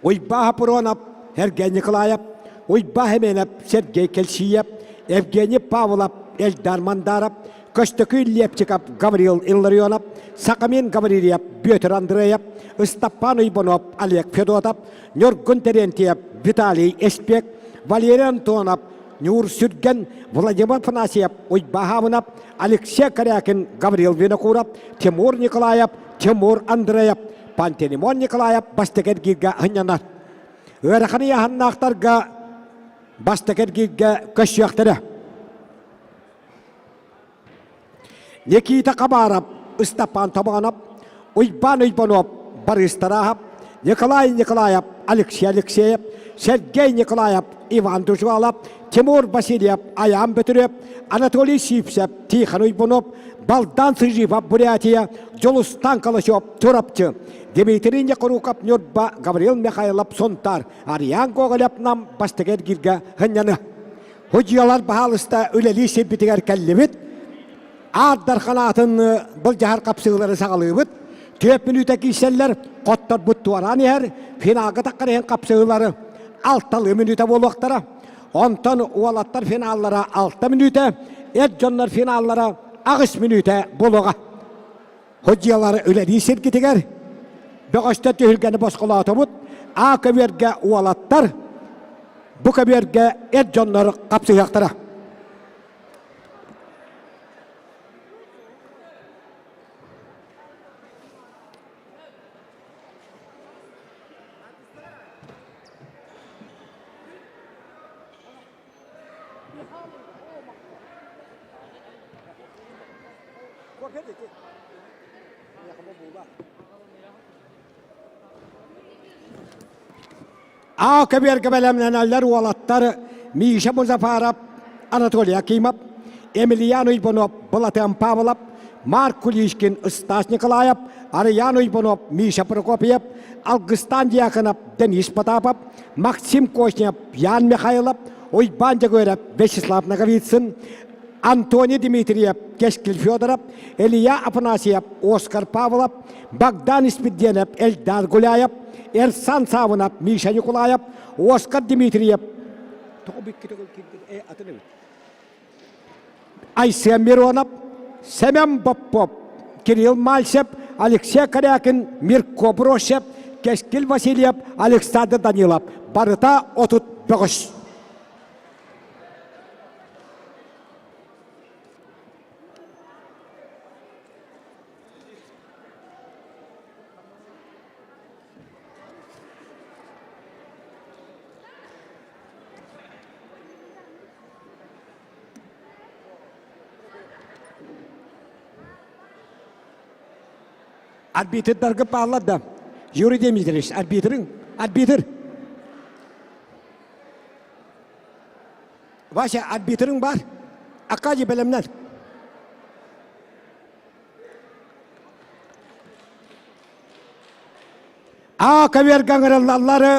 Уйбаа Хапронов, Сергей Николаев, Уйбаа Хеменов, Сергей Кельсиев, Евгений Павлов, Эльдар Мандаров, Көстөкүүн Лепчиков, Гаврил Илларионов, Сахамин Гаврильев, Петр Андреев, Ыстаппан Уйбанов, Олег Федотов, Ньургун Терентьев, Виталий Эспек, Валерий Антонов, Нюр Сүргэн, Владимир Афанасьев, Уйба Хабынов, Алексей Корякин, Гаврил Винокуров, Тимур Николаев, Тимур Андреев, Пантелеймон Николаев бастакы эргииргэ сынньанар. Ыарахан ыйааһыннаахтарга бастакы эргииргэ көрсүөхтэрэ. Никита Хабаров, Ыстапаан Тобоонов, Уйбаан Уйбанов, Борис Тарахов, Николай Николаев, Алексей Алексеев, Сергей Николаев, Иван Дужвалов, Тимур Васильев, Аян Бөтүрүөп, Анатолий Сивцев, Тихон Уйбунов, Балдан Сыживов, Бурятия, Дьулустан Калачев, Чурапчы, Дмитрий Некоруков, Ньурба, Гаврил Михайлов, Сунтар, Ариан Гоголев Нам бастакы эргииргэ сынньаны. Судьуйалар баһаалыста үлэлии сирбитигэр кэллибит. Аардар ханаатын былдьаһар хапсыылары саҕалыыбыт. Түөрт мүнүүтэ киирсэллэр, хотторбут туораан иһэр, финалга таххар иһин хапсыылары алталыы мүнүүтэ буолуохтара. Онтон уолаттар финаллара алта мүнүүтэ, эр дьоннор финаллара аҕыс мүнүүтэ буолуоҕа. Судьуйалар үлэлии сиргитигэр бөҕөстөр түһүлгэни босхолоотубут. А көбүөргэ уолаттар, бу көбүөргэ эр дьоннор хапсыһыахтара. Аа көбүөргэ бэлэмнэнэллэр уолаттар Миша Музафаров, Анатолий Акимов. Емельян Уйбанов, Былатыан Павлов, Марк Кулишкин, Стас Николаев, Арыйаан Уйбанов, Миша Прокопьев, Алгыстан Дьяконов, Денис Потапов, Максим Кочнев, Ян Михайлов, Уйбан Дьөгүөрэп, Вячеслав Ноговицын, Антоний Дмитриев, Кэскил Федоров, Илья Афанасьев, Оскар Павлов, Богдан Испирдиэнэп, Эльдар Гуляев, Эрсан Савынов, Миша Николаев, Оскар Дмитриев, Айсен Миронов, Семен Попов, Кирилл Мальцев, Алексей Корякин, Мирко Бросев, Кэскил Васильев, Александр Данилов. Барыта 30 бөҕөс. Арбитрдарга бааллар да. Юрий Дмитриевич, арбитрың, арбитр. Вася, арбитрың бар. Акадий бэлэмнэр. А көбүөргэ ыҥырыллаллары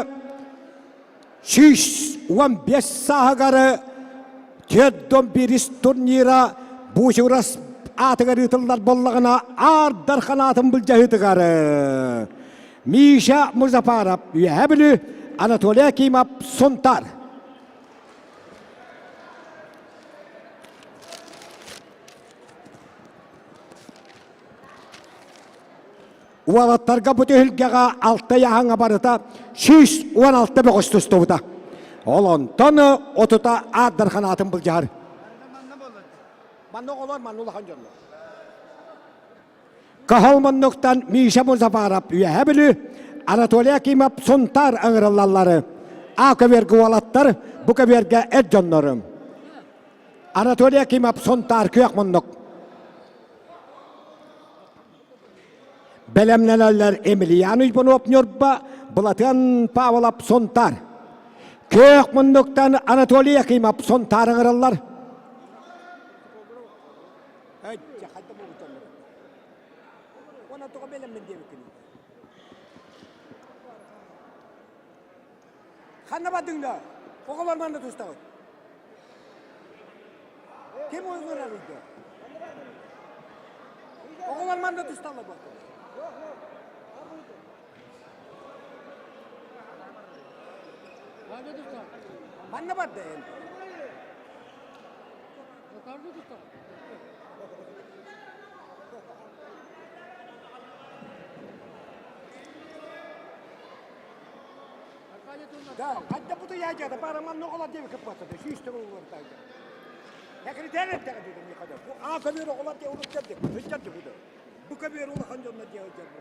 115 сааһыгары 411 турнира Буучурас аатыгар ыытыллар буоллаҕына Аар Дархан аатын былдьаһыытыгар Миша Музапаров Үөһээ Бүлүү, Анатолий Акимов Сунтаар. Уолаттарга бу түһүлгэҕэ алта ыйааһыҥҥа барыта 116 бөҕөс тустубута. Ол онтон отута аат дархан аатын былдьаһар. Манна оҕолор, манна улахан дьоннор. Каһыл муннуктан Миша Музафаров Үөһэ Бүлүү, Анатолий Акимов Сунтаар ыҥырыллаллары. А көбүөргэ уолаттар, бу көбүөргэ эр дьоннорум. Анатолий Акимов Сунтаар күөх муннук. Бэлэмнэнэллэр Емельян Уйбанов Ньурба, Былатыан Павлов Сунтаар. Күөх муннуктан Анатолий Акимов Сунтаар ыҥырыллар. Ханна бардыҥ да? Оҕолор манна тустаҕыт. Ким ыҥырар ыйда? Оҕолор манна тусталлар буолла. Манна барда эн. Да, хадда буту яжада бара манна оҕолор диэби кыппатады, сүүстэ улууртайда. Секретарь эттэҕэ дии михада. Бу аа көбүөр оҕолор диэ улуттар диэ, сылдьар диэ буду. Бу көбүөр улахан дьонно диэ сылдьар бу.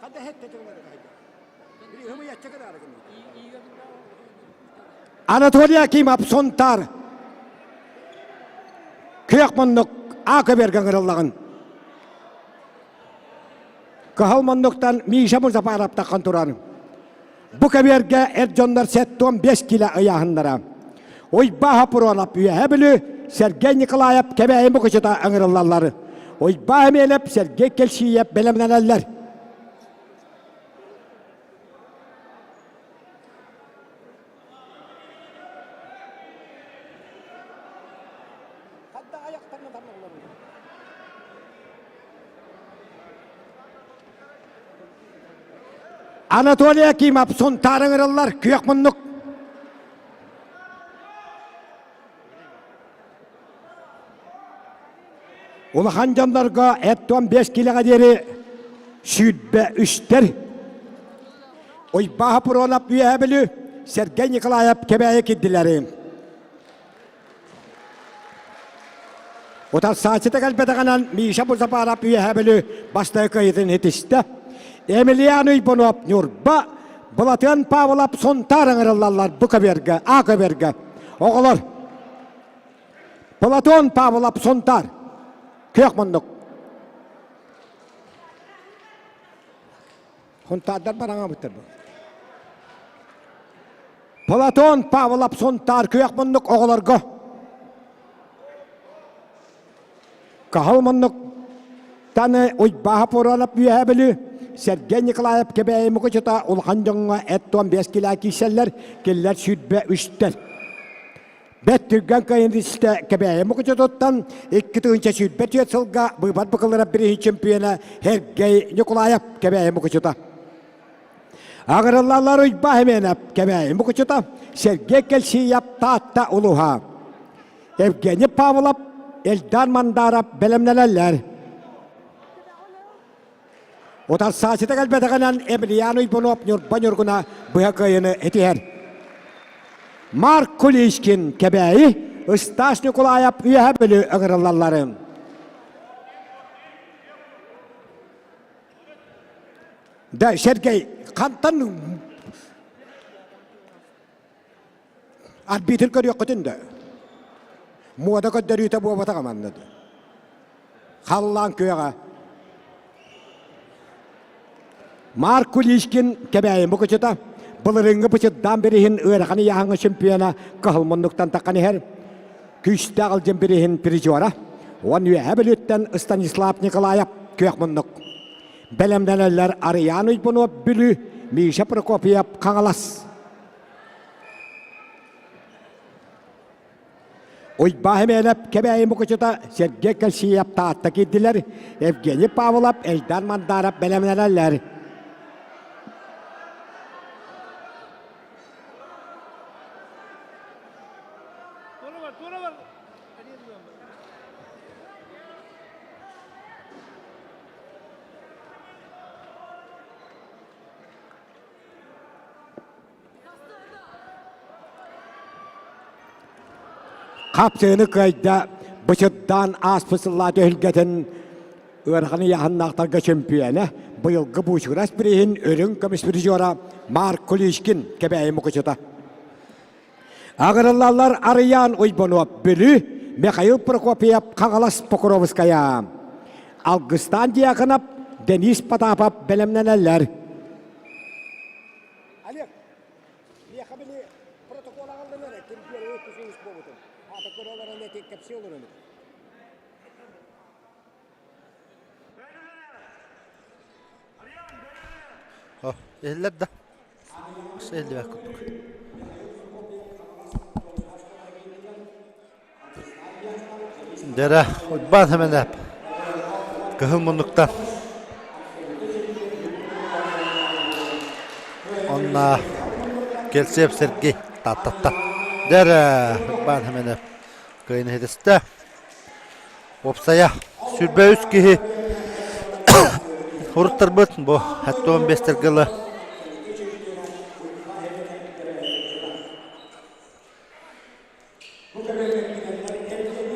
Хадда хетте тыллары хайда. Анатолий Акимов Сунтаар күөх муннук А көбүөргэ ыҥырыллаҕын. Кыһыл муннуктан Миша Музапаров таххан турар. Бу көбүөргэ эр дьоннор 75 кило ыйааһыннара. Уйбаа Хопуруонап Үөһээ Бүлүү, Сергей Николаев Кэбээйи Мукучута ыҥырыллаллар. Уйбаа Эмиэлэп, Сергей Кельсиев бэлэмнэнэллэр. Анатолий Акимов Сунтаар ыҥырыллар күөх муннук. Улахан дьоннорго эт 15 килэҕэ диэри сүүрбэ үстэр. Уйбааһа Пуруонап Үөһээ Бүлүү, Сергей Николаев Кэбээйи кирдилэри. Утарсааччыта кэлбэтэҕинэн Миша Музапаров Үөһээ Бүлүү бастакы кыайыытын ситистэ. Емельян Уйбунов Ньурба, Былатыан Павлов Сунтаар ыҥырыллаллар бу көбүөргэ, А көбүөргэ. Оҕолор, Платон Павлов Сунтаар, күөх муннук. Хунтаардар бараҥаабыттар бу. Платон Павлов Сунтаар күөх муннук оҕолорго. Каһыл муннук таны Уйбааһа Пуранов Үөһээ Бүлүү, Сергей Николаев Кэбээйи Мукучута улахан дьоҥҥо эт 15 килэ киирсэллэр, кинилэр 23-тэр. Бэт түргэн кыайын истэ Кэбээйи Мукучутуттан 2024 сылга быыбар быкыллара бириһин чемпиона Сергей Николаев Кэбээйи Мукучута. Аҕырыллалар Уйбаа Хименов Кэбээйи Мукучута, Сергей Кельсиев Таатта улууһа. Евгений Павлов, Эльдар Мандаров бэлэмнэнэллэр. Утарсааччыта кэлбэтэҕинэн Емельян Уйбунов Ньурба Ньургуна быһа кыайыны этиһэр. Марк Куличкин Кэбээйи, Ыстас Ньукулаайап Үөһэ Бүлүү ыҥырыллалларын. Да, Сергей, хантан Арбитр көрүөххүтүн да. Муода көрдөрүүтэ буолбатаҕа манна да. Халлаан күөҕэ. Марк Куличкин Кэбээйи букучута былырыыҥҥы бычырдаан бириһин ыарахан ыйааһыҥҥа чемпиона кыһыл муннуктан таххан иһэр. Күүстээх Ылдьын бириһин призера. Уон үөһэ Бүлүүттэн Станислав Николаев күөх муннук. Бэлэмнэнэллэр Арыйаан Уйбунуоп Бүлүү, Миша Прокопьев Хаҥалас. Уйбаа Химиэнэп Кэбээйи Мукучута Сергей Кальсиев Таатта киирдилэр, Евгений Павлов, Эльдар Мандаров бэлэмнэнэллэр. Хапсыыны кыайда бычырдаан ааспыт сыллаах түһүлгэтин ыарахан ыйааһыннаахтарга чөмпүйүөнэ, быйылгы Буучугурас бирииһин үрүҥ көмүс призера Марк Куличкин Кэбээйи Мукучута. Аҕырыллаллар Арыйаан Уйбонуоп Бүлүү, Михаил Прокопьев Хаҥалас Покровская. Алгыстаан Дьяконов, Денис Потапов бэлэмнэнэллэр. Олег, миэхэ били протокол аҕаллын эрэ, ким первый тусуус буолбутун. Аата көрө олорон эти кэпсии олорон. Иһиллэр да? Иһиллибэт курдук. Дьэрэ, Уйбаан Сэмэнэп кыһыл муннуктан Онно Кельцев Сергей Тааттаттан. Дьэрэ, Уйбаан Сэмэнэп кыайыны ситистэ. Уопсайа 23 киһи уруттарбыт бу 75 ыла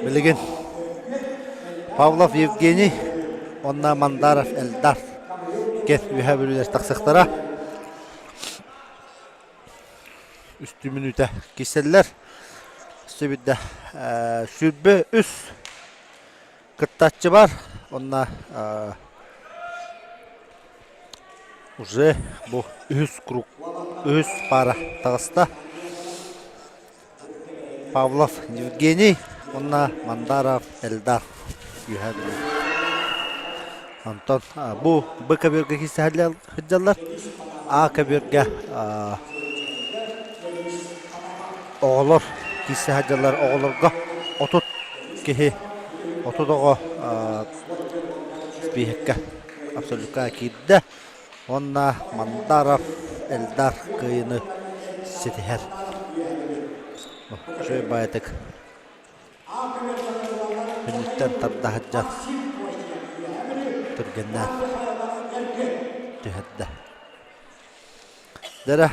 Билигин Павлов Евгений уонна Мандаров Эльдар кэс үөһэ бүлүүлэр тахсыахтара. Үстүү мүнүүтэ киирсэллэр. Сөбүдэ 23 кыттааччы бар. Онно уже бу үһүс круг, үһүс пара таҕыста. Павлов Евгений уонна Мандаров Эльдар үөһээ Бүлүү. Онтон бу Б көбүөргэ киирсэ сылдьаллар. А көбүөргэ оҕолор киирсэ сылдьаллар. Оҕолорго 30 киһи, 30 оҕо спиһэккэ абсолютка киирдэ. Уонна Мандаров Эльдар кыайыыны ситиһэр. Үчүгэй баайытык күнүттэн тарда сылдьан түргэннээн түһэрдэ. Дэрэ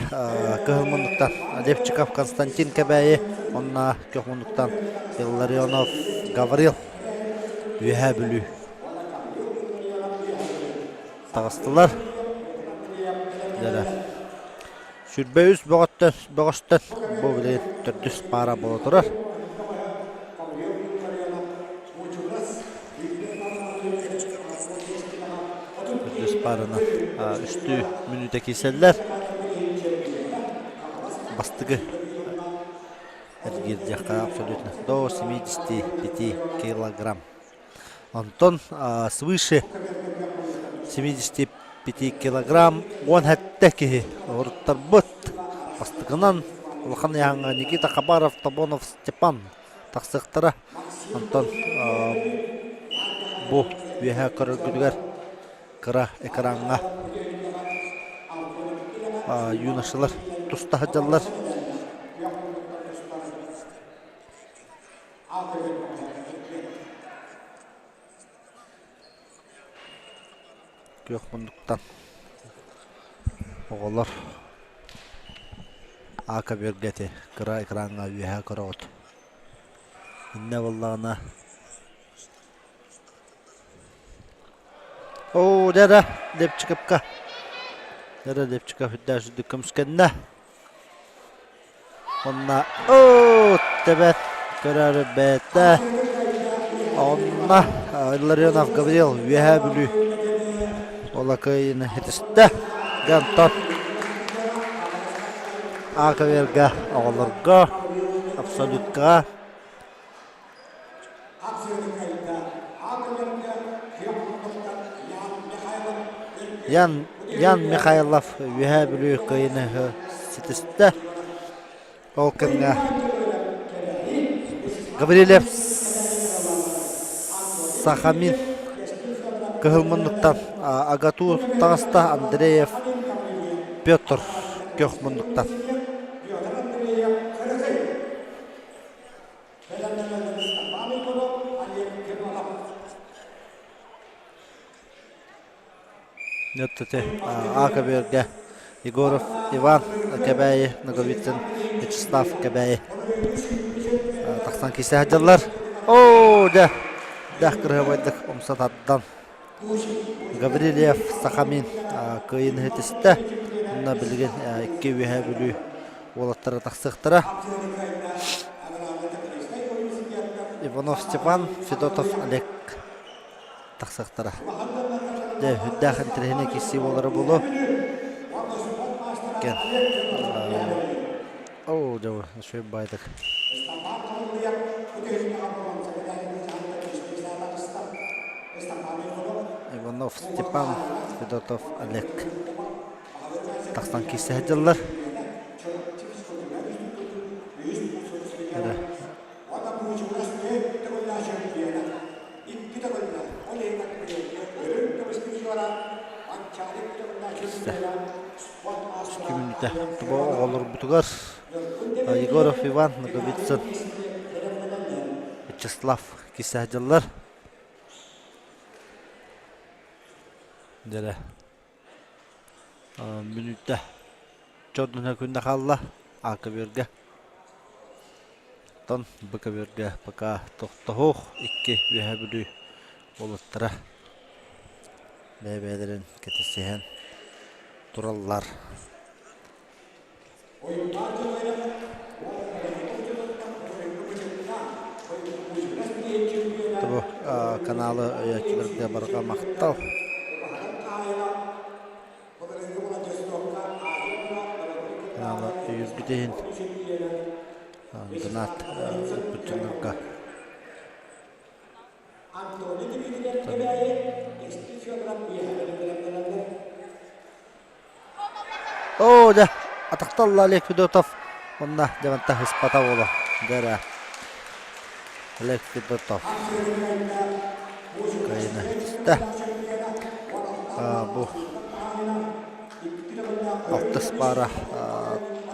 кыһыл муннуктан Левчиков Константин Кэбээйи уонна көх муннуктан Илларионов Гаврил Үөһээ Бүлүү таҕыстылар. Дэрэ 23 бөҕөттөн бөҕөстөн бу билигин төрдүс паара буола турар. Төрдүс паараны үстүү мүнүүтэ киирсэллэр. Бастакы эргиирдиэххэ абсолютно до 75 килограмм. Онтон свыше 75 килограмм 17 киһи оруттарбыт. Бастакынан улахан ыйааһыҥҥа Никита Хабаров, Тобонов Степан тахсыахтара. Онтон бу үөһэ көрөргүтүгэр кыра экраҥҥа юношалар туста сылдьаллар. Күөх муннуктан оҕолор ака бөргөти кыра экраҥҥа үөһэ көрөҕүт. Иннэ буоллаҕына Оо, дьэ эрэ, Лепчиковка. Дьэ эрэ, Лепчиков үрдээх үрдүк көмүскэннэ. Онно оо, тэбэт көрөөрү бэйэтэ. Онно Илларионов Гаврил Үөһээ Бүлүү Олакыйыны хитистэ. Дьэ онтон Аковерга оҕолорго абсолюткаҕа Ян, Ян Михайлов Үөһээ Бүлүү кыайыыны ситистэ. Ол кэмҥэ Гаврильев Сахамин кыһыл муннуктан Агату таҕыста Андреев Петр көх муннуктан. Нөттөтө А-көбүөргэ Егоров Иван Кэбээйи Ноговицын Вячеслав Кэбээйи тахсан киирсэ сылдьаллар. Оо, дьэ, дэх кырыһабайдык умса тардан Гаврильев Сахамин кыайыыны ситистэ. Онно билигин икки Үөһээ Бүлүү уолаттара тахсыахтара. Иванов Степан, Федотов Олег тахсыахтара. Дьэ, үрдээх интэриэһинэй киирсии буолара буолуо. Кен. Оо, дьэ, үчүгэй баайдык. Иванов Степан, Федотов Олег. Тахсан киирсэ сылдьаллар. Күмүнүтэ бу оҕолорбутугар Егоров Иван Ноговицын Вячеслав киирсэ сылдьаллар. Дьэрэ Мүнүүтэ чордуна күннэ хаалла А көбүөргэ. Оттон Б көбүөргэ пока тохтоһуох икки Үөһээ Бүлүү уолаттара бэйэ-бэйэлэрин кэтэсиһэн тураллар. Бу каналы өйөөччүлэргэ барҕа махтал. Каналы өйүүргүт иһин донат ыыппыт дьоннорго Оо, дьэ, атахталла Олег Федотов уонна дьэ ыспата буолуо. Дьэ эрэ, Олег Федотов кыайыыны ситистэ. Бу алтыс паара,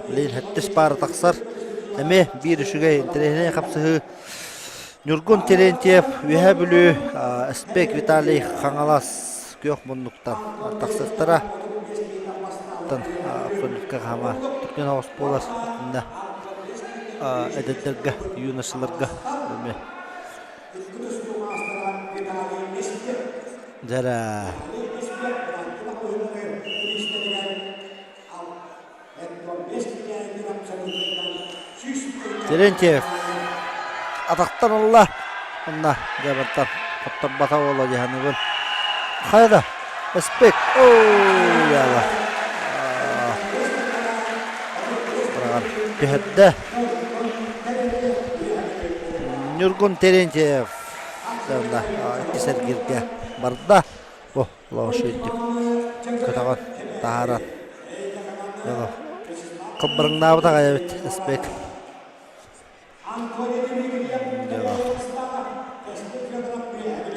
билигин сэттис паара тахсар. Эмиэ биир үчүгэй интэриэһинэй хапсыһыы Ньургун Терентьев, Үөһээ Бүлүү, Эспек Виталий Хаҥалас күөх муннуктан тахсыахтара. Оттон абсолютка хаама түргэн оҕус буолар. Итиннэ эдэрдэргэ, юношаларга эмиэ дьэрэ Терентьев атахтан ылла. Онно дьабартан хотторбата буолуо дии саныыбын. Хайа да Эспек оо яла быраҕан. түһэрдэ. Ньургун Терентьев иккис эргииргэ барда. Бу лошадь көтөҕөн таһааран кылбарыҥнаабыт аҕай эбит Эспек.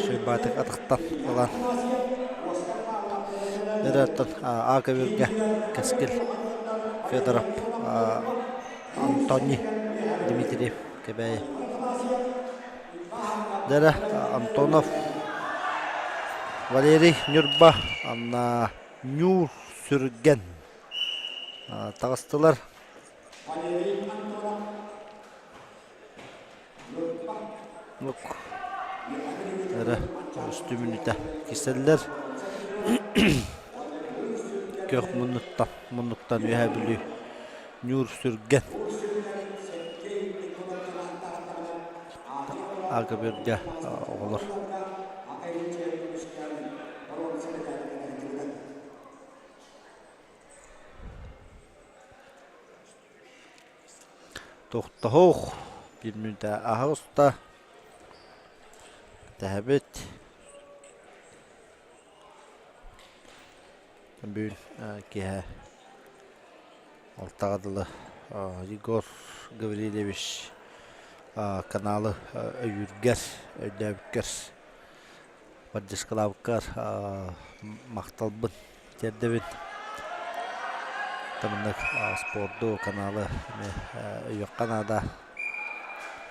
Шуйбаатык атахтан ылан Эрэртэн А көбүргэ Кэскил Федоров Антоний Дмитриев Кэбээйи Дэрэ Антонов Валерий Ньурба Анна Ньуур Сүргэн таҕыстылар. Лук эрэ үстүмүнүтэ кисэллэр. Көх муннуктан муннуктан Үөһээ Бүлүү Ньуур Сүргэн Ага-Бүргэ оҕолор. Тохтоһуох биир мүнүүтэ аһа уста тэһэбит Бүгүн киэһэ алтаҕа дылы Егор Гаврильевич каналы өйүүргэр, өйдөөбүккэр, поддержкалаабыккар махталбын тиэрдэбин. Маннык спорду, каналы эмиэ өйүөххэ наада.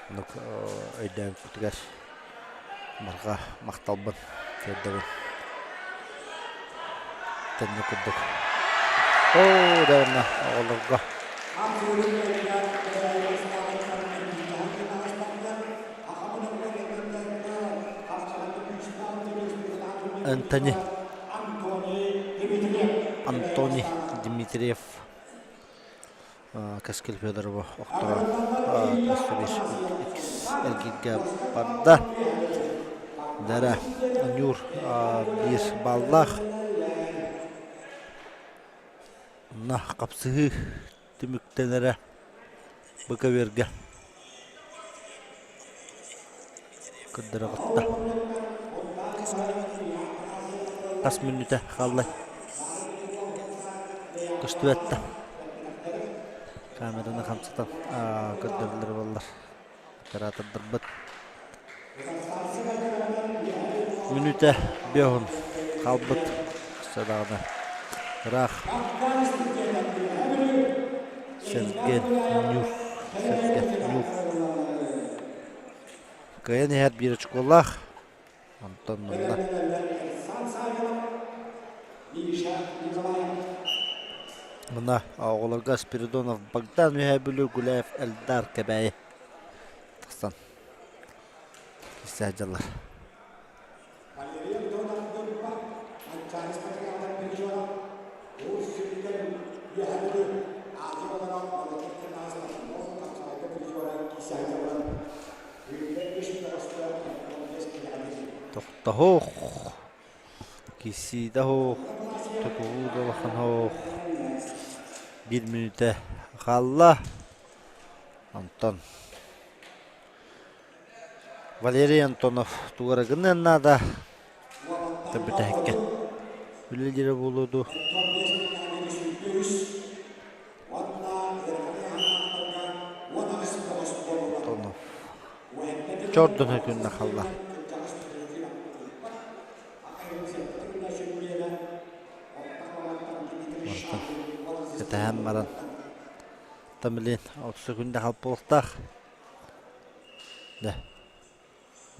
Оннук өйдөөбүппүтүгэр барҕа махталбын тиэрдэбин. Тэнни курдук. Оо, да уонна оҕолорго. Антони Антоний Дмитриев Кэскил Федорова охторон иккис эргииргэ барда. Дэрэ Ньуур биир баллаах. Онно хапсыһыы түмүктэнэрэ быка-үөргэ кырдырыгытта. Хас мүнүүтэ хааллай? Көстүбэт да. Камераны хамсатан көрдөрүллэр буоллар. Оператордарбыт. Мүнүүтэ биэһун хаалбыт. Өссө даҕаны ыраах. Сэргэн Ньур. Сэргэн Ньур. Кыайан иһэр биир очколаах. Онтон манна Мына оҕолорго Спиридонов Богдан Үөһээ Бүлүү Гуляев Эльдар Кэбээйи тахсан киирсэ сылдьаллар. Тохтоһуох, киссиитэ суох, тутуһуу да улахан суох. Биир мүнүүтэ хаалла. Онтон Валерий Антонов тугу эрэ гыныан наада. Бүтэһиккэ үлэлиирэ буолуо дуу. Антонов Чордун күннэ халла. Онтон кэтэһэн баран Тамилин 30 күндэ халпылыктаах. Дэ,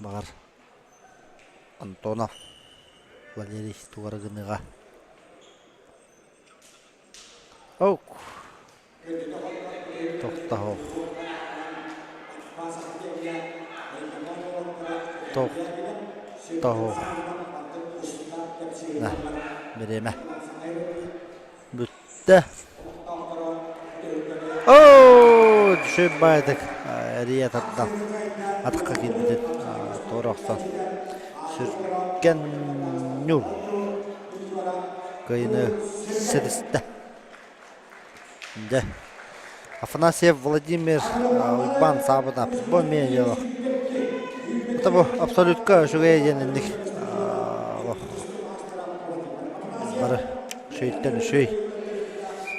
баҕар Антонов Валерий тугара гыныга. Ок. Тохтоһуох. Тохтоһуох. Да, бириэмэ. Бүттэ. Оо, үчүгэй баайдык эрийэ тардан атахха киирбитин туора охсон сүргэн ньур кыайыны ситистэ. Дьэ, Афанасьев Владимир Уйбаан Саабынап бу эмиэ дьолох. Это бу абсолютка үчүгэй диэн инник олох бары үчүгэйтэн үчүгэй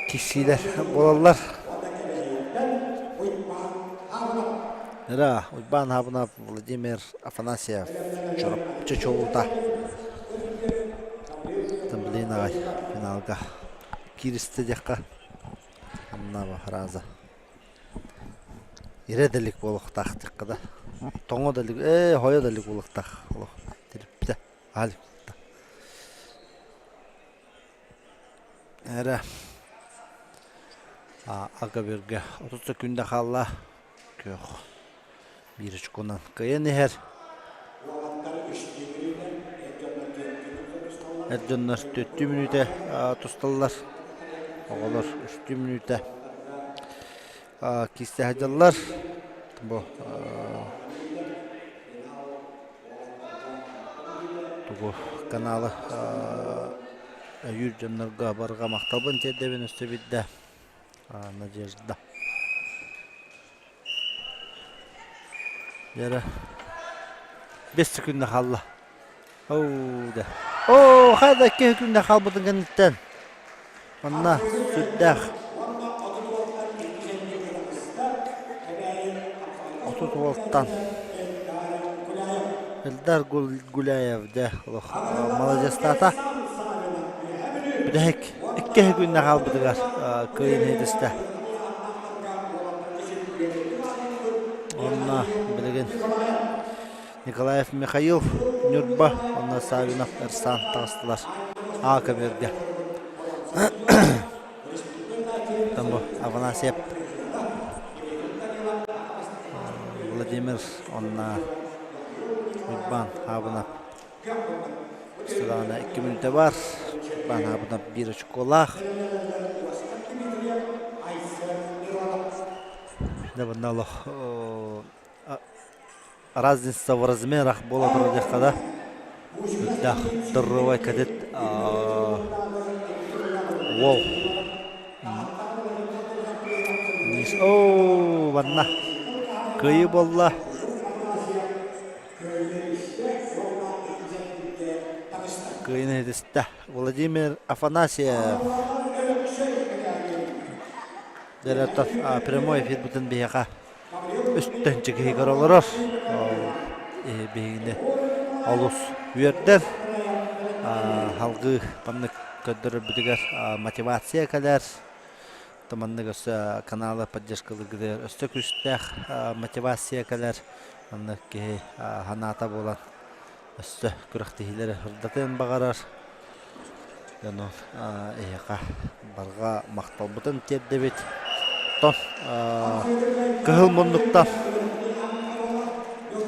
киирсиилэр буолаллар. Ира Уйбаан Хабынов Владимир Афанасьев Чурапчы чулуута. Блин аҕай финалга кииристэ диэххэ Анна фраза. Ирэ да илик буолуохтаах диэххэ да. Тоҥо да илик, ээ, хойо да илик буолуохтаах. Олох тириппитэ. Аалик Эрэ Агабиргэ 30 секунда хаалла. Күөх биир очконан кыайан иһэр. Эр дьоннор төртүү мүнүүтэ тусталлар. Оҕолор үстүү мүнүүтэ киирсэ сылдьаллар. Бу тугу каналы өйүүр дьоннорго барҕа махталбын тиэрдэбин өссө биирдэ Надежда. Дьэрэ. Бес секунда хаалла. Оу да. Оо, хайда икки күндэ хаалбытын кэнниттэн. Манна сүрдээх. 30 уолтан. Элдар Гуляев дьэ олох маладьыастаата. Бүтэһик икки күннэ хаалбытыгар кыайын иһитистэ. Онно билигин Николаев Михаил Ньурба уонна Савинов Эрсан таҕыстылар А көбүөргэ. Оттон бу Афанасьев Владимир уонна Уйбаан Хаабынап Сылаана икки мүнүүтэ баар. Уйбаан Хаабынап биир очколаах. Дьэ манна олох разница в размерах буола турар диэххэ да үрдээх здоровай кадет уол оо манна кыайыы буолла кыайыыны ситистэ Владимир Афанасьев Директор прямой эфирбитин биһиэхэ үстэн киһигэр олорор. Биһигини олус үөрдэр. Салгыы маннык көрдөрөрбүтүгэр мотивация кэлэр. Маннык өссө каналы поддержкалыыргытыгар өссө күүстээх мотивация кэлэр. Маннык киһи санаата буолан өссө күрэхтэһиилэри сырдатыан баҕарар. Дьону эһиэхэ барҕа махталбытын тиэрдэбит. Оттон кыһыл муннуктан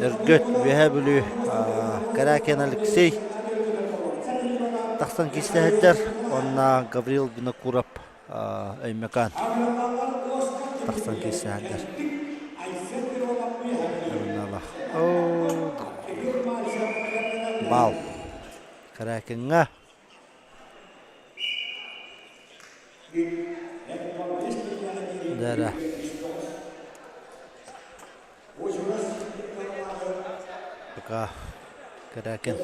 Өргөт, Үөһээ Бүлүү, Каракин Алексей тахсан киистэһэрдэр уонна Гаврил Винокуров Өймөкөөн тахсан киирсээһэллэр. Бал. Каракиҥҥа Дара. Пока Корякин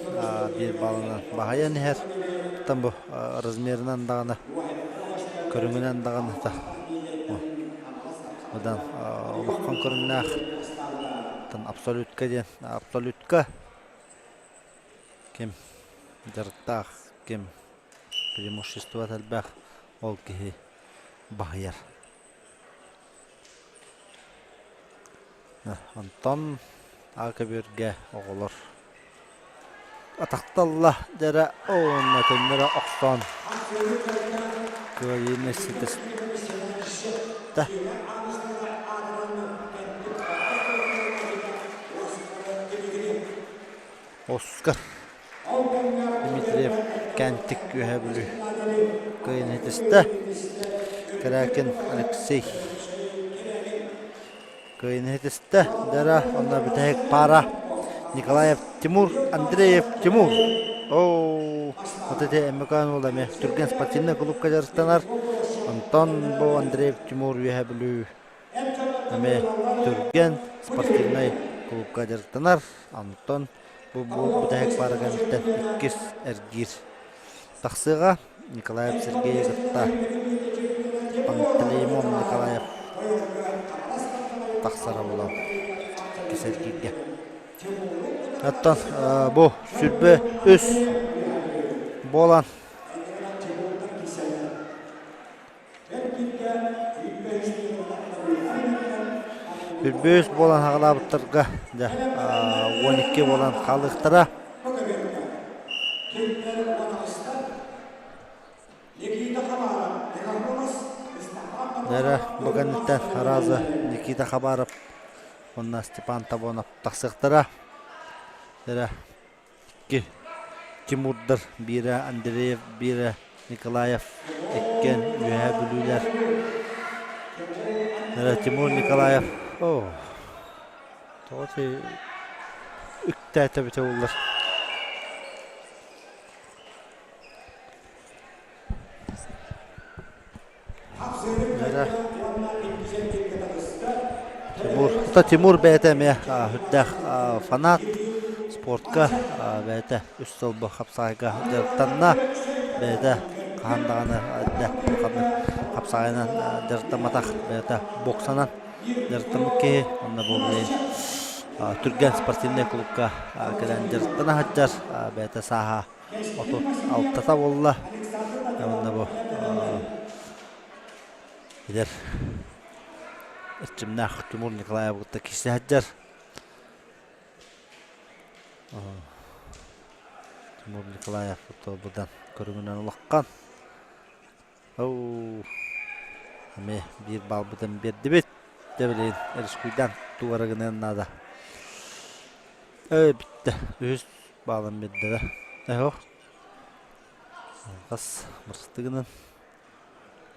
биир балынан баһайан иһэр. Оттон бу размерынан даҕаны, көрүҥүнэн даҕаны та быдан улахан көрүҥнээх. Оттон абсолютка диэн абсолютка ким дьарыктаах, ким преимуществота элбэх, ол киһи баһыйар. Онтон аҕа көбүөргэ оҕолор атахталла дьэрэ уонна төннөрө охсон кыайыыны ситистэ. Оскар Дмитриев Кэнтик Үөһээ Бүлүү кыайан ситистэ. Корякин Алексей кыайан ситистэ. Дара онно бүтэһик пара Николаев Тимур, Андреев Тимур. Оо, вот эти МК уола эмиэ түргэн спортивнай клубка дьарыктанар. Онтон бу Андреев Тимур Үөһээ Бүлүү. Эмиэ Түргэн спортивнай клубка дьарыктанар. Онтон бу бу бүтэһик паара кэнниттэн иккис эргиир тахсыаҕа. Николаев Сергей кытта Пантелеймон Николаев тахсара буолан иккис эргииргэ. Оттон бу 23 буолан Үрбүс буолан хаҕалаабыттарга дьэ 12 буолан хаалыахтара. Дьэ бу кэнниттэн арааза Никита Хабаров уонна Степан Табонов тахсыахтара. Дьэ Икки Тимурдар, биирэ Андреев, биирэ Николаев иккиэн Үөһээ Бүлүүлэр. Тимур Николаев оо тоҕо ити үктээтэ эбитэ буоллар. Тимур, Тимур бэйэтэ эмиэ үрдээх фанат спортка бэйэтэ үс сыл бу хапсаҕайга дьарыктанна. Бэйэтэ хаһан даҕаны улаханнык хапсаҕайынан дьарыктамматах бэйэтэ боксанан дьарыктаммыт киһи. Онно бу билигин Түргэн спортивнай клубка кэлэн дьарыктана сылдьар. Бэйэтэ сааһа 36-та буолла. Уонна бу эдэр эрчимнээх Тимур Николаев кытта киирсэ сылдьар. Тимур Николаев быдан көрүҥүнэн улахан. Оу, эмиэ биир баалбытын биэрдибит. Дьэ билигин рискуйдаан тугу эрэ гыныан наада. Эй, бүттэ. Үһүс баалын биэрдэ да. Эһо. Алҕас мырстыгынан.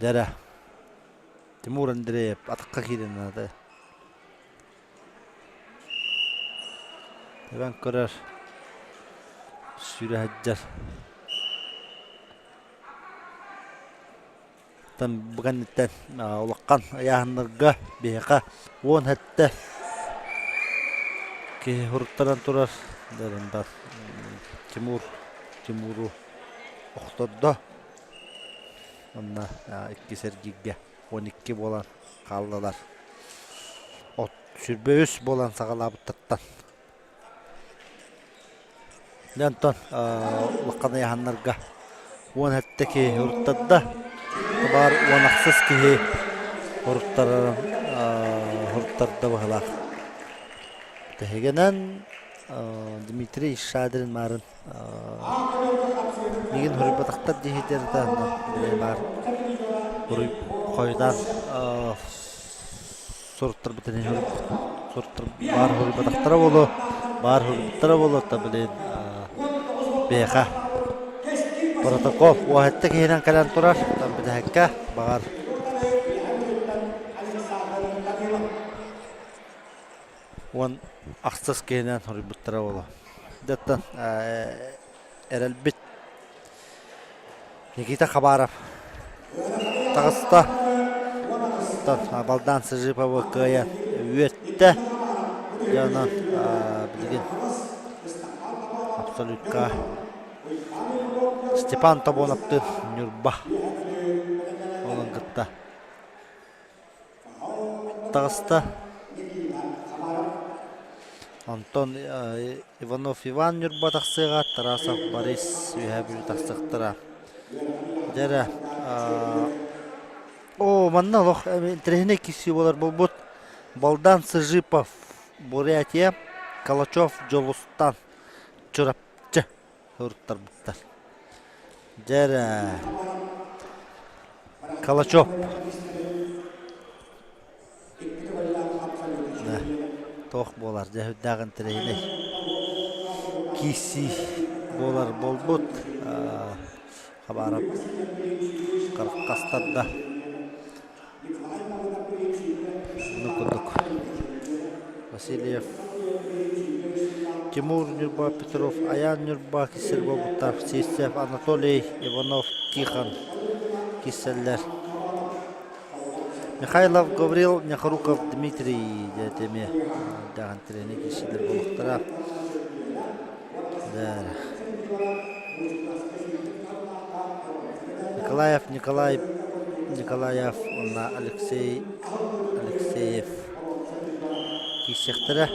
Дьэ эрэ. Тимур Андреев атахха киирэн наада. Тэбэн көрөр. Сүүрэ сылдьар. Бу кэнниттэн улахан ыйааһыннарга биһиэхэ 17 киһи уруттаран турар Дырындар Тимур Тимуру охтордо. Онно иккис эргииргэ 12 буолан хааллылар. От 23 буолан саҕалаабыттартан Дьэ онтон улахан ыйааһыннарга 17 киһи уруттарда. Баар 16 киһи уруттарарын уруттарда быһыылаах. Тэһигинэн Дмитрий Шадрин маарын миигин хоруйбатахтар диэһитэр да баар хойутаан суруттарбытын иһин суруттар баар суруйбатахтара буолуо, баар суруйбуттара буолуо, та блин биһиэхэ протокол уоһатта киһинэн кэлэн турар, там бүтэһиккэ баҕар уон ахсыс киһинэн суруйбуттара буолуо. Дьэ эрэлбит Никита Хабаров таҕыста. Балдан Сыжиповы кыайан үөттэ. Дьэ онон билигин абсолютка Степан Тобоновтыын Ньурба олон кытта таҕыста. Онтон Иванов Иван Ньурба тахсыаҕа, Тарасов Борис Үөһээ Бүлүү тахсыахтара. Дьэ эрэ, оо, манна олох интэриэһинэй киирсии буолар буолбут. Балдан Сыжипов, Бурятия, Калачев Дьулустан, Чурапчы суруттарбыттар. Дьэ эрэ, Калачев. Туох буолар, дьэ сүрдээх интэриэһинэй киирсии буолар буолбут. Хабаров харахтастарда. Ну курдук. Васильев Тимур Ньурба Петров, Аян Ньурба Кисер буолбуттар, Сивцев Анатолий Иванов Тихон киирсэллэр. Михайлов Гаврил Нехоруков Дмитрий диэти эмиэ даҕан тренер киирсилэр буолуохтара. Николаев Николай Николаев уонна Алексей Алексеев киирсиэхтэрэ.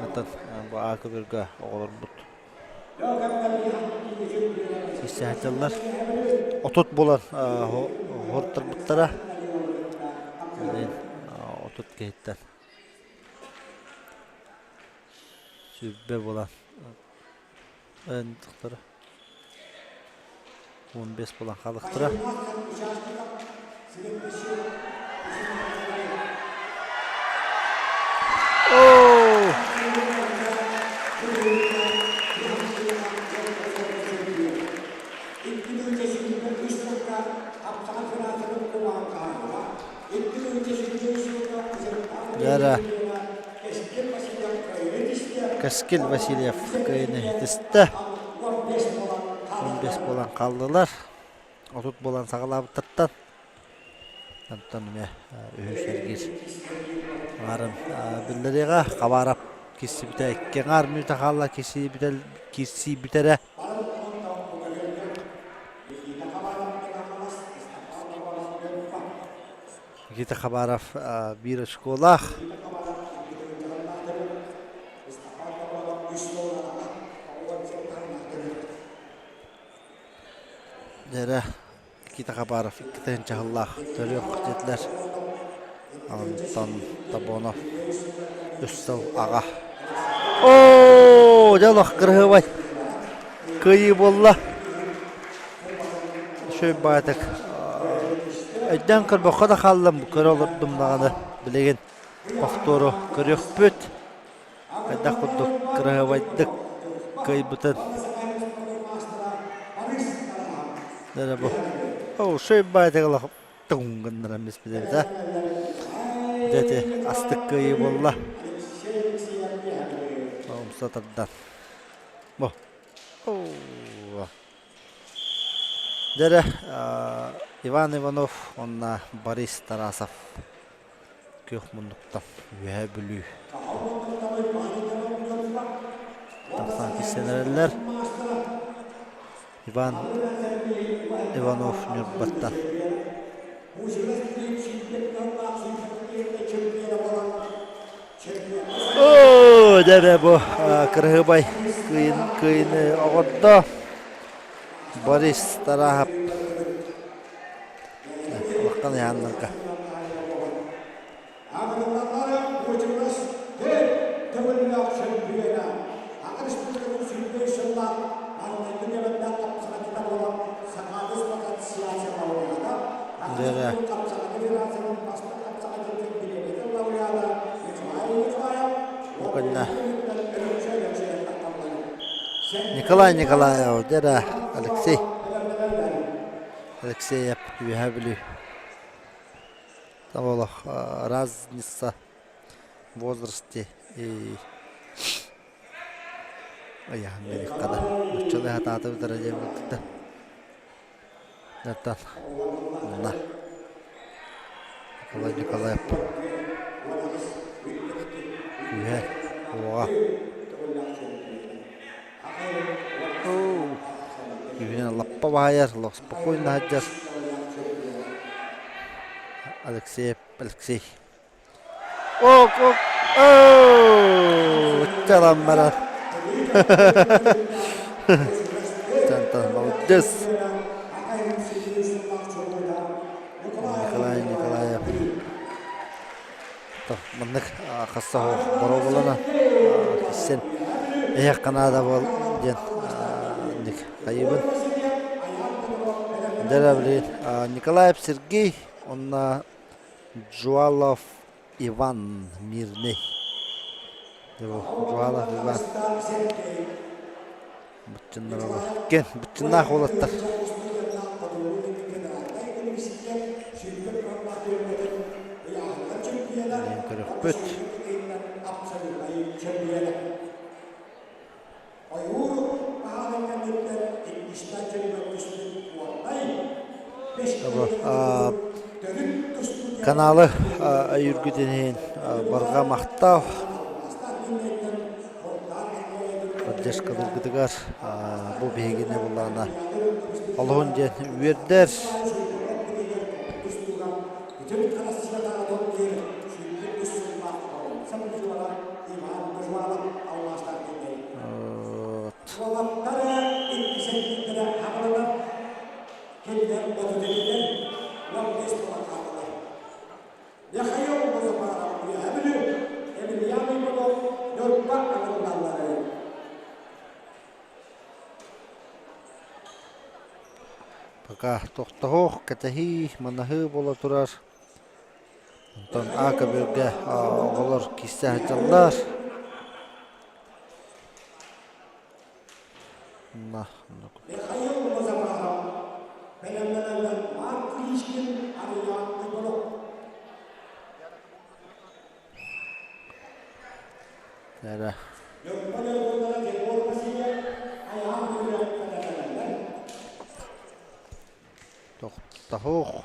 Оттон бу аакыбырга оҕолорбут Киирсээччилэр 30 буолан уһуттарбыттара. Билигин 30 киһиттэн 20 буолан 15 буолан хаалыахтара. Дьара Кэскил Васильев кыайыыны ситистэ. 15 буолан хааллылар. 30 буолан саҕалаабыттартан онтон эмиэ үһүс эргиир аҥарын биллэриэҕэ Хабаров киирсибитэ икки аҥаар мүнүүтэ хаалла киирсии бүтэрэ Никита Хабаров биир очколаах Дьэрэ Никита Хабаров иккитин чаһыллаах төрүөх диэтилэр. Антон Табонов үс сыл аҕа. Оо, дьэ олох кырыһыбай. Кыайыы буолла. Үчүгэй баҕайытык өйдөөн көрбөххө да хааллым, көрө олордум даҕаны билигин повтору көрүөхпүт. Хайдах курдук кыраһыабайдык кыайбытын. Дэрэ бу. Оо, шөй баайтыгала туҥ гыннаран биспит эбит а. Дьэ ити астык кыайыы буолла. Умса тардан. Бу. Оо. Дэрэ Иван Иванов уонна Борис Тарасов күөх муннуктан Үөһээ Бүлүү тахсан киирсэн эрэллэр. Иван Иванов Ньурбаттан. Оо, дьэ бу кырыһыбай кыйын кыйыны оҕордо. Борис Тараһап Улахан ыйааннарга. Дьэ бу кэннэ Николай Николаев, дьэ Алексей Алексеев Үөһээ Бүлүү Олох разница в возрасте и ыйааһын биэриэххэ да нууччалыы сатаатыбыт эрэ диэн курдук да Оттон манна Николай Николаев күүһэ уоҕа Күүһүнэн лаппа баайар, олох спокойно сылдьар. Алексеев Алексей. Ок, ок, оо, чалан барар. Чантан молодец. Николай Николаев. Маннык хасса боруобалана сен эһиэххэ наада буол диэн ник хайыбын. Дьэ билигин Николаев Сергей уонна Жуалов Иван Мирный. Жуалов Иван. Быччыннар Кен быччыннаах уолаттар. Көрөхпүт. Каналы өйүүргүтүн иһин барҕа махтал. Поддержкалыыргытыгар бу биһигини буллаҕына олуһун диэн үөрдэр. Пока тохтоһуох, кэтэһии, манаһыы буола турар. Онтон А көбүөргэ оҕолор киирсэ сылдьаллар. На, Эрэ. Тохтоһуох.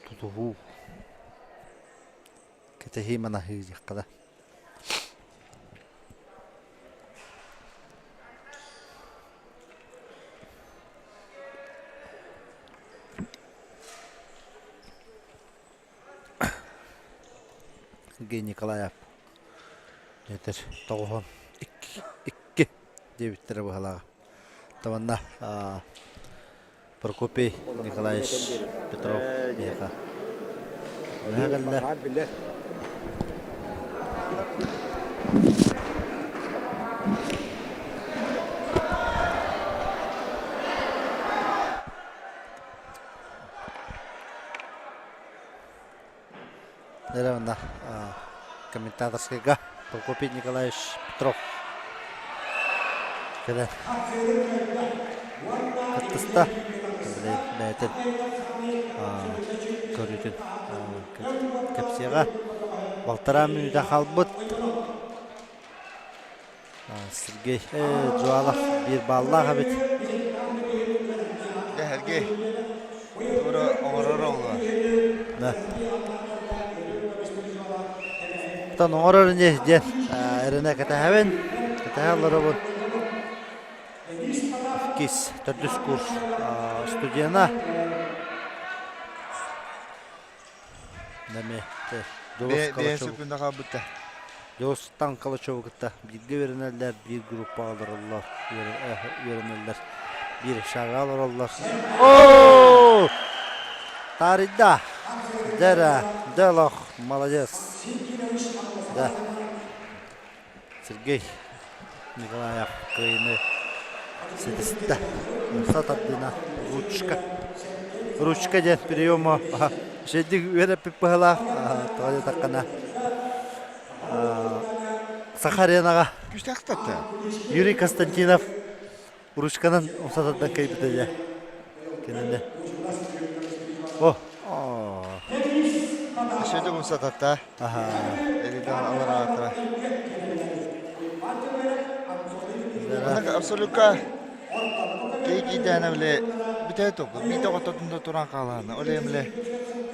Тутуһуу. Кэтэһии манаһыы диэххэ да. Сергей Николаев этэр тоҕуһун икки, икки диэбиттэрэ быһалааҕа. Табанна Прокопий Николаевич Петров биһиэхэ кэллэ. Эрэ комментаторскайга Прокопий Николаевич Петров кэлэн кыттыста. Бэйэтин көрүүтүн кэпсиэҕэ. Балтараа мүнүүтэ хаалбыт. Сергей Жуалов биир бааллаах эбит. Дьэ, Сергей, тугу оҥорор оҥорор. Да. Оттон оҥорор ини диэн эрэнэ кэтэһэбин. Кэтэһэ олоробун. Иккис, төрдүс курс студена. Нами Дьулус Калачев. Дьулустан Калачеву кытта бииргэ үөрэнэллэр, биир группаҕа олороллор, үөрэнэллэр, биир шага олороллор. О! Таарыйда! Дьэ дьэ олох, молодец. Да. Сергей Николаев кыайыыны ситистэ. Умса тардыына ручка. Ручка диэн приему үчүгэйдик үөрэппит быһалаах. Тоҕо диэтэххинэ Саха аренаҕа Юрий Константинов ручканан умса тардан кыайбыта дьэ. Кинини. О! Үчүгэйдик умса тарта. Элидан алараатара. Абсолютка кейкидээнэ биле бүтэ току биитэ хототунда туран хаалаана ол эмле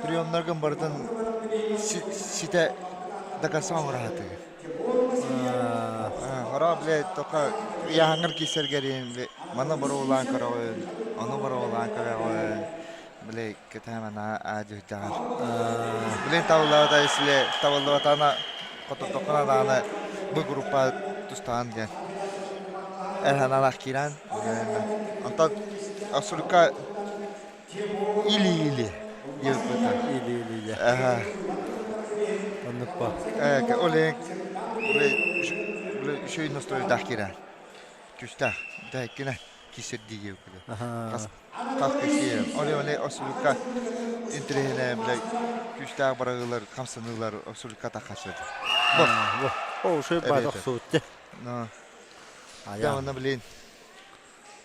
приемнаргын барытын ситэ дакаса оҥораатыгы Хоро биле тока яһаңыр кисергерин маны боруулаан көрөҕүн ону боруулаан көрөҕүн Били кэтэһэмэн аа дьүһүйдэҕэр. Билин табыллыбата если табыллыбатаҕына хототоххуна даҕаны бу группа тустаҕын диэн эр санаалаах киирэн онтон абсолютка или-или диэбиппит Или-или дьэ. Оннук по. Ол иһин үчүгэй настройдаах киирэн күүстээх дэһиккинэ киирсэрдии диэбиппит хас Хас киһи оле-оле осулукка интэриэһинэ бile күүстээх барыылар, хамсаныылар осулукка таххаччы. Бу. О, шөй баадах суутте. Но. Аяна блин.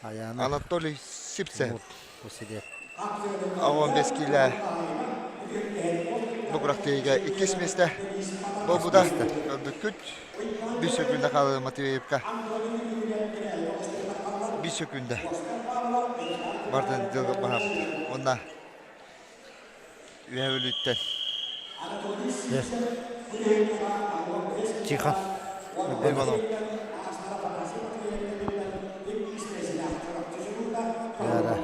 Аяна. Анатолий Сипцев. Усиле. Аҕон бес киилэ бу күрэхтэһиигэ иккис миэстэ буолбута. Көрбүккүт. Бір сөкүндэ хаалыы Матвеевка. Бір сөкүндэ. Бартын дьылга баһабыт. Онна үһэ өлүттэн. Тихон. Иванов. Яра.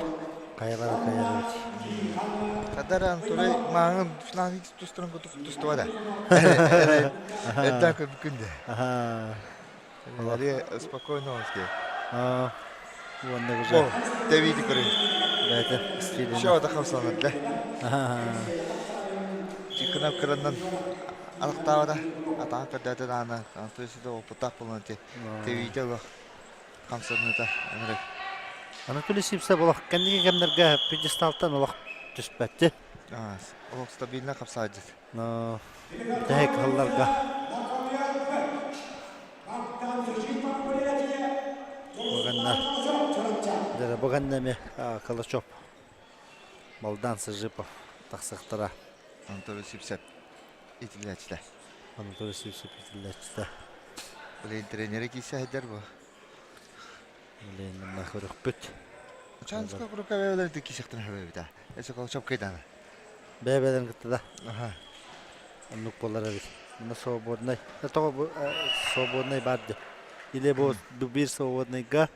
Хайалара хайалара. Хадара Анатолий мааҥын финал тустарын кутук тустуба да. Это күндэ. Ага. Спокойно он Аа. Уонна уже. Тэвиди көрүн. Бэйэтэ стилин. Все это хамсанар да. Тихонов кыраннан алықтаабата. Атаан көрдөтө даана. Анатолий Сидов опыттаах болон ти. Тэвиди олох хамсаныыта ынырык. Анатолий Сивцев олох кэнники кэмнэргэ пьедесталтан олох түспэттэ. Олох стабильно хапсаадьыт. Но бүтэһик сылларга Буганна дьэ буганна эмиэ Калачев Балдан Сыжипов тахсыахтара. Анатолий Сивцев итиллээччитэ. Анатолий Сивцев итиллээччитэ. Блин, тренери киирсэ сылдьар бу. Блин, манна көрөхпүт. Чанска курукка бэйэлэрин киисэхтэрин хөбөбүтэ. Эсэ Калачев кыйдаана. Бэйэ-бэйэлэрин кытта да. Аха. Оннук буолар эбит. Мына свободнай. Тоҕо бу свободнай баар дии. Или бу биир свободнайга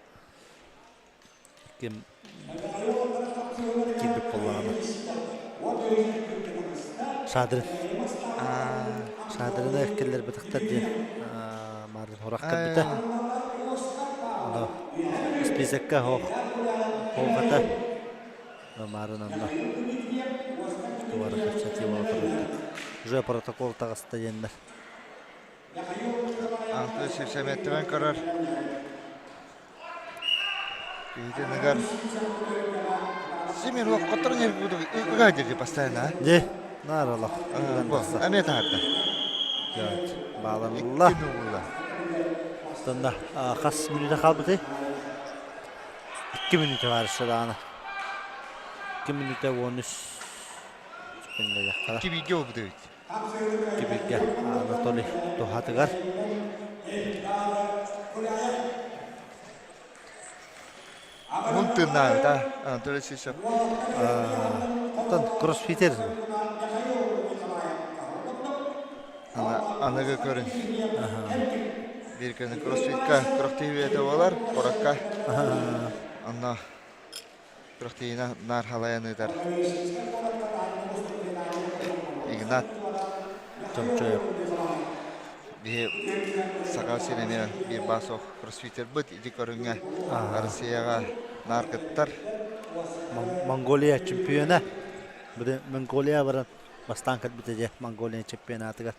ким киирбит буоллаҕына. Шадрин. Шадрины киллэрбэтэхтэр диэн марын хорах кэлбитэ. Ону списокка хоох хоохата Марын онно туора кэпсэтии буола турбут. Уже протокол таҕыста диэннэр. Антон сипсэмэттибэн көрөр. Киһитин Симир лоххоттор ыга дири постоянно. Де, наар олох. Эмиэ таһарда. Бааланылла. Тонна хас мүнүүтэ хаалбытый? 2 мүнүүтэ баар даҕаны. 2 мүнүүтэ 13 секунда Икки бииргэ буолбут эбит. Икки бииргэ Анатолий туһатыгар. Уһун тыыннаабыт а Анатолий Сисов. Оттон кроссфитер. Аныгы көрүн. Биир күн кроссфитка күрэхтэһиитэ буолар, куоракка. Онно күрэхтэһиини наар халайан ыытар Игнат Чомчоев. Биһи Саха сирин эмиэ биир баа суох кроссфитербыт ити көрүҥҥэ Россияҕа наар кыттар. Монголия чемпиона. Монголия баран бастаан кэлбитэ дьэ Монголия чемпионатыгар.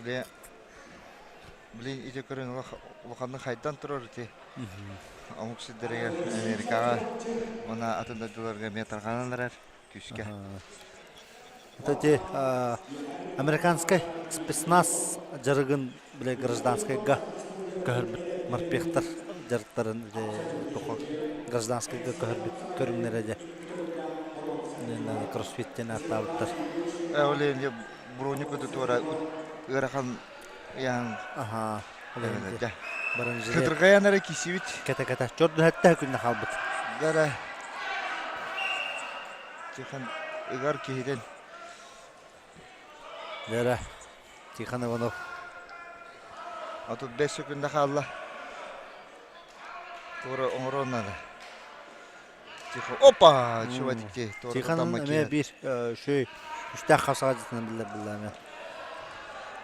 Блин, блин ити көрүҥ улаханнык хайдан турар ити. Омук сирдэригэр Америкаҕа уонна атын дойдуларга эмиэ тарҕанан эрэр күүскэ. Это американскай спецназ дьарыгын бile гражданскайга көһөрбүт морпехтар дьарыктарын гражданскайга көһөрбүт көрүҥнэрэ дьэ кроссфит диэн ааттаабыттар. Ол броник туора ыарахан ыйаан Аха. Кытыргайан эрэ кисибит. Кэтэ-кэтэ. Чордуһэтте күннэ хаалбыт. Дара Тихон ыгар киһитин. Дара Тихон Иванов. 35 секунда хаалла. Туора оҥорон надо. Тихо. Опа! Чуватики. Тихон эмиэ биир үчүгэй үстээх хасаадьытынан биллэр булла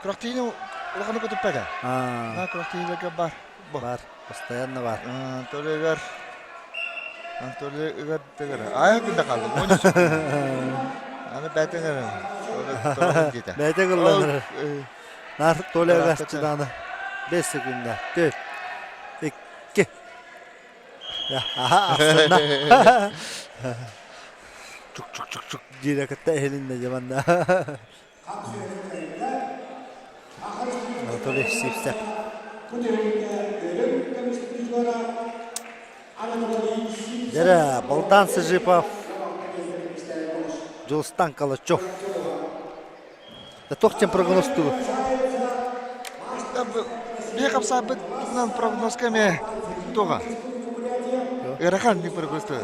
Күрэхтиини улаханы көтүппэтэ. На күрэхтиилэргэ бар. Бар. Постоянно бар. Анатолийгар Анатолий ыгар дэгэр. Ая күндэ қалды. Аны бәтең эрэ. Бәтең ылланыр. Нар Толя гастыданы. 5 секунда. 4 2 Аха, ахсынна. Чук-чук-чук-чук диирэ кытта иһилиннэ дьэ манна. Анатолий Сивцев. Дэрэ, Балдан Сыжипов, Дьулустан Калачев. Да туох диэн прогнозтуу? Бие хапсаабытынан прогнозка эмиэ туоҕа. Ыарахан не просто.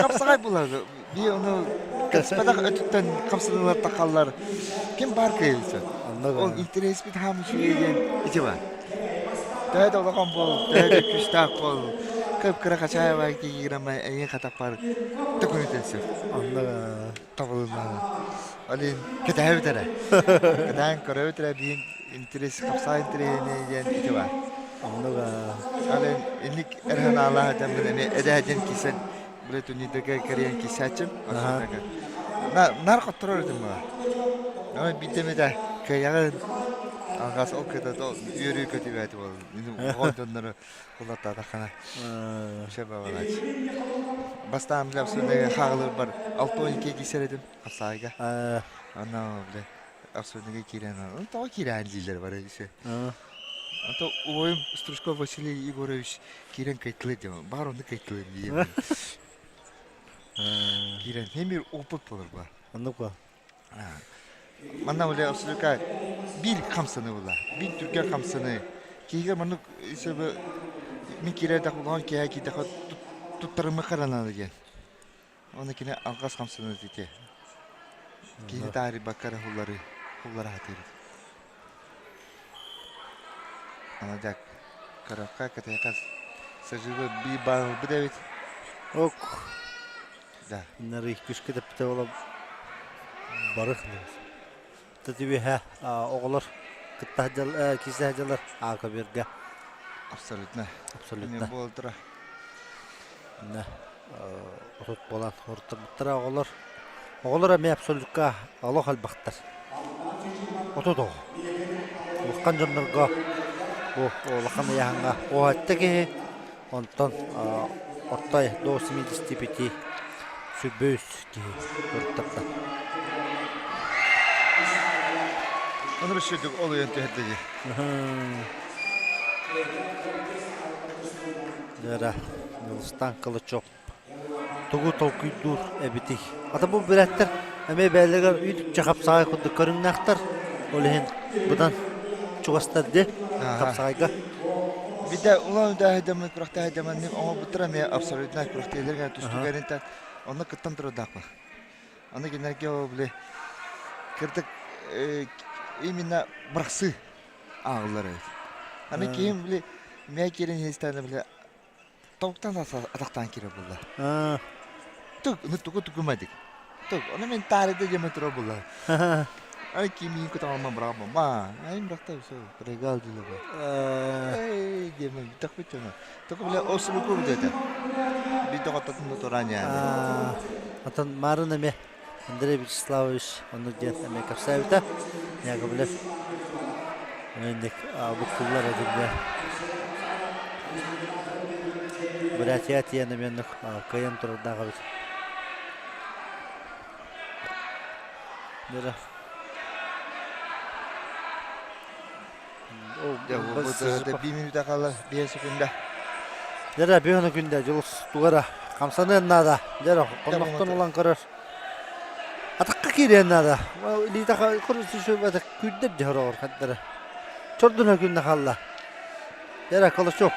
Хапсаҕай булар. Би ону кэспэтэх өттүттэн хамсаныылар тахаллар. Ким бар кыайылса. Ол интерес бит хаам үчүгэй диэн ити бар. Төһө да улахан бол, төһө да күүстээх бол. Кып кыра Хачаева киирама эйин хатаппар төкүнүтэн сөп. Онно Табылынна. Олин кэтэһэбит эрэ. Кэтэһэн көрөбүт эрэ биин интерес хапсаа интэриэһинэй диэн ити бар. Оннук Ален инник эрхэн аалаах этэммин эми эдээден кисэн биле түннүдерге кэриэн кисээчим на нар хотторор этим маа. Ама биитэмитэ кыайаҕын алҕас ол кыта үөрүү көтүбээти бол. Оҕо дьоннору кулаттаатаххына Все бабалач. Бастаан бile абсурдага хаалыр бар 6-12 кисер этим хапсаайга. Ана бile абсурдага киирэн тоҕо киирэн дииллэр бар ise. Ото убайым Стручков Василий Егорович киирэн кайтылы диэн бар онну кайтылы диэн. Киирэн хемир опыт болор ба. Оннук ба. Манна бile абсолютно биир хамсаны була. Биир түргэн хамсаны. Киһигэ маннык сөбө мин киирэрдэх улахан киһи киирдэхэ туттарымы харананы диэн. Оны кини алҕас хамсаны дите. Киһини таарыйбакка эрэ хуллары хуллара сатыыр. Ана дьак көрөххө кэтэхэ саживы би баалбыт эбит. Ок. Да. Нары күскэ тэппитэ буола барых Тэтибиһэ оҕолор кытта киирсэ сылдьаллар аакабирга. Абсолютно. Абсолютно. Буолтура. Отут буолан ортомуттара оҕолор. Оҕолор эмиэ абсолютка олох элбэхтэр. 30 оҕо. Улахан дьоннорго бу улахан ыйааһыҥҥа уһатта киһи онтон ортой до 75 сүбүс киһи ырыттарда. Оны bir şeydik oluyor түһэрдэ дии. Дьара, Ньулустан Кылычок тугу толкуйдуур эбитий? Ата бу бүрээттэр эмиэ бэйэлэригэр үүт хапсаҕай курдук көрүҥнээхтэр. Ол иһин быдан чугастар дии хапсаҕайга. Биде улан үдээһидэммин күрэхтэһидэммин оҥорбуттара эмиэ абсолютно күрэхтэһиилэргэ түстүгэринтэн онно кыттан турардаахпын. Аны кинилэргэ ол били кырдык именно бырахсыы ааҕыллар эбит. Аны киһим били мээ киирэн иһистэҕинэ били Тобуктан атахтаан киирэр буолла. Тук, ну тугу тугумадик. Тук, ону мен таарыйда диэмэ турар буолла. Ай кимиин кутаҕалма браво ма. Ай мрахта все, проиграл диле бу. Эй, диэмэ бүтэх бүтөмө. Туку биле осулуку бүтөтө. Биде хототун туран яаны. Атын марын эме Андрей Вячеславович ону диэн эмэ кэпсээбитэ. Яковлев инник буккуллар эдиллэ. Бурятия тиийэн эмиэ кыайан турардаах эбит. Дера. Би минута қалар, 5 секунда. Дера 5 күндә Дьулус тугара хамсаныан наада. Дера хоннохтон улан көрөр. Атакка киириэн наада. Илиитэ көрүсү күүрдэр дьоһороҕор хаддара. Чордуна күннэ хаалла. Дера Колочев.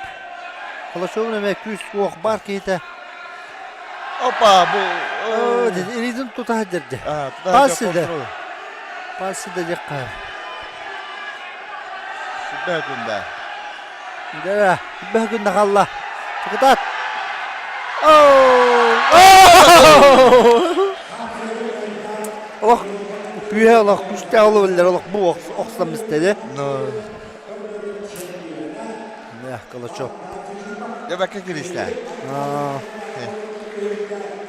Колочевун эмэ күүс уох баар киһитэ. Опа, бу Илиитин тута сылдьар Пас сидэ. Пас сидэ диэххэ. Сүбэ күндэ. Дера, сүбэ күндэ хаалла. Кытаат. Олох күүһэ олох күүстээх олу биллэр олох бу охсам истэди. Кылычок. Дьэ бакка киристэ.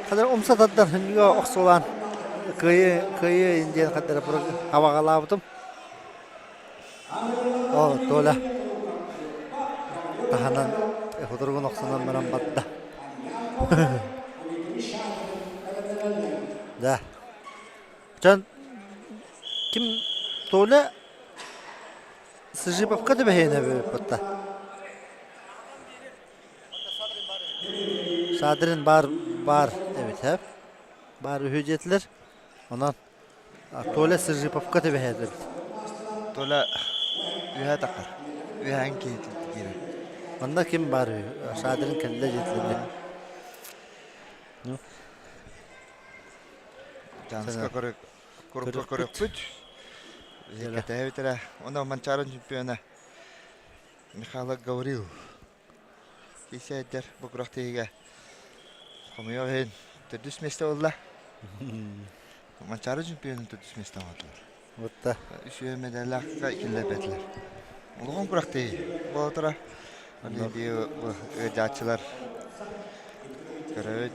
Хадыр умса тардан хүннүгэ охсулаан кыайы кыайы диэн хаддара хабаҕалаабытым. О, Толя таһынан худургун охсунан баран барда. Да. Чон ким Толя Сыжиповка да бэһиэнэ бытта. Шадрин бар бар эбит хэп. Бар үһү диэтилэр. Онон Толя Сыжиповка түбэһэр эбит. Толя үһэ тахар. Үһээн киһи киирэр. Манна ким бар үһү? Шадрин кэллэ диэтилэр. Чанска көрүккө көрөкпүт. Кэтэһэбит эрэ. Онно Манчаарын чемпиона Михайло Гаврил. Кисээддэр бу күрэхтэһиигэ хомойуох иһин төрдүс миэстэ буолла. Манчаары чемпионун төрдүс миэстэ оҥордулар. Бутта. Үсүө медаллаахха киллэрбэтилэр. Улахан күрэхтэһии буола турар. Бу ыалдьааччылар көрөбүт.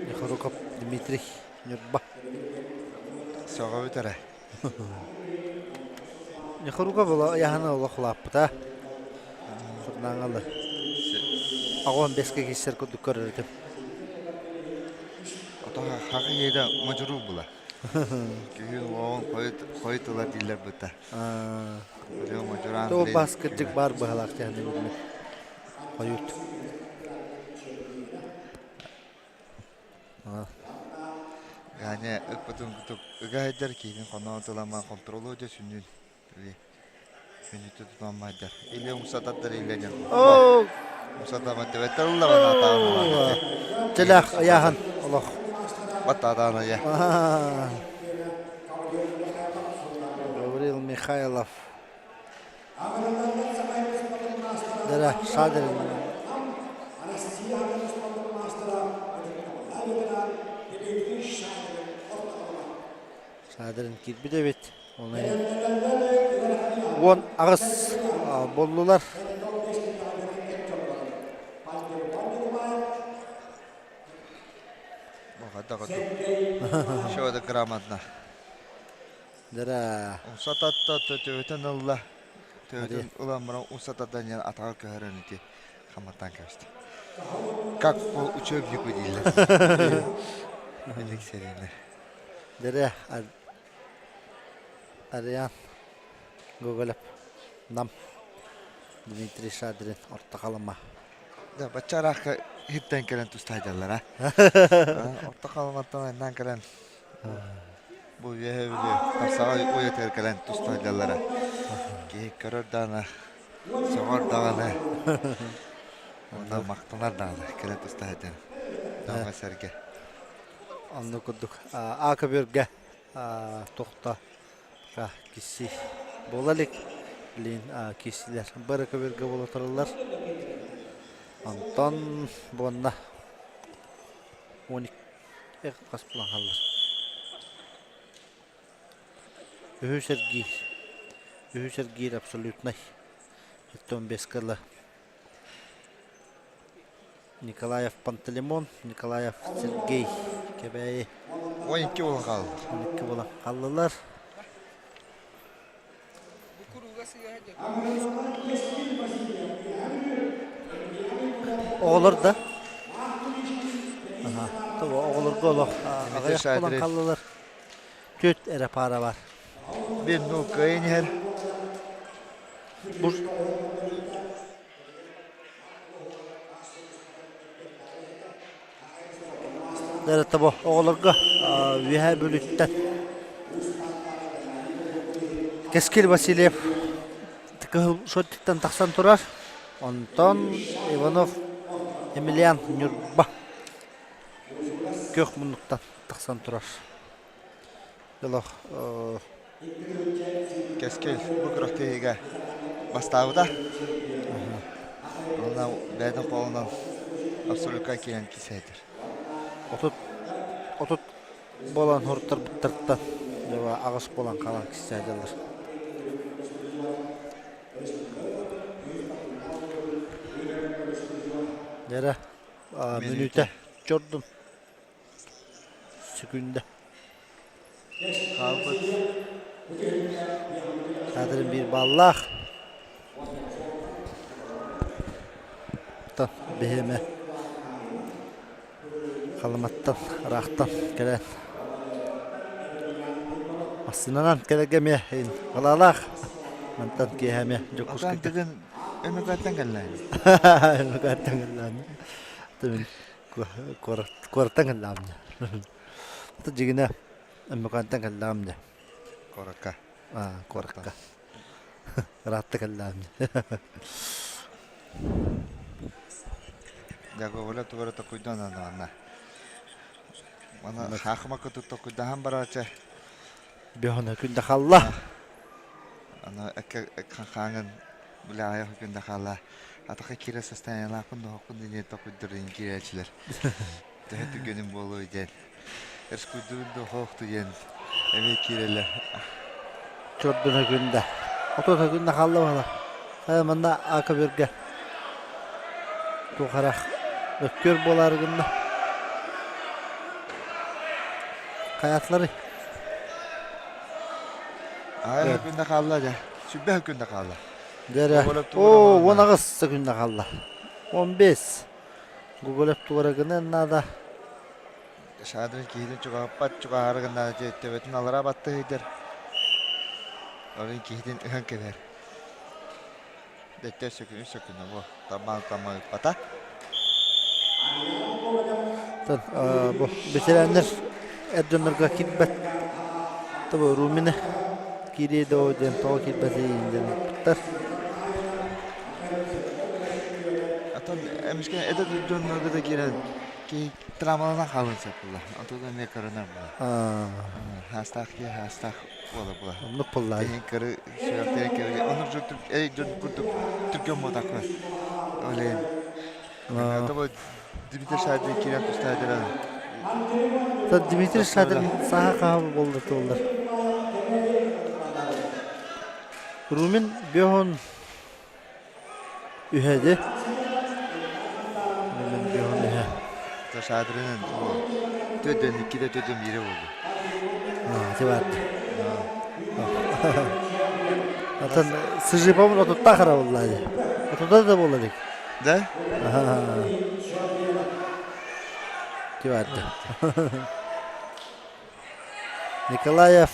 Михоруков Дмитрий Ньурба. Сөҕөбүт эрэ. Михорука була ыйаһына олох улааппыта. Сурнаҥалы. Аҕон бэске киссер курдук көрөр этим. Ото хага иэдэ модьуруу була. Күһүн уоҕун хойут ылар дииллэр быта. То бас кырдьык баар быһалаах тиһэн эбитин. Хойут. Ганя ыкпытын кутук ыга сылдьар киһитин хоноон тыламан хонтуруолу дьэ сүнньүн Мүнүүтэ тутан майдар. Или умсататтар или диэн. Умсатамат төбөттөр ыллабан атаан Телях ыйааһын олох. Баттаатаан ыйа. Гаврил Михайлов. Дара Шадрин. Шадрин киирбит эбит. 18 буоллулар. Все это грамотно. Дара. Умсататта төбөтөн ылла. Төбөтөн ылан баран умсататта диэн атаҕа көһөрөн ити хамматтаан кэбистэ. Как по учебнику дииллэр. Илик серийне. Дара Ариан Гоголев Нам Дмитрий Шадрин Орто Халыма. Да, бачча ыраахха иһиттэн кэлэн тустаайдаллар, а? Орто Халыматтан айаннаан кэлэн бу үөһэ Бүлүү Харсаҕа уйатыгар кэлэн тустаайдаллара. Киһи көрөр даҕаны, сөҕөр даҕаны, уонна махтанар даҕаны кэлэн тустаайдан. Дьоҥҥо сэргэ. Онно курдук А көбүөргэ Тохто киси буола илик. Билигин кисилэр бары көбүөргэ буола тураллар. Онтон буонна 12 хас булан хааллар. Үһүс эргиир. Үһүс эргиир абсолютнай. 75 кыла. Николаев Пантелеймон, Николаев Сергей Кэбээйи. 12 буолан хааллылар. 12 буолан хааллылар. Оҕолор да оҕолорго олох аҕыйах буолан хааллылар. Түөрт эрэ паара бар. Бир ну кыайан иһэр. Бу Тобо оҕолорго Үөһээ Бүлүүттэн Кэскил Васильев кыһыл шоттиттан тахсан турар. Онтон Иванов Емельян Ньурба күөх муннуктан тахсан турар. Олох Кэскил бу күрэхтэһиигэ бастаабыта. Уонна бэйэтин холунан абсолютка киирэн кисээтир. 30 30 буолан хуруттарбыттартан дьоба аҕыс буолан хаалан кисээтилэр. Дьэрэ мүнүүтэ чордун Сүкүндэ. Хаалбыт. Кадрын биир баллаах. Тан биһиэмэ Халыматтан, ыраахтан кэлэн массыынанан кэлэргэ эмиэ халаалаах. Мантан киэһэ эмиэ Дьокуускайга. Атан тыгын Өмөкөөттөн кэллээн. Өмөкөөттөн кэллээн. Куораттан кэллэҕим дьэ. Ата дьигинэ Өммөкөөнтөн кэллэҕим дьэ. Куоракка. Аа, куоракка. Ыраатта кэллэҕим дьэ. Дьэ, Гоголя тугу эрэ токуйдаан анна. Мана хаахыма кытыт токуйдаһан бараача. Бөһөнө күндэ халла. Аны хааңын бile айах күндэ хаалла. Атака киирэ состояниелаахпын доһоккун диэн токуйдурын киирээчилэр. Төһө түргэнин буолуой диэн. Эрскуйдуун дохоохту диэн эмиэ киирэллэр. Чордуна күндэ. Отута күндэ хаалла бала. Хайа манна ака бөргө. Тухарах өккөр буолаары гынна. Хайатлары. Ай күндэ хаалла дьэ. Сүбэ күндэ хаалла. Дэрэ. Оо, 18 күндэ хаалла. 15. Гоголев тугара гынан наада. Шадрин киһитин чугаһаппат, чугаһаары гыннаҕына төбөтүн аллараа баттыы сылдьар. Ол киһитин ыһан кэбиһэр. Дэттэр сөкүнү сөкүнү бу тамаан тамаан ыппата. Бу бэтэрээннэр эр дьоннорго киирбэт тобу Румина киириэ доо диэн тоҕо киирбэтий диэн ыйыппыттар. Атын эмискэ эдэр дьоннорго да киирэн киһи травмаланан хаалыан сөп буолла. Онтон эмиэ көрөнөр буолла. Хаастаах киһи хаастаах буола буола. Оннук буолла. Киһи кыры сүрэхтэрин кэбили. Оннук дьон эй дьон курдук түргэн буолтахпы. Олейн. Тобо Дмитрий Шадрин киирэн тустаадыра. Дмитрий Шадрин саха хаһа буолла туоллар. Румин Бехон Үһэди. Мен биһон үһэ. Шадринын төдөн иккиде төдөн бире болду. А, ти баат. Атын сыжипом отутта хара болла. Отутта да болла дик. Да? Ти баат. Николаев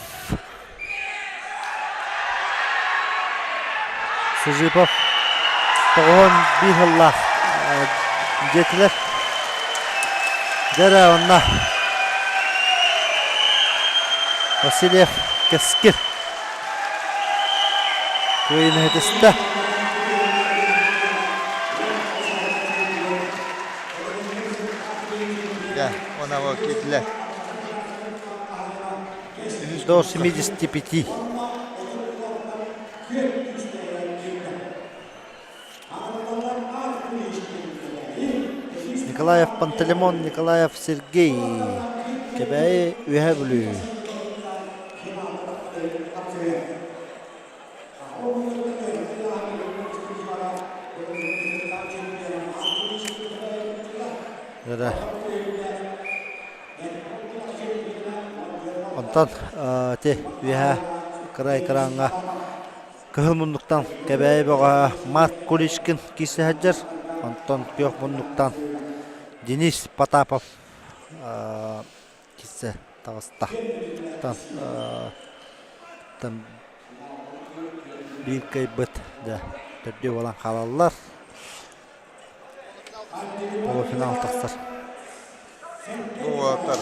Сыжипов тоҕуһун биир сыллаах дьиэтилэр. Дьэ онно Васильев Кэскил кыайыыны ситистэ. Да, он его киирдилэр. До 75. Николаев Пантелеймон, Николаев Сергей, Кэбээйи Үөһээ Бүлүү. Эрэ. Онтон ити үөһэ кыра экраҥҥа кыһыл муннуктан Кэбээйи бөҕө Марк Куличкин киирсэ сылдьар. Онтон күөх муннуктан Денис Потапов киирсэ таҕыста. Оттон биир кыайбыт дьэ төрдүө буолан хаалаллар. Полуфинал тахсар. Бу уолаттар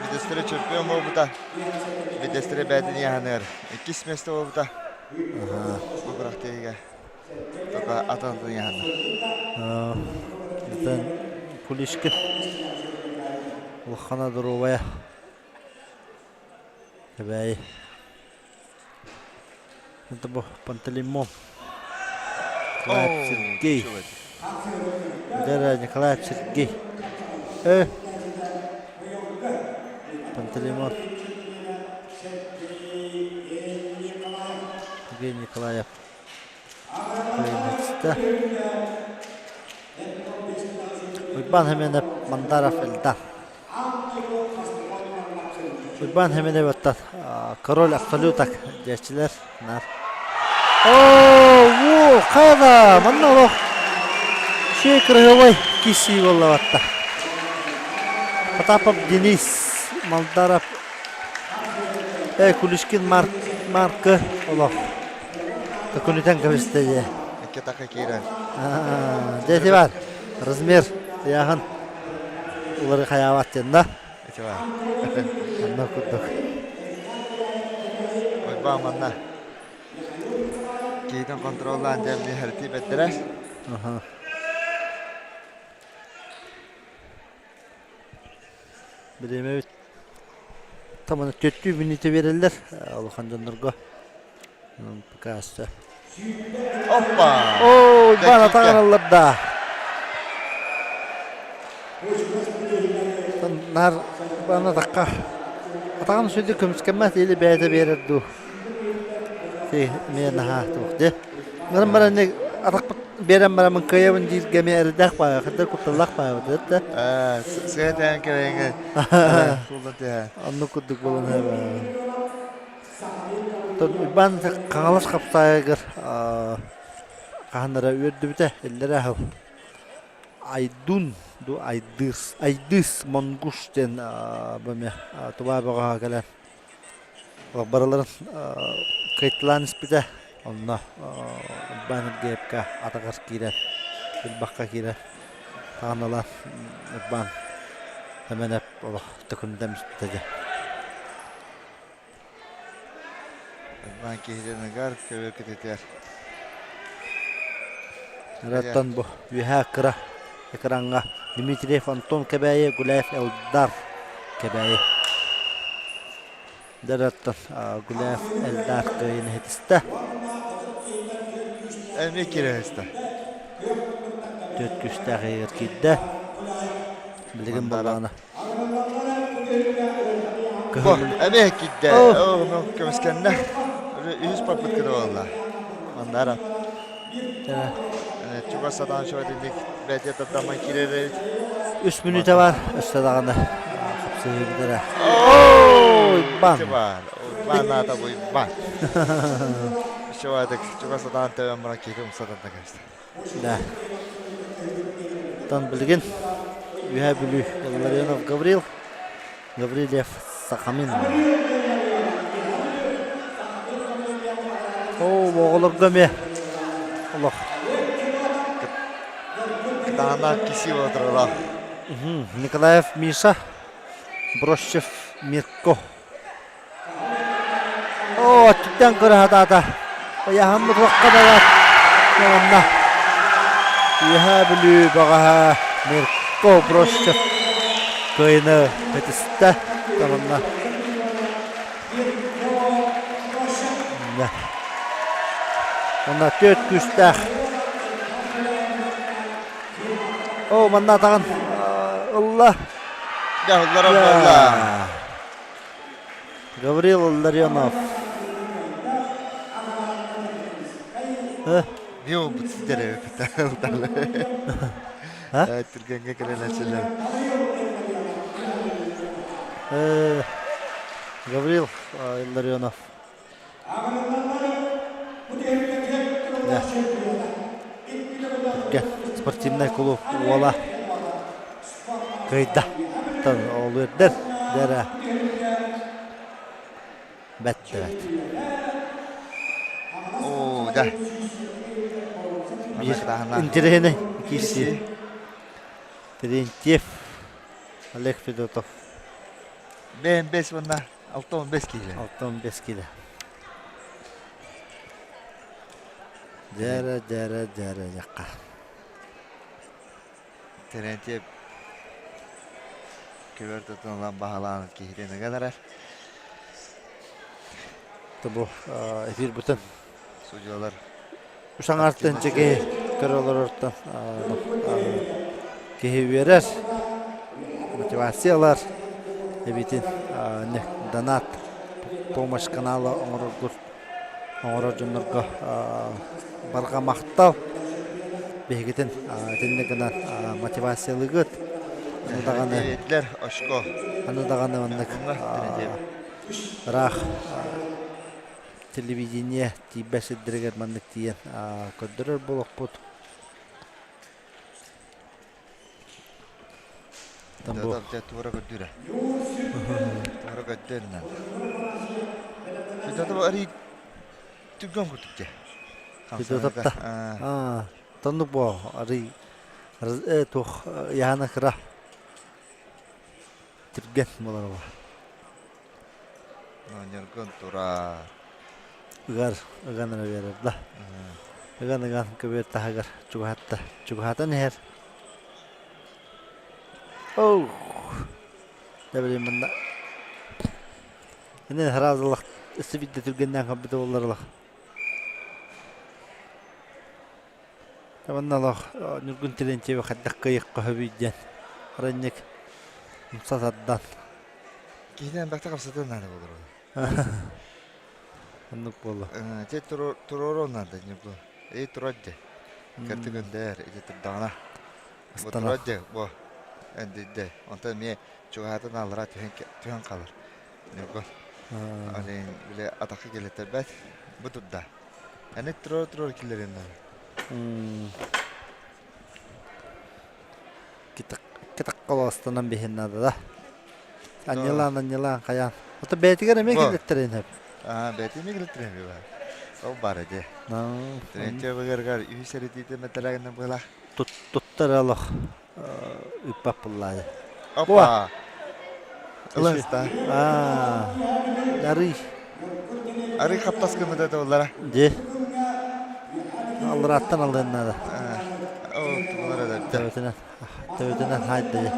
Видестре чемпион буолбута. Видестре бэйэтин иэһэниэр иккис миэстэ буолбута. Бу күрэхтэһиигэ только атын иэһэнэр. Итен Кулишкин улахана доруобайа Кэбээйи Это бу Пантелеймон. Николаев Сергей. Дара Николаев Сергей. Э. Пантелеймон. Сергей Николаев. Кыайынньыкта. Уйбаан Хеменов Мандаров Эльдар. Уйбаан Хеменеваттан король абсолютак диэччилэр наар. Оо, уу, хайа манна олох шей кырыһыбай киси буоллабатта. Потапов Денис Малдаров э Кулишкин Марк Маркы олох Көкүнүтэн кэбистэ дии. Икки така киирэн. Дьэ бар. Размер ыйааһын улары хайаабат диэн да. Ити бар. Онно курдук. Ойбаа манна. Киһитин контроллаан дьэ билиһэрти бэрдэрэ. Аха. Бириэмэбит тамана түөртүү мүнүүтэ биэрэллэр улахан дьоннорго. Пока все. Опа! Оо, Уйбаан атаҕын да. Наар баан атахха атаҕын сүдү көмүскэммэт или бэйэтэ биэрэр дуу. Ти мен наһаа туох де. Нарын баран атахпыт биэрэн бараммын кыайабын дииргэ эмиэ эрэйдээх баайа, хаддар кутталлаах баайабыт да. Ээ, сыа тээн кэлэҥҥэ сууллан түһэ. Оннук курдук буолан Уйбаан Хаҥалас хапсаайыгар хаһан эрэ үөрдүбүтэ, иллэрээ сыл Айдун дуу Айдыыс Айдыыс Монгуш диэн бу эмиэ тубаа бөҕөһө кэлэн барыларын кыайталаан испитэ. Онно Уйбаан Илгээпкэ атаҕар киирэн, Илбахха киирэн таҕан ылан Уйбаан Сэмэнэп олох төкүнүтэн испитэ дьэ. Уйбаан киһитин ыгар көбүөр кэтитэр. Эраттан бу үөһээ кыра экраҥҥа Дмитриев Антон Кэбээйи, Гуляев Элдар Кэбээйи. Дэраттан Гуляев Элдар кыайын иһитистэ. Эмиэ киирэ Түөрт күүстээх иһигэр киирдэ. Билигин буоллаҕына Бу эмиэ киирдэ. Оо, көмүскэннэ. Үһүс барбыт кыра буолла. Мандара. Чугас сатаан шоу дик бэйэтэ тардаман киирэр эбит. Үс мүнүүтэ бар, өссө даҕаны хапсыһыы Ой, бан. Бар. Бан аата буй бан. Чугас чугас сатаан төбөн баран киһи умсатан да кэбистэ. Да. Тон билигин Үһээ Бүлүү Илларионов Гаврил, Гаврильев Сахамин. Оо, оҕолорго эмиэ олох. Кытаанах киси отыролар. Николаев Миша, Брощев Мирко. Оо, өттүттэн көрө сатаата. Ыйаһаммыт уохха да манна. Үөһээ Бүлүү баҕаһа Мирко Брощев кыайыны этистэ. Манна. Онно түөрт күүстээх. Оо, манна атаҕын ылла. Дьэ, ылларан буолла. Гаврил Илларионов. Не olбут сидер эбит Түргэнгэ кэлэн эчилер. Гаврил Илларионов. Спортивный клуб уола кыайда. Ол үрдэр дэрэ бэт бэт. Оо, да. Биир интэриэһинэй киирсии. Терентьев Олег Федотов. Бэйэм бэс уонна 65 киилэ. 65 киилэ. Дьэрэ, дьэрэ, дьэрэ дьахха. Терентьев көбөр тутун баһылаан киһитин ыган эрэр. Бу эфир бүтэн. Судьялар. Үс аҥаартан чэки көрө олорортон киһи үөрэр, мотивация ылар, эбитин донат помощь канала оҥороргут оҥорор дьоннорго барҕа махтал биһигитин итинник гынан мотивациялыгыт аны даҕаны очко аны даҕаны маннык ыраах телевидение тиийбэт сирдэригэр маннык тиийэн көрдөрөр буолуохпут. Туора көрдүүрэ. Туора көрдөөннөн. Федотов арый түргэн курдук дьэ. Федотовта. Аа, тоннук бо арый туох яһана кыра түргэн болар Ньургун турар. Ыгар, ыган эрэ биэрэр да. Ыган ыган көбүөр таһыгар чугаһатта. Чугаһатан иһэр. Оу. Дэ манна Ини хараазылах өссө биирдэ түргэннээн көрбүтэ буоллар Манна олох Ньургун Терентьеви хайдах кыайыахха сөбүй диэн ранник умса тардан. Киһинэн бакта хапсатан наада болор. Оннук буолла. Те туруору наада Ньургун. Эй турар де. Кэрти көндээр ити турдаҕына. Бу турар де бу эндидде. Онтон эмиэ чугаһаатын аллара түһэн түһэн хаалар. Ньургун. Аны биле атахха келеттербэт. Бу турда. Аны туруор-туруор киллэрин наада. Кытаккалаастанан биһин наада да. Анньылаан, анньылаан, хайаан. Ото бэйэтигэр эмиэ киллэттэрин сөп. Аа, бэйэтин эмиэ киллэттэрин сөп. Ол бар эти. Трентье быгыргар үһүс эритиитэ мэтэлэгинэ была. Туттар олох ыппап буллаады. Опа! Ылыста. Аа, арый. Арый хаптас гыммыта да Дьи. Алларааттан алыан наада. Оо, тумалара да. Төбөтүнэн, төбөтүнэн хаайда дьи.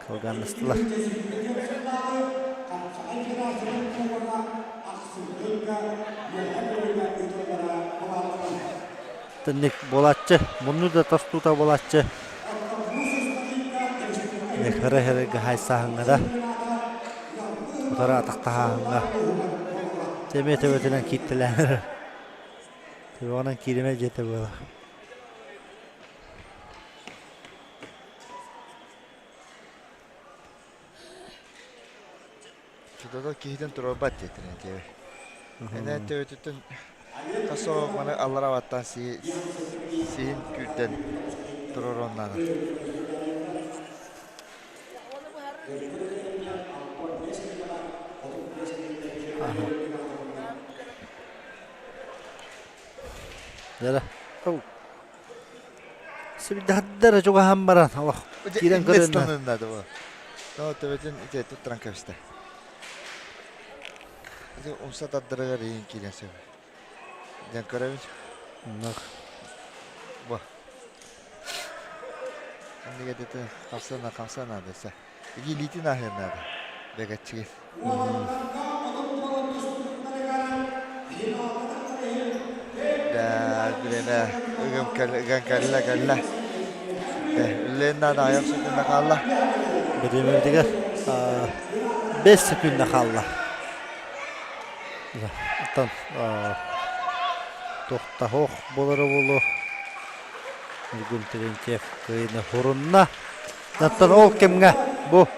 Кылганнастылар. Тынник буолааччы, мунну да тостуута буолааччы. Хара-хара хаайсааһыҥҥа да, утары атахтаһааһыҥҥа эмиэ төбөтүнэн кииртэлээн эрэр. Төбөҕүнэн кииримэ дьиэтэ буолар. Тутата киһитин туруорбат диэтин этиэбэ. Энэ төбөтүттэн хасо маны аллара баттаан сиһин күүрдэн туруоруоннаана. Дьэ, Сибидахтара чугаһан баран олох киирэн көрөннө. Но төбөтүн ити туттаран кэбистэ. Ити умса тардарыгар иин киирэн сөп. Дьэн көрөбүн. Оннук. Бу. Иннигэ дете хамсана хамсана десе. Илиитин аһыан наада. Бэгэтчигин. Да, биремэ ыгым ыган кэллэ кэллэ. Үллээн наада айах секунда хаалла. Бириэмэбитигэр 5 секунда хаалла. Оттон туохтаһох буолара буолуо. Ньургун Терентьев кыайыыны хурунна. Оттон ол кэмҥэ бу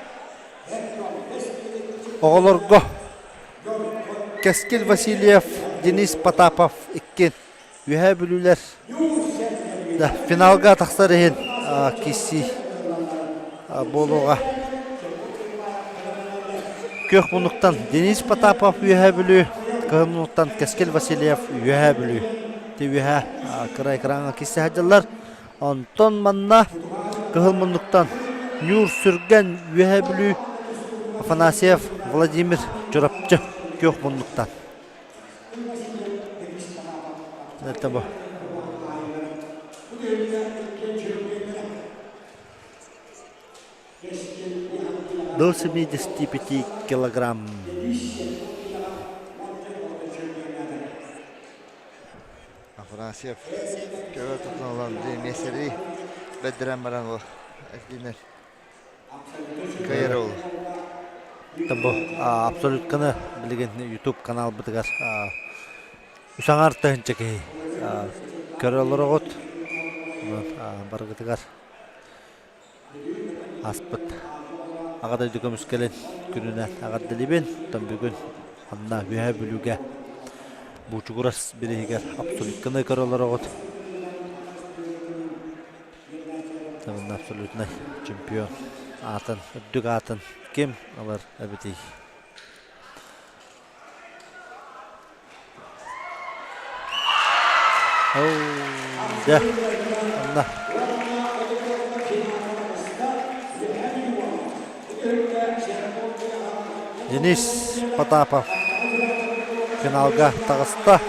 оҕолорго Кэскил Васильев, Денис Потапов иккин Үөһээ Бүлүүлэр да, финалга тахсар иһин киирсии буолуоҕа. Күөх муннуктан Денис Потапов Үөһээ Бүлүү, кыһыл муннуктан Кэскил Васильев Үөһээ Бүлүү. Ти үөһээ кыра экраҥҥа киирсэ сылдьаллар. Онтон манна Кыһыл муннуктан Ньуур Сүргэн Үөһээ Бүлүү Афанасьев Владимир Чурапчы күөх муннуктан. Это бу. До 75 килограмм. Афанасьев көбө тутун ылан миэстэри бэрдэрэн баран ол эрдинэр кыайар ол. Бу абсолютканы билигин YouTube каналбытыгар үс аҥар тыһынча киһи көрө олороҕут. Барыгытыгар Ааспыт Аҕа дойду көмүскэлин күнүнэн эҕэрдэлиибин. Оттон бүгүн манна Үөһээ Бүлүүгэ Буучугурас бирииһигэр абсолютканы көрө олороҕут. Манна абсолютнай чемпион аатын, үрдүк аатын ким ылар эбитий? Дьэ, онно Денис Потапов финалга таҕыста.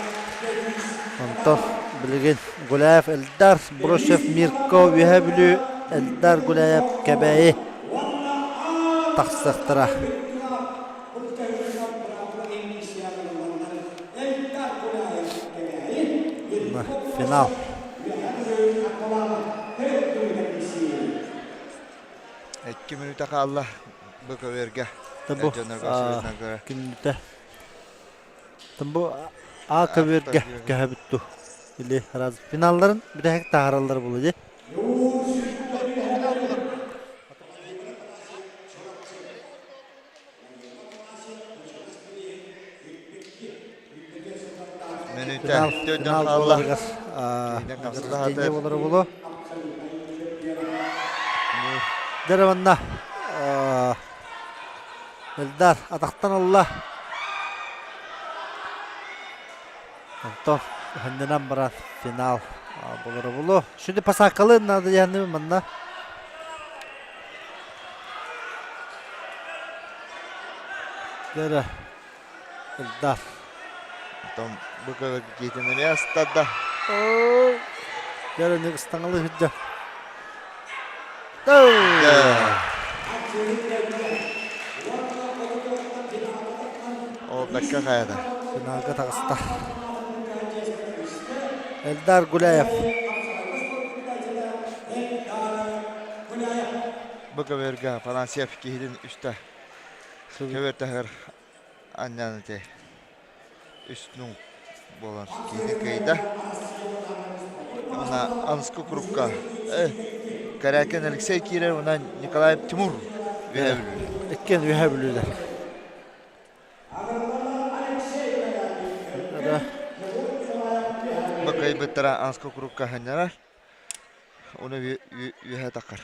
Онтон билигин Гуляев Эльдар, Бросев Мирко, Үөһээ Бүлүү, Эльдар Гуляев Кэбээйи. тахсыахтара. Финал. Икки мүнүүтэ хаалла бу көбүөргэ. Бу күннүтэ. Бу А көбүөргэ көһөбүт ту. Или раз финалларын бүтэһик таһаараллар буолуо дии. Мүнүүтэ төрдөн хаалла. Финал буолара буолуо. Дьэ манна Элдар атахтан ылла. Онтон ханнынан баран финал буолара буолуо. Şimdi пасакалы надо диэхни манна. Дьэ Элдар. Онтон бу киитин эмиэ астарда. Дьэ ыстаҥалы сылдьар. Ол бэккэ хайата. Финалга таҕыста. Элдар Гуляев. Бу көбүөргэ Афанасьев киһитин үстэ көбүөр таһыгар анньан ити үс нуҥ буолан киһини кыайда. Уонна Анскы курукка Корякин Алексей киирэр уонна Николаев Тимур үөһэ бүлүүлэр. Иккиэн үөһэ бүлүүлэр. Бу кыайбыттара Анскы курукка ханньарар. Уну үөһэ тахар.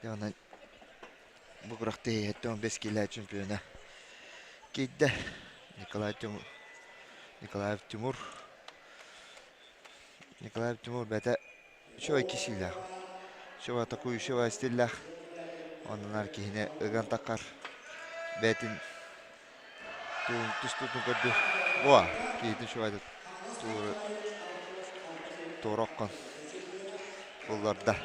Дьэ онон бу күрэхтэһииттэн 15 киилэ чемпиона киирдэ Николай Тимур Николаев Тимур Николаев Тимур бэйэтэ үчүгэй киһилээх үчүгэй атакующего стиллээх оннунар киһини ыган таххар бэйэтин Тустуутун көрдүр. Уа, киһитин үчүгэйдик туора оххон булларда.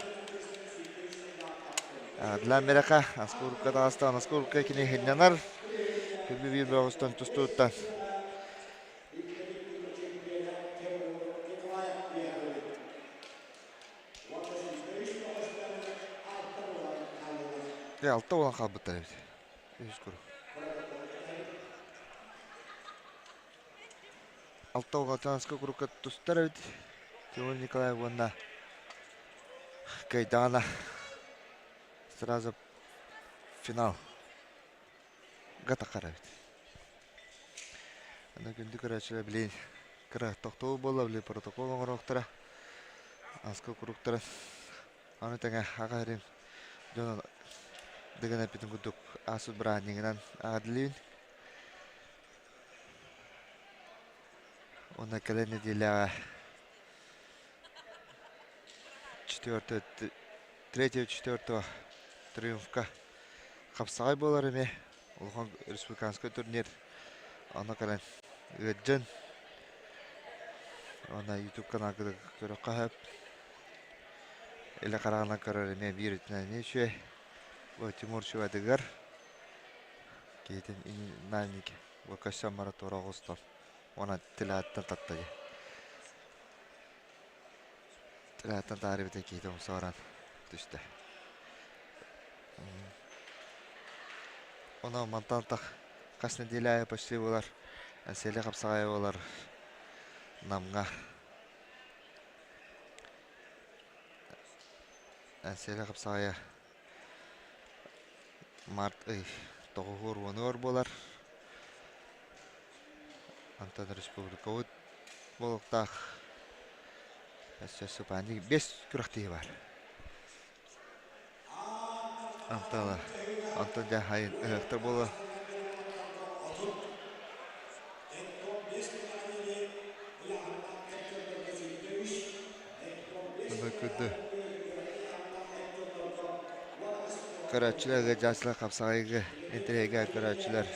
Адлан Мерака Аскурка таҕыстаан Аскурка кини хиннанар. Күбү биир бөҕүстэн тустууттан. Алта буолан хаалбыттар эбит. Үһүс куру. Алта Волгачанскай курукка тустар эбит. Тимур Николаев уонна кыайдаҕына сразу финал таххар эбит. Аны күндү көрөөччүлэр билин кыра тохтобул буолла били протокол оҥоруохтара. Аска куруктара Аны тэҥэ аҕа эрин дьон дыгын эппитин курдук ааспыт бырааһынньыгынан аҕадылыыбын. Уонна кэлэр нэдиэлэҕэ четвертого, третьего, четвертого триумфка хапсаҕай буолар эмиэ улахан республиканскай турнир онно кэлэн ыалдьан уонна YouTube каналга көрүөххэ сөп. Илэ хараҕынан көрөр эмиэ биир өттүнэн эмиэ үчүгэй. Бу Тимур Чувадыгар киһитин нальник бу көссөн бара туора оҕустар уонна тилааттан татта дии. Тилааттан таарыбыта киһитэ умса баран түстэ. Онон мантан тах хас нэдиэлэ аайы почти буолар Сэлэ хапсаҕайа буолар Намҥа Сэлэ хапсаҕайа март ый тоҕуһуор уонугар буолар. Онтон республикабыт буолуохтаах өссө супаанньык биэс күрэхтэһии баар. Онтон онтон дьэ хайын ыһыахтар буолуо. Күндү көрөөччүлэр ыалдьааччылар хапсаҕайга интэриэһиргээн көрөөччүлэр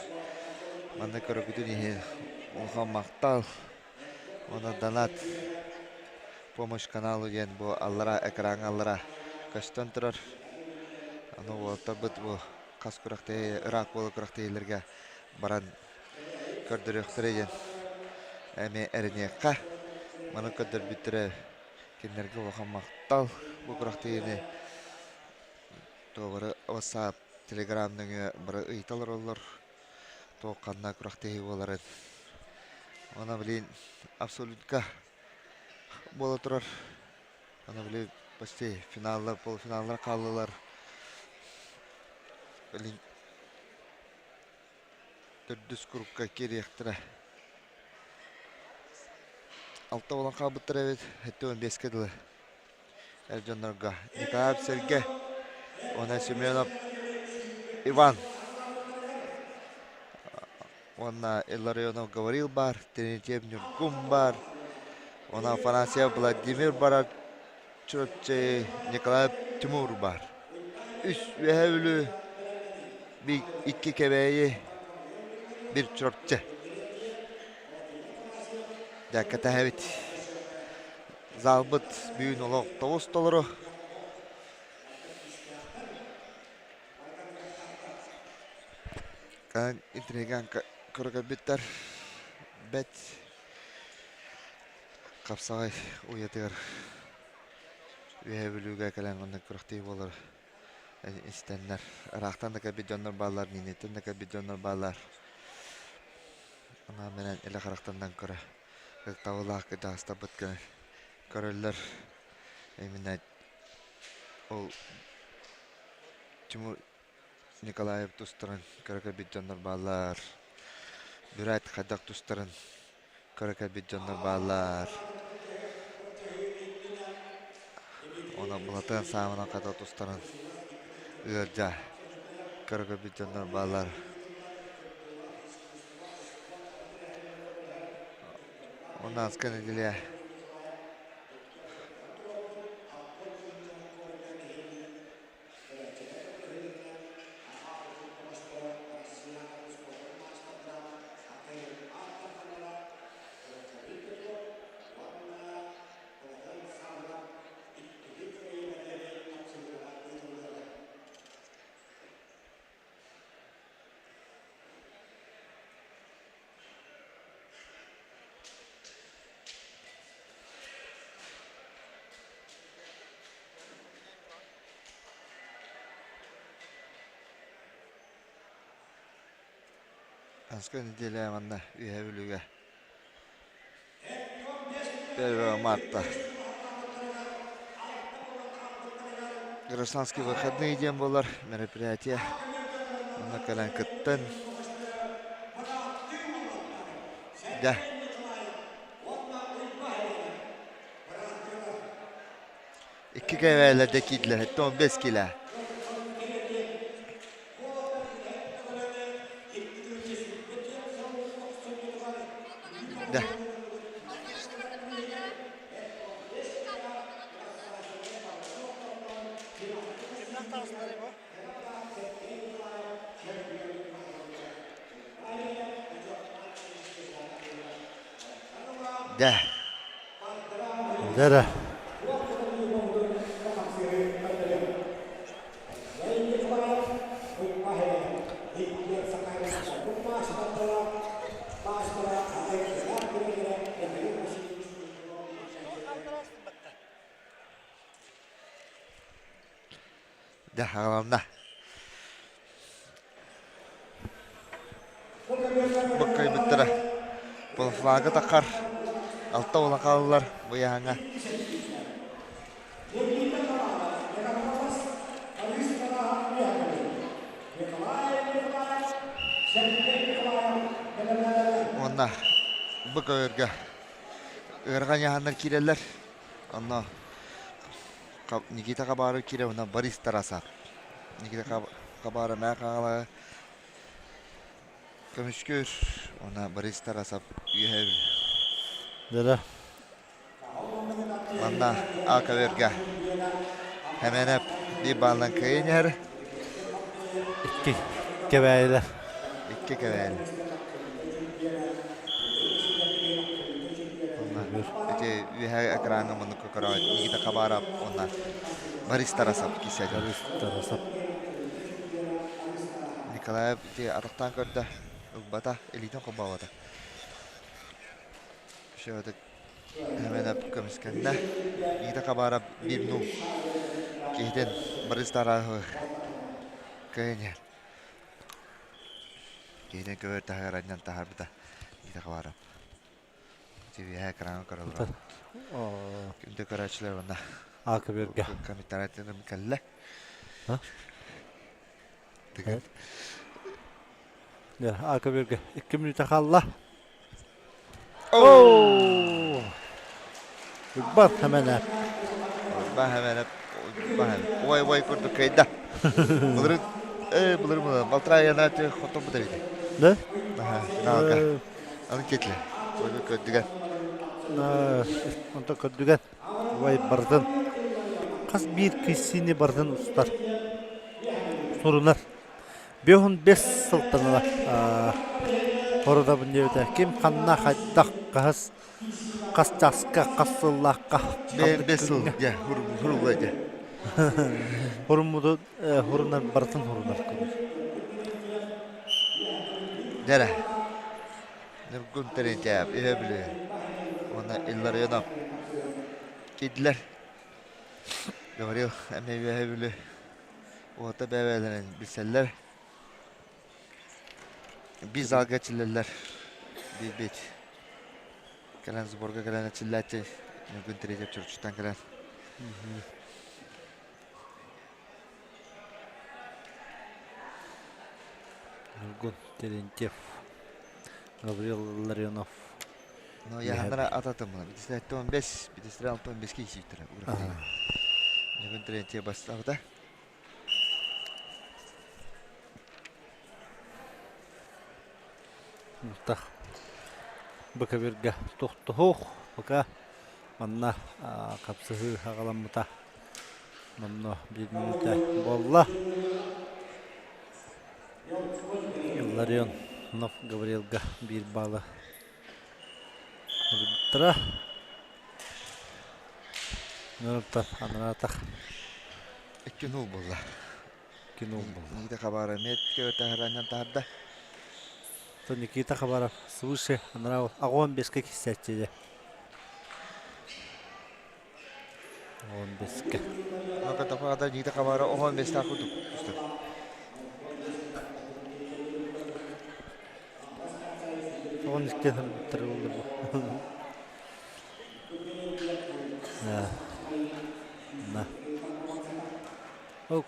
манна көрөргүтүн иһин. Улахан махтал. Уонна донат помощь каналу диэн бу аллара экраҥҥа аллара көстөн турар. Аны уолаттарбыт бу хас күрэхтэһии ыраах буолар күрэхтэһиилэргэ баран көрдөрүөхтэрэ диэн эмиэ эрэниэххэ. Маны көрдөрбүттэрэ кинилэргэ улахан махтал. Бу күрэхтэһиини туобары WhatsApp, Telegram нөҥүө бары ыйыта олороллор. Туох ханна күрэхтэһии буоларын. Уонна блин абсолютка буола турар. Аны били почти финаллар, полуфиналлар хааллылар. Блин төрдүс курукка киириэхтэрэ. Алта буолан хаалбыттар эбит, 75-кэ дылы. Эр дьоннорго Николаев Сергей уонна Семенов Иван уонна Илларионов Гаврил баар, Терентьев Ньургун баар, уонна Афанасьев Владимир барар, Чурапчы Николаев Тимур баар. Үс Үөһээ Бүлүү, икки Кэбээйи, бир Чурапчы. Дьэ, кэтэһэбит. Залбыт бүгүн олох тоҕус толору. Интригаан көрө көрбүттэр бэт хапсаҕай уйатыгар Үөһээ Бүлүүгэ кэлэн онно күрэхтэһии буолар истэннэр ыраахтан да кэлбит дьоннор бааллар, Ниинэттэн да кэлбит дьоннор бааллар. Анаан менен илэ харахтарынан көрө ытыктабыллаах кырдьаҕастарбыт көрөллөр. Именно ол Тимур Николаев тустарын көрө кэлбит дьоннор бааллар. Бүрээт хайдах тустарын көрө кэлбит дьоннор бааллар. Онон Былатыан Саамынан хата тустарын ыалдьа көрө кэлбит дьоннор бааллар. Унаска неделя Аска неделя манна Үөһээ Бүлүүгэ 1 марта Гражданские выходные диэн буолар мероприятие. Онно кэлэн кыттан. Да. Икки кэбээлэрдэ киирдилэр, 15 килэ. Да. Да. Да-да. Дьэ, аҕаланна. Быккайбыттара. Полуфлага тахар. Алта уола хааллар бу ыйааһыҥҥа. Уонна бу көбүөргэ ыарахан ыйааһыннар киирэллэр. Онно Никита Хабаров киирэр уонна Борис Тарасов. Никита Хабаров мээ хаҥалаҕы көмүскүүр уонна Борис Тарасов үөһэ Да-да. Манна А көбүөргэ Хэмэнэп биир баалынан кыайан иһэр. Икки кэбээйилэр. Икки кэбээйилэр. көбүр. Ити үөһэ экраҥҥа муннукка көрөҕүт Никита Хабаров уонна Борис Тарасов киирсээччи. Борис Тарасов. Николаев ити атахтаан көрдө, ылбата, илиитин холбообото. Все Эмэнэп көмүскэннэ. Никита Хабаров биир киһитин Борис Тарасовы кыайан иһэр. Киһитин көбөр таһыгар анньан таһаарбыта Никита Хабаров. ТВ экраҥҥа көрө олоробут. Күндү көрөөччүлэр уонна А көбүөргэ. комментарийтан кэллэ. А көбүөргэ 2 мүнүүтэ хаалла. Оо! Уйбаан Хэмэнэп. Уйбаан Хэмэнэп, Уйбаан Хэмэнэп. Ой, ой курдук кыайда. Былырын, э, былырын былырын, балтараа яна хотон бут эбит. Да? Аха, финалга. Аны кетле. Ой, көрдүгэн. Онто көрдүгэн. Ой, бардын. Хас биир киссини бардын устар. Сурунар. 55 сылтан ыла хорутабын диэбитэ. Ким ханна хайдах хаһыс хас чааска хас сыллаахха Бэс сыл дьэ хурулла дьэ. Хуруммуту хурунар барытын хурунар курдук. Дьэрэ. Ньургун Терентьев үһэ билэ. Уонна Илларионов киирдилэр. Гаврил эмиэ үөһэ бүлүү Уота бэйэ-бэйэлэрин билсэллэр. Биир залга эрчиллэллэр. Биир-биир. Кэлэн сборга кэлэн эрчиллээччи Ньургун Терентьев Чурапчыттан кэлэн. Ньургун Терентьев, Гаврил Ларионов. Ну, яһаннара ататым. Битистер 15, битистер 65 киһи Ньургун Терентьев бастаабыта. Мылтах быкабирга тохтоһуох пока манна хапсыһыы аҕаламмыта номно биир мүнүүтэ буолла. Илларион Нов Гаврилга биир баалы ылбыттара. Нөртан анаратах 2-0 буолла. 2-0 буолла. Никита Хабаров эмиэ таһараннан таһарда. То Никита Хабаров свыше анараа аҕон беске киссээччи Он беске. Ока тапада Никита Хабаров охон бестах курдук түстэр. Он икки бу. На. Ок.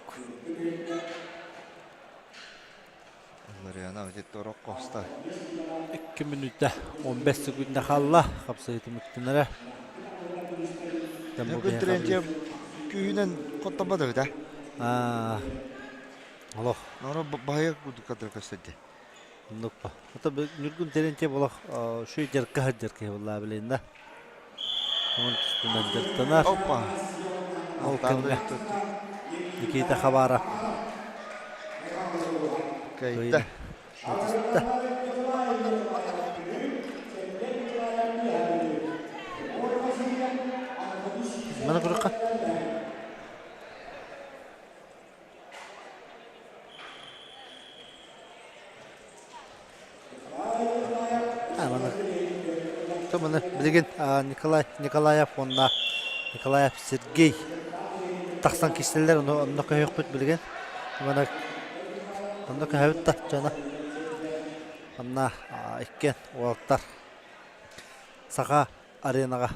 Лариана торок коста. 2 мүнүүтэ 15 секунда хаалла. Хапсайытым үттүнэрэ. Бүгүн Трентьев күүһүнэн хотторбот эбит Аа. Олох. Норо баһыйар курдук кадыр көстөрдө. Оннукпа. Ата Ньургун Терентьев олох шүй жарка сылдьар киһи буолла билин да. Онон түстүнэн дьарыктанар. Опа. Ол кэмҥэ Никита Хабаров Кыайда. Кыайда. Маны көрөххө. Маны билигин Николай Николаев уонна Николаев Сергей тахсан кистэллэр ону онно көһүөхпүт билигин. Маны онно көһөбүт да дьоно. Онно иккиэн уолаттар Саха аренаҕа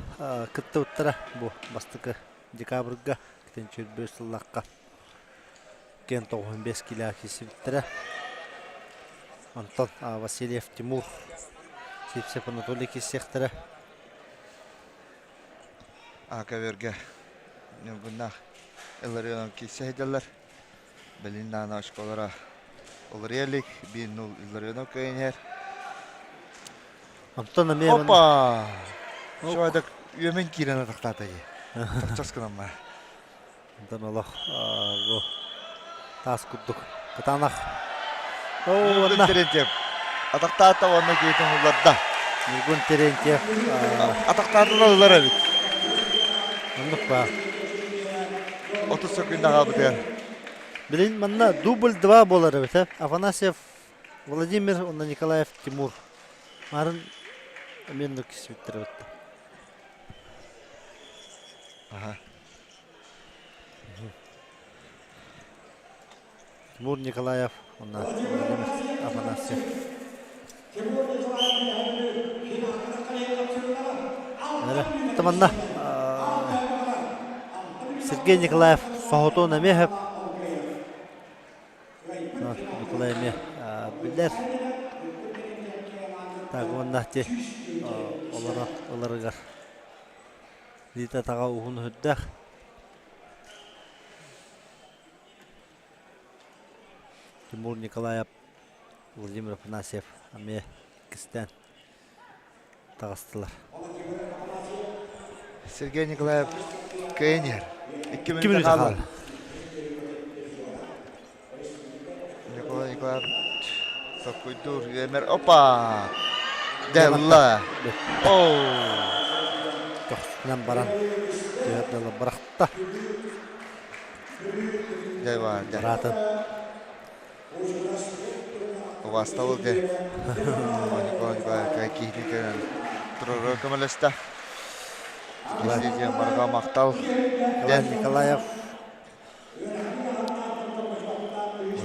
кыттыбыттара бу бастакы декабрьга итинчи сыллаахха Кен 95 килэ киирсибиттэрэ. Онтон Васильев Тимур, Сивцев Анатолий киирсиэхтэрэ. Көбүөргэ Ньургуннаах Илларионов киирсэ сылдьаллар. Билин даҕаны очколара уларыйа илик. 1-0 Илларионов кыайан иһэр. Онтон эмиэ Опа! Шода үөмэн киирэн атахтаата дии. Чохчос гынан баар. Онтон олох бу таас курдук кытаанах. Оо, Терентьев атахтаата уонна киһитин уларда. Ньургун Терентьев Атахтаатылар ылар эбит. Оннук баар. 30 секунда хаалбытыгар. Билин манна дубль 2 буолар эбит. Афанасьев Владимир уонна Николаев Тимур. Марын эмиэ оннук кисбиттэр эбит. Аха. Тимур Николаев уонна Владимир Афанасьев. Манна Сергей Николаев соһутуон эмиэ сөп. Николай эмиэ билэр. Так уонна ти олоро ыларыгар Лита таҕа уһун үрдээх. Тимур Николаев, Владимир Афанасьев эмиэ иккистээн таҕыстылар. Сергей Николаев кыайан иһэр. Икки мүнүүтэ хаалла. Николай Николаев токкуйдуур үөмэр. Опа! Делла! Оу! Көхсүнэн баран түһэр дылы бырахта. Дьэ баар, дьэ. Быраатын. Убаастабыл дьэ. Николай Николаевич киһини көрөн турарга көмөлөстө. Киһи барҕа махтал. Николай Николаев.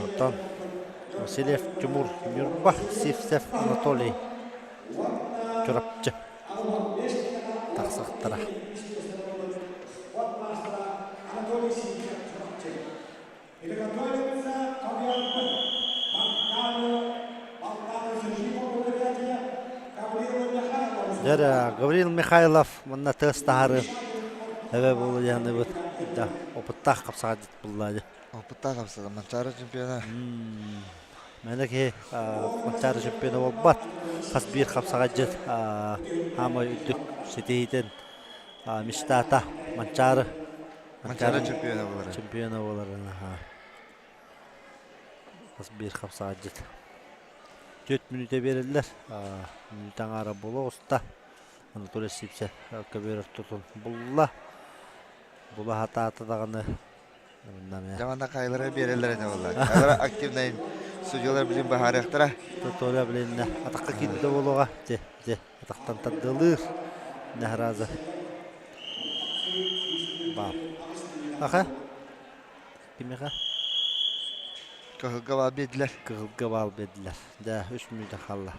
Онтон Васильев Тимур Ньурба, Сивцев Анатолий Чурапчы тахсахтара. Дьэ, Гаврил Михайлов манна тыас таһары эбэ буолу диһаныбыт да опыттаах хапсаҕа булла дии. Опыттаах хапсаҕа Манчаары чемпиона. Мээнэ киһи Манчаары чемпиона буолбат. Хас биир хапсаҕайдьыт хаамай үрдүк ситиһиитин мечтата Манчаары. Манчаары чемпиона буолар. Чемпиона буолар. Хас биир хапсаҕайдьыт. Түөрт мүнүүтэ биэрэллэр. Мүнүүтэ аҥаара буола оҕуста. Анатолий Сивцев көбүөр ортотун булла. Була сатаата даҕаны Дьэ манна Кайлара биэрэллэр этэ буолла. Кайлара активнай судьялар билин баһаарыахтара. Толя билиннэ атахха киирдэ буолуоҕа. Дьэ, дьэ, атахтан тардыалыыр. Нахраза. Баал. Аха. Кимиэхэ? Кыһылга баал биэрдилэр. Кыһылга баал биэрдилэр. Дьэ, үс мүнүүтэ хаалла.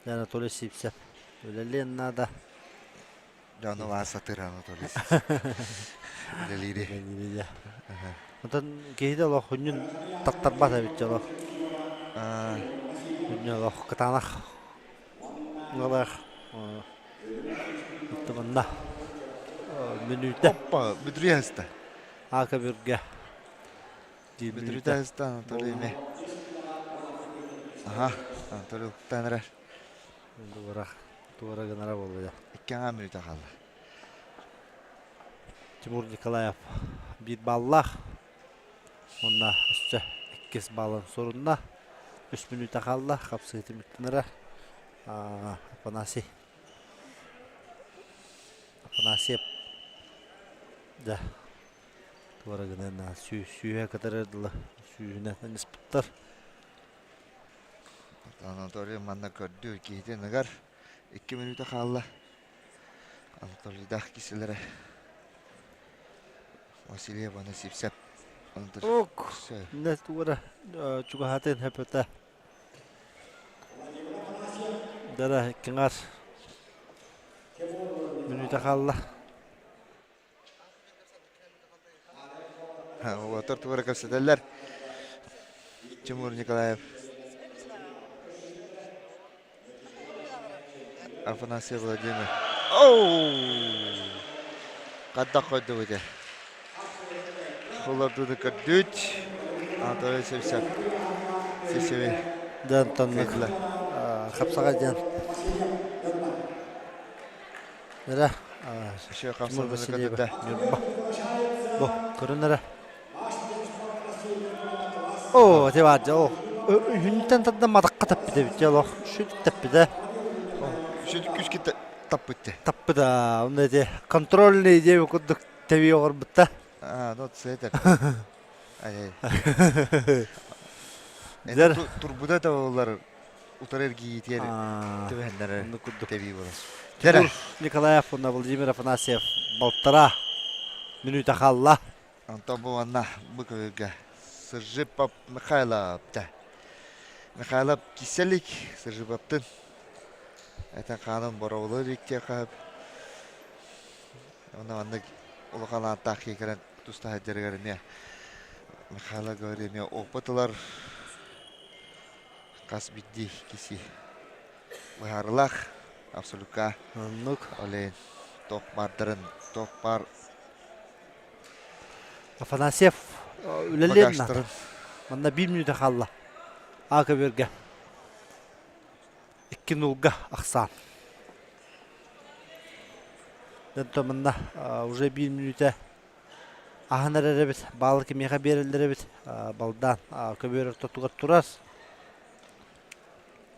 Дьэ, Анатолий Сивцев. Үлэлиэн наада. Дьону баар сатыыр Анатолий Үлэлиири. Үлэлиири. Онтон киһитэ олох хүннүн таттарбат эбит олох. Хүннү олох кытаанах ыалаах манна мүнүүтэ. Оппа, бүдүрүйэ сыста. Ака бүргэ. Бүдүрүтэ сыста Анатолий ме. Аха, Анатолий уктаан эрэр. Туора, туора гынара буолла. Икки аҥаа мүнүүтэ хаалла. Тимур Николаев биир баллаах. Уонна өссө иккис баллын сурунна. Үс мүнүүтэ хаалла. Хапсыы түмүктэнэрэ. Афанасий. Афанасьев. Да. Туора гынан сүүһэ кытары дылы сүүһүнэн аныспыттар. Анатолий манна көрдүүр киһитин ыгар. Икки мүнүүтэ хаалла. Анатолийдаах киселere. Васильев аны Сипсеп. Ок, не туора чугаһатын хөпөтө. Дара киҥар мүнүүтэ хаалла. Уотар туора кэпсэтэллэр. Тимур Николаев. Афанасий Владимир. Оу! Хайдах койдубут ээ? Холордууну көрдүүт. Анатолий Сивцев. Сивцеви. Дьэ, онтон хапсаҕай диэн Эрэ, Тимур Васильева, Ньурба. Бу, көрүн эрэ. Оо, ити баар дьэ, оо. Үһүнтэн тардан матахха тэппитэ эбит дьэ олох. Сүт тэппитэ. Сүдү күүскэ таппыт. Таппыта, онно ити контрольный диэби курдук тэбии оҕорбутта. А, ну сетер. Ай. Дэр Турбута да олар утары эргийиитигэр түбэһэннэр тэбии буолар. Тимур Николаев уонна Владимир Афанасьев балтараа мүнүүтэ хаалла. Онтон бу манна бу көбүргэ Сыржипов Михайлов да. Михайлов киселик Сыржиповтын этэн хаанын боробулу иликтиэ хаһып. Онно маннык улахан ааттаах киһи кэлэн туста сылдьарыгар эмиэ Михайло говорит эмиэ опыт ылар хас биирдии киси быһаарылаах абсолютка Оннук. Олейн туох баардарын туох баар Афанасьев үлэлиэн наада. Манна биир мүнүүтэ хаалла. А көбүөргэ. Икки нулга ахсаан. Дэнто манна уже биир мүнүүтэ аһан эрэр эбит. Баалы кимиэхэ биэрэллэр эбит. Балдаан көбүөр ортотугар турар.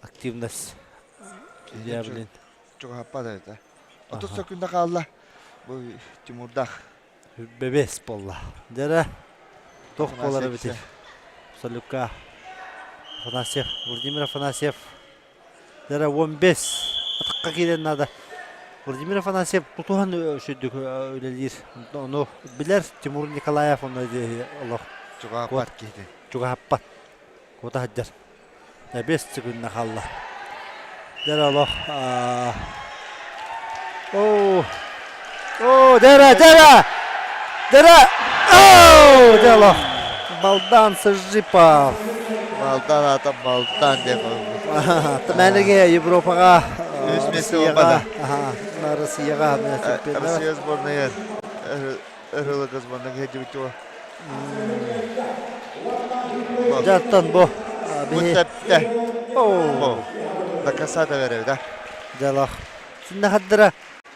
Активность. Дьявлин. Чугаһаппат эбит. 30 секунда хаалла. Бу Тимурдаах. Бэбиэс буолла. Дьэрэ туох буолар эбитий? Абсолюка Афанасьев, Владимир Афанасьев. Дьэрэ 15 атахха киирэн наада. Владимир Афанасьев тутуһан сүрдүк үлэлиир. Ону билэр Тимур Николаев онно олох Чугаһаппат киһи. Чугаһаппат. Куота сылдьар. Бэс секунда хаалла. Дьэрэ олох Оо Оо дьэрэ дьэрэ дьэрэ Оо дьэ олох Балдан Сыжипов Балдан ата Балдан диэн Тымэниге Европаҕа Үс миэстэ буолбата. Россияҕа Россия сборная Ырылык сборная киһи чуо. Дьаттан бу Бу тэптэ. Оо. Дакасата береби да. Дьалах. Синна хаддара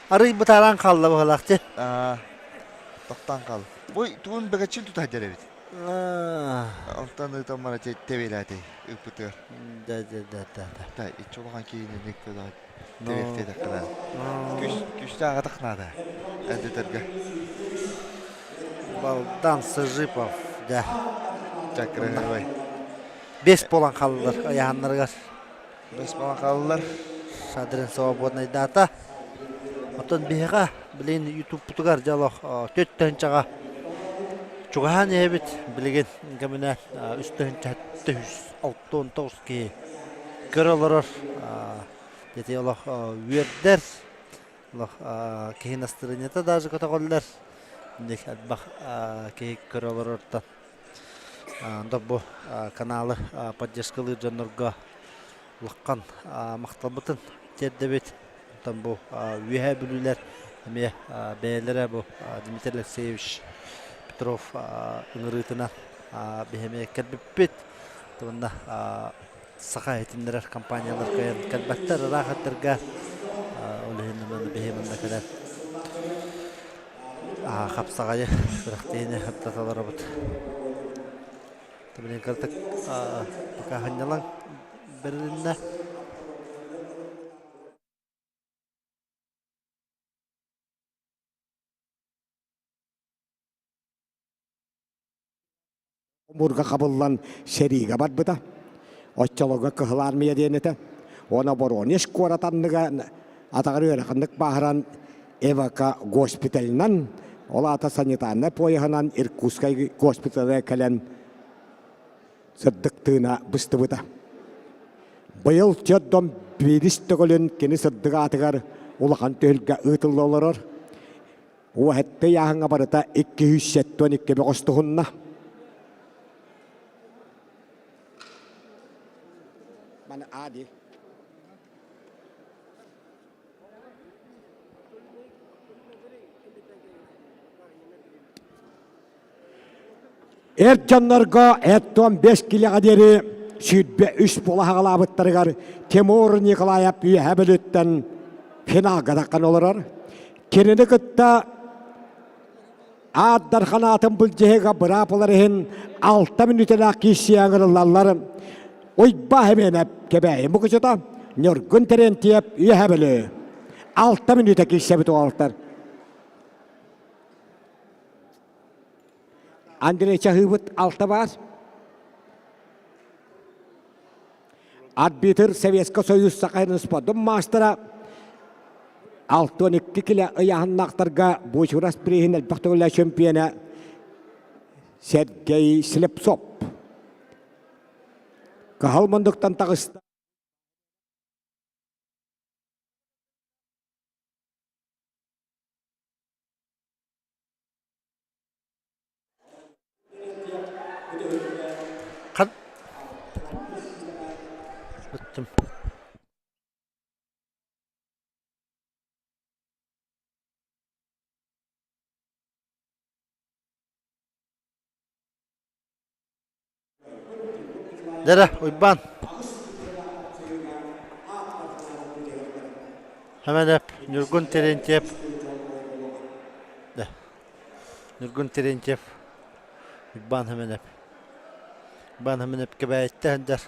арый бытааран хаалла быһалаах ти. Аа. Тохтон хаал. Бу тугун бэгэчин тута дьэрэбит. Онтон ыытан бара тэбиэлээти ыппытыгар. Да да да да. Да иччи улахан киһини көдө тэбиэхтиэтэххэ Күс күстээх атах наада. Эдэтэргэ. Балдан Сыжипов, да. Чакырыһыбай. Бес болан қалылар аяханнарыгар. Бес болан қалылар. Шадрин свободный дата. Оттон биһиэхэ билигин ютубпутугар дьолох төт тыһынчаҕа чугаһаан иһэбит билигин кэминэ үс тыһынча үс алтан тоҕус киһи көрө олорор ити олох үөрдэр олох киһи настроениета даже көтөҕөллөр инник элбэх киһи көрө олорортон бу каналы поддержкалыыр дьоннорго улахан махталбытын тиэрдэбит Оттон бу Үөһээ Бүлүүлэр эмиэ бэйэлэрэ бу Дмитрий Алексеевич Петров ыҥырыытынан биһи эмиэ кэлбиппит. Уонна саха иһитиннэрэр компаниялар кыайан кэлбэттэр ыраах эрдэргэ. Ол иһин биһи манна кэлэн хапсаҕайы күрэхтэһиини ырдата олоробут. Блин, кырдык пока ханньалаҥ бэрилиннэ. Мурга хабыллан сэриигэ барбыта. Оччолорго Кыһыл Армия диэн этэ. Уонна Воронеж куорат анныга атаҕар ыараханнык бааһыран эвака госпиталынан, ол аата санитарнай поеһынан Иркутскай госпиталга кэлэн сырдык тыына быстыбыта. Быйыл Чөрдом биирис төгүлүн кини сырдык аатыгар улахан түһүлгэ ыытылла олорор. Уоһэтте ыйааһыҥҥа барыта 272 бөҕөс туһунна. Маны А дии. Эр дьоннорго эттон 5 килэҕэ диэри 23 буола хаҕалаабыттарыгар Тимур Николаев Үөһээ Бүлүүттэн финалга таххан олорор. Кинини кытта Аат Дархан аатын былдьаһыыга быраапылар иһин 6 мүнүүтэлээх киирсии ыҥырыллаллар. Уйбаа Хэмиэнэп Кэбээйи мукучута. Ньургун Терентьев Үөһэ Бүлүү. Алта мүнүүтэ киирсэбит уолаттар. Андрей чаһыыбыт алта баас. Арбитр Советскай Союз Сахалин спордун маастара 62 килэ ыйааһыннаахтарга Бочурас приһин элбэх төгүллээх чемпиона Сергей Слепцов. Кыһыл мундуктан таҕыста. Ыттым. Дьэрэ, Уйбаан. Хэмэнэп, Ньургун Терентьев. Ньургун Терентьев, Уйбаан Хэмэнэп. Уйбаан Хэмэнэп Кэбээйиттэ сылдьар.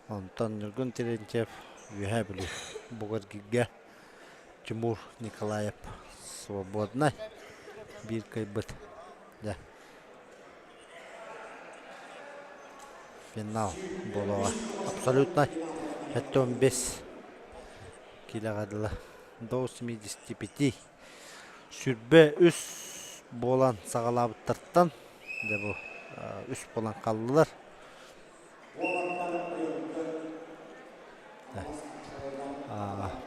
Онтон Ньургун Терентьев Үөһээ Бүлүү Бугыргигэ Тимур Николаев свободнай биир кыайбыт. Дьэ. Финал буолуоҕа. Абсолютнай 75 киилэҕэ дылы. До 75 23 буолан саҕалаабыттартан дьэ бу үс буолан хааллылар.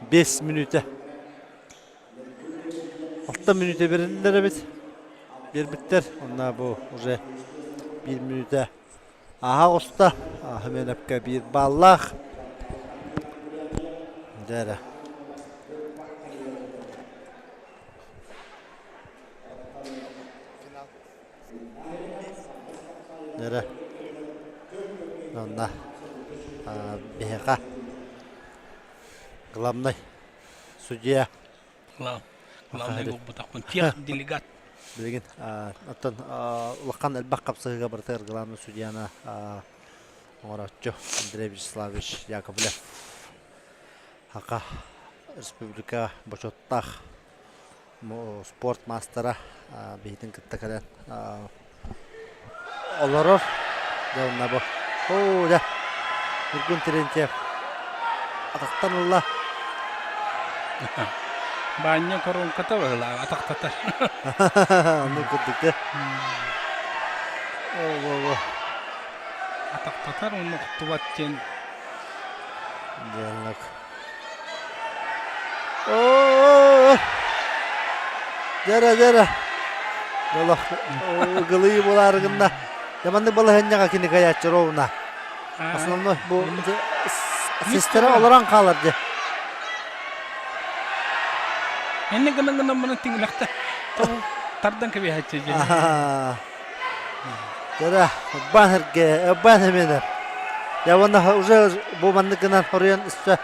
Биэс мүнүүтэ. Алта мүнүүтэ бэриллэр эбит. Биэрбиттэр. Онно бу уже биир мүнүүтэ ааһа оҕуста. Хмелевкэ биир бааллаах. Дьэ эрэ. Эрэ. Онно биһиэхэ главный судья Главный буолбатахпын. Тех делегат. Билигин оттон улахан элбэх хапсыһыыга барытыгар главный судьяны оҥорооччу Андрей Вячеславович Яковлев Саха Республика бочуоттаах спорт маастара биһитин кытта кэлэн олорор. Дьэ онно бу. Оо дьэ. Ньургун Терентьев атахтан ылла. Баанньа коронката быһылаах атахтатар. Оннук курдук да. Оо, оо, Атахтатар уонна охтубат диэн. Диэнник. Оо! Дьэрэ, дьэрэ. Олох ыгылыы буолаары гынна. Дьэ маннык балаһыанньаҕа кини кайааччы ровно. Основной бу сестра олорон хаалар дьэ. Энне гына гына маны тиҥилэхтэ тардан кэбиһээччи дьэ. Дьэрэ, бан эргэ, бан эмиэнэр. Дьэ уонна уже бу маннык гынан хоруйан өссө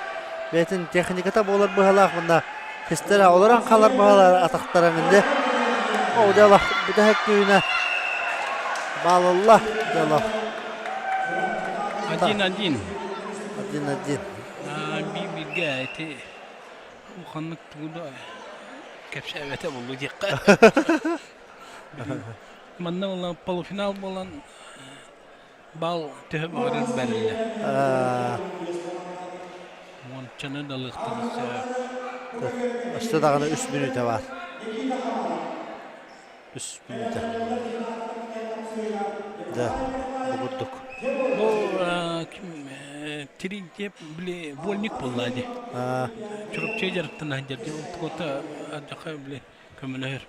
бэйэтин техниката буолар быһалаах уонна хистэрэ олорон хаалар быһалар атахтара минде. О, дьэ бүтэһик күүнэ баалылла дьэ Один-один. Один-один. Бииргэ ити улаханнык тугу да кэпсээбэтэ буолуо диэххэ. Манна буолан полуфинал буолан Бал төһө баҕарар бэриллэр. Уончаны да ылыахтарын сөп. Өссө даҕаны үс мүнүүтэ баар. Үс мүнүүтэ. Да, бу курдук. Бу ким Терентьев били вольник буолла дии. Чурапчы дьарыктана сылдьар дии. Онтуката алдьархай били көмөлөһөр.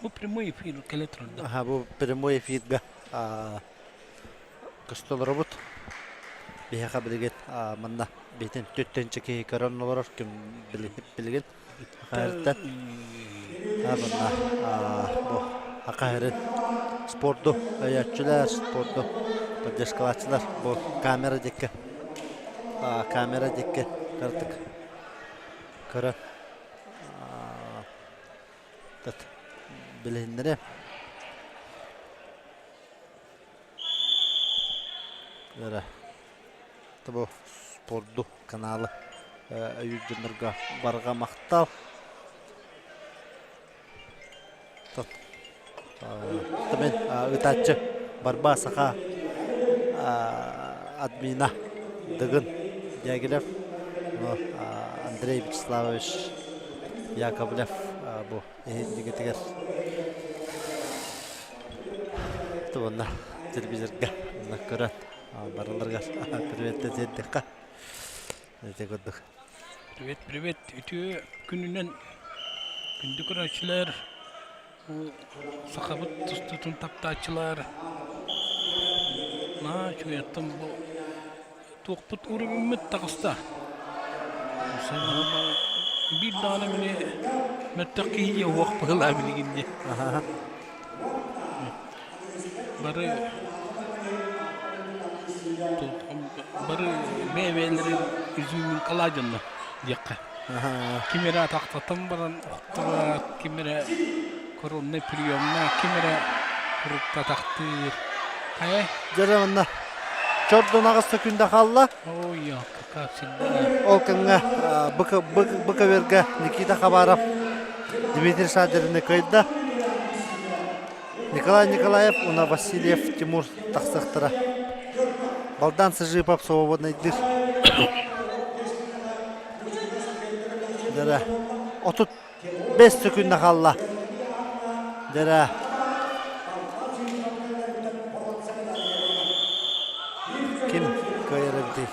Бу прямой эфир кэлэ турда. Аха, бу прямой эфиргэ көстө олоробут. Биһиэхэ билигин манна биһитин түттэнчэ киһи көрөн олорор ким билигин Хайыртан манна бу Акаһырын спорду өйөөччүлэр, спорду поддержкалааччылар бу камера диэки камера диэки кыратык көрөн билиһиннэриэм. Эрэ бу спорду каналы өйүүр дьоннорго барҕа махтал. Мен ыытааччы Барба Саха админа Дыгын Дягилев, Андрей Вячеславович Яковлев бу иһиндигитигэр туонна телевизорга көрөн барыларыгар привет тиэрдиэххэ ити курдук Привет, привет. Үтүө күнүнэн күндү көрөөччүлэр, сахабыт тустуутун таптааччылар. Наһаа үчүгэй оттон бу туохпут уровеммыт таҕыста. Биир даҕаны били мөлтөх киһи диэн уох быһыылаах билигин дии. Бары бары бэйэ-бэйэлэрин изюминкалаа дьоннор диэххэ. Ким эрэ атахтатан баран охторо, ким эрэ коронный приемна, ким эрэ куруттатахтыыр. Хайа? Дьэ манна чордун аҕыста күндэ хаалла. Ой, как всегда. Ол кэмҥэ Быковерга Никита Хабаров Дмитрий Шадрины кыайда. Николай Николаев уонна Васильев Тимур тахсыахтара. Балдан Сыжипов свободнайдыр. Дара 35 секунда хаалла. Дара ким кыайар эбитий?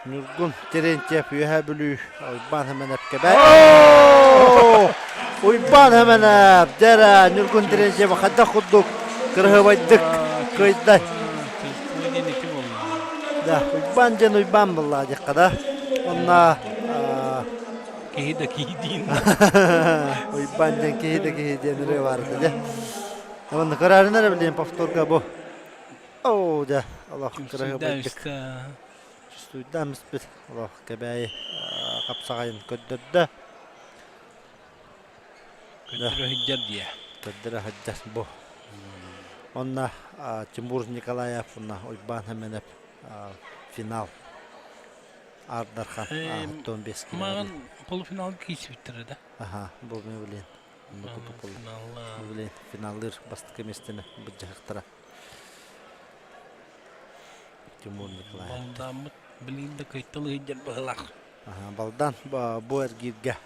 Ньургун Терентьев Үөһээ Бүлүү Уйбаан Хэмэнэп Кэбээйи Уйбаан Хэмэнэп дьэ Ньургун Терентьев хайдах курдук кыраһыабайдык кыайда Да, Уйбаан диэн Уйбаан буолла диэххэ да. Онно Киһи да киһи диин. Уйбаан диэн киһи да киһи диэн ырыа баар этэ дьэ. Онно көрөөрүн эрэ билиэн повторга бу. Оо, дьэ, олох кыраһыабайдык чувствуйдаан испит олох Кэбээйи хапсаҕайын көрдөрдө. Көрдөрө сылдьар диэ. Көрдөрө сылдьар бу. Онно Тимур Николаев уонна Уйбаан Хэмэнэп финал Аардархан оттон бес Маған полуфиналга киирсибиттэрэ да. Аха, бу мен билин. Билин финаллыыр бастакы миэстэни былдьаһыктара. Тимур Николаев. Балдааммыт билигин да кыйтал ыйдьар быһылаах. Балдан бу эргииргэ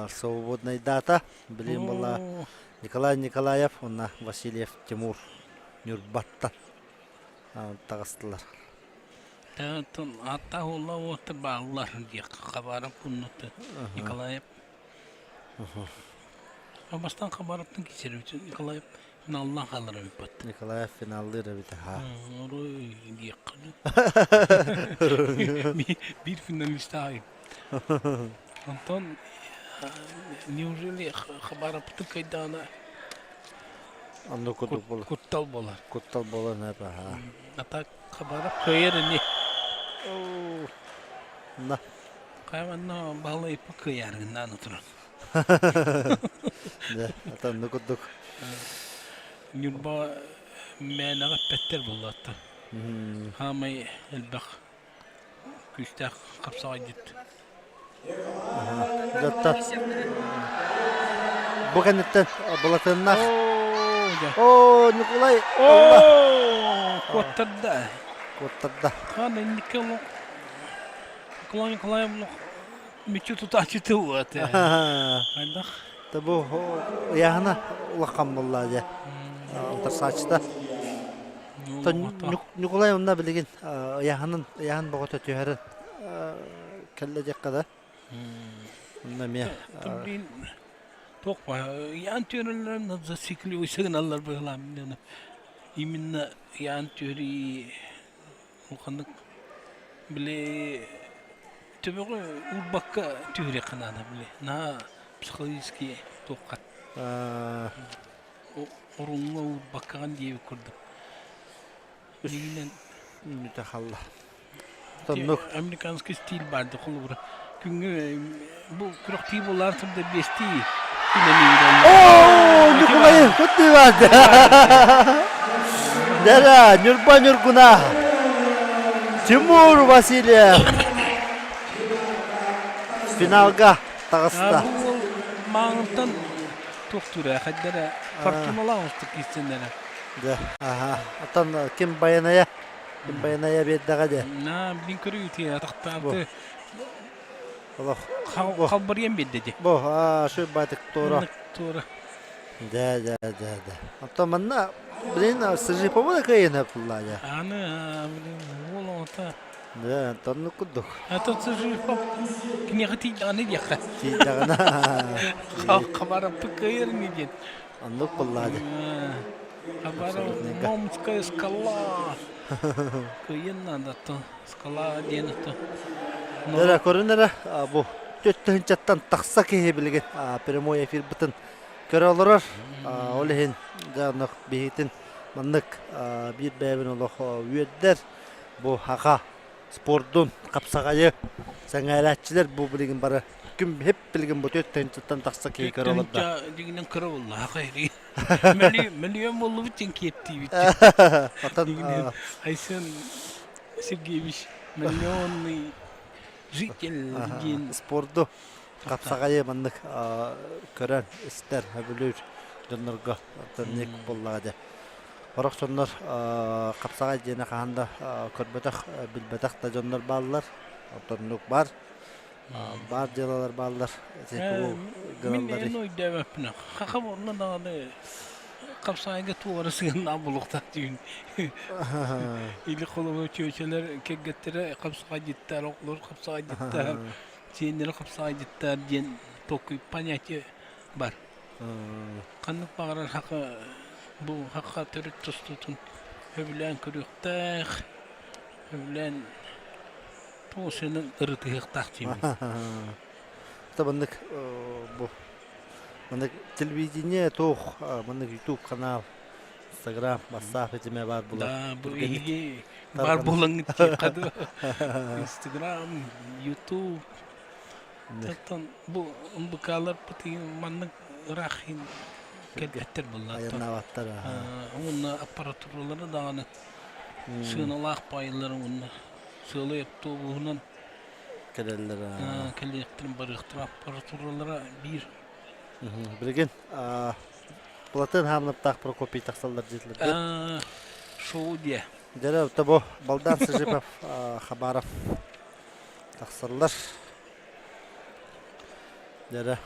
свободная дата билигин была Николай Николаев уонна Васильев Тимур Ньурбаттан таҕыстылар. Ааттаах уолла уоттар бааллар диэх хабаров куннутта Николаев Бастаан Хабаровтан киирсэр Николаев финалынан хаалар эбиппит. Николаев финаллыыр эбит аха. Орой диэххэ Биир финалист аайы. Онтон неужели Хабаровпытын кыайдаҕына Онно курдук буолар. Куттал буолар. Куттал буолар аха. А так Хабаров кыайар ини. На. Хайа Баһылай кыайарыгын турар. Дьэ, атанны курдук. Ньурба мээнэҕэ эппэттэр буоллааттар. Хаамай элбэх күүстээх хапсаҕайдьыт. Дьоттор. Бу кэнниттэн Былатыаннаах. Оо, Ньукулай! Оо, куоттарда. Куоттарда. Хаан инникке Николай Николаевна мүччү тутааччы тыл этэ. Хайдах? Та бу ыйааһына улахан буолла дьэ. Утарсааччыта. Ньукулай онно билигин ыйааһынын ыйааһын боҕото түһэрин кэллэ диэххэ да. Онно эмиэ Блин, туох ыйаан түөрэллэрин зацикливайся гыналлар быһылаам именно ыйаан түөрии улаханнык били төбөҕө уурбакка түһүрүөххэ наада били наһаа психологический туохха оруҥҥа уурбаккаҕын диэбит курдук билигинэн мүтэ халла Тоннук американский стиль баар да холобура күҥҥэ бу күрэхтии буолаар сылда биэстии Оо, Ньукулай, көттүү баар. Дара, Ньурба Ньургуна. Тимур Васильев. Финалга таҕыста. Бу уол мааҥыттан туохтуура хайдара фортуналаах устук киирсэннэрэ. Да, аха. Оттон ким байанайа? Ким байанайа биэрдэҕэ дии. На, блин көрүү тиэ атахтаабыты Олох. Халбарыйан биэрдэ дии. Бу, аа, шүр байтык туора. Туора. Да, да, да, да. Оттон манна, блин, Сыжипову да кыайын пулла дьэ. Аны, блин, уол оҕото. Да, оннук курдук. А тот Сыжипов киниэхэ тиийдэҕинэ диэххэ. Тиийдэҕинэ. Хабараппыт кыайар ини диэн. Оннук буллаа дьэ. Хабаров Момская скала. Кыайын надо то. Скала диэн то. Эрэ көрүн эрэ бу төттөһүнчэттэн тахса киһи билигин прямой эфирбытын көрө олорор. Ол иһин дьэ оннук биһитин маннык биир бэйэбин олох үөрдэр. Бу хаха спордун хапсаҕайы сэҥээрээччилэр бу билигин бары күн хеп билигин бу 4 тахса киһи көрө олордо. Дьиҥинэн кыра буолла Мөлүйүөн буоллубут диэн киэптиибит. Отон Айсен Сергеевич миллионный житель диэн спорду хапсаҕайы маннык көрөн истэр, сөбүлүүр дьоннорго ник буоллаҕа дьэ. Сорох дьоннор хапсаҕай диэни хаһан да көрбөтөх, билбэтэх да дьоннор бааллар. Оннук баар. Баар дьыалалар бааллар. Мин эн өйдөөбөппүн. Хахам онно даҕаны хапсаҕайга туох эрэ сыһыаннаах буолуохтаах түүн. Или холобур чүөчэлэр кэргэттэрэ хапсаҕайдьыттар, оҕолор хапсаҕайдьыттар, сиэннэрэ хапсаҕайдьыттар диэн толкуй понятие бар. Ханнык баҕарар хака бу хака төрүт тустуутун сөбүлээн көрүөхтээх, сөбүлээн туох сыанан ырытыһыахтаах диибин. Маннык бу маннык телевидение туох маннык YouTube канал Инстаграм, WhatsApp этиме бар булар. Да, бу эһиги бар булаҥҥыт диэххэ дуо? Инстаграм, YouTube Оттон бу МБК-ларбыт маннык ыраах кэлбэттэр буолла. Айаннаабаттар. Уонна аппаратуралары даҕаны сыаналаах паайылары уонна сыалай автобуһунан кэлэллэр. Кэлиэхтэрин барыахтара аппаратуралара биир. Билигин Платон Хамнаптаах Прокопий тахсаллар диэтилэр. Шоу диэ. Дьэ, тобо Балдан Сыжипов Хабаров Тахсаллар. Дьэрэ.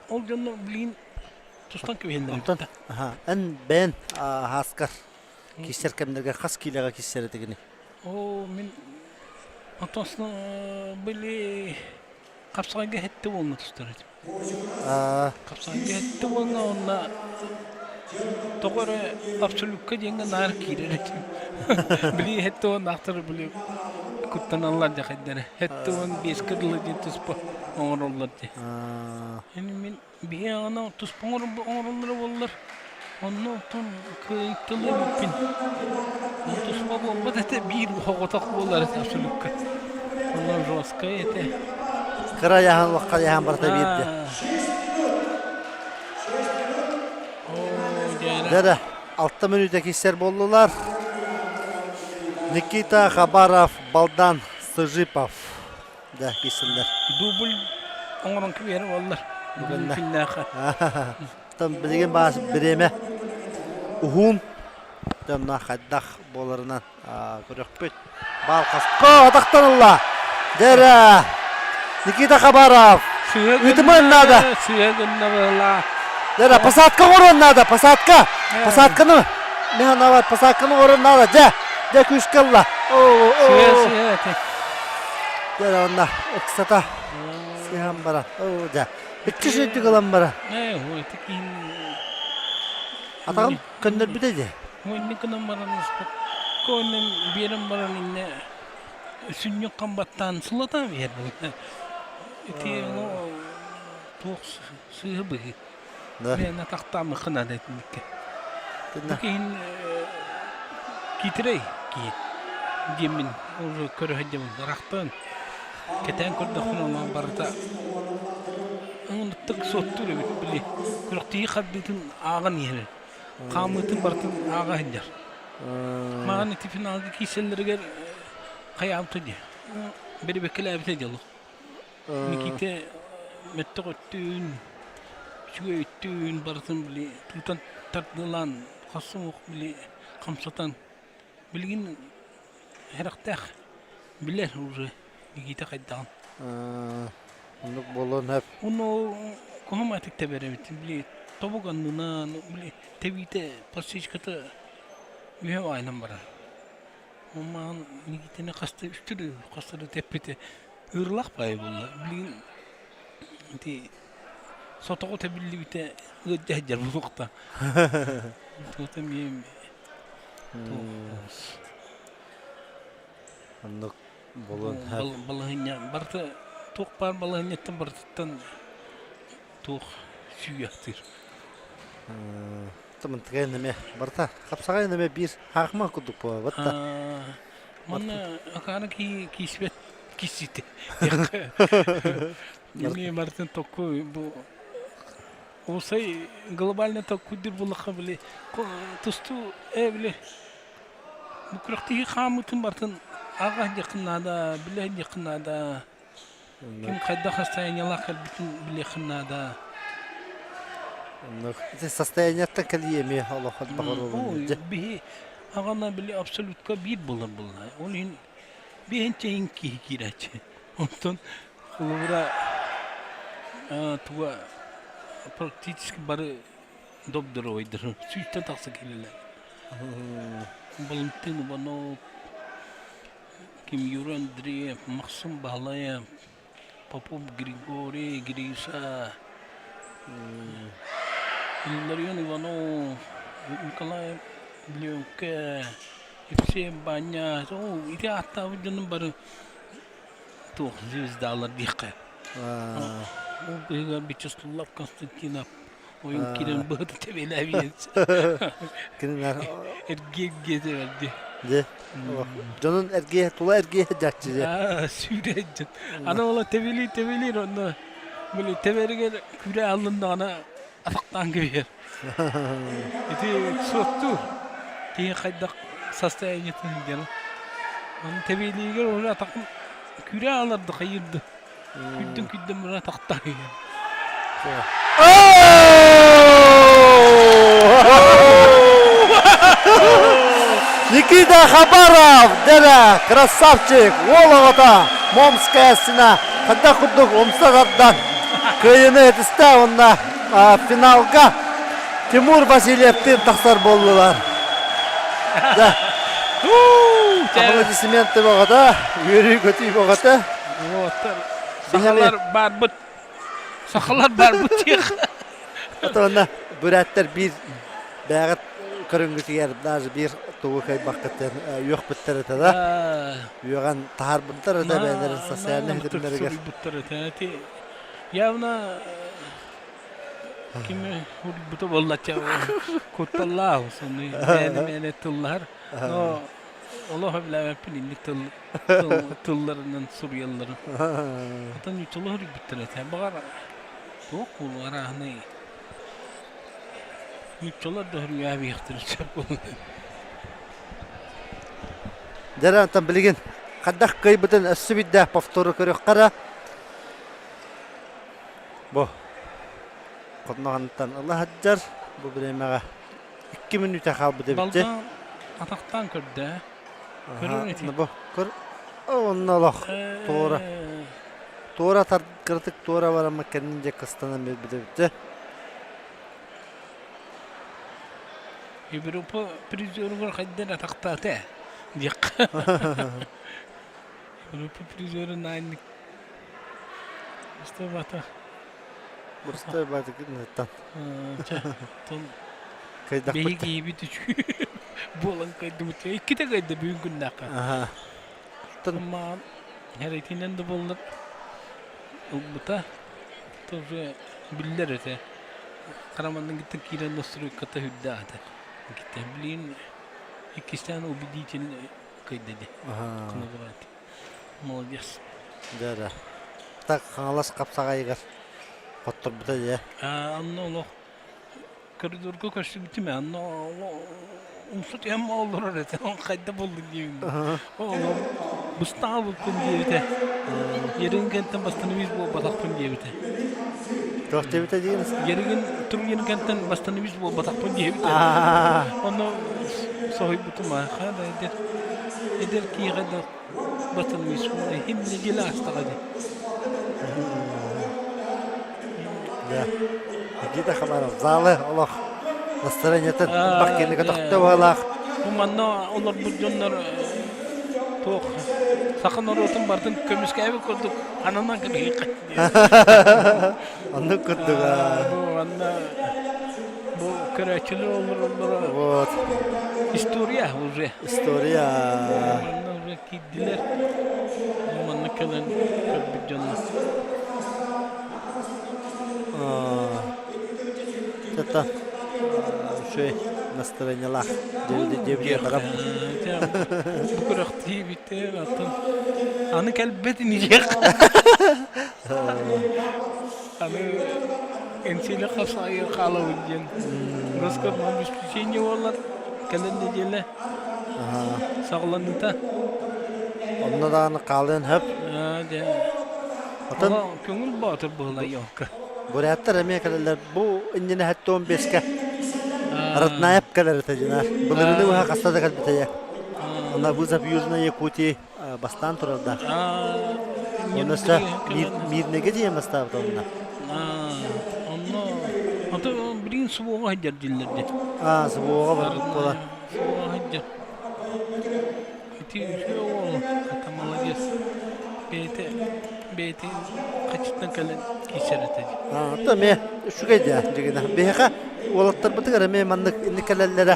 Ол дьонно билигин тустан кэбиһэллэр. Онтон аха эн бэйэн хааскар киирсэр кэмнэргэ хас киилэҕэ киирсэр этигиний? Оо, мин онтон были хапсаҕайга хэттэ уонна тустар этим. Хапсаҕайга хэттэ уонна уонна тоҕо эрэ абсолютка диэҥҥэ наар киирэр этим. Били 74-аахтар били куттаналлар дьэ хайдара. 75-кэ дылы диэн туспа оҥороллор дии. Эми мин биһи аҕана туспа оҥороллоро буоллар, онно оттон кыайтылы эбиппин. Туспа буолбат этэ, биир оҕотох буолар этэ абсолютка. Онно жесткай этэ. Кыра яһан лахха яһан барыта биирдэ. Дьэ, алта мүнүүтэ киирсэр буоллулар. Никита Хабаров, Балдан Сыжипов. Да, киирсэллэр. Дубль оҥорон кэбиһэр буоллар. Бүгүннэ. Күннээхэ. Там билигин баас бириэмэ уһун. Дьонно хайдах буоларынан көрөхпүт. Баал хаско атахтан ылла. Дэрэ. Никита Хабаров. Үтүмэн надо. Сыа гынна быһылаа. Дэрэ, посадка оҥоруон надо, посадка. Посадканы. Механават, посадканы оҥоруон надо. Дьэ, дьэ күүскэ ылла. Сыа сыа этэ. Дьэ, онно ыксата сыһан бара. Оо, дьэ. Икки сүүрдүк ылан бара. Ээ, ой, ити киһин Атаҕын көннөрбүтэ дии. Инник гынан баран спокойно биэрэн баран иннэ сүнньүк хам баттаан сылатан биэрдим. Ити туох сыыһа быһыы. Мен атахтаамыккын ада итинникке. Бу киһин киитирэй киһи диэммин уже көрө сылдьабын. Ырахтан кэтээн көрдөхпүнэ онон барыта. Ынырыктык суоттуур эбит били күрэхтэһии хардыытын ааҕан иһэр. Хаамыытын барытын ааҕа сылдьар. Маҕан ити финалга киирсэллэригэр хайаабыта дии. Бэрибэккэлээбитэ дии олох. Никита мөттөх өттүүн, үчүгэй өттүүн барытын били тутан тардылаан хос суох били хамсатан билигин сэрэхтээх билэр уже Никита хайдаҕын. Оннук буолуон сөп. Уну куһуматык тэбэр эбит. Били тобук аннынан, били тэбиитэ подсечката үһэ баайынан барар. Омаан Никитаны хаста үстүр хаста да тэппитэ ыырылах баайы буолла. Билигин ити сотоҕу тэбиллибитэ ыалдьа сылдьар буолуохта. Туота эмиэ Оннук буолуон сөп. Балаһыанньа барыта туох баар балаһыанньаттан барытыттан туох сүүйэхтиир. Тымынтыгай нэмэ барыта хапсаҕай нэмэ биир хаахма курдук буолбат да. Манна акааны киисбэт киссите. Эмиэ барытын токку бу Уусай глобально токкуйдур буллахха били тустуу э били бу күрэхтэһии хаамыытын барытын ааҕа сылдьыаххын наада, билэ сылдьыаххын наада. Ким хайдах состояниелаах кэлбитин билиэххин наада. Оннук. Ити состояниеттан кэлии эмиэ олох элбэх оруолун Биһи аҕана били абсолютка биир буолар буолла. Ол иһин биһин чэйин киһи киирээччи. Онтон холобура туга практически бары доп-здоровайдар. Сүүстэн тахса киирэллэр. Валентин Иванов, Ким Юра Андреев, Максим Баһылаев, Попов Григорий, Гриша, Илларион Иванов, Николай Лёнкэ, Евсей Баня, ити ааттаабыт дьонум бары туох звездалар диэххэ. Ол быһыгар Вячеслав Константинов ойун киирэн быһыта тэбиэлээбиэн Кинилэр эргиэ тэбэрди. Дьэ, дьонун эргиэ тула эргиэ дьаччы дьэ. Сүүрэ дьон. Аны ола тэбилии тэбилиир онно били тэбэригэр күрэ аллыннаҕына атахтаан кэбиһэр. Ити суоттуур. Киһи хайдах состояниетын диэн. Оны тэбиэлиигэр уже атахым күрэ аларды хайырды. Күрдүн күрдүн мура атахтаан иһэр. Никита Хабаров, дэрэ, красавчик, уол оҕото, Момская стена, хайдах курдук умса тардан кыайыыны этистэ уонна финалга Тимур Васильевтыын тахсар буоллулар. Да. Аплодисменты бөҕөтө, үөрүү-көтүү бөҕөтө. Сахалар барбыт. Сахалар барбыт диэх. Отонна бүрээттэр биир бэҕэт көрүҥгүтүгэр даже биир тугу кыайбаккыттан үөхпүттэр этэ да. Үөҕэн таһаарбыттар этэ бэйэлэрин социальнай ситимнэригэр. Этэ. Явно кими урбута буоллачча кутталлаах сону бэйэни тыллаһар. Но олох билээбэппин инник тыл тылларынан суруйалларын. Отон ньуччалыы суруйбуттар этэ. Баҕар туох буолуо арааһынай ньуччалар да суруйаабыйахтарын сөп буолуо. Дьэ, онтон билигин хайдах кыайбытын өссө биирдэ повтору көрүөххэ эрэ. Бу хотноҕонтон ыла сылдьар бу бириэмэҕэ 2 мүнүүтэ хаалбыт эбит дьэ. Балдаан атахтаан көрдө. Көрөр ити. Бу көр онно олох туора туора тар кыратык туора бараммыт кэннин дьэ кыстанан биэрбит эбит дьэ. Европа призеругар хайдан атахтаата диэххэ. Европа призеры наанник Бата. Бырстай бата кытныттан. Чэ, тон биһиги киһибит үчүгэй буолан кайдыбыт. Иккитэ кайда бүгүн күннээххэ. Аха. Маан хәрэтинэн да буоллар ылбыта тоже биллэр этэ. Хараманнан кытта киирэн настройката үрдээх этэ. Китте блин иккистээн убедительный кайда ди. Молодец. Дьэ, так Хаҥалас хапсаҕайыгар. Хотторбута дьэ. Онно олох коридорга көрсүбүтүм ээ, онно умса түһэн олорор этэ, хайда буоллун диэбин. Ол быстаабыппын диэбитэ. Ерин кэнтэн бастаныбис буолбатахпын диэбитэ. Туох диэбитэ диэн? Еригин тургин кэнтэн бастаныбис буолбатахпын диэбитэ. Онно соһуйбутум аа да эдэр эдэр киһиэхэ да бастаныбис иһин нэдиэлэ аастаҕа дии. Да. Никита Хабаров залы олох настроениетын бах кэнники тохто баалаах. Бу манна олорбут дьоннор туох саха норуотун барытын көмүскээбит курдук ананан кэбиһиэххэ. Оннук курдук. Бу манна бу көрөөччүлэр олороллоро Вот. История уже. История. Манна уже киирдилэр. Манна кэлэн көрбүт дьоннор. Это үчүгэй настроениелаах диэбитэ барам. Бу күрэхтии бүттэ атын аны кэлбэт инигиэх. Аны энсиэлэ хасайы хаалабын диэн. Роскот исключение буоллар кэлэн нэдиэлэ саҕаланыыта. Онно даҕаны хаалыан сөп. Отон көҥүл боотур буолла елка. Буряттар эмиэ кэлэллэр. Бу иннинэ 75-кэ Роднаев кэлэр этэ дьина. Былырыыны быһа хаста да кэлбитэ. Онно вызов Южной Якутии бастаан турарда. Онно мирнеге диэн бастаабыт онно. Онно ото билигин СВО-ҕа сылдьар дииллэр дии. Аа, СВО-ҕа барбыт буола. СВО-ҕа сылдьар. Ити үчүгэй уол, хата молодец. Бэйэтэ бэйэтин хачыттан кэлэн киирсэр этэ дии. Аа, то эмиэ үчүгэй дии дьигинэ. Биһиэхэ уолаттарбытыгар эмиэ маннык инник кэлэллэрэ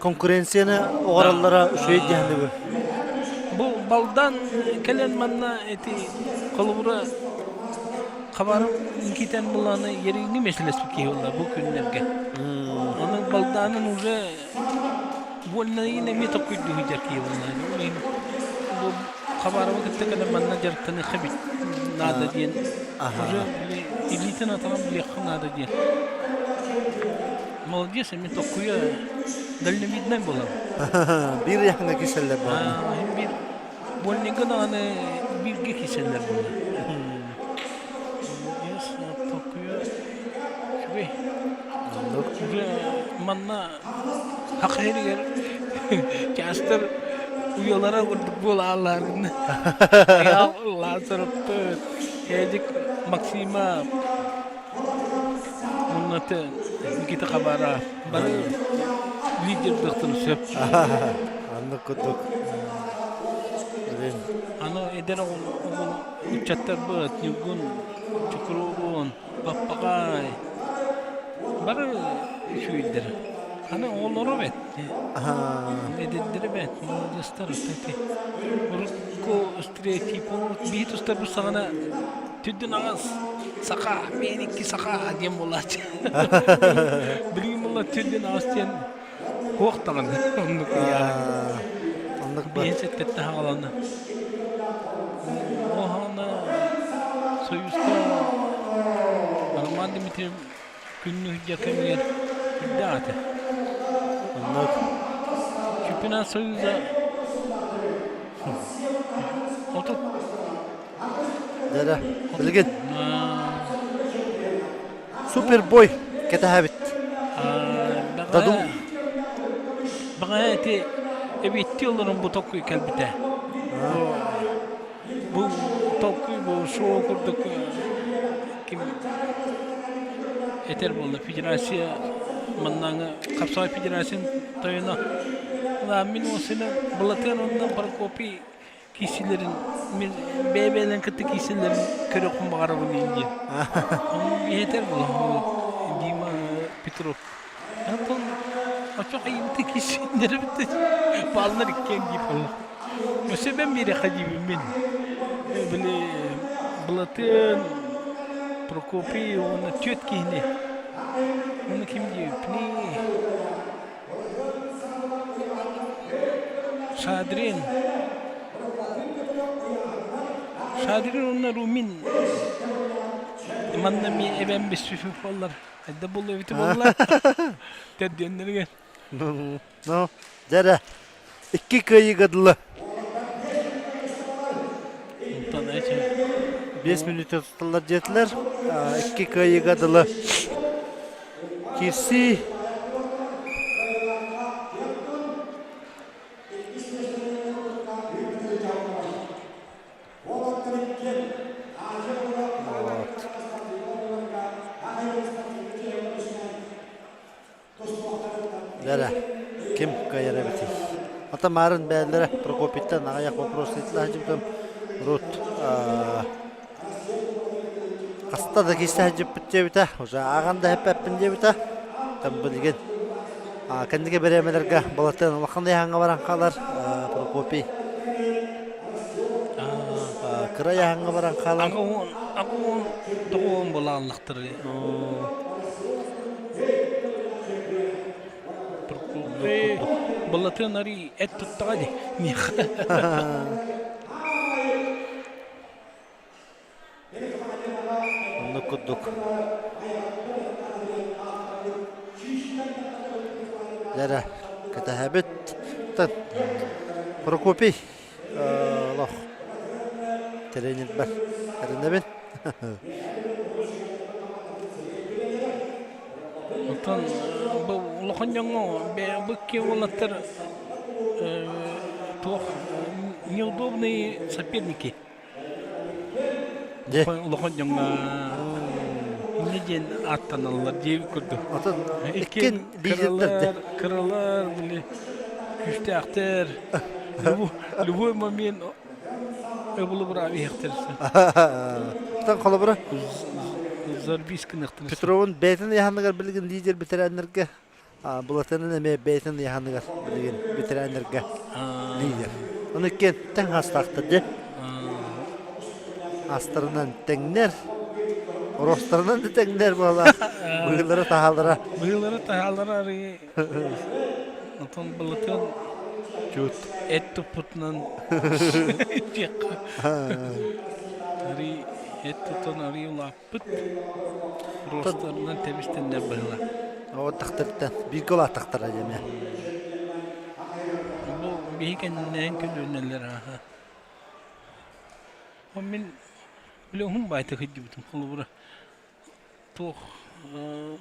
конкуренцияны оҕороллоро үчүгэй диэхнибин. Бу балдан кэлэн манна эти холобура хабарым китен буланы еригини меселеспит киһи буолла бу күннэргэ. Онон балдаанын уже вольнайын эмиэ токкуйдуу сылдьар киһи буолла. Ол иһин бу Хабаровы кытта кэлэн манна дьарыктаныахха эбит наада диэн уже илиитин атаҕын билиэххэ наада диэн. Молодец, эмиэ токкуйа дальновиднай буолан. Биир ыйахына киселлер буолла. Биир больнига даҕаны бииргэ киселлер буолла. Молодец, токкуйа үчүгэй. Уже манна Саха сиригэр чаастар уйалара курдук буолаалларын Лазаревпыт, Эдик Максима, уонна Никита Хабара бары лидердыахтарын сөп. Аннык курдук. Аны эдэр оҕол ыччаттарбыт Ньургун Чукуруун Баппаҕай бары үчүгэйдэр. Аны оҕолоро бэт. Эдэрдэрэ бэт, молодецтар ити. Урукку стереотип биһи тустарбыт саҕана түрдүн аҕас саха, мен икки саха диэн буолааччы. Билигин буолла түрдүн аҕас диэн Туох даҕаны оннук Оннук Биэс сэттэтте хаалана. Оһана Союзка Роман Дмитриев күннү сылдьар кэмигэр үрдээх этэ. Оннук. Чемпионат Союза 30 Дьэ, билигин Супербой кэтэһэбит. Даду. Баҕа ити эбиэтти олорон бу толкуй кэлбитэ. Бу толкуй бу шоу курдук ким этэр буолла федерация маннааҥы хапсаҕай федерациятын тойоно мин уосына Былатыан уонна Прокопий киирсиилэрин мин бэйэ-бэйэлэрин кытта киирсиилэрин көрүөхпүн баҕарабын диэн. Ону иһэтэр буолан Дима Петров. Антон очох айымты киирсииннэри битте бааллар иккиэн диир буолла. Өссө бэн биэрэххэ диибин мин. Били Былатыан, Прокопий уонна түөрт киһини. Уонна ким диэбиппиний? Шадрин Шадрин уонна Румин. Манна ми эбэм биспипи буоллар. Хайда булла эбити буолла. Төрдүөннэригэр. Ну, дьэрэ, икки кыайыыга дылы. Онтон эчи. 5 мүнүүтэ туталлар диэтилэр. Икки кыайыыга дылы. Кирси Дьэрэ, ким кыайар эбитий? Ата маарын бээллэрэ Прокопиттан аҕыйах вопрос ыытла сылдьыбытым. Рут хаста да киирсэ сылдьыппыт диэбитэ, уже ааҕан да эппэппин диэбитэ. Там билигин кэнники бириэмэлэргэ балатын улахан ыйааһыҥҥа баран хаалар Прокопий. Кыра ыйааһыҥҥа баран хаалар. Агуон, тоҕуон булааллахтар. Былатын арый эт туттаҕа дии. Оннук курдук. Дьэрэ, кэтэһэбит. Прокопий олох тренербэр эрэнэбин. Оттон бу улахан дьоҥҥо бу икки уолаттар туох неудобные соперники. Улахан дьоҥҥо инньэ диэн ааттаналлар диэбит курдук. Отон иккин лидердэр кыралар, били күүстээхтэр. Любой момент Ыбылыбыраабы иһэхтэр. Оттон холобура Зарбис гыныахтар. Петровун бэйэтин ыйааһыныгар билигин лидер бэтэрээннэргэ Былатынын эмиэ бэйэтин ыйааһыныгар билигин бэтэрээннэргэ лидер. Ону иккиэн тэҥ хаастаахтар дии. Астарынан тэҥнэр, ростарынан да тэҥнэр буолар. Быһыылара таһаалара. Быһыылара таһаалара арыы Отон былытын Чуут. эт туппутунан диэххэ. Арый эт тутан арый улааппыт. Ростарынан тэбистэннэр быһыла. О тахтартан бииргэ улааттахтара дьэ Бу биһи кэннинэн көлүөнэлэр ааха. Ол мин билэ уһун баайта кыйдыбытым холобура туох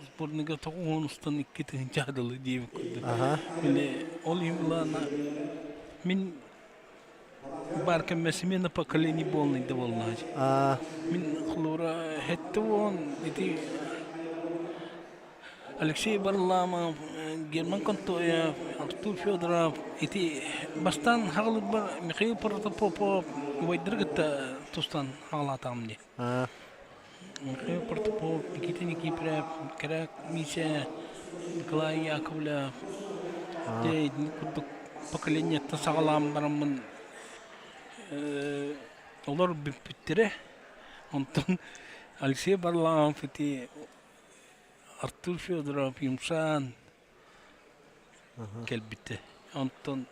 сборныга тоҕус 2 тыһыынча дылы диэбит курдук. Били ол иһин былаана мин баар кэммэ смена поколений буолнай да буоллаҕа. Мин холобура хетте уон ити Алексей Варламов, Герман Контоев, Артур Федоров ити бастаан хаҕылырбар Михаил Протопопов убайдары кытта тустан хаҕалаатаҕым дии. Михаил Протопопов, Никита Никифоров, Кэрэ Миисэ, Николай Яковлев дьэ итини курдук поколениеттан саҕалаан бараммын олор бүппүттэрэ. Онтон Алексей Варламов ити Артур Федоров, Юмшан кэлбитэ. Онтон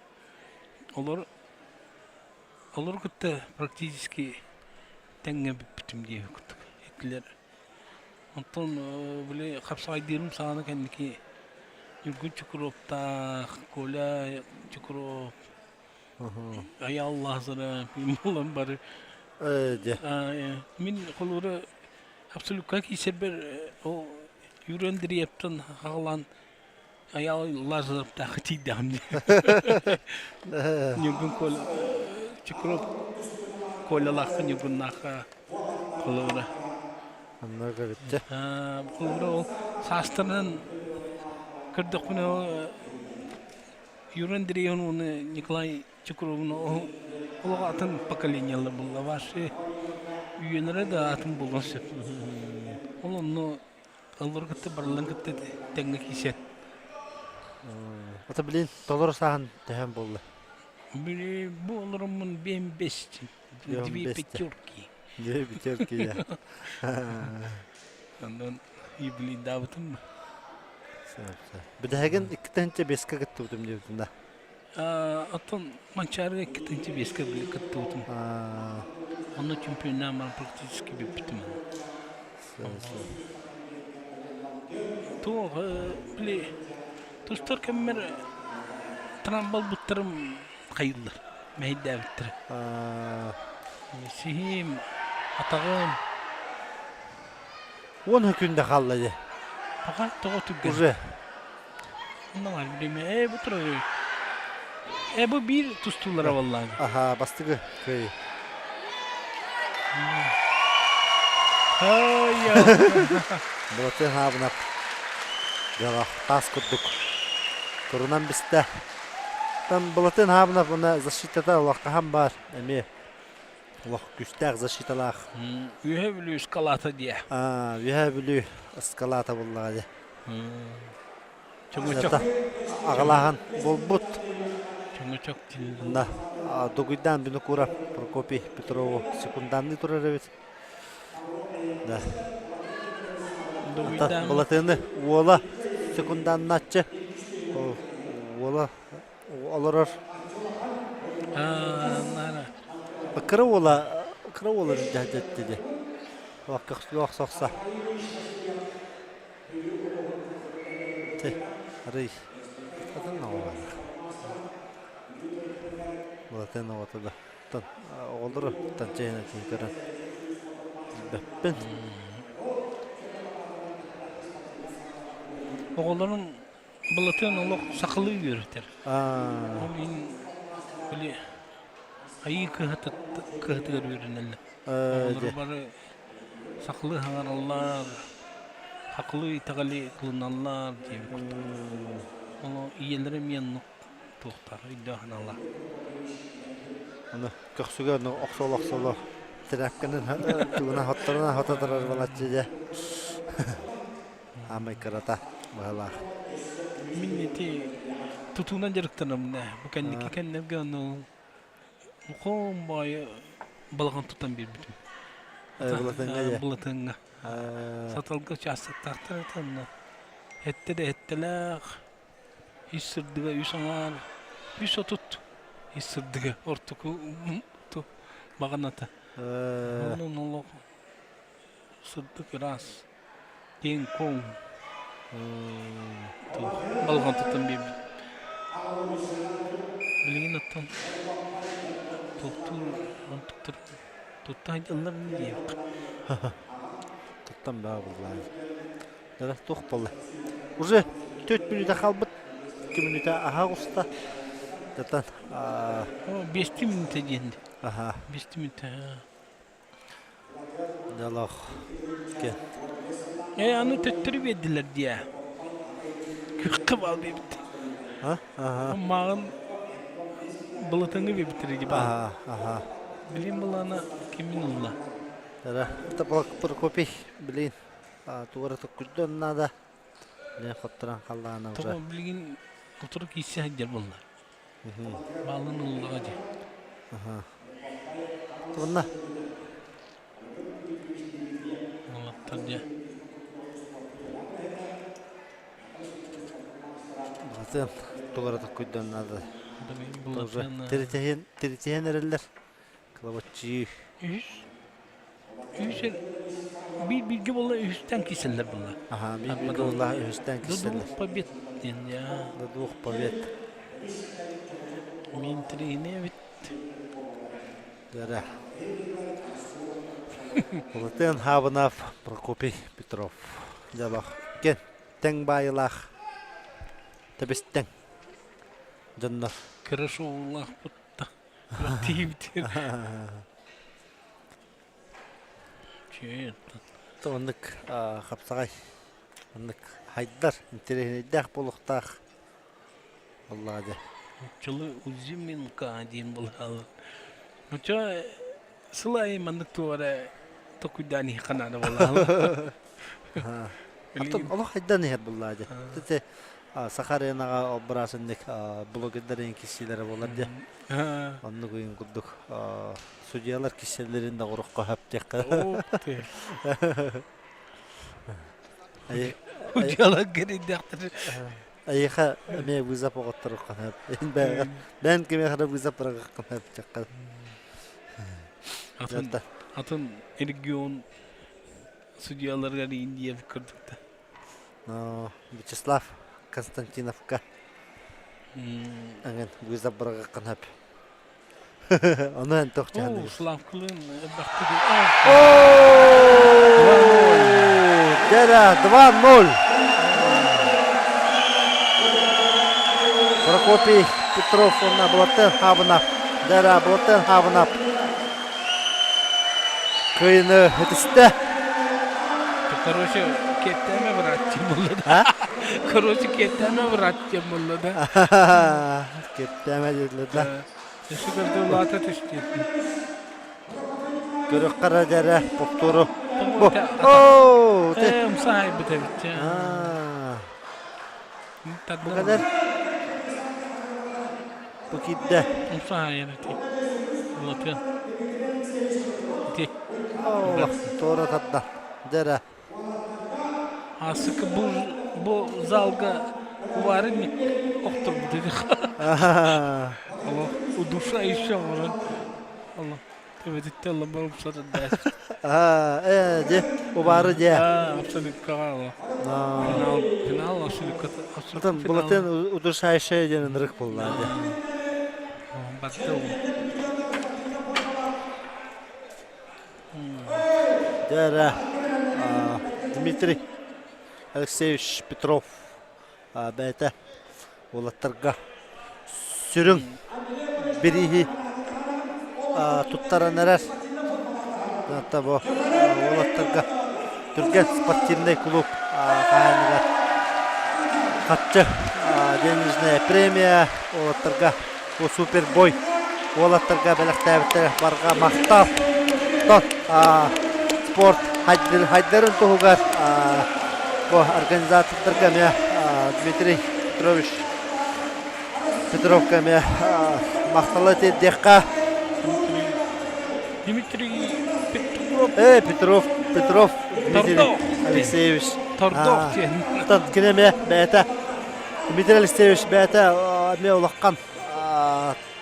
олор олор кытта практически тэҥҥэ бүппүтүм диэбит курдук этилэр. Онтон били хапсаҕайдыырым саҕана кэнники Ньургун Чукуровтаах, Коля Чукуров, Айаал Лазарев буолан бары мин холобура абсолютка киирсэрбэр ол Юрий Андреевтан аҕалан Айаал Лазаревтаахха тиийдэҕим дии. Ньургун Коля Чукуров Колялаахха Ньургуннаахха холобура. Онно эбиттэ. Холобура ол саастарынан көрдөхпүнэ Юрий Андреевич уонна Николай Чукуровна олох атын поколениелар буолла. Ваши үйэлэрэ да атын буолуон сөп. Ол онно ыллары кытта барыларын кытта тэҥҥэ киирсэр. Ата блин толору сааһын төһөн буолла? Били бу олороммун биэм бес две пятерки. Две пятерки я. Онон юбилейдаабытым. Бүтэһигин 2 5-ке кыттыбытым диэбитин да. Оттон Манчаарыга 2 5-ке били кыттыбытым. Онно чемпионнаан баран практически бүппүтүм. Туох били тустар кэммэр трамбалбыттарым хайыллар, мэһэйдээбиттэрэ. Сиһим, атаҕым. Уон күндэ хаалла дии. Пока тоҕо түргэн. Уже. Онно билиме. Ээ бу турар. Ээ бу биир тустуулара буоллаҕа. Аха, бастыгы кыай. Ай Былатын хаабынап дьоно таас курдук турунан бистэ. Там Былатын хаабынап уна защитата олох хаһан баар эмиэ олох күүстээх защиталаах. Үөһэ Бүлүү скалата диэ. Аа, Үөһэ Бүлүү скалата буллаҕа дии. Чөҥөчөк. Аҕалааһын буолбут. Чөҥөчөк Да, Дугуйдаан Винокуров Прокопий Петрову секунданныы турар эбит. Да. Дугуйдаан Былатыны уола секунданнааччы. Уола олорор. Кыра уола кыра уола дьэттиди. Охсохса. Арый атын оҕолор. Былатын оҕото да. Оҕолору тан чэйин көрөн билбэппин. Оҕолорун Былатыан олох сахалыы үөрэтэр. Ол иһин били айыы кыһатыгар үөрэнэллэр. Оҕолору бары сахалыы саҥараллар, сахалыы итэҕэли ылыналлар диэбит курдук. Ону ийэлэрэ эмиэ оннук туохтаах өйдөөх-санаалаах. Аны көхсүгэ ону охсоло-охсоло тряпканан тугунан хотторунан хото турар балаччы дьэ. Аамай кырата быһалаах. Мин ити тутуунан дьарыктанабын ээ. Бу кэнники кэннэргэ ону муком баайы балаҕан тутан биэрбитим. Былатыҥҥа дьэ. Былатыҥҥа. Саталга учаастактаахтар этэ онно. Эттэ да эттэлээх, ис сырдыга үс аҥаар, 330 ис сырдыга ортоку баҕаната. Онон олох сырдык ыраас. Киэҥ-куоҥ балаҕан туттан биэрбит. Билигин оттон туохтуур онтуктар тутта сылдьаллар ини диэххэ. Туттан баа буллаан. Дара туох буолла? Уже төрт мүнүүтэ хаалбыт. 2 мүнүүтэ аһа оҕуста. Татан Биэстии мүнүүтэ диэн. Аха. Биэстии мүнүүтэ. Дьолох. Ээ, аны төттөрү биэрдилэр диэ. Күөххэ баал биэрбит. Мааҕын былытыҥы биэрбиттэр дии баал. Билин былаана кимин ылла? Тара, Прокопий, блин, туора токкуйдуон надо. Билин хотторон халлаана уже. Тоҕо билигин утары киирсэ сылдьар буолла. Баалын ыллаҕа дии. Туонна. Уолаттар дьэ. Былатыан тугара токкуйдан надо. Тиритиһэн тиритиһэн эрэллэр. Кылабаччыы. Үһүс үһүс биир бииргэ буолла үһүстэн киирсэллэр буолла. Аха, биир бииргэ буолла үһүстэн киирсэллэр. До двух побед диэн я. До двух побед. Мин тренер эбит. Дара. Былатыан Хабынов, Прокопий Петров. Дьалах. Кен тэҥ баайылаах тэбистэн дьоннор. Кыра шоулаахпыт да. Тиийбитин. Оннук хапсаҕай оннук хайдар интэриэһинэйдээх буолуохтаах буоллаҕа дьэ. Чылы Узименко диэн буолаалар. Очо сыл аайы маннык туох эрэ токуйдаан иһиэххэ наада буолаалар. Оттон олох хайдан иһэр буоллаҕа дьэ. Ити Саха аренаҕа быраасынньык блогердарын киссиилэрэ буолар дьэ. Оннук уйун курдук судьуйалар киссэллэрин да оҕурукка хөптүөххэ. Судьуйалар кэрийдэхтэр. Эйиэхэ эмиэ вызов оҕотторуохха сөп. Бэйэн кимиэхэ эрэ вызов быраҕыахха сөп Атын, атын регион. судьуйаларыгар Индия курдук да. Но Вячеслав Константиновка аңын вызов бырагаккын хөп. Ону эн тох Оо, Славкалыын элбэхтик. Дера 2-0. Прокопий Петров уонна Блаттен Хабынов. Дера Блаттен Хабынов. Кыйыны ытыста. Короче, кеттеме братья булла да. Короче, кеттеме братья булла да. Кеттеме дииллэр да. Өссө көрдө улаата түстү. Көрөххө дэрэ повтору. Бу. Оо, Э, умсаайбыт эбит. Бу кадar Бу киирдэ. Умсаайар ити. Улатыан. Ити. Оо, туора тарда. Дэрэ. Асыка бу бу залга уварынник охторбут этих. Аллах, удушающий оҥорон. Аллах, төбөтүттэ алла бар умсатын да. Аа, э, де, убары де. Аа, абсолюткаҕа алла. Финал, финал абсолютка. Потом булатын удушающая диэн ынырык буолла де. Батты Дьэ Дмитрий Алексеевич Петров бэйэтэ уолаттарга сүрүн бирииһи туттаран эрэр. Бу уолаттарга Түргэн спортивный клуб хаһааныгар хаччы денежная премия уолаттарга Бу супербой уолаттарга бэлэхтээбиттэрэ барҕа махтал. Тот спорт хайдарын туһугар бу организатордарга эмиэ Дмитрий Петрович Петровка эмиэ махталы тиэрдиэххэ. Дмитрий Петров. Э, Петров, Петров Дмитрий Алексеевич. Тордох диэн. Кини эмиэ бэйэтэ Дмитрий Алексеевич бэйэтэ эмиэ улахан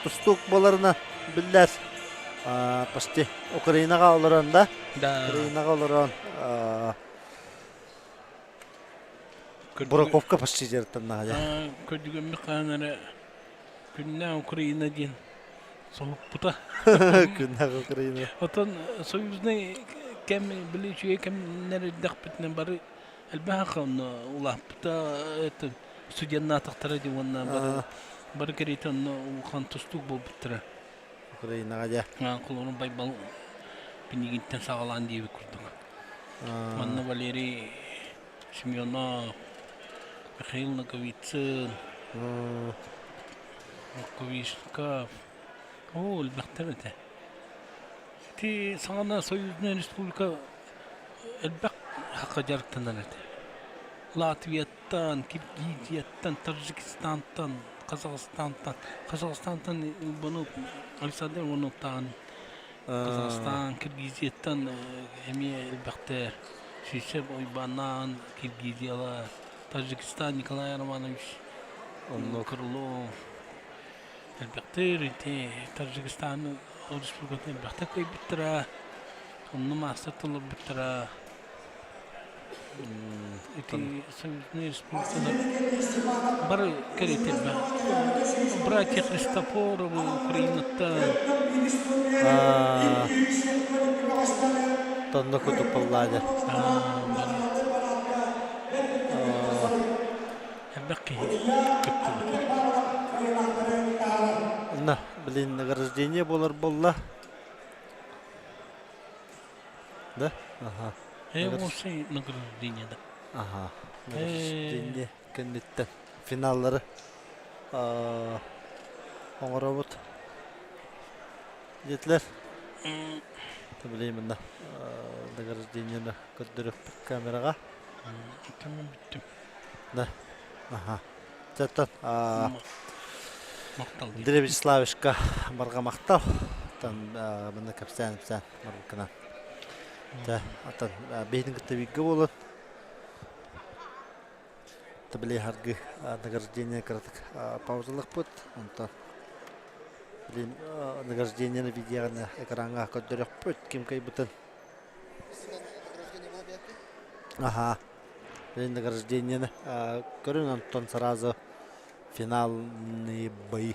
тустуук буоларына биллэр. Почти Украинаҕа олорон да, Украинаҕа олорон Бураковка почти дьарыктаннаҕа Көрдүгэммит хаһан эрэ күннээх Украина диэн соһуппута. Күннээх Украина. Оттон союзнай кэм били үчүгэй кэмнэр эрдэхпитинэ бары Элбэх онно улааппыта это студеннаатахтара дии уонна бары бары кэриэтэ онно улахан тустуук буолбуттара. Украинаҕа дьэ. Холобурун Байбал Пинигинтэн саҕалаан диэбит курдук. Манна Валерий Семенов, Михаил Ноговицын, Рукавишников. Оо, элбэхтэр этэ. Ити саҕана Союзная республика элбэх хакка дьарыктанар этэ. Латвияттан, Киргизияттан, Таджикистантан, Казахстантан. Казахстантан Иванов, Александр Ивановтаан Казахстан, Киргизияттан эмиэ элбэхтэр. Сисев Уйбанаан, Киргизияла, Таджикистан Николай Романович Крылов. Элбэхтэр ити Таджикистан республикатын элбэхтик кыайбыттара. Онно маастар толорбуттара. Ити союзный республикалар бары кэриэтэ Братья Христофоровы Украинаттан. Тонно кутуппаллаады. Элбэх киһи кыттыбыта. На, блин, награждение болар болла. Да? Ага. Эмоции награждение, да. Ага. Награждение кэнниттэн финаллары оҥоробут диэтилэр. Билеймин награждениені көрдөрүөхпүт камераҕа. Tamam бүттүм. Да. Ага. Чаттан Махтал. Андрей Вячеславовичка барҕа махтал. Тан мына кэпсээн кэпсээн барбыккынан. Тэ атын биһитин кытта бииргэ буолун. Табили харгы награждение кыратык паузалыкпыт. Онтон блин награждениені видеоны экраҥҥа көрдөрөхпүт ким кыайбытын. Аха. День награждения көрүн онтон сразу финальные бои.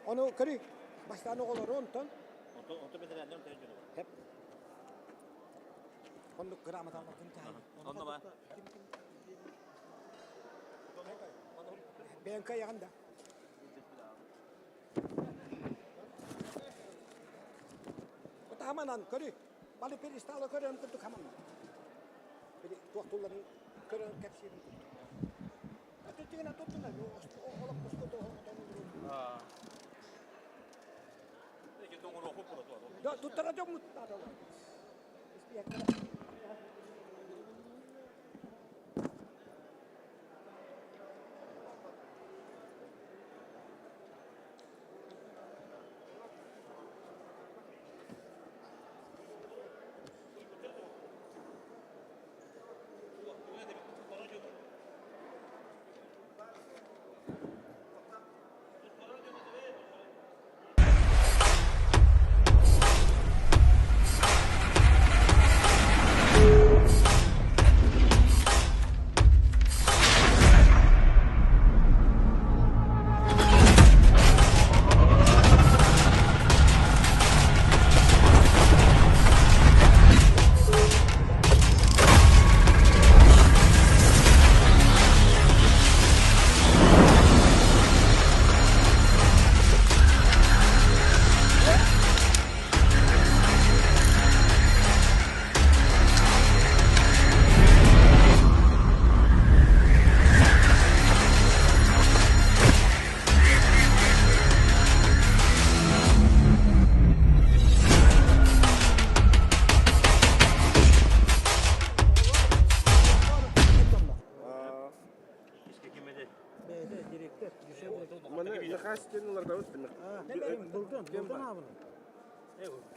Ону көрүй, бастаан оҕолору онтон. Оннук грамоталарын Онно ба. Бэйэҥ кыайаҕын да. Хаманан көрүй. Бали перестала көрөн курдук хаманан. Били туох тулларын көрөн кэпсиирин курдук. Аты тигин туттуна олох Туттара дьоммут наадалар.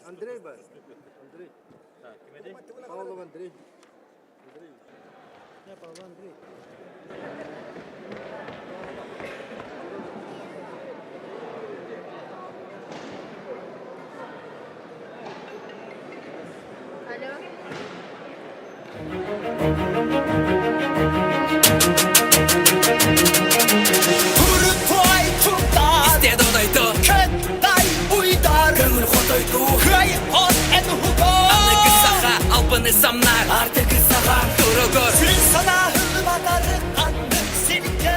Андрей бар. Андрей. Павлов Андрей. Павлов Андрей. Албыны самнар артыгы саға турогор Сүрүн санаһы аннык сирге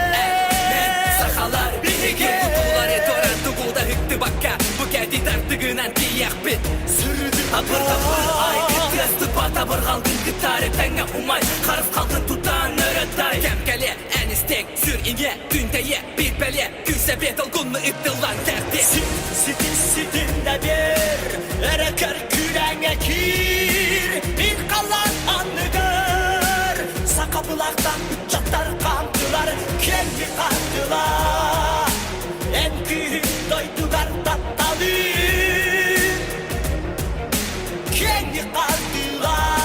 Сахалар биһиги Тулары торан тугулда хыктыбакка Бу кәти тартыгынан тиякпит Абыр табыр ай Тыасты батабыр қалдың кытары тәңе умай Қарыз қалдың тутан өрөтай Кәм кәле ән истең сүр иңе Түнтәйе bir бәле Күнсә бет алгунны ыттылан тәрте Ситин ситин бер Әрәкәр күрәңе кир Bir kalan anıdır Sakapılaktan uçaklar kantılar Kendi kantılar En kühün doydular tattalı Kendi kantılar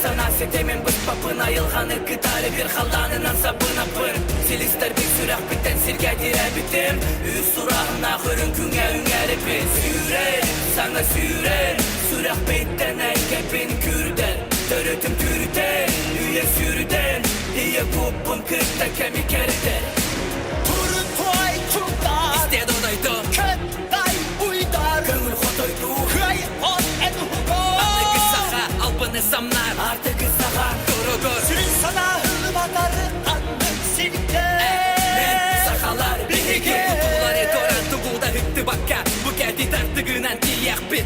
Сана сетемен бұспапын Айылғаны кытары бір халданынан сабына пыр Селистер bir сүрәк бітен сирге дире бітем Үс сурағына хөрін күңе үңәріпін Сүйрен, саңа сүйрен Сүрәк беттен әйкепін күрден Төрөтім түрүтен, үйе сүрүден Ие куппун кытта кеми керден Турутой чулдар Истед одойду Көттай уйдар Көңүл хотойду Хый от эн хуго Аныгы саха албыны самнар Артыгы саха турогор Сүрүн санаһы аннык сирге Сахалар биһиги Тулары торан тугулда хыктыбакка Бу кәти тартыгынан тиякпит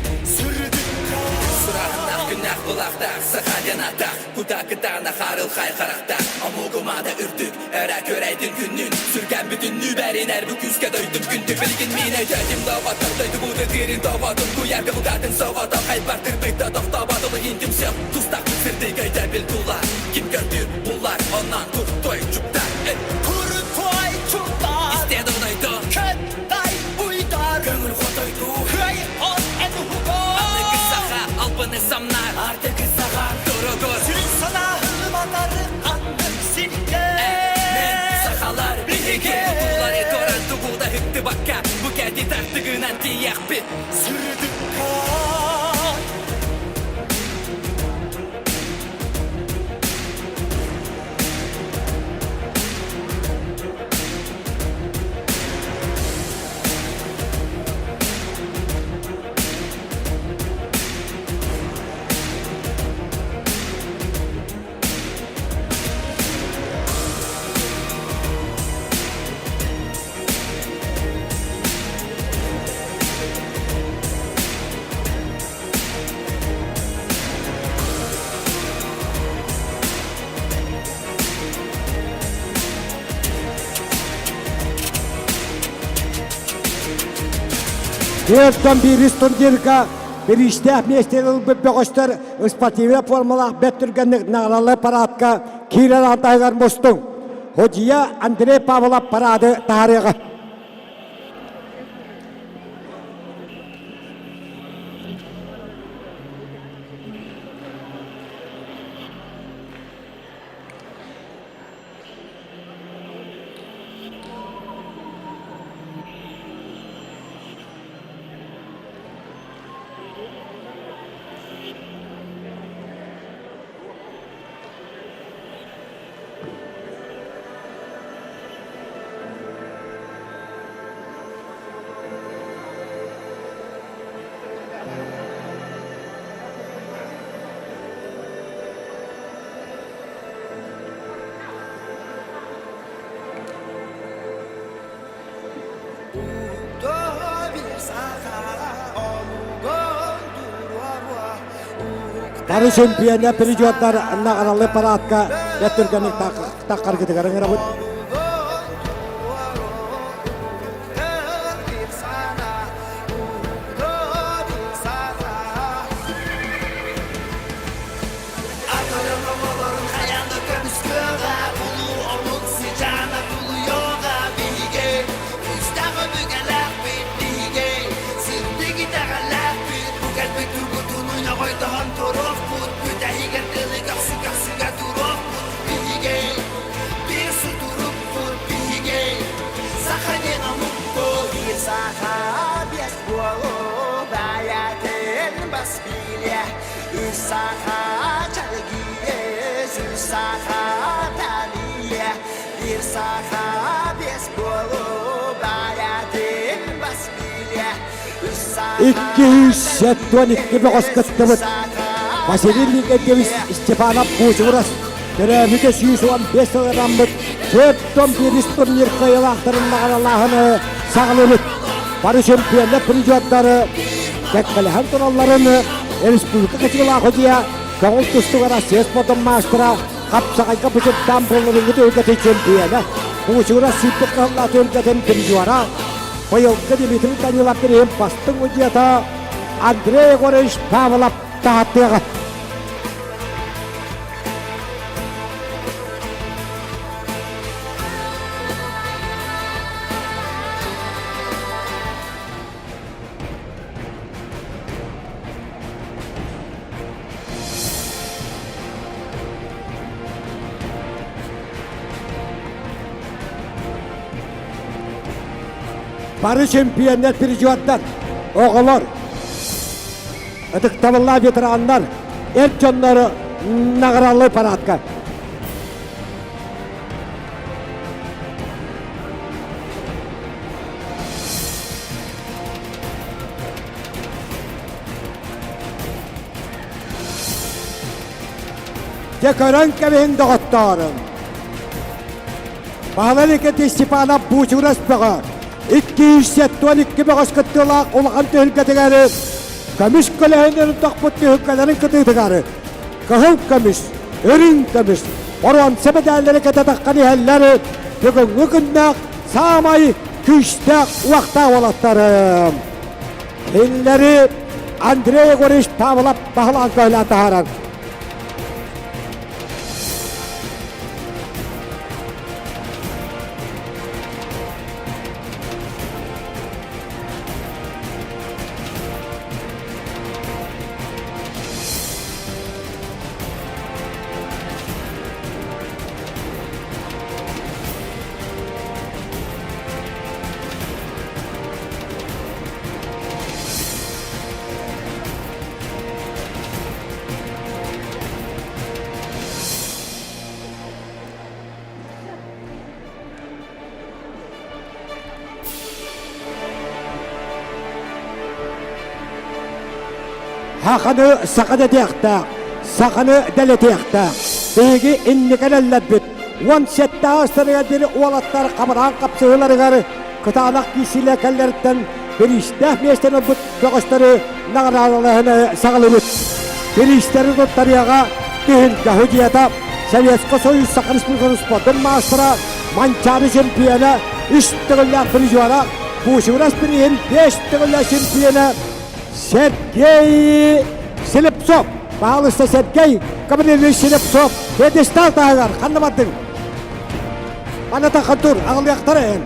Сурахнах күннах булахтах Сахаден атах Кута кытана харыл хай харахтах Амугумада үрдүк Әрә көрәйдин күннүн Сүргән бүтүннү бәринәр Бу күскә дойдум күндү Билгин мин өйдөдүм Доваттар дойду буды тирин Доватым куярга бугатын Соғатам хайбар тырбыкта Тохтобатылы хинтим сел Тустак сырдык өйдө бил тула Ким көрдүр булар Оннан тур той чуптар Турутой чулдар Истед одойду Көттай уйдар Көңүл хотойду Хый от эн хуго Аныгы саха албыны самнар Артыгы саха турогор Сүрүн санаһы аннык сирге Сахалар биһиги Тулары торан тугулда хыктыбакка Бу кәти тартыгынан тиякпит Сүрдүк Түөртэн биирис турнирга бириистээх миэстэни ылбыт бөҕөстөр спортивнай формалаах бэрт түргэнник наҕараллар парадка киирэр аан таһыгар мустуҥ. Судьуйа Андрей Павлов парады таһаарыаҕа. Бары чемпионер призердар наҕаралы парадка бэрт таххаргытыгар ыҥырабыт. 272 бөҕөс кыттыбыт Василий Ликентьевич Степанов Кучурас төрөөбүтэ 115 сылыраммыт 41 турнир кыайыылаахтарын наҕаралааһыны саҕалыыбыт. Бары чемпионнар призердары кэккэлэһэн туралларын республика кычыгылаах судьуйа көҥүл тустууга Россия спордун маастара хапсаҕайга бычыттаан буолларыҥҥыт өлгөтүн чемпиона Кучурас сүүрбүт кыһыллаах өлгөтүн призера быйылгы Дмитрий Данилов бириһин бастыҥ судьуйата Андрей Егорович Павлов таһаттыаҕа. Бары чемпионнар, призердар, оҕолор, ытыктабыллаах ветераннар, эр дьоннору наҕараллыы парадка. Дьэ көрөн кэбиһиҥ доҕотторум. Баһылай Никитич Степанов Буучурас бөҕө 272 бөҕөс кыттыылаах улахан түһүлгэтигэр көмүс көлөһүнүн тохпут түһүлгэлэрин кытыытыгар кыһыл көмүс, үрүҥ көмүс, боруонса мэдээллэри кэтэ таххан иһэллэр бүгүҥҥү күннээх саамай күүстээх уохтаах уолаттарым. Кинилэри Андрей Егорович Павлов баһылаан көһүлээн таһаарар. Саханы саха дэтиэхтээх, саханы дэлэтиэхтээх. Биһиги инники эрэллэрбит 17 аастарыгар диэри уолаттар хабараан хапсыһыыларыгар кытаанах киирсиилэр кэллэриттэн бириистээх миэстэни ылбыт бөҕөстөрү наҕараадалааһыны саҕалыыбыт. Бириистэри туттарыаҕа Түһүлгэ судьуйата, Советскай Союз Саха Республикатын спордун маастара, Манчаары чемпиона, үс төгүллээх призера. Бучугурас бирииһин 5 төгүллээх чемпиона Сергей Слепцов. Баһаалыста Сергей Гаврильевич Слепцов пьедестал таһыгар ханна бардыҥ? Манна таххан тур, аҕылыахтара эн.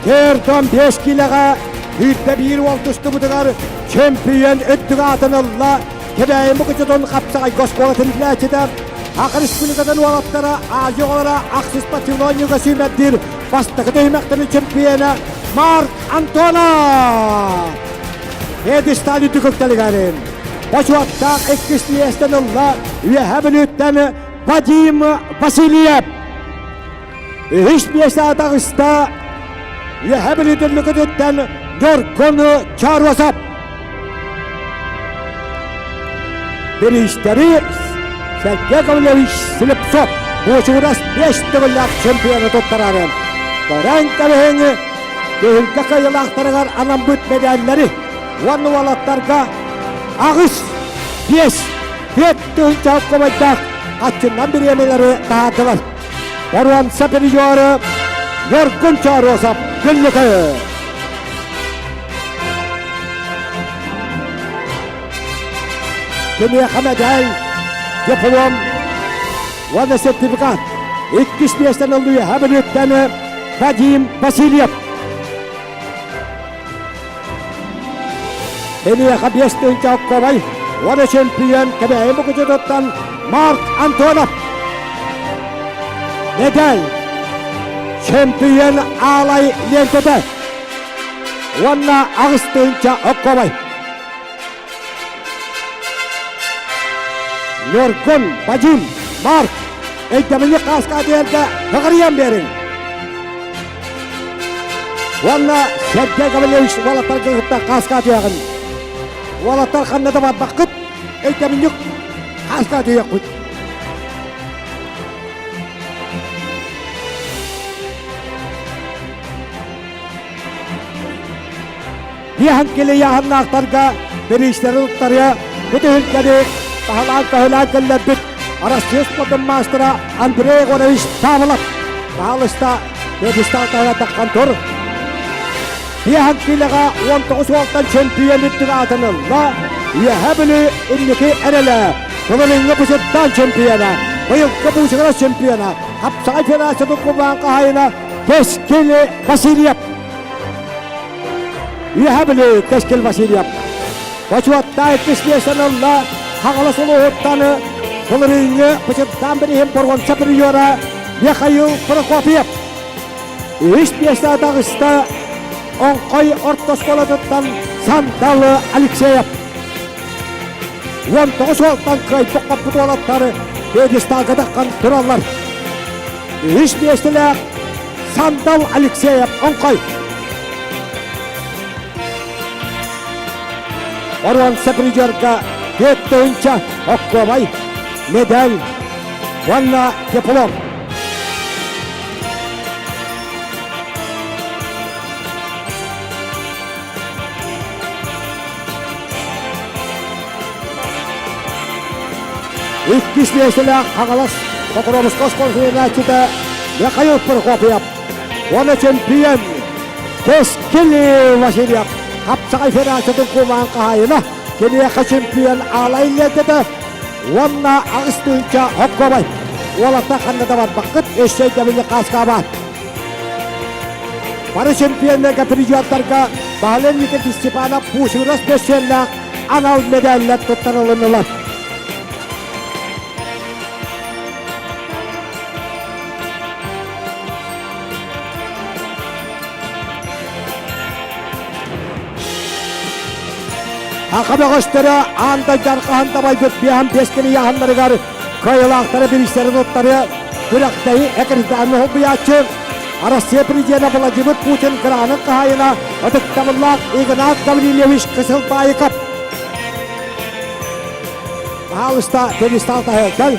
Төртөн 5 килоҕа 101 уол тустубутугар чемпион өттүг аатын ылла Кэбээйи Мукучутун хапсаҕайга оскуолатын билээччитэ Саха Республикатын уолаттара Азия оҕолоро ахсыс спортивнай оонньууга сүүмэрдиир бастакы түһүмэхтэрин чемпиона Марк Антонов! Пьедестал үрдүк үктэлигэрин бочуоттаах иккис миэстэни ылла Үөһээ Бүлүүттэн Вадим Васильев. Үһүс миэстэҕэ таҕыста Үөһээ Бүлүүтүн Лүкүтүттэн Ньургун Чоруосов. Бириистэри Сергей Гаврилович Слепцов Буочугурас 5 төгүллээх чемпиону туттарарын көрөн кэбиһиҥ түһүлгэ кыайыылаахтарыгар анаммыт мэдээллэри уонна уолаттарга аҕыс, биэс, түөрт тыһыынча холкуобайдаах хаччыннан бириэмэлэри таһаардылар. Боруонса призеры Ньургун Чоруосов Күллүкү. Киниэхэ мэдээл, диплом уонна сертификат. Иккис миэстэни ыллыыһа Бүлүүттэн Вадим Васильев. Киниэхэ 5000 оккобай уонна чемпион Кэбээйи Мукучутуттан Марк Антонов. Медаль чемпион Аалай лентэтэ уонна 8000 оккобай. Ньургун, Вадим, Марк, өйдөбүнньүк хааска диэргэ ыҕырыйан биэриҥ. Уонна Сергей Гаврильевич уолаттарга кытта хааска атыаҕын. Уолаттар ханна да барбаккыт, өйдөбүнньүк хааска атыахпыт. Биэһэн килийааһыннаахтарга бириистэри туттарыа бу түһүлгэни баһылаан-көһүлээн киллэрбит Россия спордун маастара Андрей Егорович Павлов баһаалыста пьедестал таһыгар таххан тур. Биэһэн киилэҕэ 19 уолтан чемпион үрдүк аатын ылла. Үөһээ Бүлүү инники эрэлэ Былырыыҥҥы Бучурдаан чемпиона, быйылгы Буучугурас чемпиона, Хапсаҕай Федерациятын кубаан хаһаайына Кэскил Васильев. Үөһээ Бүлүү Кэскил Васильев. Бочуоттаах иккис миэстэни ылла Хаҥалас улууһуттан былырыыҥҥы Бычырдаан бирииһин боруонса приора Михаил Прокопьев. Үһүс миэстэҕэ таҕыста Оҥхой орто оскуолатыттан Сандал Алексеев. 19 уолтан кыайбыт хоппут уолаттар пьедесталга таххан тураллар. Үһүс миэстэлээх Сандал Алексеев Оҥхой. Боруонса призерга 4 тыһыынча оккуобай, медаль уонна диплом. Иккис миэстэлээх Хаҥалас Покровскай оскуолатын Михаил Прокопьев уонна чемпион Кэскил Васильев хапсаҕай федерациятын кубаан хаһаайына киниэхэ чемпион Аалай лиэнтэтэ уонна 8000 хоккуобай. Уолаттар ханна да барбаккыт, өссө өйдөбүлү хааскаабаат. Бары чемпионнарга призердарга Баһылай Никитич Степанов Пушкинас бөссүөннээх анал медаллар туттарылыннылар. Саха бөҕөстөрө аан дойду арҕаһын дабайбыт биэһэн биэс килийааһыннарыгар кыайыылаахтары бириистэрин туттарыа күрэхтэһии экриздааны холбуйааччы Россия президенэ Владимир Путин гранын хаһаайына ытыктабыллаах Игнат Гаврильевич Кысылбаиков. Пожалуйста, пьедестал таһыгар кэл.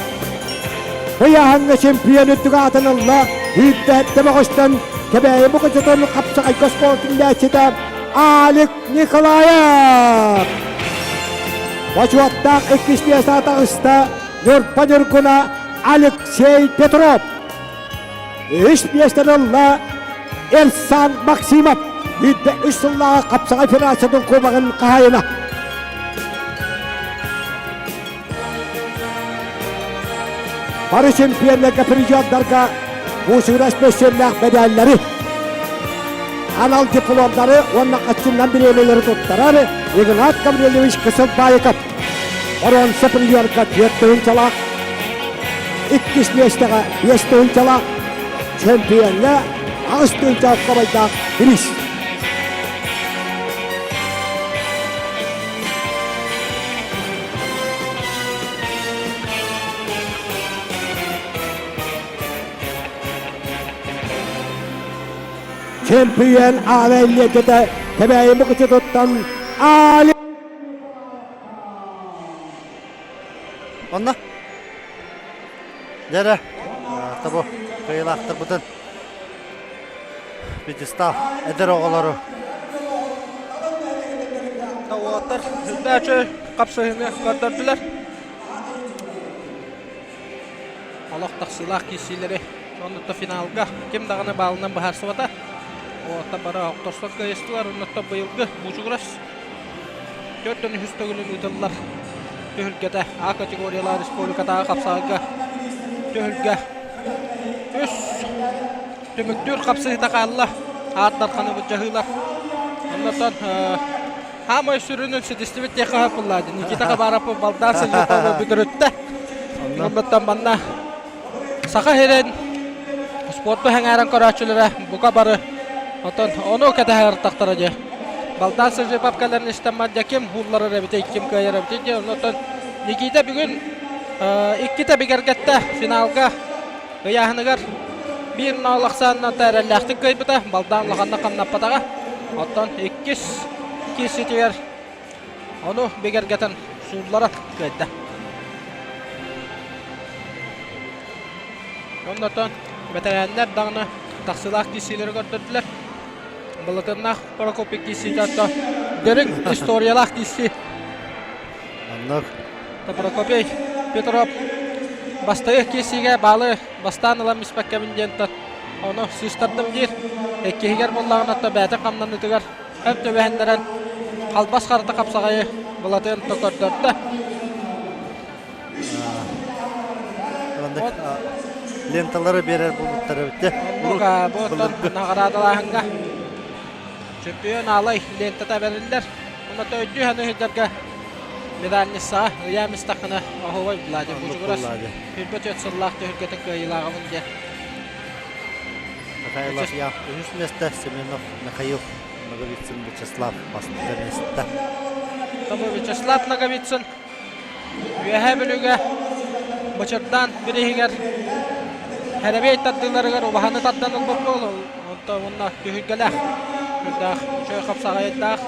Ыйааһыҥҥа чемпион үрдүк аатын ылла. Үүттэһэттэ бөҕөстөн Кэбээйи Мукучутун хапсаҕайга спорт үллээччитэ Алик Николаев. Бочуоттаах иккис миэстэ таҕыста Ньурба Ньургуна Алексей Петров. Үс миэстэни ылла Эрсан Максимов. 23 сыллааҕы хапсаҕай федерациятын кубогын хаһаайына. Бары чемпионнарга, призердарга Бусурас мөссүөннээх медаллары, анал дипломнары уонна хаччыннан бириэмэлэри туттарар Игнат Гаврильевич Кысылбаеков. Боруонса призерга түөрт тыһыынчалаах, иккис миэстэҕэ биэс тыһыынчалаах, чемпиоҥҥа 8 тыһыынча хабайдаах бириис. Чемпион Аана Ильетете Кэбээйи Мукучутуттан Али Онно дьэрэ табу кыайыылаахтарбытын пьедестал эдэр оҕолору Уолаттар үрдээччи хапсыһыыны көрдөрдүлэр. Олох тахсыылаах киирсиилэри оннуттан финалга ким даҕаны баалынан быһаарсыбата. Уолаттар бары охторсон кыайыстылар. Оннуттан быйылгы Мучугурас төрдөн үһүс төгүлүн ыытыллар түһүлгэтэ А категориялаах республикатааҕы хапсаҕайга түһүлгэ үс түмүктүүр хапсыһыыта хаалла. Аат Дарханы былдьаһыылар. Оннотон хаамай сүрүнүн ситистибит диэххэ сөп Никита Хабаров балдаан сылдьыыта бүтүрүттэ. Оннотон манна Саха сирин спорту сэҥээрэн көрөөччүлэрэ бука бары оттон ону кэтэһэр тахтара дии. Балдаан Сыжипов кэлэрин истэн дьэ ким уулларар эбитий, ким кыайар эбитий диэн. Оннуттан Никита бүгүн иккитэ бигэргэттэ финалга ыйааһыныгар биир ноол ахсаанынан эрэллээхтик кыайбыта. Балдаан улаханнык хамнаппатаҕа. Оттон иккис киирситигэр Ону бигэргэтэн сууллара кыайда. Оннотон бэтэрээннэр даҕаны тахсыылаах киирсиилэри көрдөрдүлэр. Былатыннаах Прокопий киирсиитэ ото дириҥ историялаах киирсии. Оннук. Прокопий Петров бастайы киирсиигэ баалы бастаан ылан испэккэбин диэн ону сыыстардым диир. Иккиһигэр буоллаҕына бэйэтин хамнаныытыгар Өр түбэһиннэрэн халбас харата хапсаҕайы Былатыан то көрдөрдө. Ленталары биэрэр буолбуттар эбит. Бу наҕараадалааһыҥҥа чемпион Алай лентата бэриллэр. Уонна өйдүү саныырдарга медальницаҕа ыйаам истэххинэ оһуобай Владимир Бучугурас 24 сыллаах түһүлгэтин кыайыылааҕыбын диэн Михайлов Я үһүс миэстэ, Семенов Михаил Ноговицын Вячеслав бастакы миэстэ. Тобу Вячеслав Ноговицын Үөһээ Бүлүүгэ Бычырдаан бирииһигэр Хэрэбиэй тардыыларыгар убаһаны тардан ылбыт буол, онто уонна түһүлгэлээх, үрдээх, үчүгэй хапсаҕайдаах.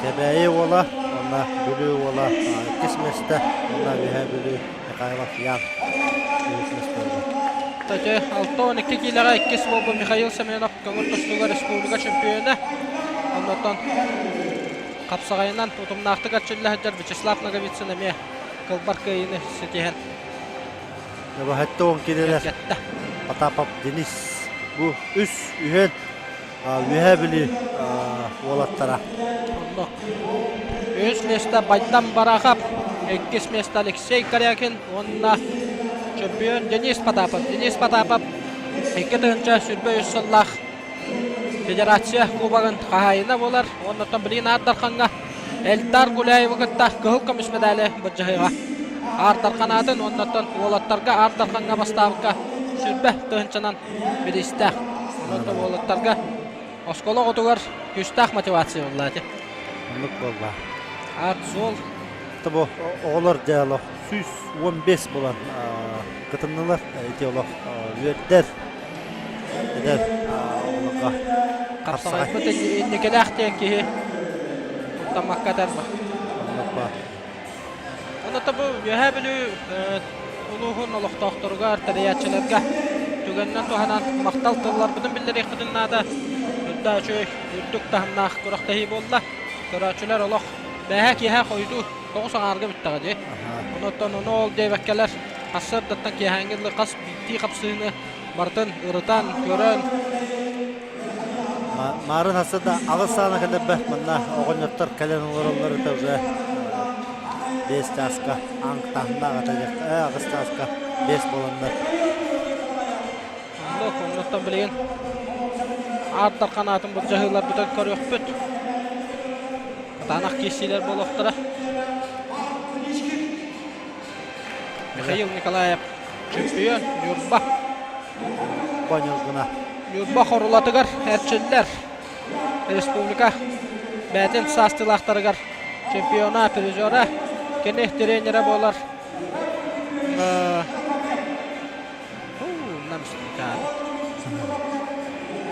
Кэбээйи уола уонна Бүлүү уола иккис миэстэ уонна Үөһээ Бүлүү Михайлов Ян үһүс миэстэ буолла. Кстати, 62 киилэҕэ иккис буолбут Михаил Семенов көҥүл тустууга республика чемпиона. Оннуттан хапсаҕайынан утумнаахтык эрчиллэ сылдьар Вячеслав Ноговицын эмиэ кылбар кыайыыны ситиһэн Баһатта он киилэлэр Потапов Денис бу үс үһүөн Үөһээ Бүлүү уолаттара. Оннук. Үһүс миэстэ Байдам Барахов, иккис миэстэ Алексей Корякин уонна чемпион Денис Потапов. Денис Потапов 2023 сыллаах Федерация Кубогын хаһаайына буолар. Уонна билигин Аар Дархаҥҥа Эльдар Гуляевы кытта кыһыл көмүс медали былдьаһыаҕа. Аар Дархан аатын уонна уолаттарга Аар Дархаҥҥа бастаабыкка сүүрбэ тыһыынчанан бириистээх. Онон уолаттарга оскуола оҕотугар күүстээх мотивация буолла ити. Оннук буолла. Аат суол. Бу оҕолор дьэ олох 115 булан кытыннылар. Ити олох үөрдэр. Эдэр оҕолорго хапсаҕайбыт инникилээх диэн киһи куттаммакка этэр. Оннук ба. Онон бу Үөһээ Бүлүү улууһун олохтоохторугар, тэрийээччилэргэ түгэнинэн туһанан махтал тылларбытын биллэриэхпитин наада. Үрдэ үчүгэй, үрдүк таһымнаах күрэхтэһии буолла. Көрөөччүлэр олох бэһэ киэһэ хойутуу тоҕус аҥаарга бүттэҕэ дии. Онуттан ону ол диэбэккэлэр сарсыардаттан киэһээҥҥи дылы хас биирдии хапсыһыыны барытын ырытан, көрөн Маарын сарсыарда аҕыс саана кэлэрбэ манна оҕонньоттор кэлэн олороллор это уже биэс чааска аҥ-таһымнаах этэ аҕыс чааска биэс буоланнар. Оннук, оннуттан билигин ааттар ханаатын былдьаһыыларбытын көрүөхпүт. Кытаанах киирсиилэр буолуохтара. Михаил Николаев чемпион Ньурба. Ньургуна. Ньурба Хорулатыгар эрчиллэр республика бэйэтин саастыылаахтарыгар чемпиона, призера, кини тренерэ буолар.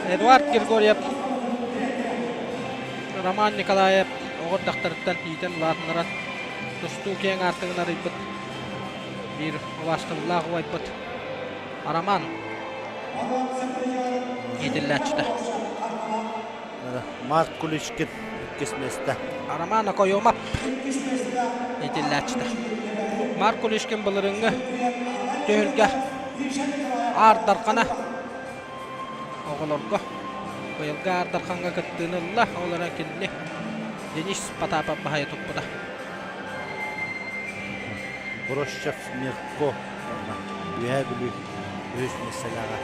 Эдуард Григорьев, Роман Николаев оҕо эрдэхтэриттэн иитэн улаатыннаран тустуу киэҥ аартыгын арыйбыт биир убаастабыллаах убайбыт Роман иитиллээччитэ. Марк Куличкин иккис миэстэ. Роман Окоемов иитиллээччитэ. Марк Куличкин былырыҥҥы түһүлгэ Аар Дархана оҕолорго быйылгы Аар Дархаҥҥа кыттыыны ылла. Ол эрэн кинини Денис Потапов баһыйа туппута. Брощев Мирко Үөһээ Бүлүү үһүс миэстэлээҕэ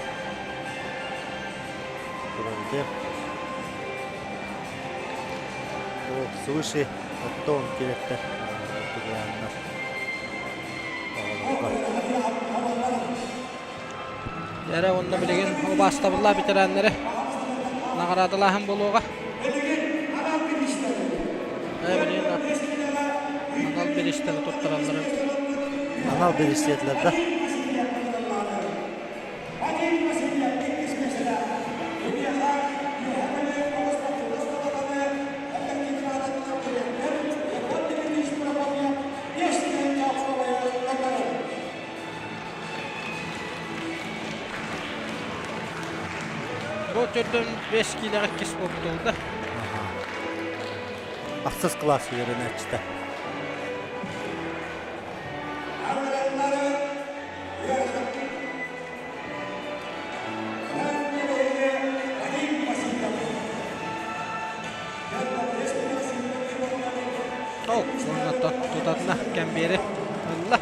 турар Свыше оттон кирэттэр тугуйааннар оҕолорго. Эрэ уонна билигин убаастабыллаах ветераннары наҕараадалааһын буолуоҕа. Билигин анал бириистэри туттаралларын. Анал бириистиэтилэр да. Бу төрдөн 5 киилэҕэ иккис буолбут да. Ахсыс кылаас үөрэнээччитэ. Ол уонна тутатына кэмбиэри ылла.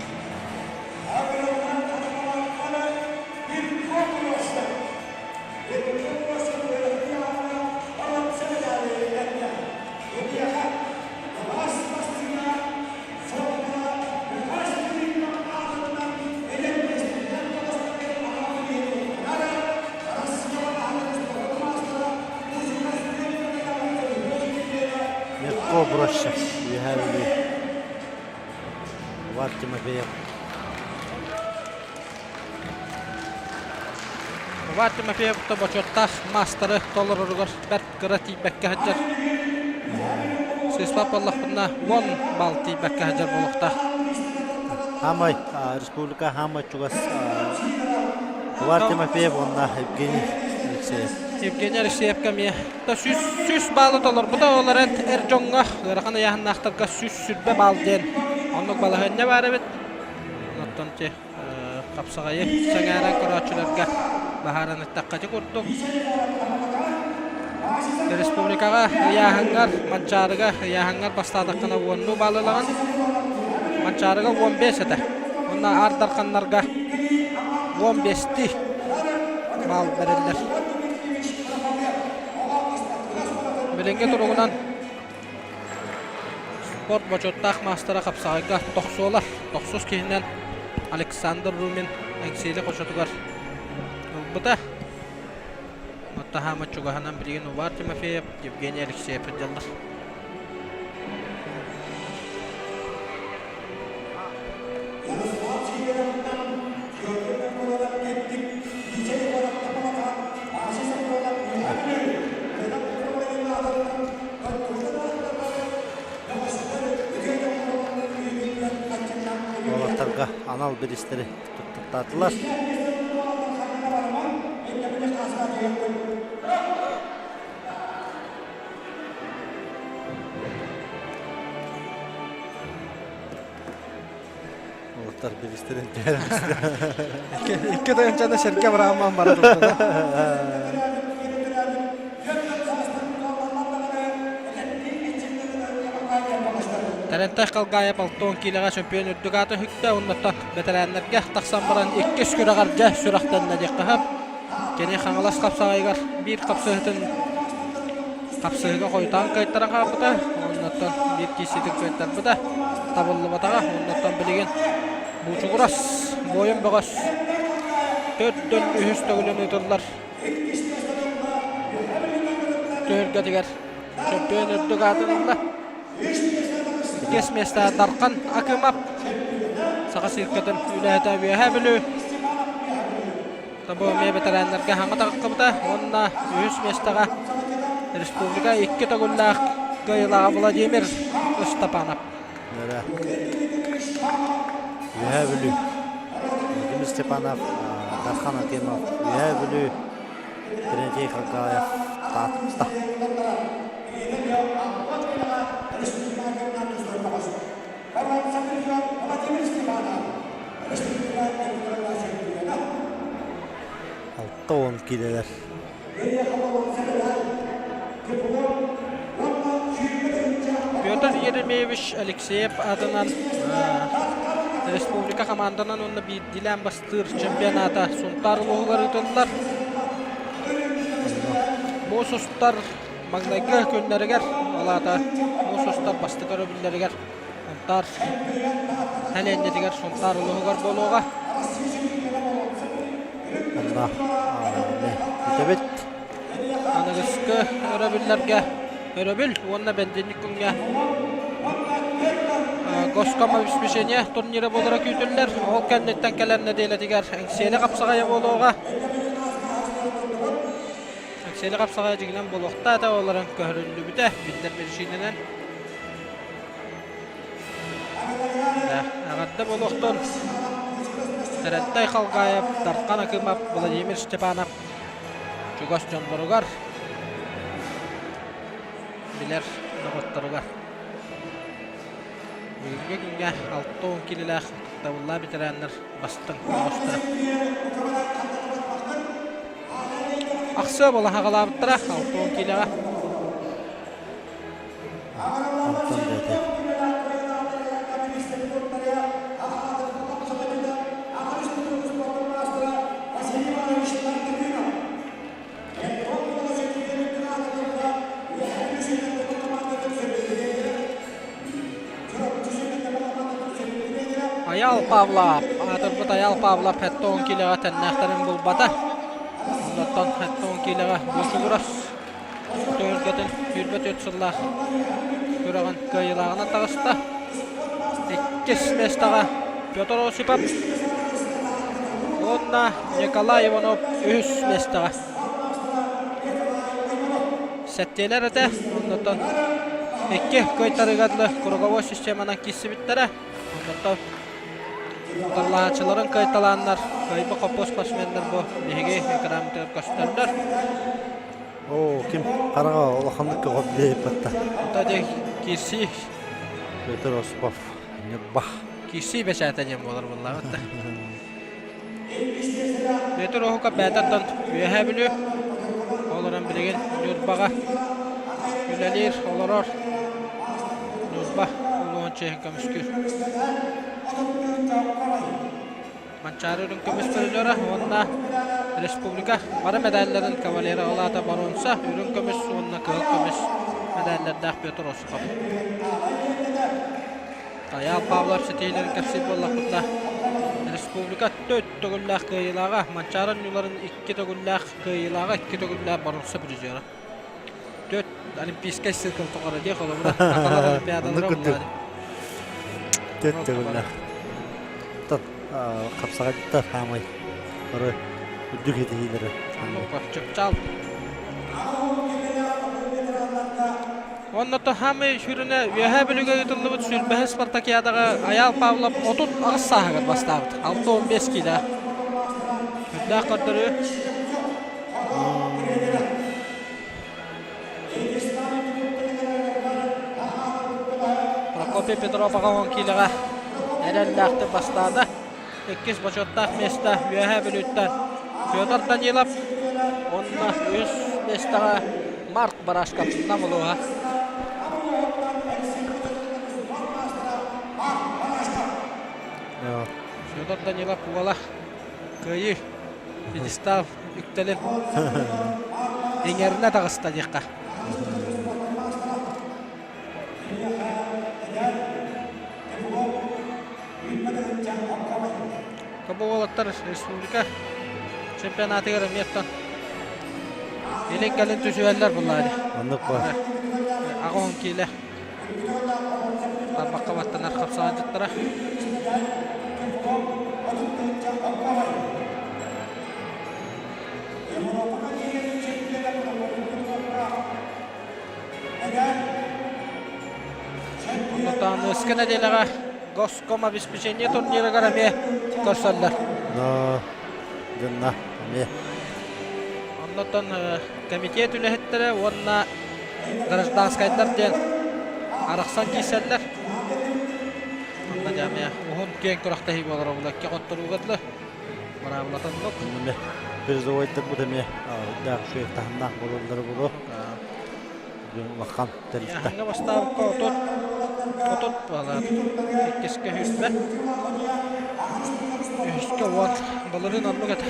Легко проще. Үөһээ Бүлүү. Влад Тимофеев. Влад Тимофеев бочуоттаах маастары толороругар бэрт кыра тиийбэккэ сылдьар. Сыыспат буоллахпына, уон балл тиийбэккэ сылдьар буолуохтаах. Хамай, республика хамай чугас Влад Тимофеев уонна Евгений Алексеев. Евгений Алексеевка эмиэ 100 баллы толорбута, ол эрэн эр дьоҥҥо ыарахан ыйааһыннаахтарга 120 балл диэн оннук балаһыанньа баар эбит. Оттон хапсаҕайы сэҥээрэн көрөөччүлэргэ баһааран эттэххэ ити курдук республикаҕа ыйааһыҥҥар Манчаарыга ыйааһыҥҥар бастаатаххына уоннуу баалылаҕын Манчаарыга 15 этэ уонна Аар Дарханнарга 15-ти баал бэриллэр билиҥҥи туругунан Спорт бочуоттаах маастара хапсаҕайга тохсуолар. Тохсус киһинэн Александр Румин Эҥсиэли хочотугар ылбыта. Таһаама чугаһынан билигин Увар Тимофеев, Евгений Алексеев сылдьаллар. Уолаттарга анал бириистэри туттартаатылар. Уолаттар бириистэрин Икки тыһыынчаны сиргэ быраҕыман бара турда. Тэрэнтэй Халгаев 60 киилэҕэ чөмпүйүөн үрдүк ааты үктэ уонна бэтэрээннэргэ тахсан баран иккис күрэҕэр дьэ сүрэхтэннэ диэххэ сөп. Кини Хаҥалас хапсаҕайыгар биир хапсыһыытын хапсыһыыга хойутаан кыайтаран хаалбыта, оннуттан биир киирсиитин кыайтарбыта, табыллыбатаҕа, оннуттан билигин Буучугурас буойун бөҕөс төрдөн үһүс төгүлүн ыытыллар түһүлгэтигэр чөмпүйүөн үрдүк аатын ылла. Иккис миэстэ Дархан Акымов Саха циркатын үлэһитэ Үөһээ Бүлүү Бу эмиэ бэтэрээннэргэ хаҥа тахсыбыта уонна үһүс миэстэҕэ республика икки төгүллээх кыайыылааҕа Владимир Ыстапанов. Үөһээ Бүлүү. Владимир Степанов, Дархан Акимов, Үөһээ Бүлүү, Терентий Хагаев, Таатта. 60 киилэлэр. Петр Еремеевич Алексеев аатынан республика хамаанданан уонна биирдиилээн бастыыр чемпионата Сунтаар улууһугар ыытыллар. Муус устар маҥнайгы күннэригэр, ол аата муус устар бастакы өрөбүллэригэр Сунтаар сэлиэнньэтигэр Сунтаар улууһугар буолуоҕа. Онно бүтэбит. Аныгыскы өрөбүллэргэ өрөбүл уонна бэнидиэнньик күҥҥэ Госкомобеспечение турнира буолара күүтүллэр. Ол кэнниттэн кэлэр нэдиэлэтигэр Эҥсиэли хапсаҕайа буолуоҕа. Эҥсиэли хапсаҕайа дьиҥинэн буолуохтаах этэ, олорон көһөрүллүбүтэ биллэр биричиинэнэн. Эҕэрдэ буолуохтун Тэрэнтэй Халгаев, Дархан Акымов, Владимир Степанов чугас дьонноругар, билэр доҕотторугар. Бүгүҥҥү күҥҥэ 60 киилэлээх ытыктабыллаах ветераннар бастыҥ оҕустара. Ахсыа буола хаҕалаабыттара 60 киилэҕэ. Онтон да этэ. Айаал Павлов, аатырбыт Айаал Павлов 70 киилэҕэ тэннээхтэрин булбата. Оннуттан 70 киилэҕэ Бушугуров Түһүлгэтин 24 сыллаах күрэҕин кыайыылааҕынан таҕыста. Иккис миэстэҕэ Петр Осипов уонна Николай Иванов үһүс миэстэҕэ. Сэттиэлэр этэ, оннуттан икки кыайтарыыга дылы круговой системанан киирсибиттэрэ. Оннуттан утарылаһааччыларын кыайталааннар, кыайбыт хоппуос спортсменнар бу биһиги экранмытыгар көстөллөр. Оо, ким хараҕа улаханнык көҕө билиэппэтта. Ата киирсии. Петр Осипов, Ньурба. Киирсии бэчээтэ диэн буолар буоллаҕыт да. Петр Оһуков бэйэтэ Үөһээ Бүлүү олорон билигин Ньурбаҕа үлэлиир, олорор. Ньурба улууһун чиэһин көмүскүүр. Манчаары үрүҥ көмүс призера уонна республика бары медалларын кавалера ол аата боруонса, үрүҥ көмүс уонна кыһыл көмүс медаллардаах Петр Осипов. Айаал Павлов ситиһиилэрин кэпсиир буоллахпытына, республика төрт төгүллээх кыайыылааҕа, Манчаары оонньууларын икки төгүллээх кыайыылааҕа, икки төгүллээх боруонса призера. Төрт олимпийскай цикл тоҕоро дии холобура сахалар олимпиадалара буолла Төрт төгүллээх. Хапсаҕайдыттар хаамай бары үрдүк ситиһиилэри. Чыпчаал. Онно хаамай сүрүнэ Үөһээ Бүлүүгэ ыытыллыбыт сүүрбэһис спартакиадаҕа Айаал Павлов 38 сааһыгар бастаабыт. 65 киилэ. Үрдээх көрдөрүү. Прокопий Петров аҕа киилэҕэ эрэллээхтик бастаата. Иккис бочуоттаах миэстэ Үөһээ Бүлүүттэн Федор Данилов уонна үс миэстэҕэ Марк Барашков Нам улууһа. Федор Данилов уола кыайыы пьедестал үктэлин иҥэринэ таҕыста диэххэ. Бу уолаттар республика чемпионатыгар эмиэ оттон илин кэлин түсүһэллэр буллаары. Оннук ба. Аҕа киилэ тарбахха баттанар хапсаҕайдьыттара. Оннуктаан өскө нэдиэлэҕэ Госкомобеспечение турнирыгар эмиэ көрсөллөр. Но дьонно эмиэ. Оннуттан комитет үлэһиттэрэ уонна гражданскайдар диэн арахсан киирсэллэр. Онно дьэ эмиэ уһун киэҥ күрэхтэһии буолар обулакка хотторууга дылы. Быраабылатын оннук. Эмиэ призовойдарбыт эмиэ даах үчүгэй таһымнаах буолаллара буолуо. Улахан тэрилтэ. Аһыҥа бастаабыкка 30 30 буолар. Иккискэ 100 Үһүскэ 10. Былырыын оннук этэ.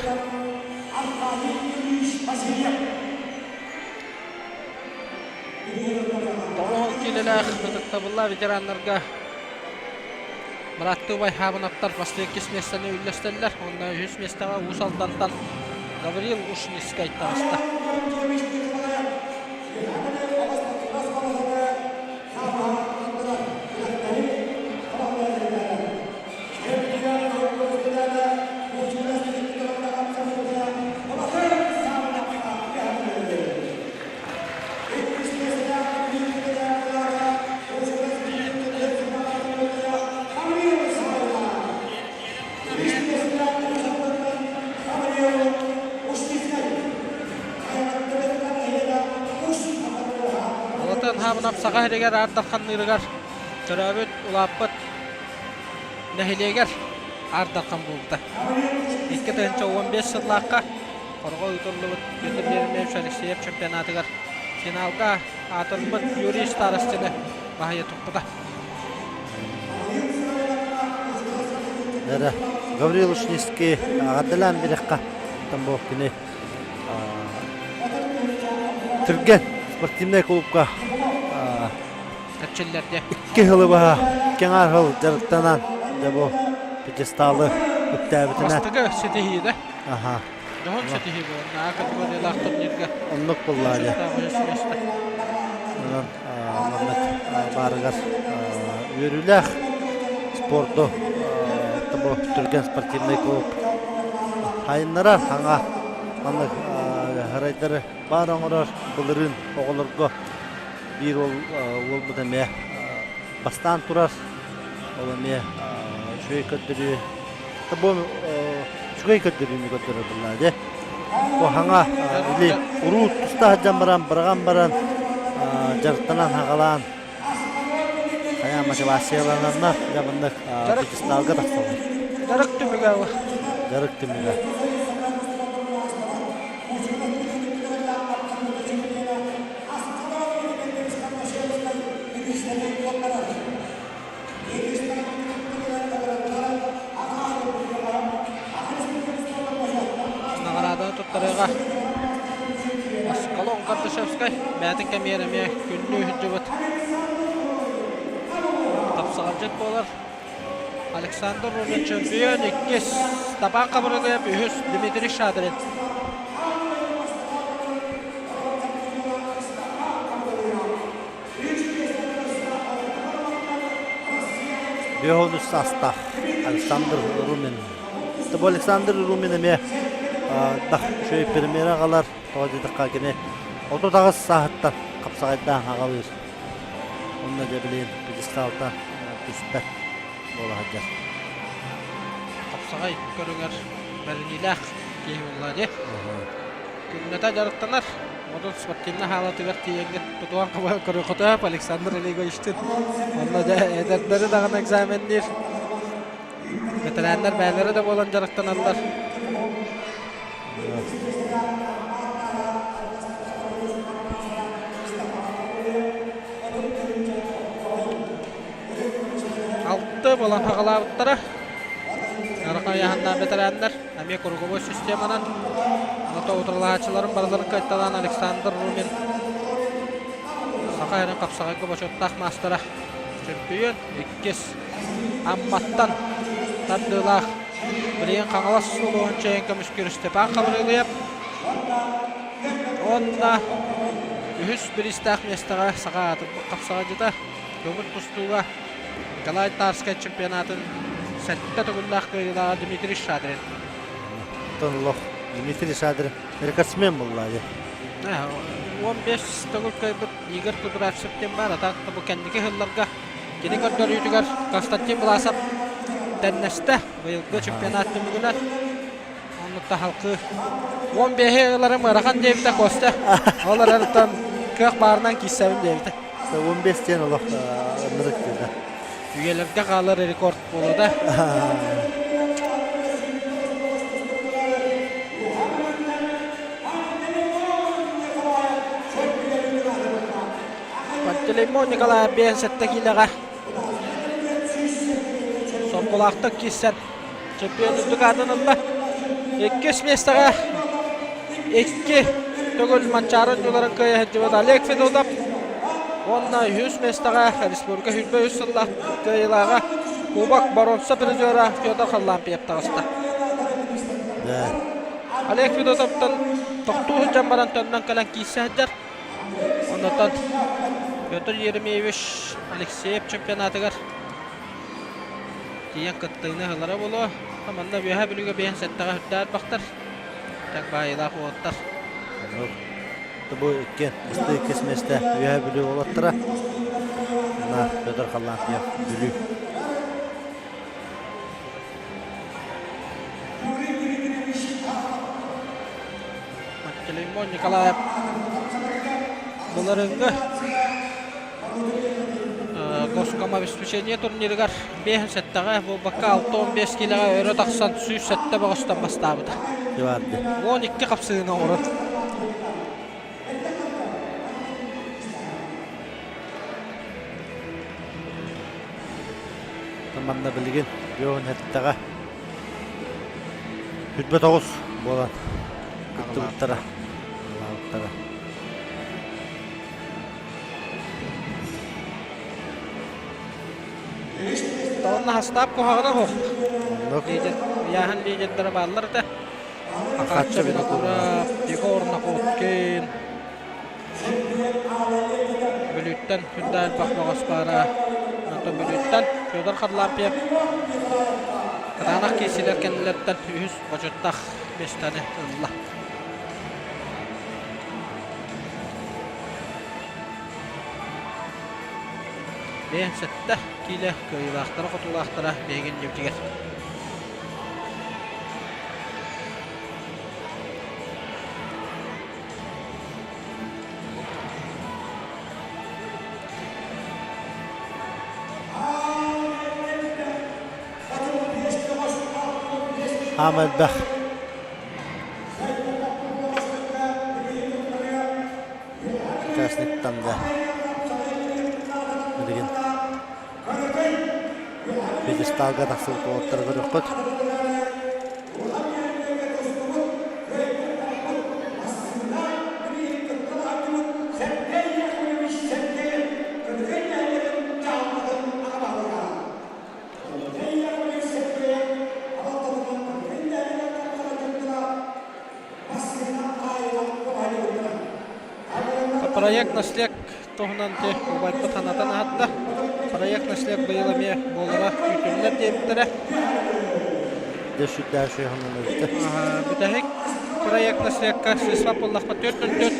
Тоҕус киилэлээх ытыктабыллаах ветераннарга бырааттыы Байхаабынаптар бастакы иккис миэстэни үллэстэллэр. Уонна үһүс миэстэҕэ Уус Алдантан Гаврил Ушницкай таҕыста. Алатын Хаабынап Саха сиригэр Аар Дарханныырыгар төрөөбүт, улааппыт нэһилиэгэр Аар Дархан буолбута. 2015 сыллаахха Хорҕо ыытыллыбыт Петр Еремеевич Алексеев чемпионатыгар финалга аатырбыт Юрий Старостины баһыйа туппута. Эрэ Гаврил Ушницкий аҕардалаан бирэххэ там бу кини Түргэн спортивнай клубка Эрчиллэргэ. Икки сылы баһа кэҥэр сыл дьарыктанан дьэ бу пьедесталы үктээбитинэ. Бастакы ситиһиитэ. Аха. Дьоһун ситиһии буолла. А категориялаах турнирга. Оннук буолла дьэ. Онон маннык баарыгар үөрүүлээх спорду бу Түргэн спортивнай клуб хайыннарар хаҥа маннык харайдары баар оҥорор былырыын оҕолорго биир уол уолбут эмиэ бастаан турар ол эмиэ үчүгэй көрдөрүү бу үчүгэй көрдөрүүнү көрдөрөр буоллаа дии бу хаҥа или уруу туста сылдьан баран быраҕан баран дьарыктанан хаҕалаан хайа мотивациялананнар дьэ маннык пьедесталга тахсаллар дьарык түмүгэ дьарык түмүгэ Наҕарааданы туттарыаҕа Аскалон Кардашевскай бэйэтин кэмигэр эмиэ күннүү сылдьыбыт тапсаҕалдьыт буолар. Александр Рубин чемпион иккис, Степан Хабырылыев үһүс, Дмитрий Шадрин. Биоһонус саастаах Александр Румин. Бу Александр Румин эмиэ дах үчүгэй премьера аҕалар. Тоҕо диэтэххэ кини 38 сааһыттан хапсаҕайдаан аҕалыыр. Онно дьэ билигин пьедесталтан түспэт буола сылдьар. Хапсаҕай көрүҥэр бэриниилээх киһи буолла дии. Күннэтэ дьарыктанар. Модун спортивнай хаалатыгар тиийэҥҥит тутуһан көрүөххүтэ Александр Олеговичтыын. Онно дьэ эдэрдэри даҕаны экзаменниир. Бэтэрээннэр бэйэлэрэ да буолан дьарыктаналлар. Алты буолан хаҕалаабыттара. Ыарахан ыйааһыннаах бэтэрээннэр эмиэ круговой системанан ото утарылаһааччыларын барыларын кыайталаан Александр Румин Саха сирин хапсаҕайга бочуоттаах маастара чөмпүйүөн иккис Амматтан тардыылаах билигин Хаҥалас улууһун чэйин көмүскүүр Степан Хабырыылыйап уонна үһүс бириистээх миэстэҕэ саха аатырбыт хапсаҕайдьыта көҥүл тустууга Николай Тарскай чемпионатын сэттэ төгүллээх кыайыылааҕа Дмитрий Шадрин. Оттон олох Дмитрий Шадрин рекордсмен буолла дии. 15 төгүл кыайбыт Игорь Кудрявцев диэн баар, а так бу кэнники сылларга кини көрдөрүүтүгэр Константин Власов тэннэстэ быйылгы чемпионат түмүгүнэн. Оннукта халкы 15-и ыларым ыарахан диэбитэ Костя. Ол эрэртэн кыах баарынан киирсэбин диэбитэ. 15 диэн олох ынырык диэтэ. Үйэлэргэ хаалар рекорд буолуо да. Пантелеймон Николаев 57 киилэҕэ соргулаахтык киирсэн чемпион үрдүк аатын ылла. Иккис миэстэҕэ икки төгүл Манчаары оонньууларын кыайа сылдьыбыт Олег Федотов уонна үһүс миэстэҕэ республика 23 сыллаах кыайыылааҕа Кубок боруонса призера Федор Харлампьев таҕыста. Олег Федотовтан тохтуу сылдьан баран төннөн кэлэн киирсэ сылдьар. Оннуттан Петр Еремеевич Алексеев чемпионатыгар тиийэн кыттыыны ылара буолуо. Манна Үөһээ Бүлүүгэ биэһин сэттэҕэ үрдээх бахтар. Так баайыылаах уолаттар. Бу икки бастыы иккис миэстэ Үөһээ Бүлүү уолаттара. На Федор Харлампьев Бүлүү. Пантелеймон Николаев былырыҥҥы Госкомобеспечение турнирыгар 5-7-ҕэ буолбакка 6-15 киилэҕэ өрө тахсан 107 бөҕөстөн бастаабыта. 12 хапсыһыыны оҥорон. Манна билигин Бөҕүн эттэҕэ 29 буолан кыттыбыттара. Онно хастаап куһаҕана суох. Лидер, ыйааһын лидердэрэ бааллар этэ. Акачча Винокуров, Егор Находкин, Бүлүүттэн сүрдээх элбэх бөҕөс баара. Онтон Бүлүүттэн Федор Харлампьев кытаанах киирсиилэр кэннилэриттэн үһүс бочуоттаах миэстэни ылла. Бэйэн сэттэ киилэ кыайыылаахтара-хотуулаахтара биһигин дьүбдьигэр. Хаама элбэх. Участниктан да билигин пьедесталга тахсыбыт уолаттары көрүөххүт. Проект «Наслег» туһунан ти убайбыт санатан аһатта. Проект «Наслег» быйыл эмиэ буолара күүтүллэр диэбиттэрэ. Дэ сүрдээх үчүгэй хонон Бүтэһик проект «Наслегка» сыыспат буоллахпа 404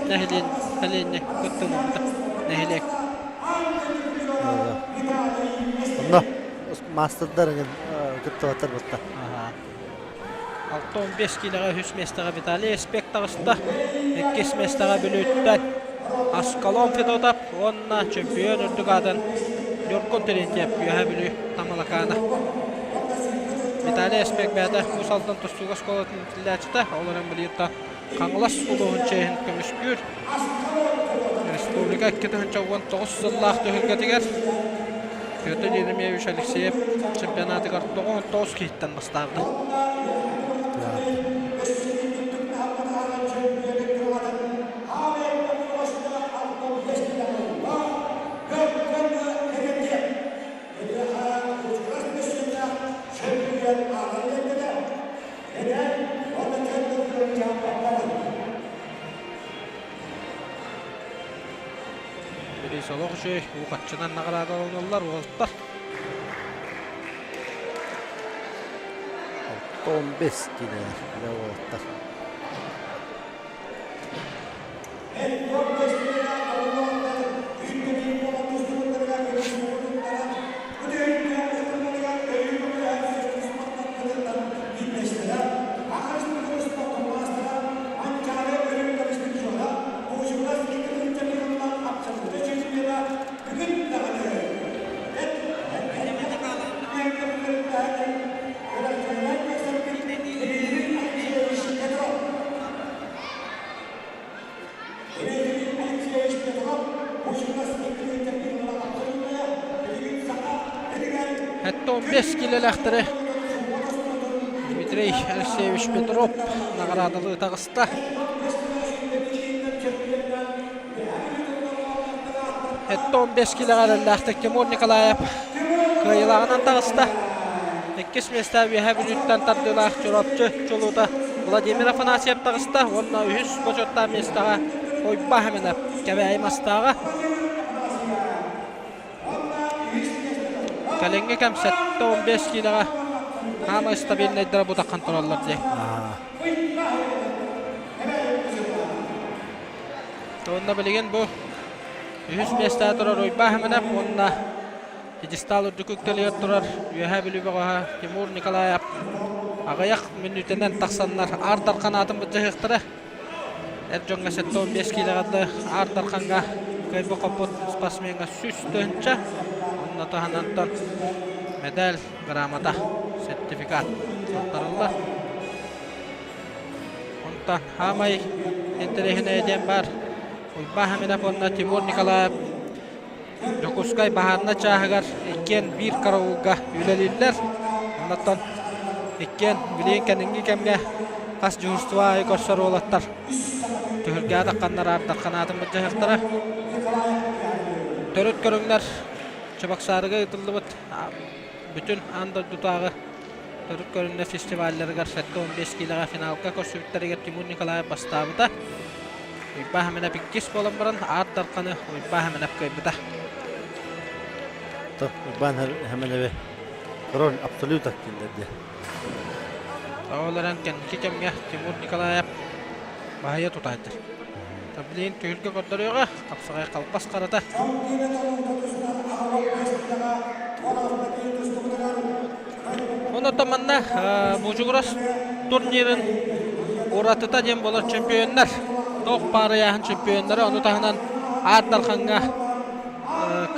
нэһилиэнньэ кыттыылаабыта. Нэһилиэк. Онно маастардар эҥин кыттыбаттар бытта. 65 киилэҕэ үһүс миэстэҕэ Виталий Эспек таҕыста. Иккис миэстэҕэ Бүлүүттэн Аскалон Федотов уонна чөмпүйүөн үрдүк аатын Ньургун Терентьев Үөһээ Бүлүү Тамалакаана. Виталий Эспек бэйэтэ Уус Алдан тустууга оскуолатын иитиллээччитэ, ол эрэн билигин Хаҥалас улууһун чиэһин көмүскүүр. Республика 2019 сыллаах түһүлгэтигэр Петр Еремеевич Алексеев чемпионатыгар 99 киһиттэн бастаабыта. Били солох үчүгэй уухаччынан наҕараадаланаллар уолаттар. 15 киилэлэр бile уолаттар. Сэттэ 15 киилэлээхтэри Дмитрий Алексеевич Петров наҕараадалыы таҕыста. 75 киилэҕэ эрэллээхтик Тимур Николаев кыайыылааҕынан таҕыста. Иккис миэстэ Үөһээ Бүлүүттэн тардыылаах Чурапчы чулуута Владимир Афанасьев таҕыста уонна үһүс бочуоттаах миэстэҕэ Уйба Хэмэнэп Кэбээйи Мастааҕа. Кэлиҥҥи кэм 75 киилэҕэ хаамай стабильнайдара бу таххан тураллар дии. Уонна билигин бу үһүс миэстэҕэ турар Уйбаа Хэмэнэп уонна пьедестал үрдүк үктэлигэр турар Үөһээ Бүлүү бөҕөһө Тимур Николаев аҕыйах мүнүүтэнэн тахсаннар Аар Дархан аатын былдьаһыахтара. Эр дьоҥҥо 75 киилэҕэ дылы Аар Дархаҥҥа кыайбыт хоппут спортсмеҥҥа 100 тыһыынча, онно таһынантан медаль, грамота, сертификат туттарыллар. Онтон хаамай интэриэһинэйэ диэн баар, Уйбаан Хаминов уонна Тимур Николаев Дьокуускай баһаарынай чааһыгар иккиэн биир караулга үлэлииллэр. Оннуттан иккиэн билигин кэнниҥҥи кэмҥэ хас дьуһурство аайы көрсөр уолаттар түһүлгэҕэ тахханнар аардархан аатын былдьаһыахтара. Төрүт көрүҥнэр Чебоксарыга ыытыллыбыт бүтүн аан дойдутааҕы Төрүт көрүҥнэр фестивалларыгар 75 киилэҕэ финалга көрсүбүттэригэр Тимур Николаев бастаабыта. Уйбаа Хэмэнэп иккис буолан баран Аар Дарханы Уйбаа Хэмэнэп кыайбыта. Уйбаан Хэмэнэби роль абсолют киллэрди. Ол эрэн кэнники кэмҥэ Тимур Николаев баһыйа тутаайдар. Билигин түһүлгэ көрдөрүөҕэ, хапсаҕай халбас харата. Онон манна Бучугурас турнирын уратыта диэн буолар чемпионнар, туох баар ыйааһын чемпионнара, ону таһынан Аар Дархаҥҥа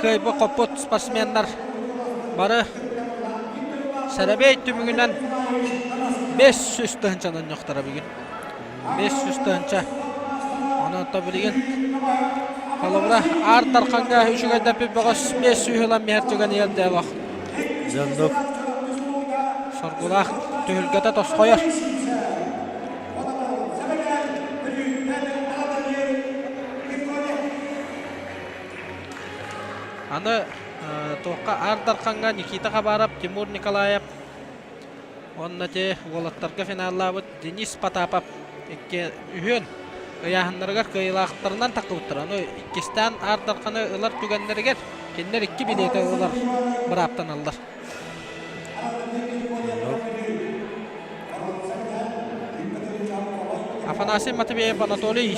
кыайбыт хоппут спортсменнар бары сэрэбиэй түмүгүнэн 500 тыһыынчанан онньохторо бүгүн. 500 тыһыынча. Онон билигин холобура Аар Дархаҥҥа үчүгэйдэппит бөҕөс 500 ылан биһэр түгэнигэр дээлох. Дьоннук. Соргулаах түһүлгэтэ тосхойор. Аны туохха Аар Дархаҥҥа Никита Хабаров, Тимур Николаев уонна ити уолаттарга финаллаабыт Денис Потапов икки үһүөн ыйааһыннарыгар кыайыылаахтарынан таххыбыттар. Ону иккистээн Аар Дарханы ылар түгэннэригэр кинилэр икки билиэти ылар бырааптаналлар. Афанасий Матвеев, Анатолий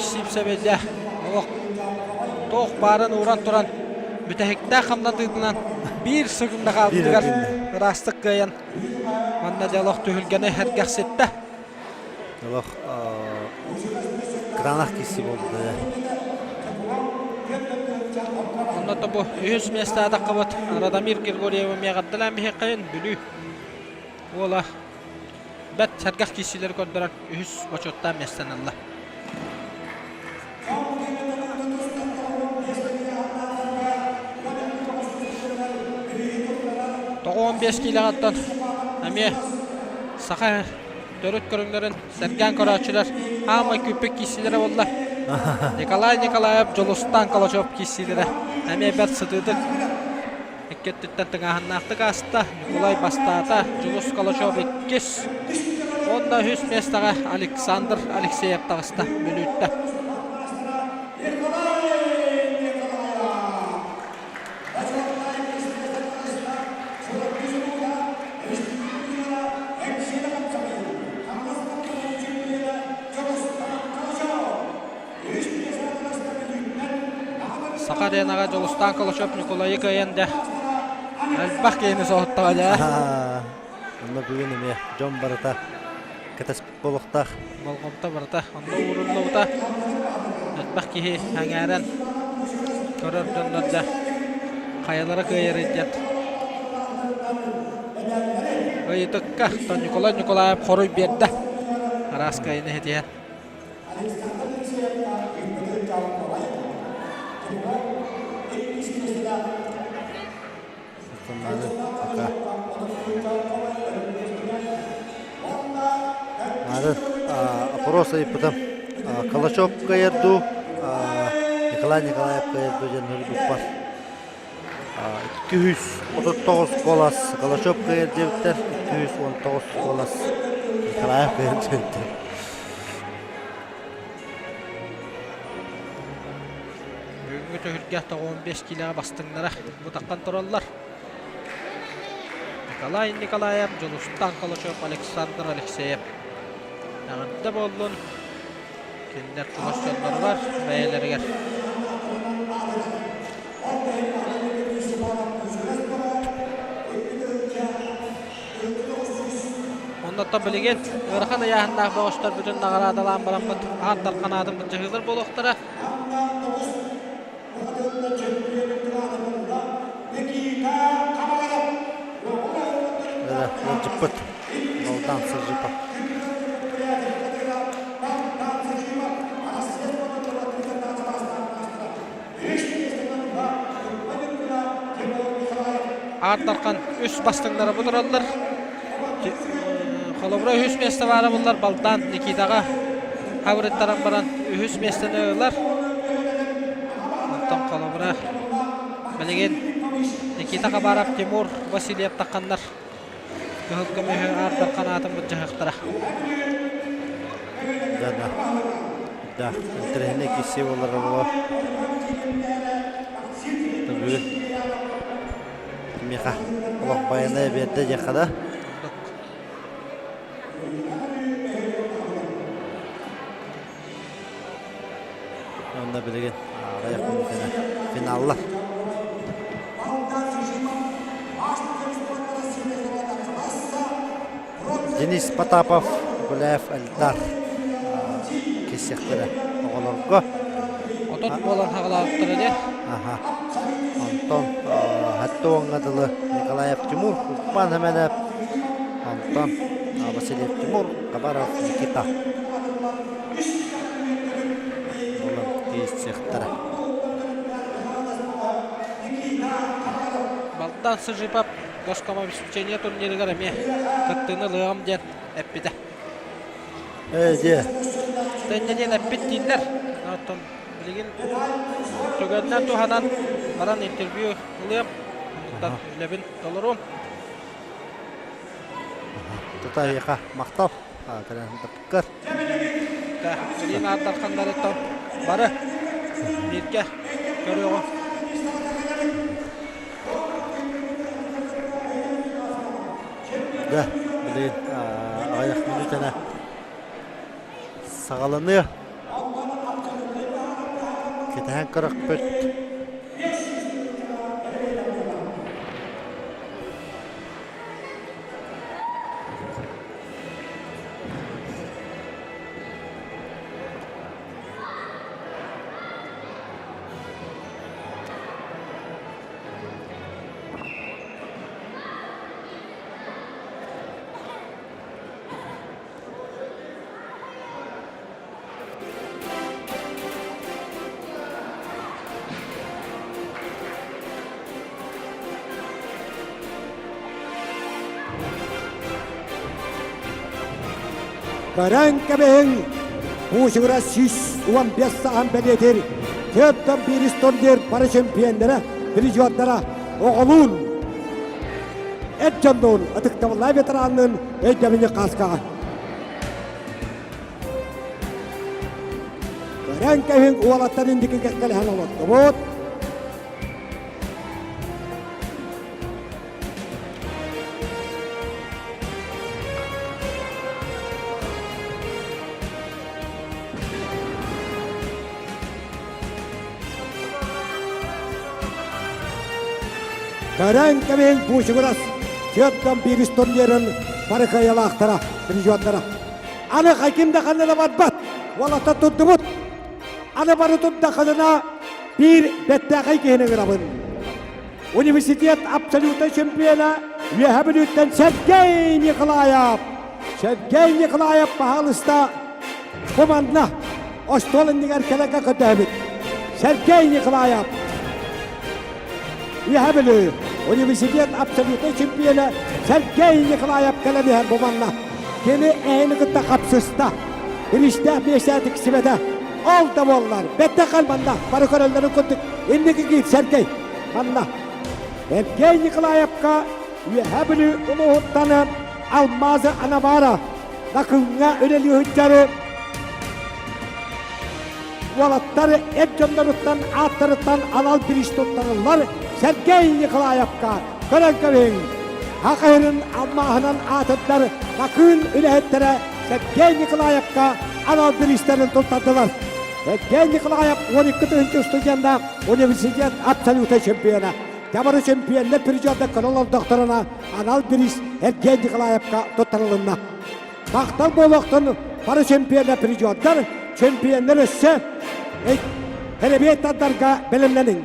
биир секунда хаалбытыгар ыраастык кыайан манна дьэ олох түһүлгэни сэргэхситтэ. Олох кытаанах киирсии буолбута. Онно то бу үһүс миэстэ атаххыбыт Радомир Григорьевы миэҕэрдэлээн биһиэххэйин Бүлүү уола бэрт сэргэх киирсиилэри көрдөрөн үһүс бочуоттаах миэстэни ылла. Тоҕо 15 киилэҕиттэн эмиэ саха төрүт көрүҥнэрин сэргээн көрөөччүлэр аамай күүппүт киирсиилэрэ буолла. Николай Николаев, Дьулустаан Калачев киирсиилэрэ эмиэ бэрт сытыытык икки өттүттэн тыҥааһыннаахтык ааста. Ньукулай бастаата, Дьулус Калачев иккис. Уонна үһүс миэстэҕэ Александр Алексеев таҕыста Бүлүүттэ. Саха аренаҕа Дьулустаан Калачев Ньукулайы кыайан дэ элбэх киһини соһуттаҕа дьэ. Онно бүгүн эмиэ дьон барыта кэтэспит буолуохтаах. Болҕомто барыта онно ууруллубута. Элбэх киһи аҥааран көрөр дьоннор да хайалара кыайарый диэн ыйытыкка Николай Николаев хоруй биэрдэ. Араас кыайыны иһитиһэн. Нары опрос ыйыппытым. Калачев кыайар дуу, Николай Николаев кыайар дуу диэн хөрүбүппар. 239 голос Калачев кыайар диэбиттэр, 219 голос Николаев кыайар диэбиттэр. Бүгүҥҥү түһүлгэ 95 киилэҕэ бастыҥнара бутаххан тураллар. Николай Николаев, Дьулустан Калачев, Александр Алексеев. Эҕэрдэ буоллун кинилэр чугас дьонноругар, бэйэлэригэр. Оннуттан билигин ыарахан ыйааһыннаах бөҕөстөр бүтүн наҕараадалаан бараммыт аат дархан аатын былдьаһыылар буолуохтара. Ыалдьыппыт Балдан Сажипов. Аат Дархан үс бастыҥнара бу тураллар. Холобура үһүс миэстэ баара буллар Балдан Никитаҕа хабырыттаран баран үһүс миэстэни ылар. Онтон холобура билигин Никита Хабаров, Тимур Васильев тахханнар кыһыл көмүһү Аар Дархан аатын былдьаһыахтара. Да, да. Да, интэриэһинэй киирсии буолара буолуо. Бүгүн Миха олох байанай биэрдэ диэххэ да. Онно билигин аҕыйах мүнүүтэнэ финаллар. Денис Потапов, Гуляев Эльдар киссиэхтэрэ оҕолорго. Отут буолан хаҕалаабыттара дии. Аха. Онтон Хаттуоҥҥа дылы Николаев Тимур, Уппан Хэмэнэп, Антон Васильев Тимур, Хабаров Никита. Буолан киирсиэхтэрэ. Балдан Сыжипов госкомобеспечение турнирыгар эмиэ кыттыыны ылыаҕым диэн эппитэ. Ээ, дьэ. Тэннэ диэн эппит дииллэр. Оттон билигин түгэнинэн туһанан баран интервью ылыам. Оннуктан үлэбин толоруом. Тута эйиэхэ махтал. Кэлэн сылдьыбыккар. Билигин ааттарханнарыттан бары бииргэ көрүөҕүҥ. Да, билигин аҕыйах мүнүүтэнэ саҕаланыа. Кэтэһэн көрөхпүт. Көрөн кэбиһиҥ, Буучугура 115 саһан бэлиэтир төртөн биирис турнир бары чемпионнара, призердара оҕолуун, эр дьоннуун ытыктабыллаах ветеранныын өйдөбүнньүк хааскаҕа. Көрөн кэбиһиҥ уолаттар инники кэккэлэһэн олордубут. Көрөн кэбиһиҥ Буучугурас түөртэн биирис турнирын бары кыайыылаахтара, призердара. Аны ким да ханна да барбат, уолаттар турдубут. Аны бары турдаххытына биир бэттээхэй киһини ыҥырабын. Университет абсолютнай чемпиона Үөһэ Бүлүүттэн Сергей Николаев. Сергей Николаев баһаалыста бу манна остуол иннигэр кэлэргэ көрдөһөбүт. Сергей Николаев Үөһэ Бүлүү университет абсолютнай чемпиона Сергей Николаев кэлэн иһэр бу манна. Кини эһини кытта хапсыста. Бириистээх миэстэ тиксибэтэ. Ол да буоллар, бэттэх хал манна бары көрөллөрүн курдук инники киир Сергей манна. Сергей Николаевка Үөһээ Бүлүү улууһуттан Алмазы Анабара Накыҥҥа үлэлии сылдьары уолаттар эр дьонноруттан ааттарыттан анал бириис туттарыллар Сергей Николаевка көрөн кэбиһиҥ. Хахайрын алмааһынан аатырдар Накыын үлэһиттэрэ Сергей Николаевка анал бириистэрин туттардылар. Сергей Николаев 12 тыһыынча студеннаах университет абсолютнай чемпиона. Дьабары чемпионнар призердар көрө олордохторуна анал бириис Сергей Николаевка туттарылынна. Махтал буолуохтун бары чемпионнар призердар, чемпионнар өссө Эрэбиэт тардарга бэлэмнэниҥ.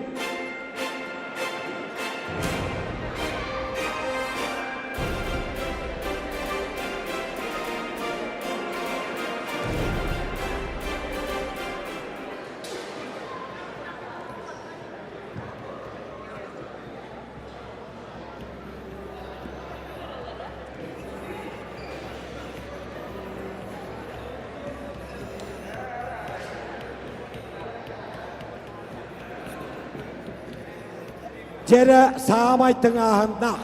Дьэрэ саамай тыҥааһыннаах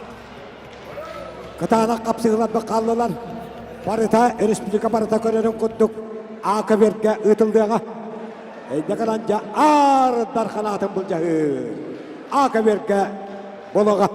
кытаанах хапсыһыыларбыт хааллылар. Барыта республика барыта көрөрүн курдук АКВР-гэ ыытыллыаҕа. Эйдэ гынан дьэ аар дарханаатын былдьаһыы АКВР-гэ буолуоҕа.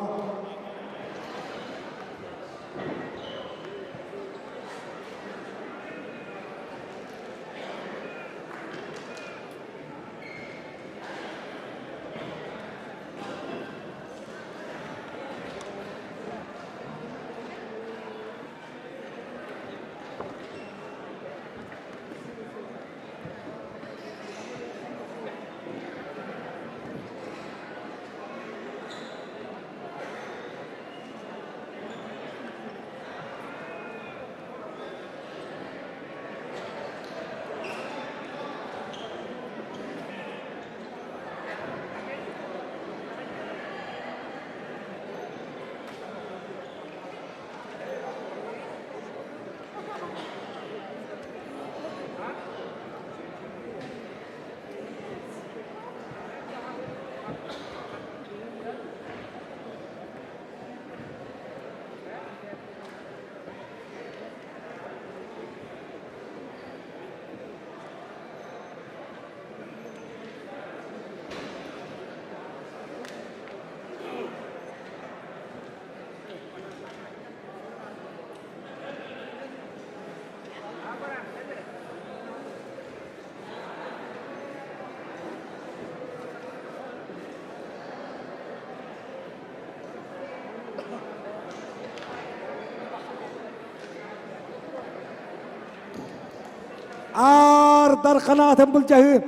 Аар дарханаатын былдьаһыы.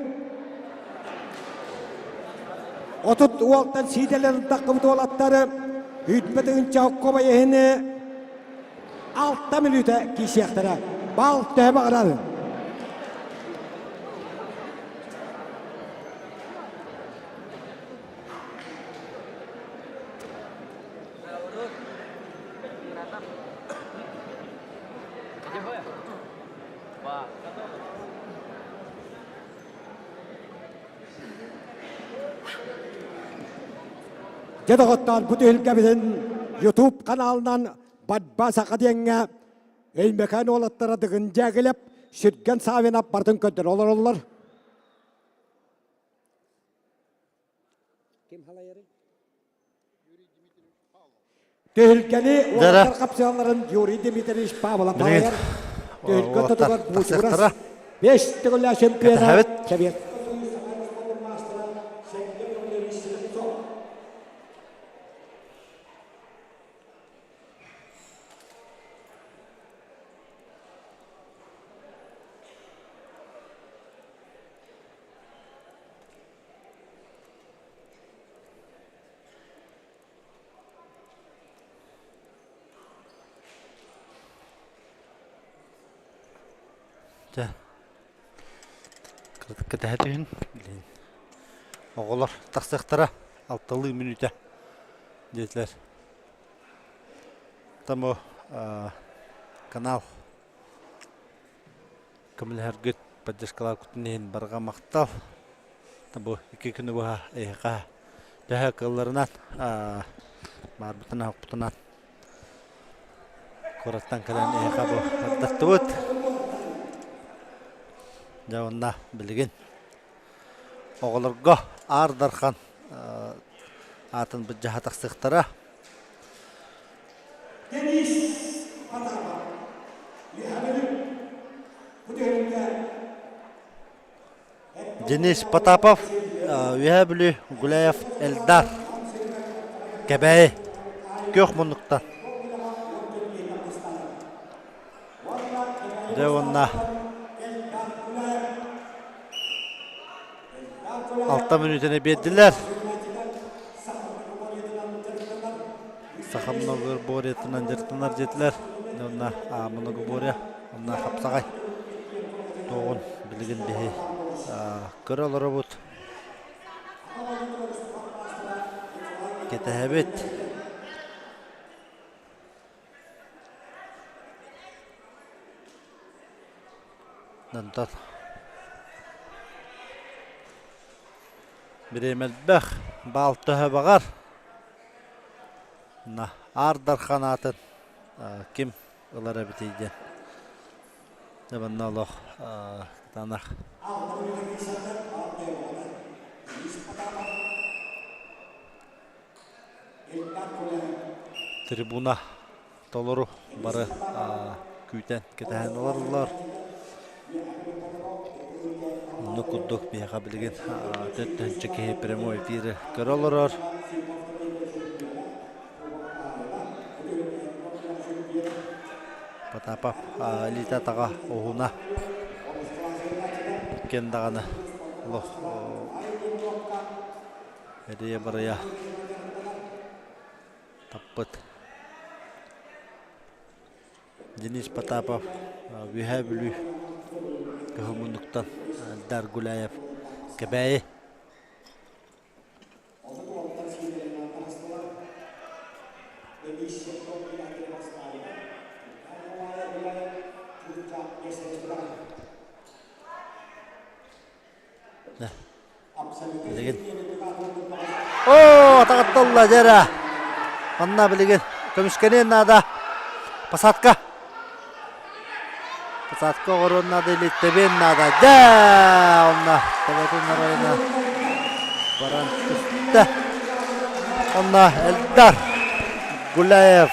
Отут уолтан сиидэлэр таххыбыт уолаттары үүтпэт ыынча оккобай иһини алта мүнүүтэ киисиэхтэрэ. Бал төһө баҕарар. Дьэ доҕоттоор, бу түһүлгэбитин YouTube каналынан Бадба Саха диэҥҥэ Өймөкөөн уолаттара Дыгын Дьээгилэп, Сүргэн Савинов барытын көрдөрө олороллор. Ким халайарый? Түһүлгэни уолаттар хапсыалларын Юрий Дмитриевич Павлов салайар. Түһүлгэ ортотугар Буучугурас бес төгүллээх чемпиона Совет. Дьэ, кэтэһэ түһүн. Оҕолор тахсыахтара алталыы мүнүүтэ диэтилэр. Там канал Көмөлөһөргүт, поддержкалаабыккытын иһин барҕа махтал. Бу икки күнү быһа эһиэхэ төһө кыалларынан баарбытынан-оһохпутунан куораттан кэлэн эһиэхэ бу ардаттыбыт. Дьэ уонна билигин оҕолорго Аар Дархан аатын былдьаһа тахсыахтара. Денис Потапов Денис Потапов, Үөһээ Бүлүү, Гуляев Эльдар, Кэбээйи, Күөх муннуктан. Дьэ уонна алта мүнүүтэни биэрдилэр. Саха многоборьетынан дьарыктанар диэтилэр. Онно многоборье, онно хапсаҕай туоҕун билигин биһи көрө олоробут. Кэтэһэбит. Онтон бириэмэ элбэх, баал төһө баҕар. На Аар Дархан аатын ким ылар эбитий диэн. Дьэ манна олох кытаанах. Трибуна толору бары күүтэн кэтэһэн олороллор. Оннук курдук биһиэхэ билигин 4 киһи прямой эфиры көрө олорор. Потапов илиитэ атаҕа уһуна иккиэн даҕаны олох эрийэ-барыйа таппыт. Денис Потапов Үөһээ Бүлүү Кыһыл муннуктан Эльдар Гуляев Кэбээйи Билигин. Оо, атаҕатталла дьэрэ. Манна билигин көмүскэниэн наада. Посадка. Посадка оҕоруон наада или тэбиэн наада. Дьэ, онно төбөтүн оройуна баран түстэ. Онно Эльдар Гуляев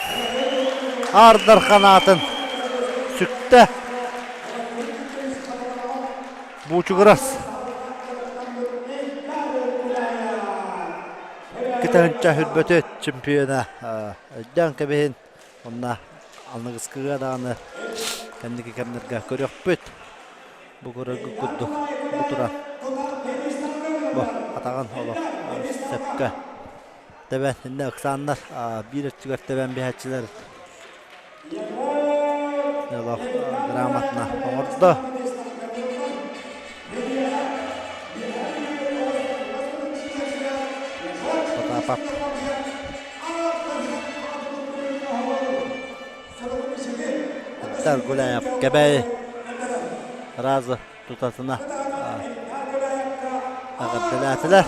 Ардар ханаатын сүктэ. Буучугурас Кытаһынча хүрбөтү чемпиона өйдөөн кэбиһин онно аныгыскыга даҕаны кэнники кэмнэргэ көрүөхпүт. Бу көрөргүт курдук бу туран бу атаҕын олох сөпкө тэбэн иннэ ыксааннар биир өттүгэр тэбэн биһээччилэр Олох грамотно оҥордо. Потапов. Эльдар Гуляев Кэбээйи. Разы тутатына эҕэрдэлээтилэр.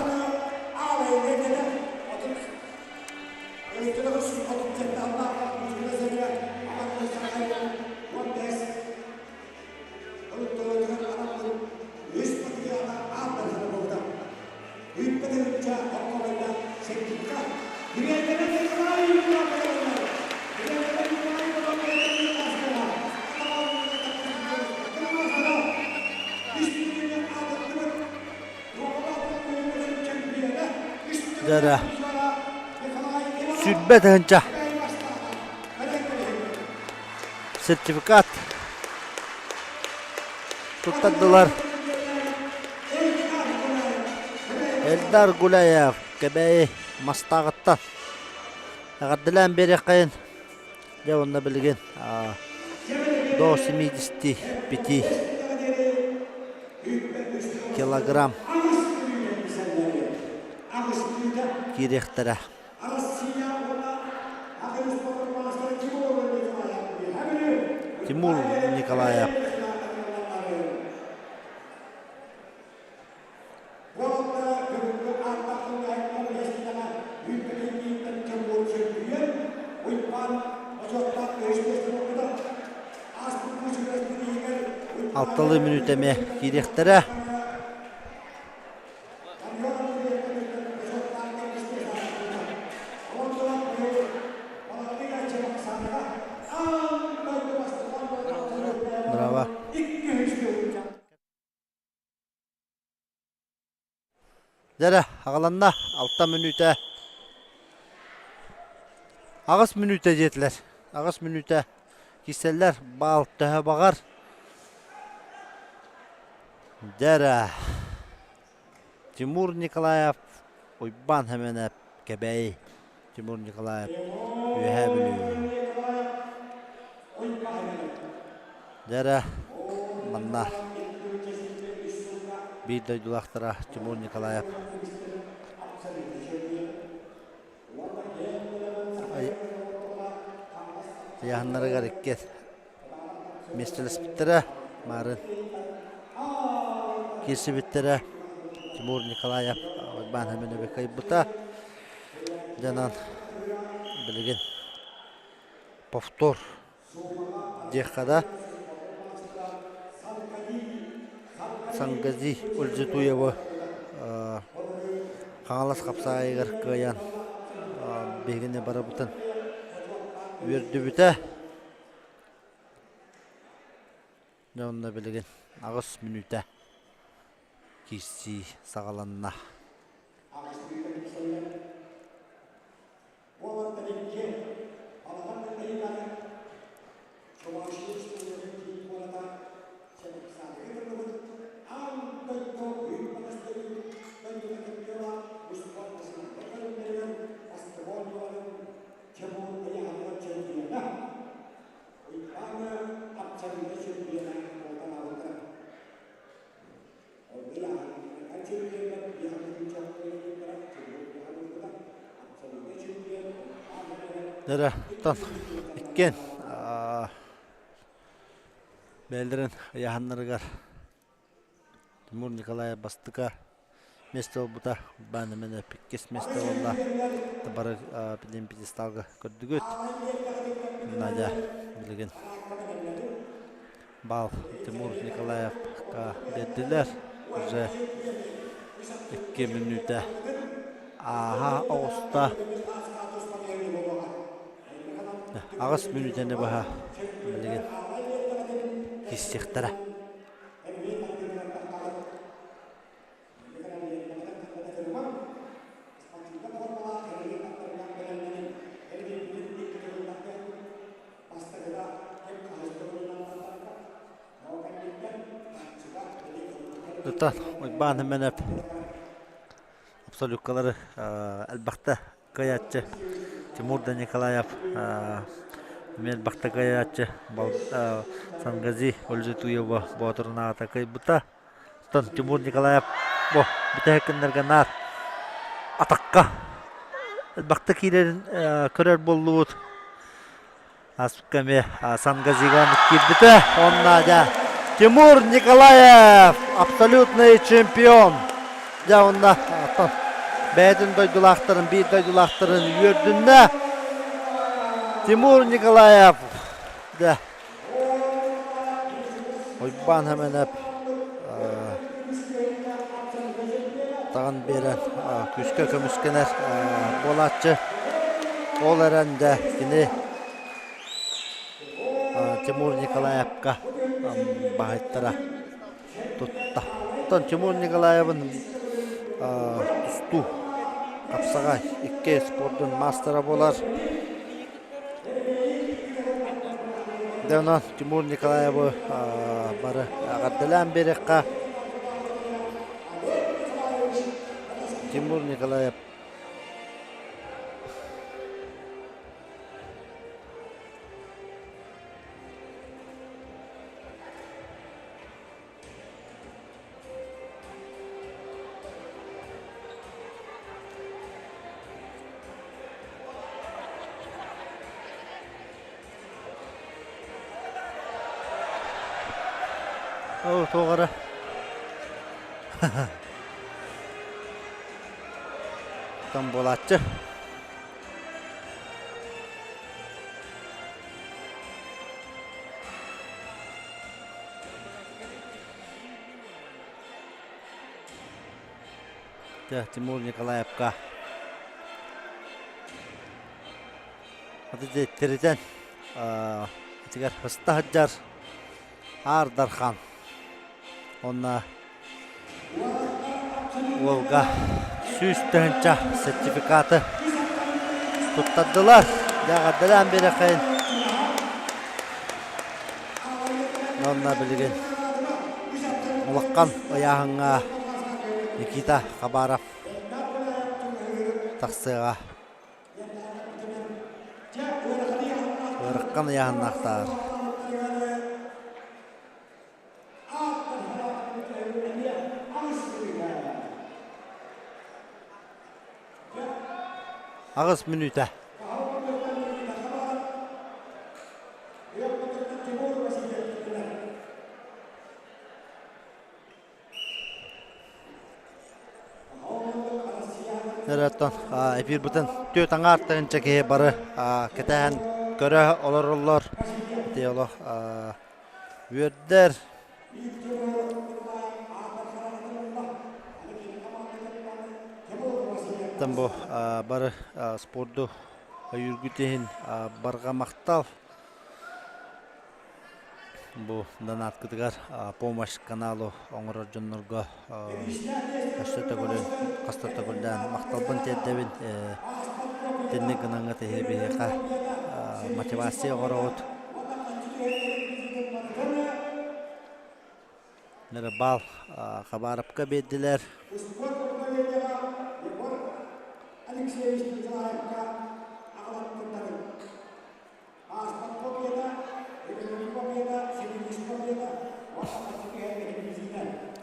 Дьэ 20 000 сертификат туттардылар. Эльдар Гуляев Кэбээйи Мастааҕыттан эҕэрдэлээн биэриэххэйин. Дьэ уонна билигин до 75 килограмм киириэхтэрэ. Тимур Николаев. Алталыы мүнүүтэ эмиэ киириэхтэрэ. Браво. Дьэ аҕаланна 6 мүнүүтэ. 8 мүнүүтэ диэтилэр. 8 мүнүүтэ киирсэллэр. Баал төһө баҕар. Дьэ эрэ Тимур Николаев, Уйбаан Сэмэнэп, Кэбээйи Тимур Николаев, Үөһээ Бүлүү. Дьэ эрэ манна биир дойдулаахтара Тимур Николаев ыйааһыннарыгар иккиэн Миэстэлэспиттэрэ Марын киирсибиттэрэ Тимур Николаев Уйбаан Хэмэнэби кыайбыта. Дьанан билигин повтор диэххэ да Сангази Ульзитуевы Хаҥалас хапсаайыгар кыайан биһигини барыбытын үөрдүбүтэ. Дьэ онно билигин 8 мүнүүтэ киирсии саҕаланна. Дьэ, оттон иккиэн бэйэлэрин ыйааһыннарыгар Тимур Николаев бастакы миэстэ буолбута, Урбаан Эмэнэп иккис миэстэ буолла. Бары билин пьедесталга көрдүгүт. Надя билигин баал Тимур Николаевка биэрдилэр. Уже 2 мүнүүтэ ааһа оҕуста. 8 мүнүүтэни быһа билигин киирсиэхтэрэ. Ыта Уйбаан Хэмэнэп абсолюткалары элбэхтэ кыайааччы Тимур да Николаев эмиэ элбэхтэ кыайааччы Сангази Ользитуева Боотурун аата кыайбыта. Оттон Тимур Николаев бу бүтэһик күннэргэ наар атахха элбэхтэ киирэрин көрөр буоллубут. Ааспыкка эмиэ Сангазига киирбитэ. Онно дьэ Тимур Николаев абсолютный чемпион. Дьэ онно бэйэтин дойдулаахтарын, биир дойдулаахтарын үөрдүннэ. Тимур Николаев дьэ Уйбаан Хэмэнэп таҕан биэрэн күүскэ көмүскэнэр буолааччы. Ол эрэн дьэ кини Тимур Николаевка баһыйтара тутта. Оттон Тимур Николаевын тустуу хапсаҕай икки спордун маастара буолар. Дьэ онон Тимур Николаевы бары эҕэрдэлээн биэриэххэ. Тимур Николаев Оо, туох эрэ Там буолааччы. Тимур Николаевка тиритэн итигэр сыста сылдьар Аар Дархан уонна уолга 100 000 сертификаты туттардылар. Дьэ эҕэрдэлээн биэрэххин. Уонна билигин улахан ыйааһыҥҥа Никита Хабаров тахсыаҕа. Ыараххан ыйааһыннаахтар. Аҕыс мүнүүтэ. Оттон эфирбытын түөрт аҥаар тыһыынча киһи бары кэтэһэн көрө олороллор. Ити олох үөрдэр. Оттон бу бары спорду өйүүргүт иһин барҕа махтал. Бу донаткытыгар помощь каналу оҥорор дьоннорго өссө төгүлүн хаста төгүллээн махталбын тиэрдэбин. Итинник гынаҥҥыт иһи биһиэхэ мотивация оҥороҕут. Баал Хабаровка биэрдилэр.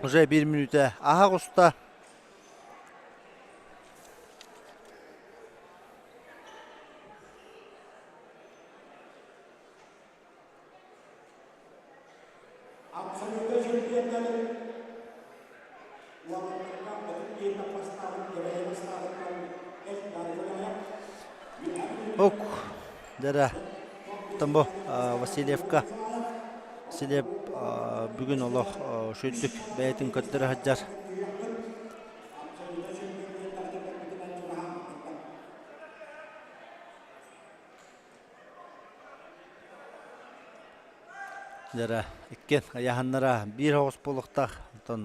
Уже биир мүнүүтэ аһа оҕуста. Ок, дэрэ Тамбо Васильевка Васильев бүгүн олох үчүгдүк бэйэтин көрдөрө сылдьар. Дьэрэ, иккиэн ыйааһыннара биир оҕус буолуохтаах. Онтон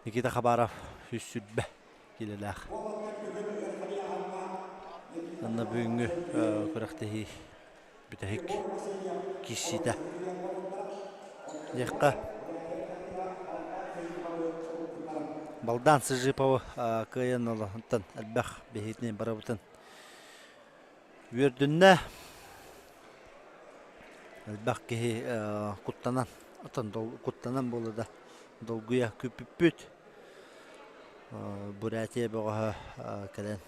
Никита Хабаров 120 киилэлээх. Онно бүгүҥҥү күрэхтэһии бүтэһик киирсиитэ. Диэххэ Балдан Сыжиповы кыайан онтон элбэх биһиитини барыбытын Үөрдүннэ. Элбэх киһи куттанан, оттон куттанан буолла да долгуйа күүппүппүт. Бурятия бөҕөһө кэлэн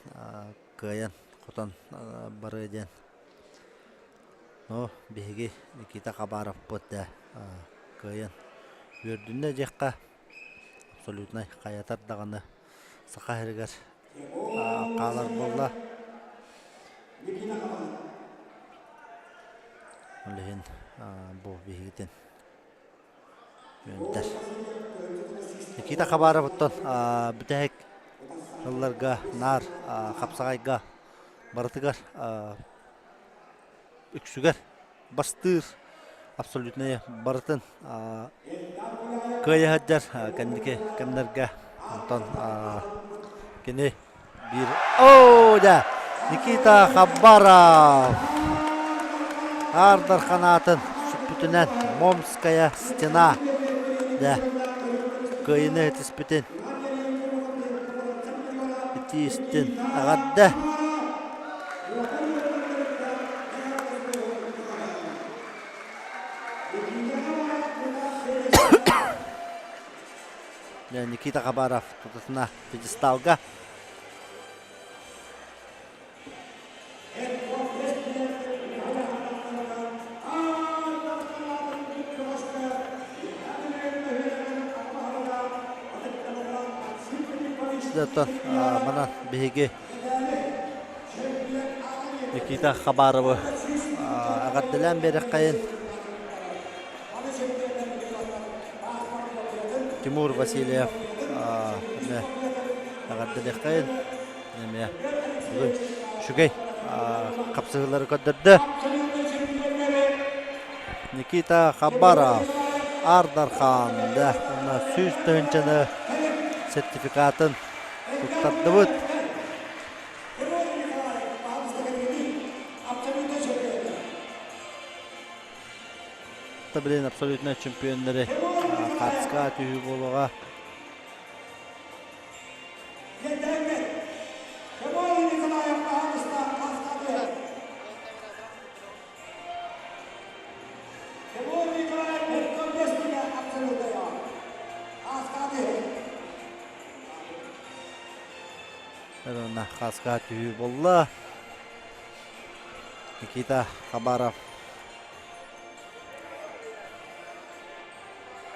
кыайан хотон барыа диэн. Но биһиги Никита Хабаровпыт да. кыайан үөрдүннэ диэххэ абсолютнай хайатар даҕаны Саха сиригэр хаалар буолла. Ол иһин бу биһигитин үөрдэр. Никита Хабаровыттан бүтэһик сылларга наар хапсаҕайга барытыгар үксүгэр бастыыр абсолютнай барытын кыайа сылдьар кэнники кэмнэргэ онтон кини биир оо дьэ Никита Хабаров Аар Дархан аатын сүппүтүнэн Момская стена дьэ кыайыыны ситиспитин итии-истин эҕэрдэ Никита Хабаров тутатына пьедесталга. Оттон манан биһиги Никита Хабаровы эҕэрдэлээн биэрэххэйин. Тимур Васильев эмиэ эҕэрдэлиэххэйин. Эмиэ бүгүн үчүгэй хапсыһыылары көрдөрдө. Никита Хабаров Аар Дархан да уонна 100 тыһыынчаны сертификатын туттардыбыт. Блин, абсолютно чемпионнары хаартыскаҕа түһүү буолуоҕа. Хаска түһүү буолла. Никита Хабаров,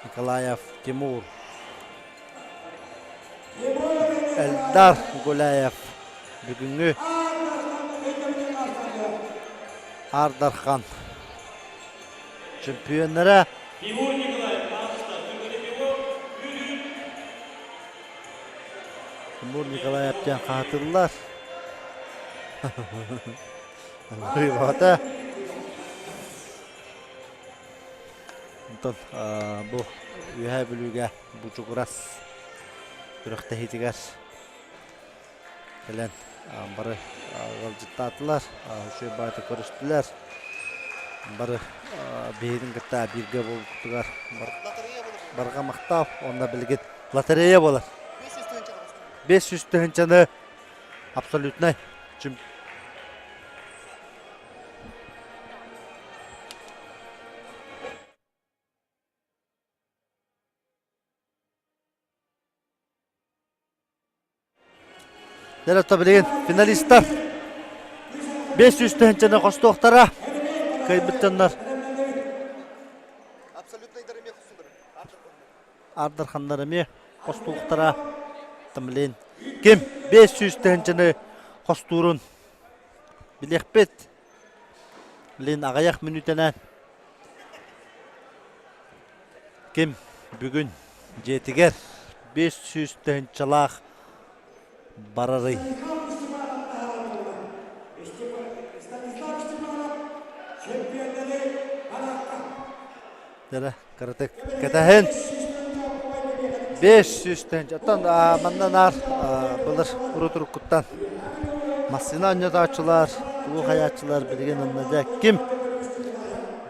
Николаев Тимур, Эльдар Гуляев бүгүҥҥү Аар Дархан чемпионнара. Тимур Николаев диэн хаһытыллар. Бата. Онтон бу Үөһээ Бүлүүгэ Бучугурас күрэхтэһиитигэр кэлэн бары ыалдьыттаатылар, үчүгэй баҕайытык көрүстүлэр. Бары биһигин кытта бииргэ буолбутугар барҕа махтал уонна билигин лотерея буолар. 500 тыһыынчаны абсолютнай Дьэ, билигин финалистар 500 тыһыынчаны хостуохтара. Кыайбыт дьоннор. Аар Дарханнар эмиэ хостуохтара. Блин, ким 500 тыһыынчаны хостуурун билиэхпит. Блин, аҕыйах мүнүүтэнэн ким бүгүн дьиэтигэр 500 тыһыынчалаах барарый? Дьэ, кыратык кэтэһин. 500 тыһыынча. Оттон манна наар былыр урут-уруккуттан массыына оонньотооччулар, тугу хайааччылар билигин онно дьэ ким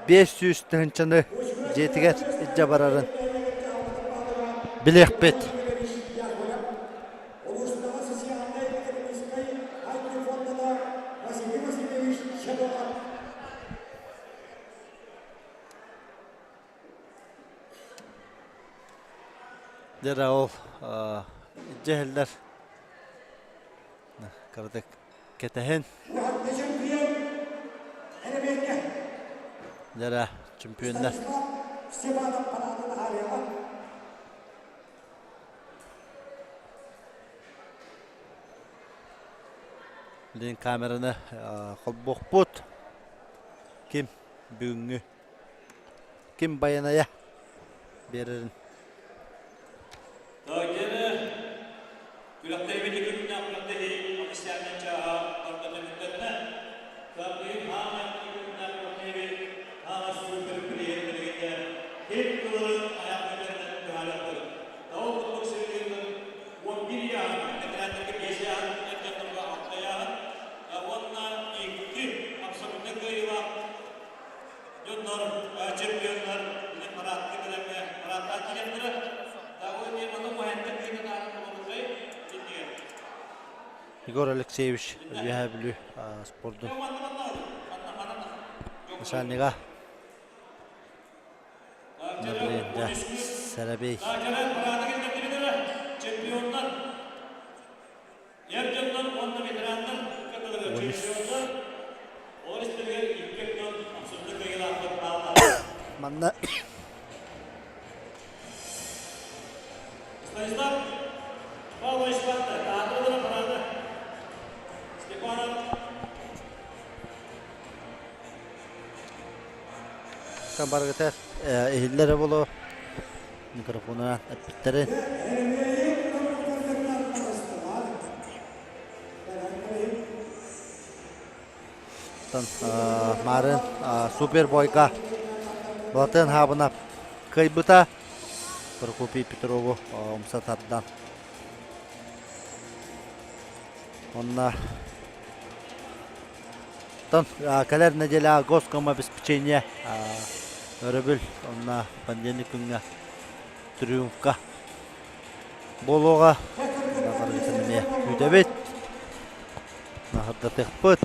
500 тыһыынчаны дьиэтигэр илдьэ барарын билиэхпит. Дьэ ол илдьэ иһэллэр кыратык кэтэһин. Дьэ чемпионнар. Степанов параадын аарыаҕа. Билигин камераны холбуохпут. Ким бүгүҥҥү ким байанайа биэрэрин. Тагены күрэхтэһиибит күннээх күрэхтэһии официальнай чааһа барыта түмүктэннэ. Тагын хаамай күннээх күрэхтэһиибит хаамай супер билиһиннэригитэ ким ыларын айах көтөрүнэн быһаарыахпыт. Тау курдук сирдыытын 11 ыйааһын, бэтэрээннэргэ 5 ыйааһын, эр дьоннорго 6 ыйааһын уонна икки абсолютно кыайыылаах дьоннор, чемпионнар параадка кэлэмҥэ параадтаан киириэхтэрэ. Егор Алексеевич Үөһээ Бүлүү спордун начальнига Блин, Сэрэбий. Чемпионнар, эр дьоннор уонна ветераннар чемпионнар ол истэригэр икки өттөн абсолютно кыайыылаахпыт бааллар. Манна Станислав Павлович Панта, Таатылара парада. Степанов Барыгытар иһиллэрэ боло микрофонунан эппиттэрин. Марын Супербойга Балатын Хабынап кыайбыта Прокопий Петрову умса тардан. Онна Оттон кэлэр нэдиэлэҕэ госкомобеспечение өрөбүл онно понедельник күҥҥэ триумфка буолуоҕа. Барыгытын эмиэ күүтэбит. Наһырдатыахпыт.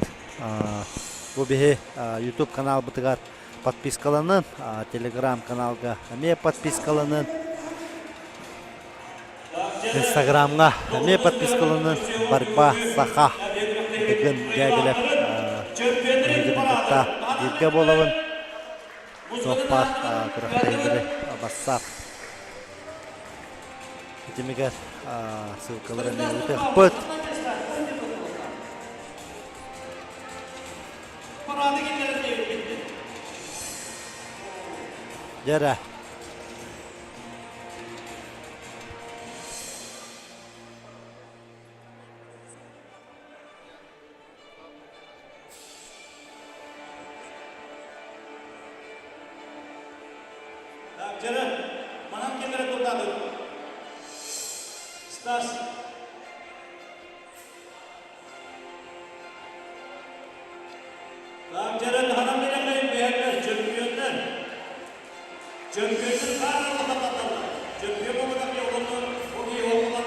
Бу биһи YouTube каналбытыгар подпискаланын, Telegram каналга эмиэ подпискаланын. Инстаграмҥа эмиэ подпискаланын Борьба Саха Дыгын Дягилев эһигини кытта бииргэ буолабын. Туох баар күрэхтэһиилэри бассаап ситимигэр ссылкалары эмиэ ыытыахпыт. Дьэ Дьэрэ, манан кэлэрэ тутаабыт. Стас. Так, дьэрэ, таһынан билэммин биһэллэр, чөмпүйөннөр. Чөмпүйөннөр хаара лапататаллар. Чөмпүйөн буолбатах олордор, ол иһи турар.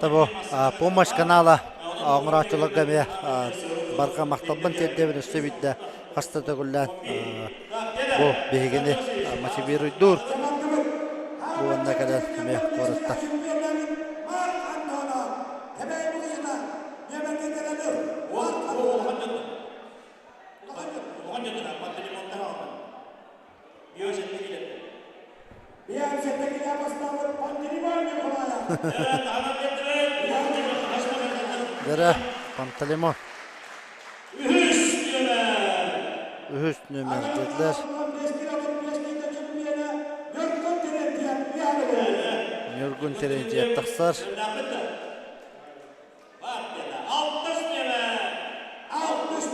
Того помощь канала оҥорооччуларга эмиэ барҕа махталбын тиэрдэбин өссө биирдэ хаста төгүллээн бу биһигини мотивируйдуур бу уонна кэлэн эмиэ куораттар. Дэрэ Пантелеймон Үһүс нүөмэр диэтилэр. Ньургун Терентьев тахсар. Алтыс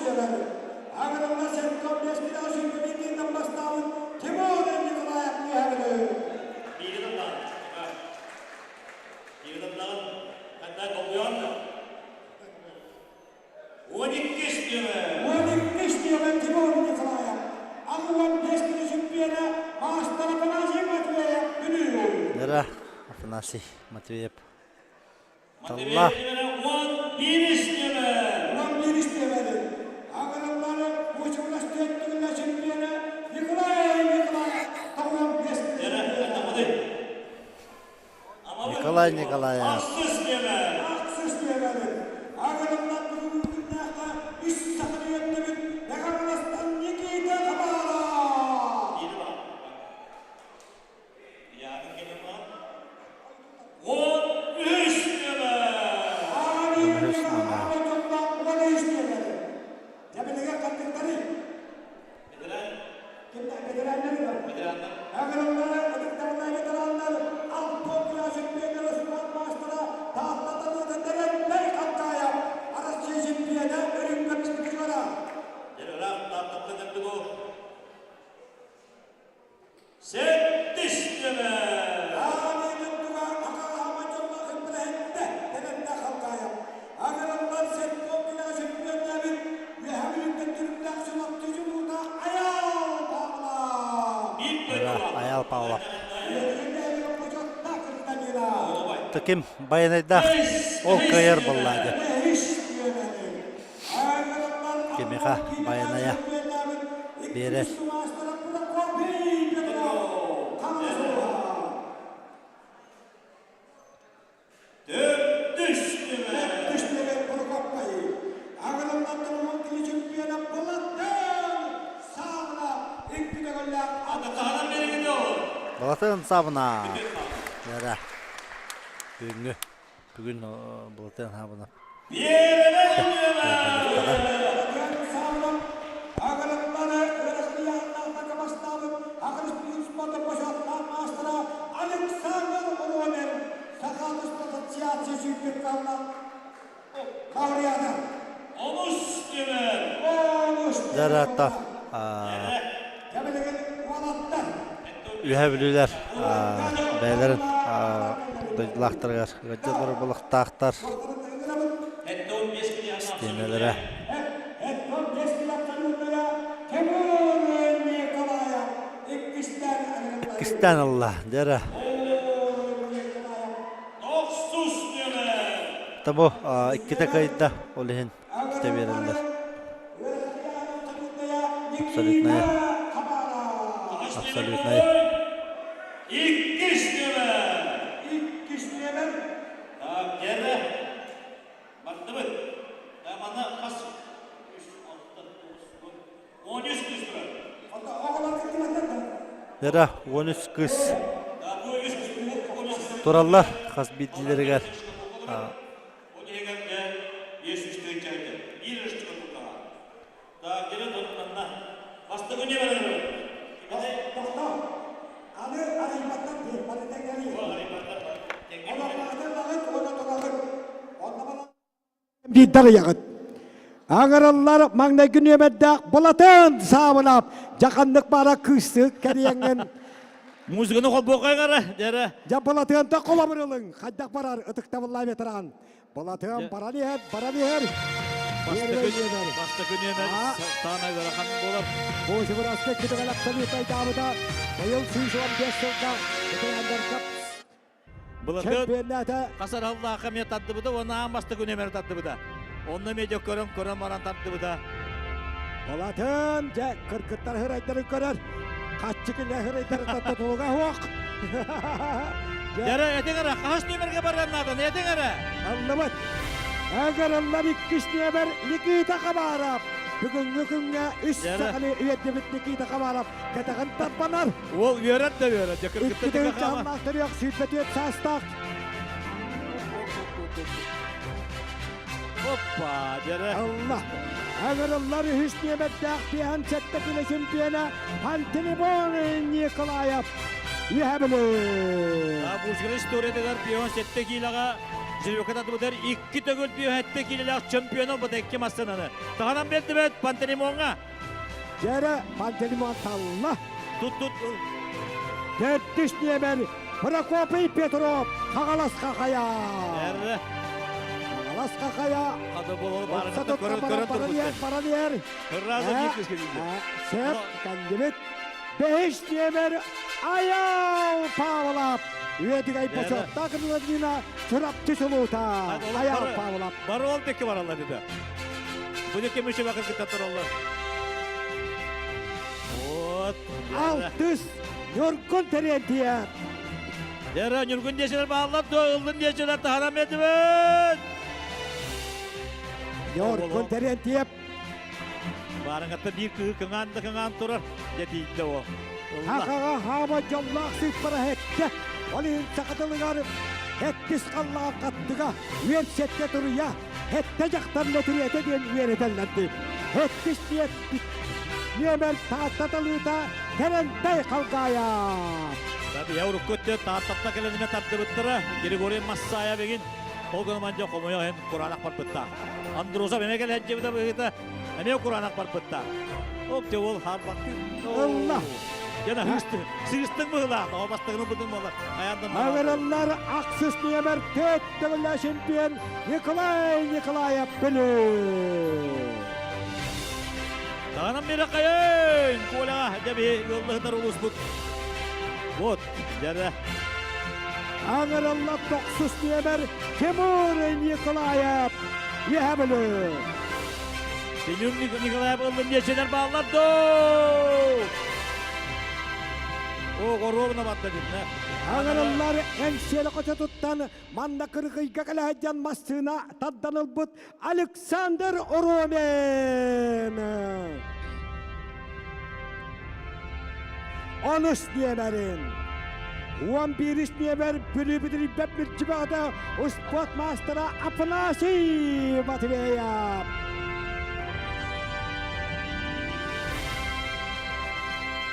нүөмэр. Аҥырылла Сенков Бескина сүүрбэ бастаабыт Тимур Николаев үөһэбилэр. 12 нүөмэр. 12 нүөмэр Тимур Николаев. 85 киһи чемпиона маастар Афанасий Матвеев Бүлүү. Нера Афанасий Матвеев. Талла. 11 истиэмэ. 11 истиэмэни. Аҕырыллары Бучугурас түөрт чемпиона Николай Николаев 95 Николай Николаев. Ахсыс нүөмэр. Ахсыс нүөмэри. Аҕырыллан бүгүҥҥү күннээххэ үс саханы үөттүбүт Мэхэ Никита Хабаров. 13 нүөмэр. 13 нүөмэр. 13 нүөмэри. Дьэбилигэ хаттыктарый? Ветераннар ытыктабыллаах ветераннар Антон Кирасин спорт маастара Таатта Талыытын Дэрэнтэй Хантаайап Россия чемпиона үрүҥ көмүс призера. Сэттис нүөмэр. Аанын туга акаама дьоллоох импрэһиттэ Дэрэнтэй Хантаайап. Агырыллар Сеткон Кирасин чемпионнабит Үөһэ Бүлүүттэн түрүктээх Сылапчы Дьулуута Айаал Павлов. Айаал Павлов. Таким байанайдаах ол кыайар буоллаады. Кимиха байанайа биэрэр. Төрдүс нүөмэр. Төрдүс нүөмэр Прокоппай. Аҕырыллан турумун кини чемпиона Балатын Саабына икки төгүллээх Атаһынан бэригин ол. Балатын Саабына. Яра. Бүгүҥҥү бүгүн Балатын Саабына. Биэрэлэр нүөмэр. Балатын Саабына Аҕырыллары Өрөспүүбүлүкэ бастаабыт Аҕырыс спорта бочуоттаах маастара Александр Ромин Саха ассоциация сүүрбүт хаалла. Каврияда. Онус нүөмэр. Онус Жарата. Кэбилигин уолаттар. Үһэ бүлүүлэр бэйэлэрин дойдулаахтарыгар ыалдьаллар балыктаахтар истиэнэлэрэ Иккистээн ылла, дьэ Табу иккитэ кыайда, ол иһин иккитэ биэрэллэр. Абсолютная. Абсолютная. Иккис нүөмэр. Иккис нүөмэр. Так, дьэ Бардыбыт. Манна хас үс, алта, тоҕус, 13 кыыс турар. Нера 13 кыыс тураллар хас биирдиилэригэр. Ол иһигэр дьэ 500 тыһыынча биир ырыштыга турдаҕа. Так, дьэ манна бастакы нүөмэр Тохтоо. Аны арыйбаттар диир, бары тэҥҥэлиир. Олохтоохтор даҕыт уонна тураҕыт. Онно Биирдэ аҕыйаҕыт. Аҥараллар маҥнайгы нүөмэрдээх Балатын Саабынап дьаханнык баара кыыстык кэриэҥҥин Музыканы холбуохха гара, дьэрэ. Дьэ Балатыанта холобур ылыҥ, хайдах барар ытыктабыллаах ветеран. Балатыан баран иһэр, баран иһэр. Бастакы бастакы нүөмэр саамай ыарахан буолар. Бу Сибираска кытыгал абсолютнай даабыта быйыл 115 сылга ветерандарга Былыргы чемпионата хасар аллаахха эмиэ тардыбыта уонна аан бастакы нүөмэри тардыбыта. Онно эмиэ дьэ көрөн көрөн баран тардыбыта. Балатын дьэ кыргыттар хырайдарын көрөр. Хаччы килэ хырайдары тутулуга суох. Дьэрэ этиҥ эрэ хаһыс нүөмэргэ барыан нааданы этиҥ эрэ. Аллыбыт. Ыҥырыллар иккис нүөмэр Никита Хабаров. Бүгүҥҥү күҥҥэ үс саханы үөрдүбүт Никита Хабаров кэтэҕин тарбанар. Уол үөрэр да үөрэр. Дьэ кыргыттар Икки чаһыллаах төрүөх 24 саастаах. Оппа, дьэрэ. Алла. Ыҥырыллар үһүс нүөмэрдээх биэһэн сэттэ килэ чемпиона Пантелеймон Николаев үһэ бүлүү. Бузгар историятыгар пион 7 килоҕа Жеребка татыбытар икки төгүл пион 7 килолаах чемпион олбута икки массынаны. Таһынан бердибет Пантелеймоҥҥа. Дьэрэ Пантелеймон талла. Тут тут. Төрдүс нүөмэр Прокопий Петров Хаҥалас Хахая. Эрре. Тарас Хахая. Хада боло барыгата көрөн көрөн турбут. Баран иһэр. Кырраза биир кыз келилди. Сеп кандибит. Бэһис нүөмэр Аял Павлов. Үөдүгэй бочуоттаах Владимира Чурапчы чулуута. Аял Павлов. Бары ол деки баралар dedi. Бу деки мүші бақыр кытта тураллар. Вот. Алтыс Ньургун Терентьев. Дера Ньургун деселер бааллар, ылдын деселер тахарам етібет. Ньургун Терентьев. Барыңатта биир кыһы кыҥаан да кыҥаан турар, дьэ тиийдэ ол. Хахаҕа хаама дьоллоох сыыппара хэттэ, ол иһин сахатылыгар хэттис халлаан хаттыга үөн сэттэ туруйа, хэттэ дьахтар лөтүрүөтэ диэн үөрэтэллэрди. Хэттис диэт нүөмэр Таатта талыыта Тэрэнтэй Халгаайа. Я урукку өттө Тааттапта кэлэниме тардыбыттара Григорий Массаев эгин ол гынан дьэ хомойо иһин кураанах барбытта. Андрусов эмэ кэлэн дьыбыта быһыыта эмиэ кураанах барбытта. Ол дьэ ол харбакты. Ылла. Дьэ сыыстың сыыстың быһылаах, тоҕо бастыгын ылбытыҥ буолар. Аяндан Агырыллар ахсыс нүөмэр төрт төгүллээх чемпион Николай Николаев Бүлүү. Таҕанан биэрэ хайын! Коляҕа дьэ биһи ыаллаһытар улууспут. Вот, дьэрэ. Аҥырылла тохсус нүөмэр Тимур Николаев Үөһэ Бүлүү. Тимур Николаев ыллын диэччилэр бааллар доо! О, горуобуна барда диннэ. Аҥырыллар Эҥсиэли хочотуттан манна кыргыйга кэлэ сылдьан массыына тардан ылбыт Александр Ромин. Онус нүөмэрин. 11 нүөмэр Бүлүү бүтүрүйбэт мүлчүбэҕэтэ успуорт маастара Афанасий Матвеев.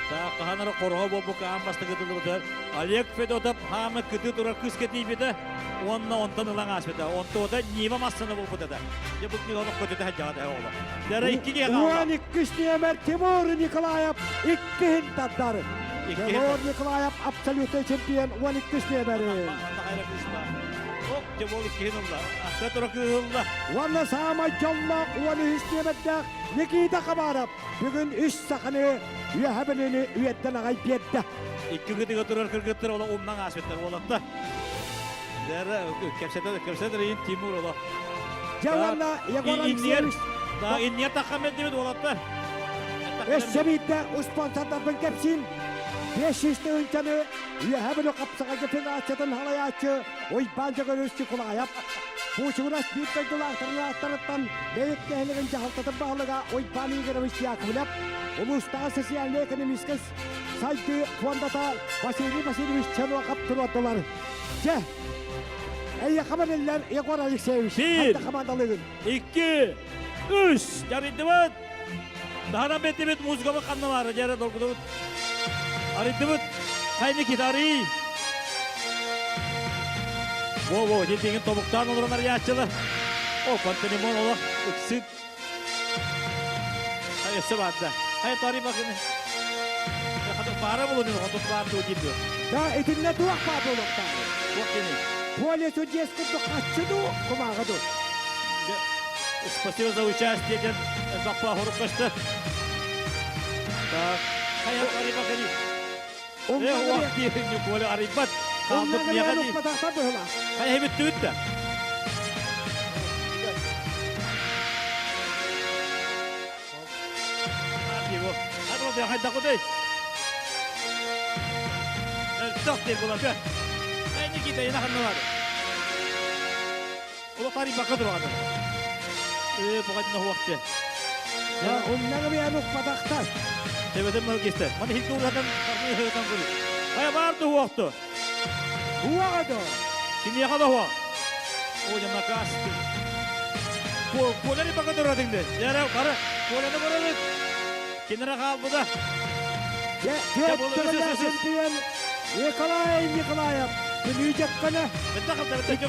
Так, хаһан эрэ хороҕо буолбукка аан бастакы тылыбытыгар Олег Федотов хаамы кытыы турар кыыска тиийбитэ уонна онтон ылан ааспыта. Онтуота Нива массыына булбут этэ. Дьэ бу кыыс олох көтүтэ сылдьаҕа этэ оҕолор. Дьэ икки киһи хаалла. 12 нүөмэр Тимур Николаев иккиһин тардар. Тимур Николаев абсолютный чемпион 12 нүөмэри. Ок, Тимур иккиһин ылла. Ахта тура кыыһылла. Уонна саамай дьоллоох 13 нүөмэрдээх Никита Хабаров бүгүн үс саханы үөһэ билини үйэттэн аҕай биэрдэ. Икки кытыга турар кыргыттар ола умнан ааспыттар уолатта. Дәрі кепсетер кепсетер иин Тимур ола. Дьэ уонна Егор Алексеевич. Да, инниер таххан бердибит уолаттар. Өссө биирдэ успуонсардарбын кэпсиим. 500 тыһыынчаны Үөһэ Бүлүү хапсаҕайга федерациятын салайааччы Уйбаан Дьөгүөрүс Чукулаайап, Буучугурас биир дойдулаахтарын ааттарыттан Бэйик нэһилиэгин дьаһалтатын баһылыга Уйбаан Игоревич Яковлев, улуустааҕы социальнай-экономическай сайдыы фондата Василий Васильевич Чернохов туруордулар. Дьэ, эйиэхэ бэриллэр Егор Алексеевич, Биир, хайда хамаандалыыгын? икки, үс, дьарыйдыбыт. Таһынан беттибит музыкабыт ханна баара, дьэрэ долгутабыт. Арыйдыбыт. Хайны китарый. Во-во, дьиэтиҥин тобуктаан олорон арыйааччылар. О, Пантелеймон олох ыксыт Өссө баарда. Хайа тари бакыны. Баара булуну хоту баар дуу диир дуо? Да, итиннэ туох баар буолуохтаах? Туох диний? Поле чудес курдук хаччы дуу, кумааҕы дуу? Спасибо за участие диэн элбэх хоруккашты. Так, хайа тари бакыны. Э, уох диир Коля арыйбат. Хаалбыт миэхэ дии. Хайа бүттүбүт да. Кимиэхэ да уох. О, дьэ накаас. Коляны пока туратыҥ дэ. Дьэ, бары Коляны барабыт. Кинere хаалбыта. Чемпион Николай Николаев Бүлүү дьэккэнэ икки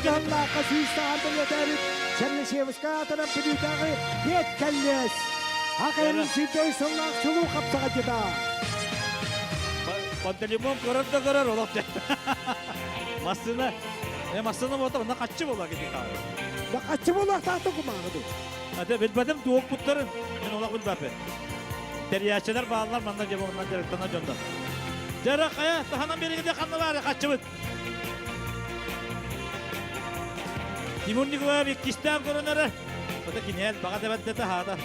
сүүс бэлиэтээбит Чернышевскай аатынан Бүлүүтээҕи Пет кэллиэс Акайын сүүрдэй сыллаах чулуу хапсаҕайдьыта. Пантелеймон көрөр да көрөр олох Массыына, э массыына буолта, онно хаччы буолла кити хаалар. Хаччы буолуохтаах кумааҕы дуу? Ate билбэтим туох буттарын, мен олох билбэппин. Тэрийээччилэр бааллар манна дьэ оннан дьарыктана дьоннор. Дьара хайа таһынан беригиде ханна баары хаччыбыт. Тимур Николаев иккистээн көрөн эрэ. Ота киниэл баҕа дэбэрдэтэ хаата.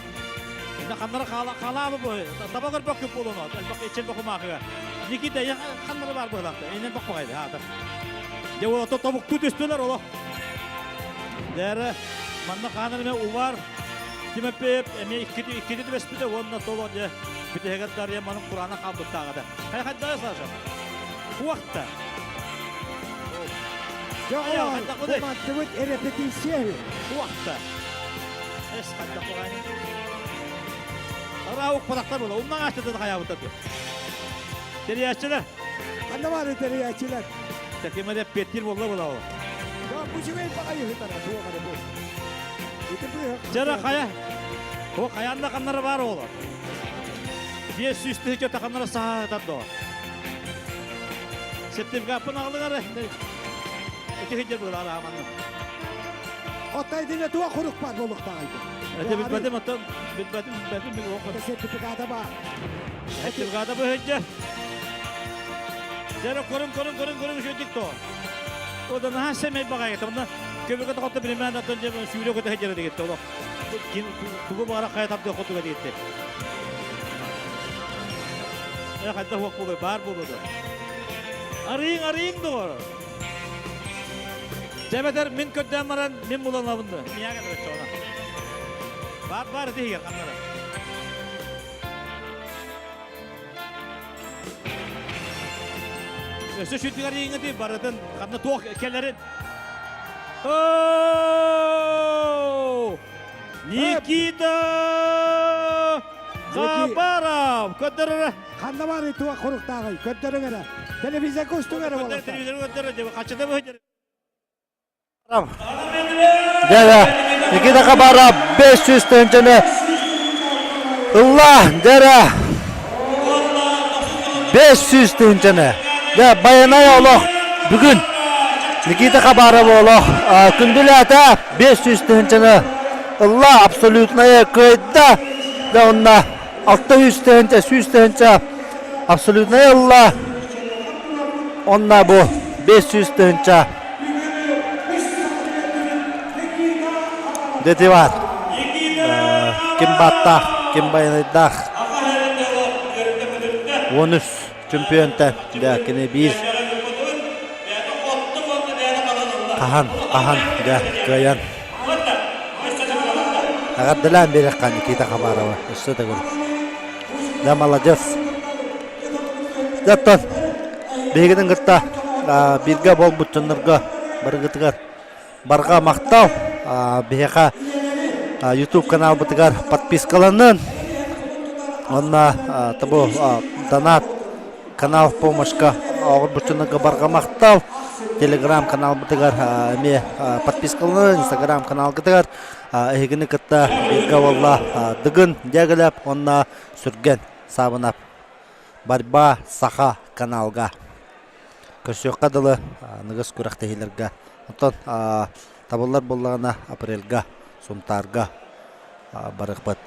Инна ханнара хаалаабы бу. Таба көрбөккүн буолуну. Элбэх иччен бокумаахыга. Никита ханнара бар быһылаахта. Инен бокпагайды хаата. Дьэ ото тобуктуу түстүлэр олох. Дээрэ манна хаанар эмэ увар Тимофеев эмиэ иккити түбэспитэ уонна толо дьэ бүтэһигэр Дарья манын кураана хаалбыттааҕа да. Хайа хайдаа Саша? Уохта. Дьэ бу мантыбыт репетиция үһү. Уохта. Эс хайдах буҕааны. Араа укпатахтар була. Умнаҥ ааччытын хайаабыттар. Тэрийээччилэр. Ханна баары тэрийээччилэр? Такима деп петтир болла була ол. Я бу үчүгэй баҕайы ыһытара туох эрэ бу. Ити быыһа. Дьара хайа. О хайаан да ханнара бар оҕолор. 500 тыһыынча таханнара саһаатар доо. Сертификаппын аҕалыгар ити хиддер буолар ааманны. Оттай дине туох хурук бар болуктаагайды. Это билбэтим оттон билбэтим билбэтим бил Сертификата бар. Сертификата быһыдьа. Дьара көрүн көрүн көрүн көрүн үчүгдик то. Ода наһаа сэмэй баҕайы онно көбүкэ тоҕотто билимээн оттон дьэ сүүрэ көтө сылдьар дигитте олох. Тугу баҕара хайа тардыах курдуга дигитте. Э хайдах уох буолуой баар буолуо дуо? Арыйыҥ арыйыҥ доҕор. Дьэбэтэр мин көрдөөн баран мин булан ылабын дуо? Миэхэ кэлэр Баар баар ити иһигэр ханнара. Өссө сүрдүгэр иҥити барытын ханна туох кэлэрин. Никита Хабаров көрдөрөрө. Ханна бары туох хоруктааҕый көрдөрүҥ эрэ. Телевизорга устуҥ эрэ буолар. Телевизорга көрдөрөр хаччыта быһыдьар. Дьэ, Никита Хабаров 500 тыһыынчаны ылла, дьэрэ 500 тыһыынчаны. Дьэ, байанай олох бүгүн Никита Хабаров олох күндүлээтэ 500 тыһыынчаны ылла, абсолютная кыайда. Дьэ, онно 600 тыһыынча, 100 тыһыынча абсолютная ылла. Онно бу 500 тыһыынча Детивар. Ким бааттаах, ким байанайдаах. 13 чемпионтан да кини биир хаһан хаһан да кыайан Эҕэрдэлээн биэриэххэ Никита Хабарова өссө төгүл. Да молодец. Оттон биһигитин кытта бииргэ буолбут дьоннорго барыгытыгар барҕа махтал. Биһиэхэ YouTube каналбытыгар подпискаланын. Онно табу донат канал помощка оҕорбут дьоннорго барҕа махтал. Телеграм каналбытыгар эмиэ подпискаланын, Инстаграм каналгытыгар эһигини кытта бииргэ буолла Дыгын Дягилев уонна Сүргэн Саабынап Борьба Саха каналга көрсүөххэ дылы аныгыс күрэхтэһиилэргэ оттон табыллар буоллаҕына апрельга Сунтаарга барыахпыт.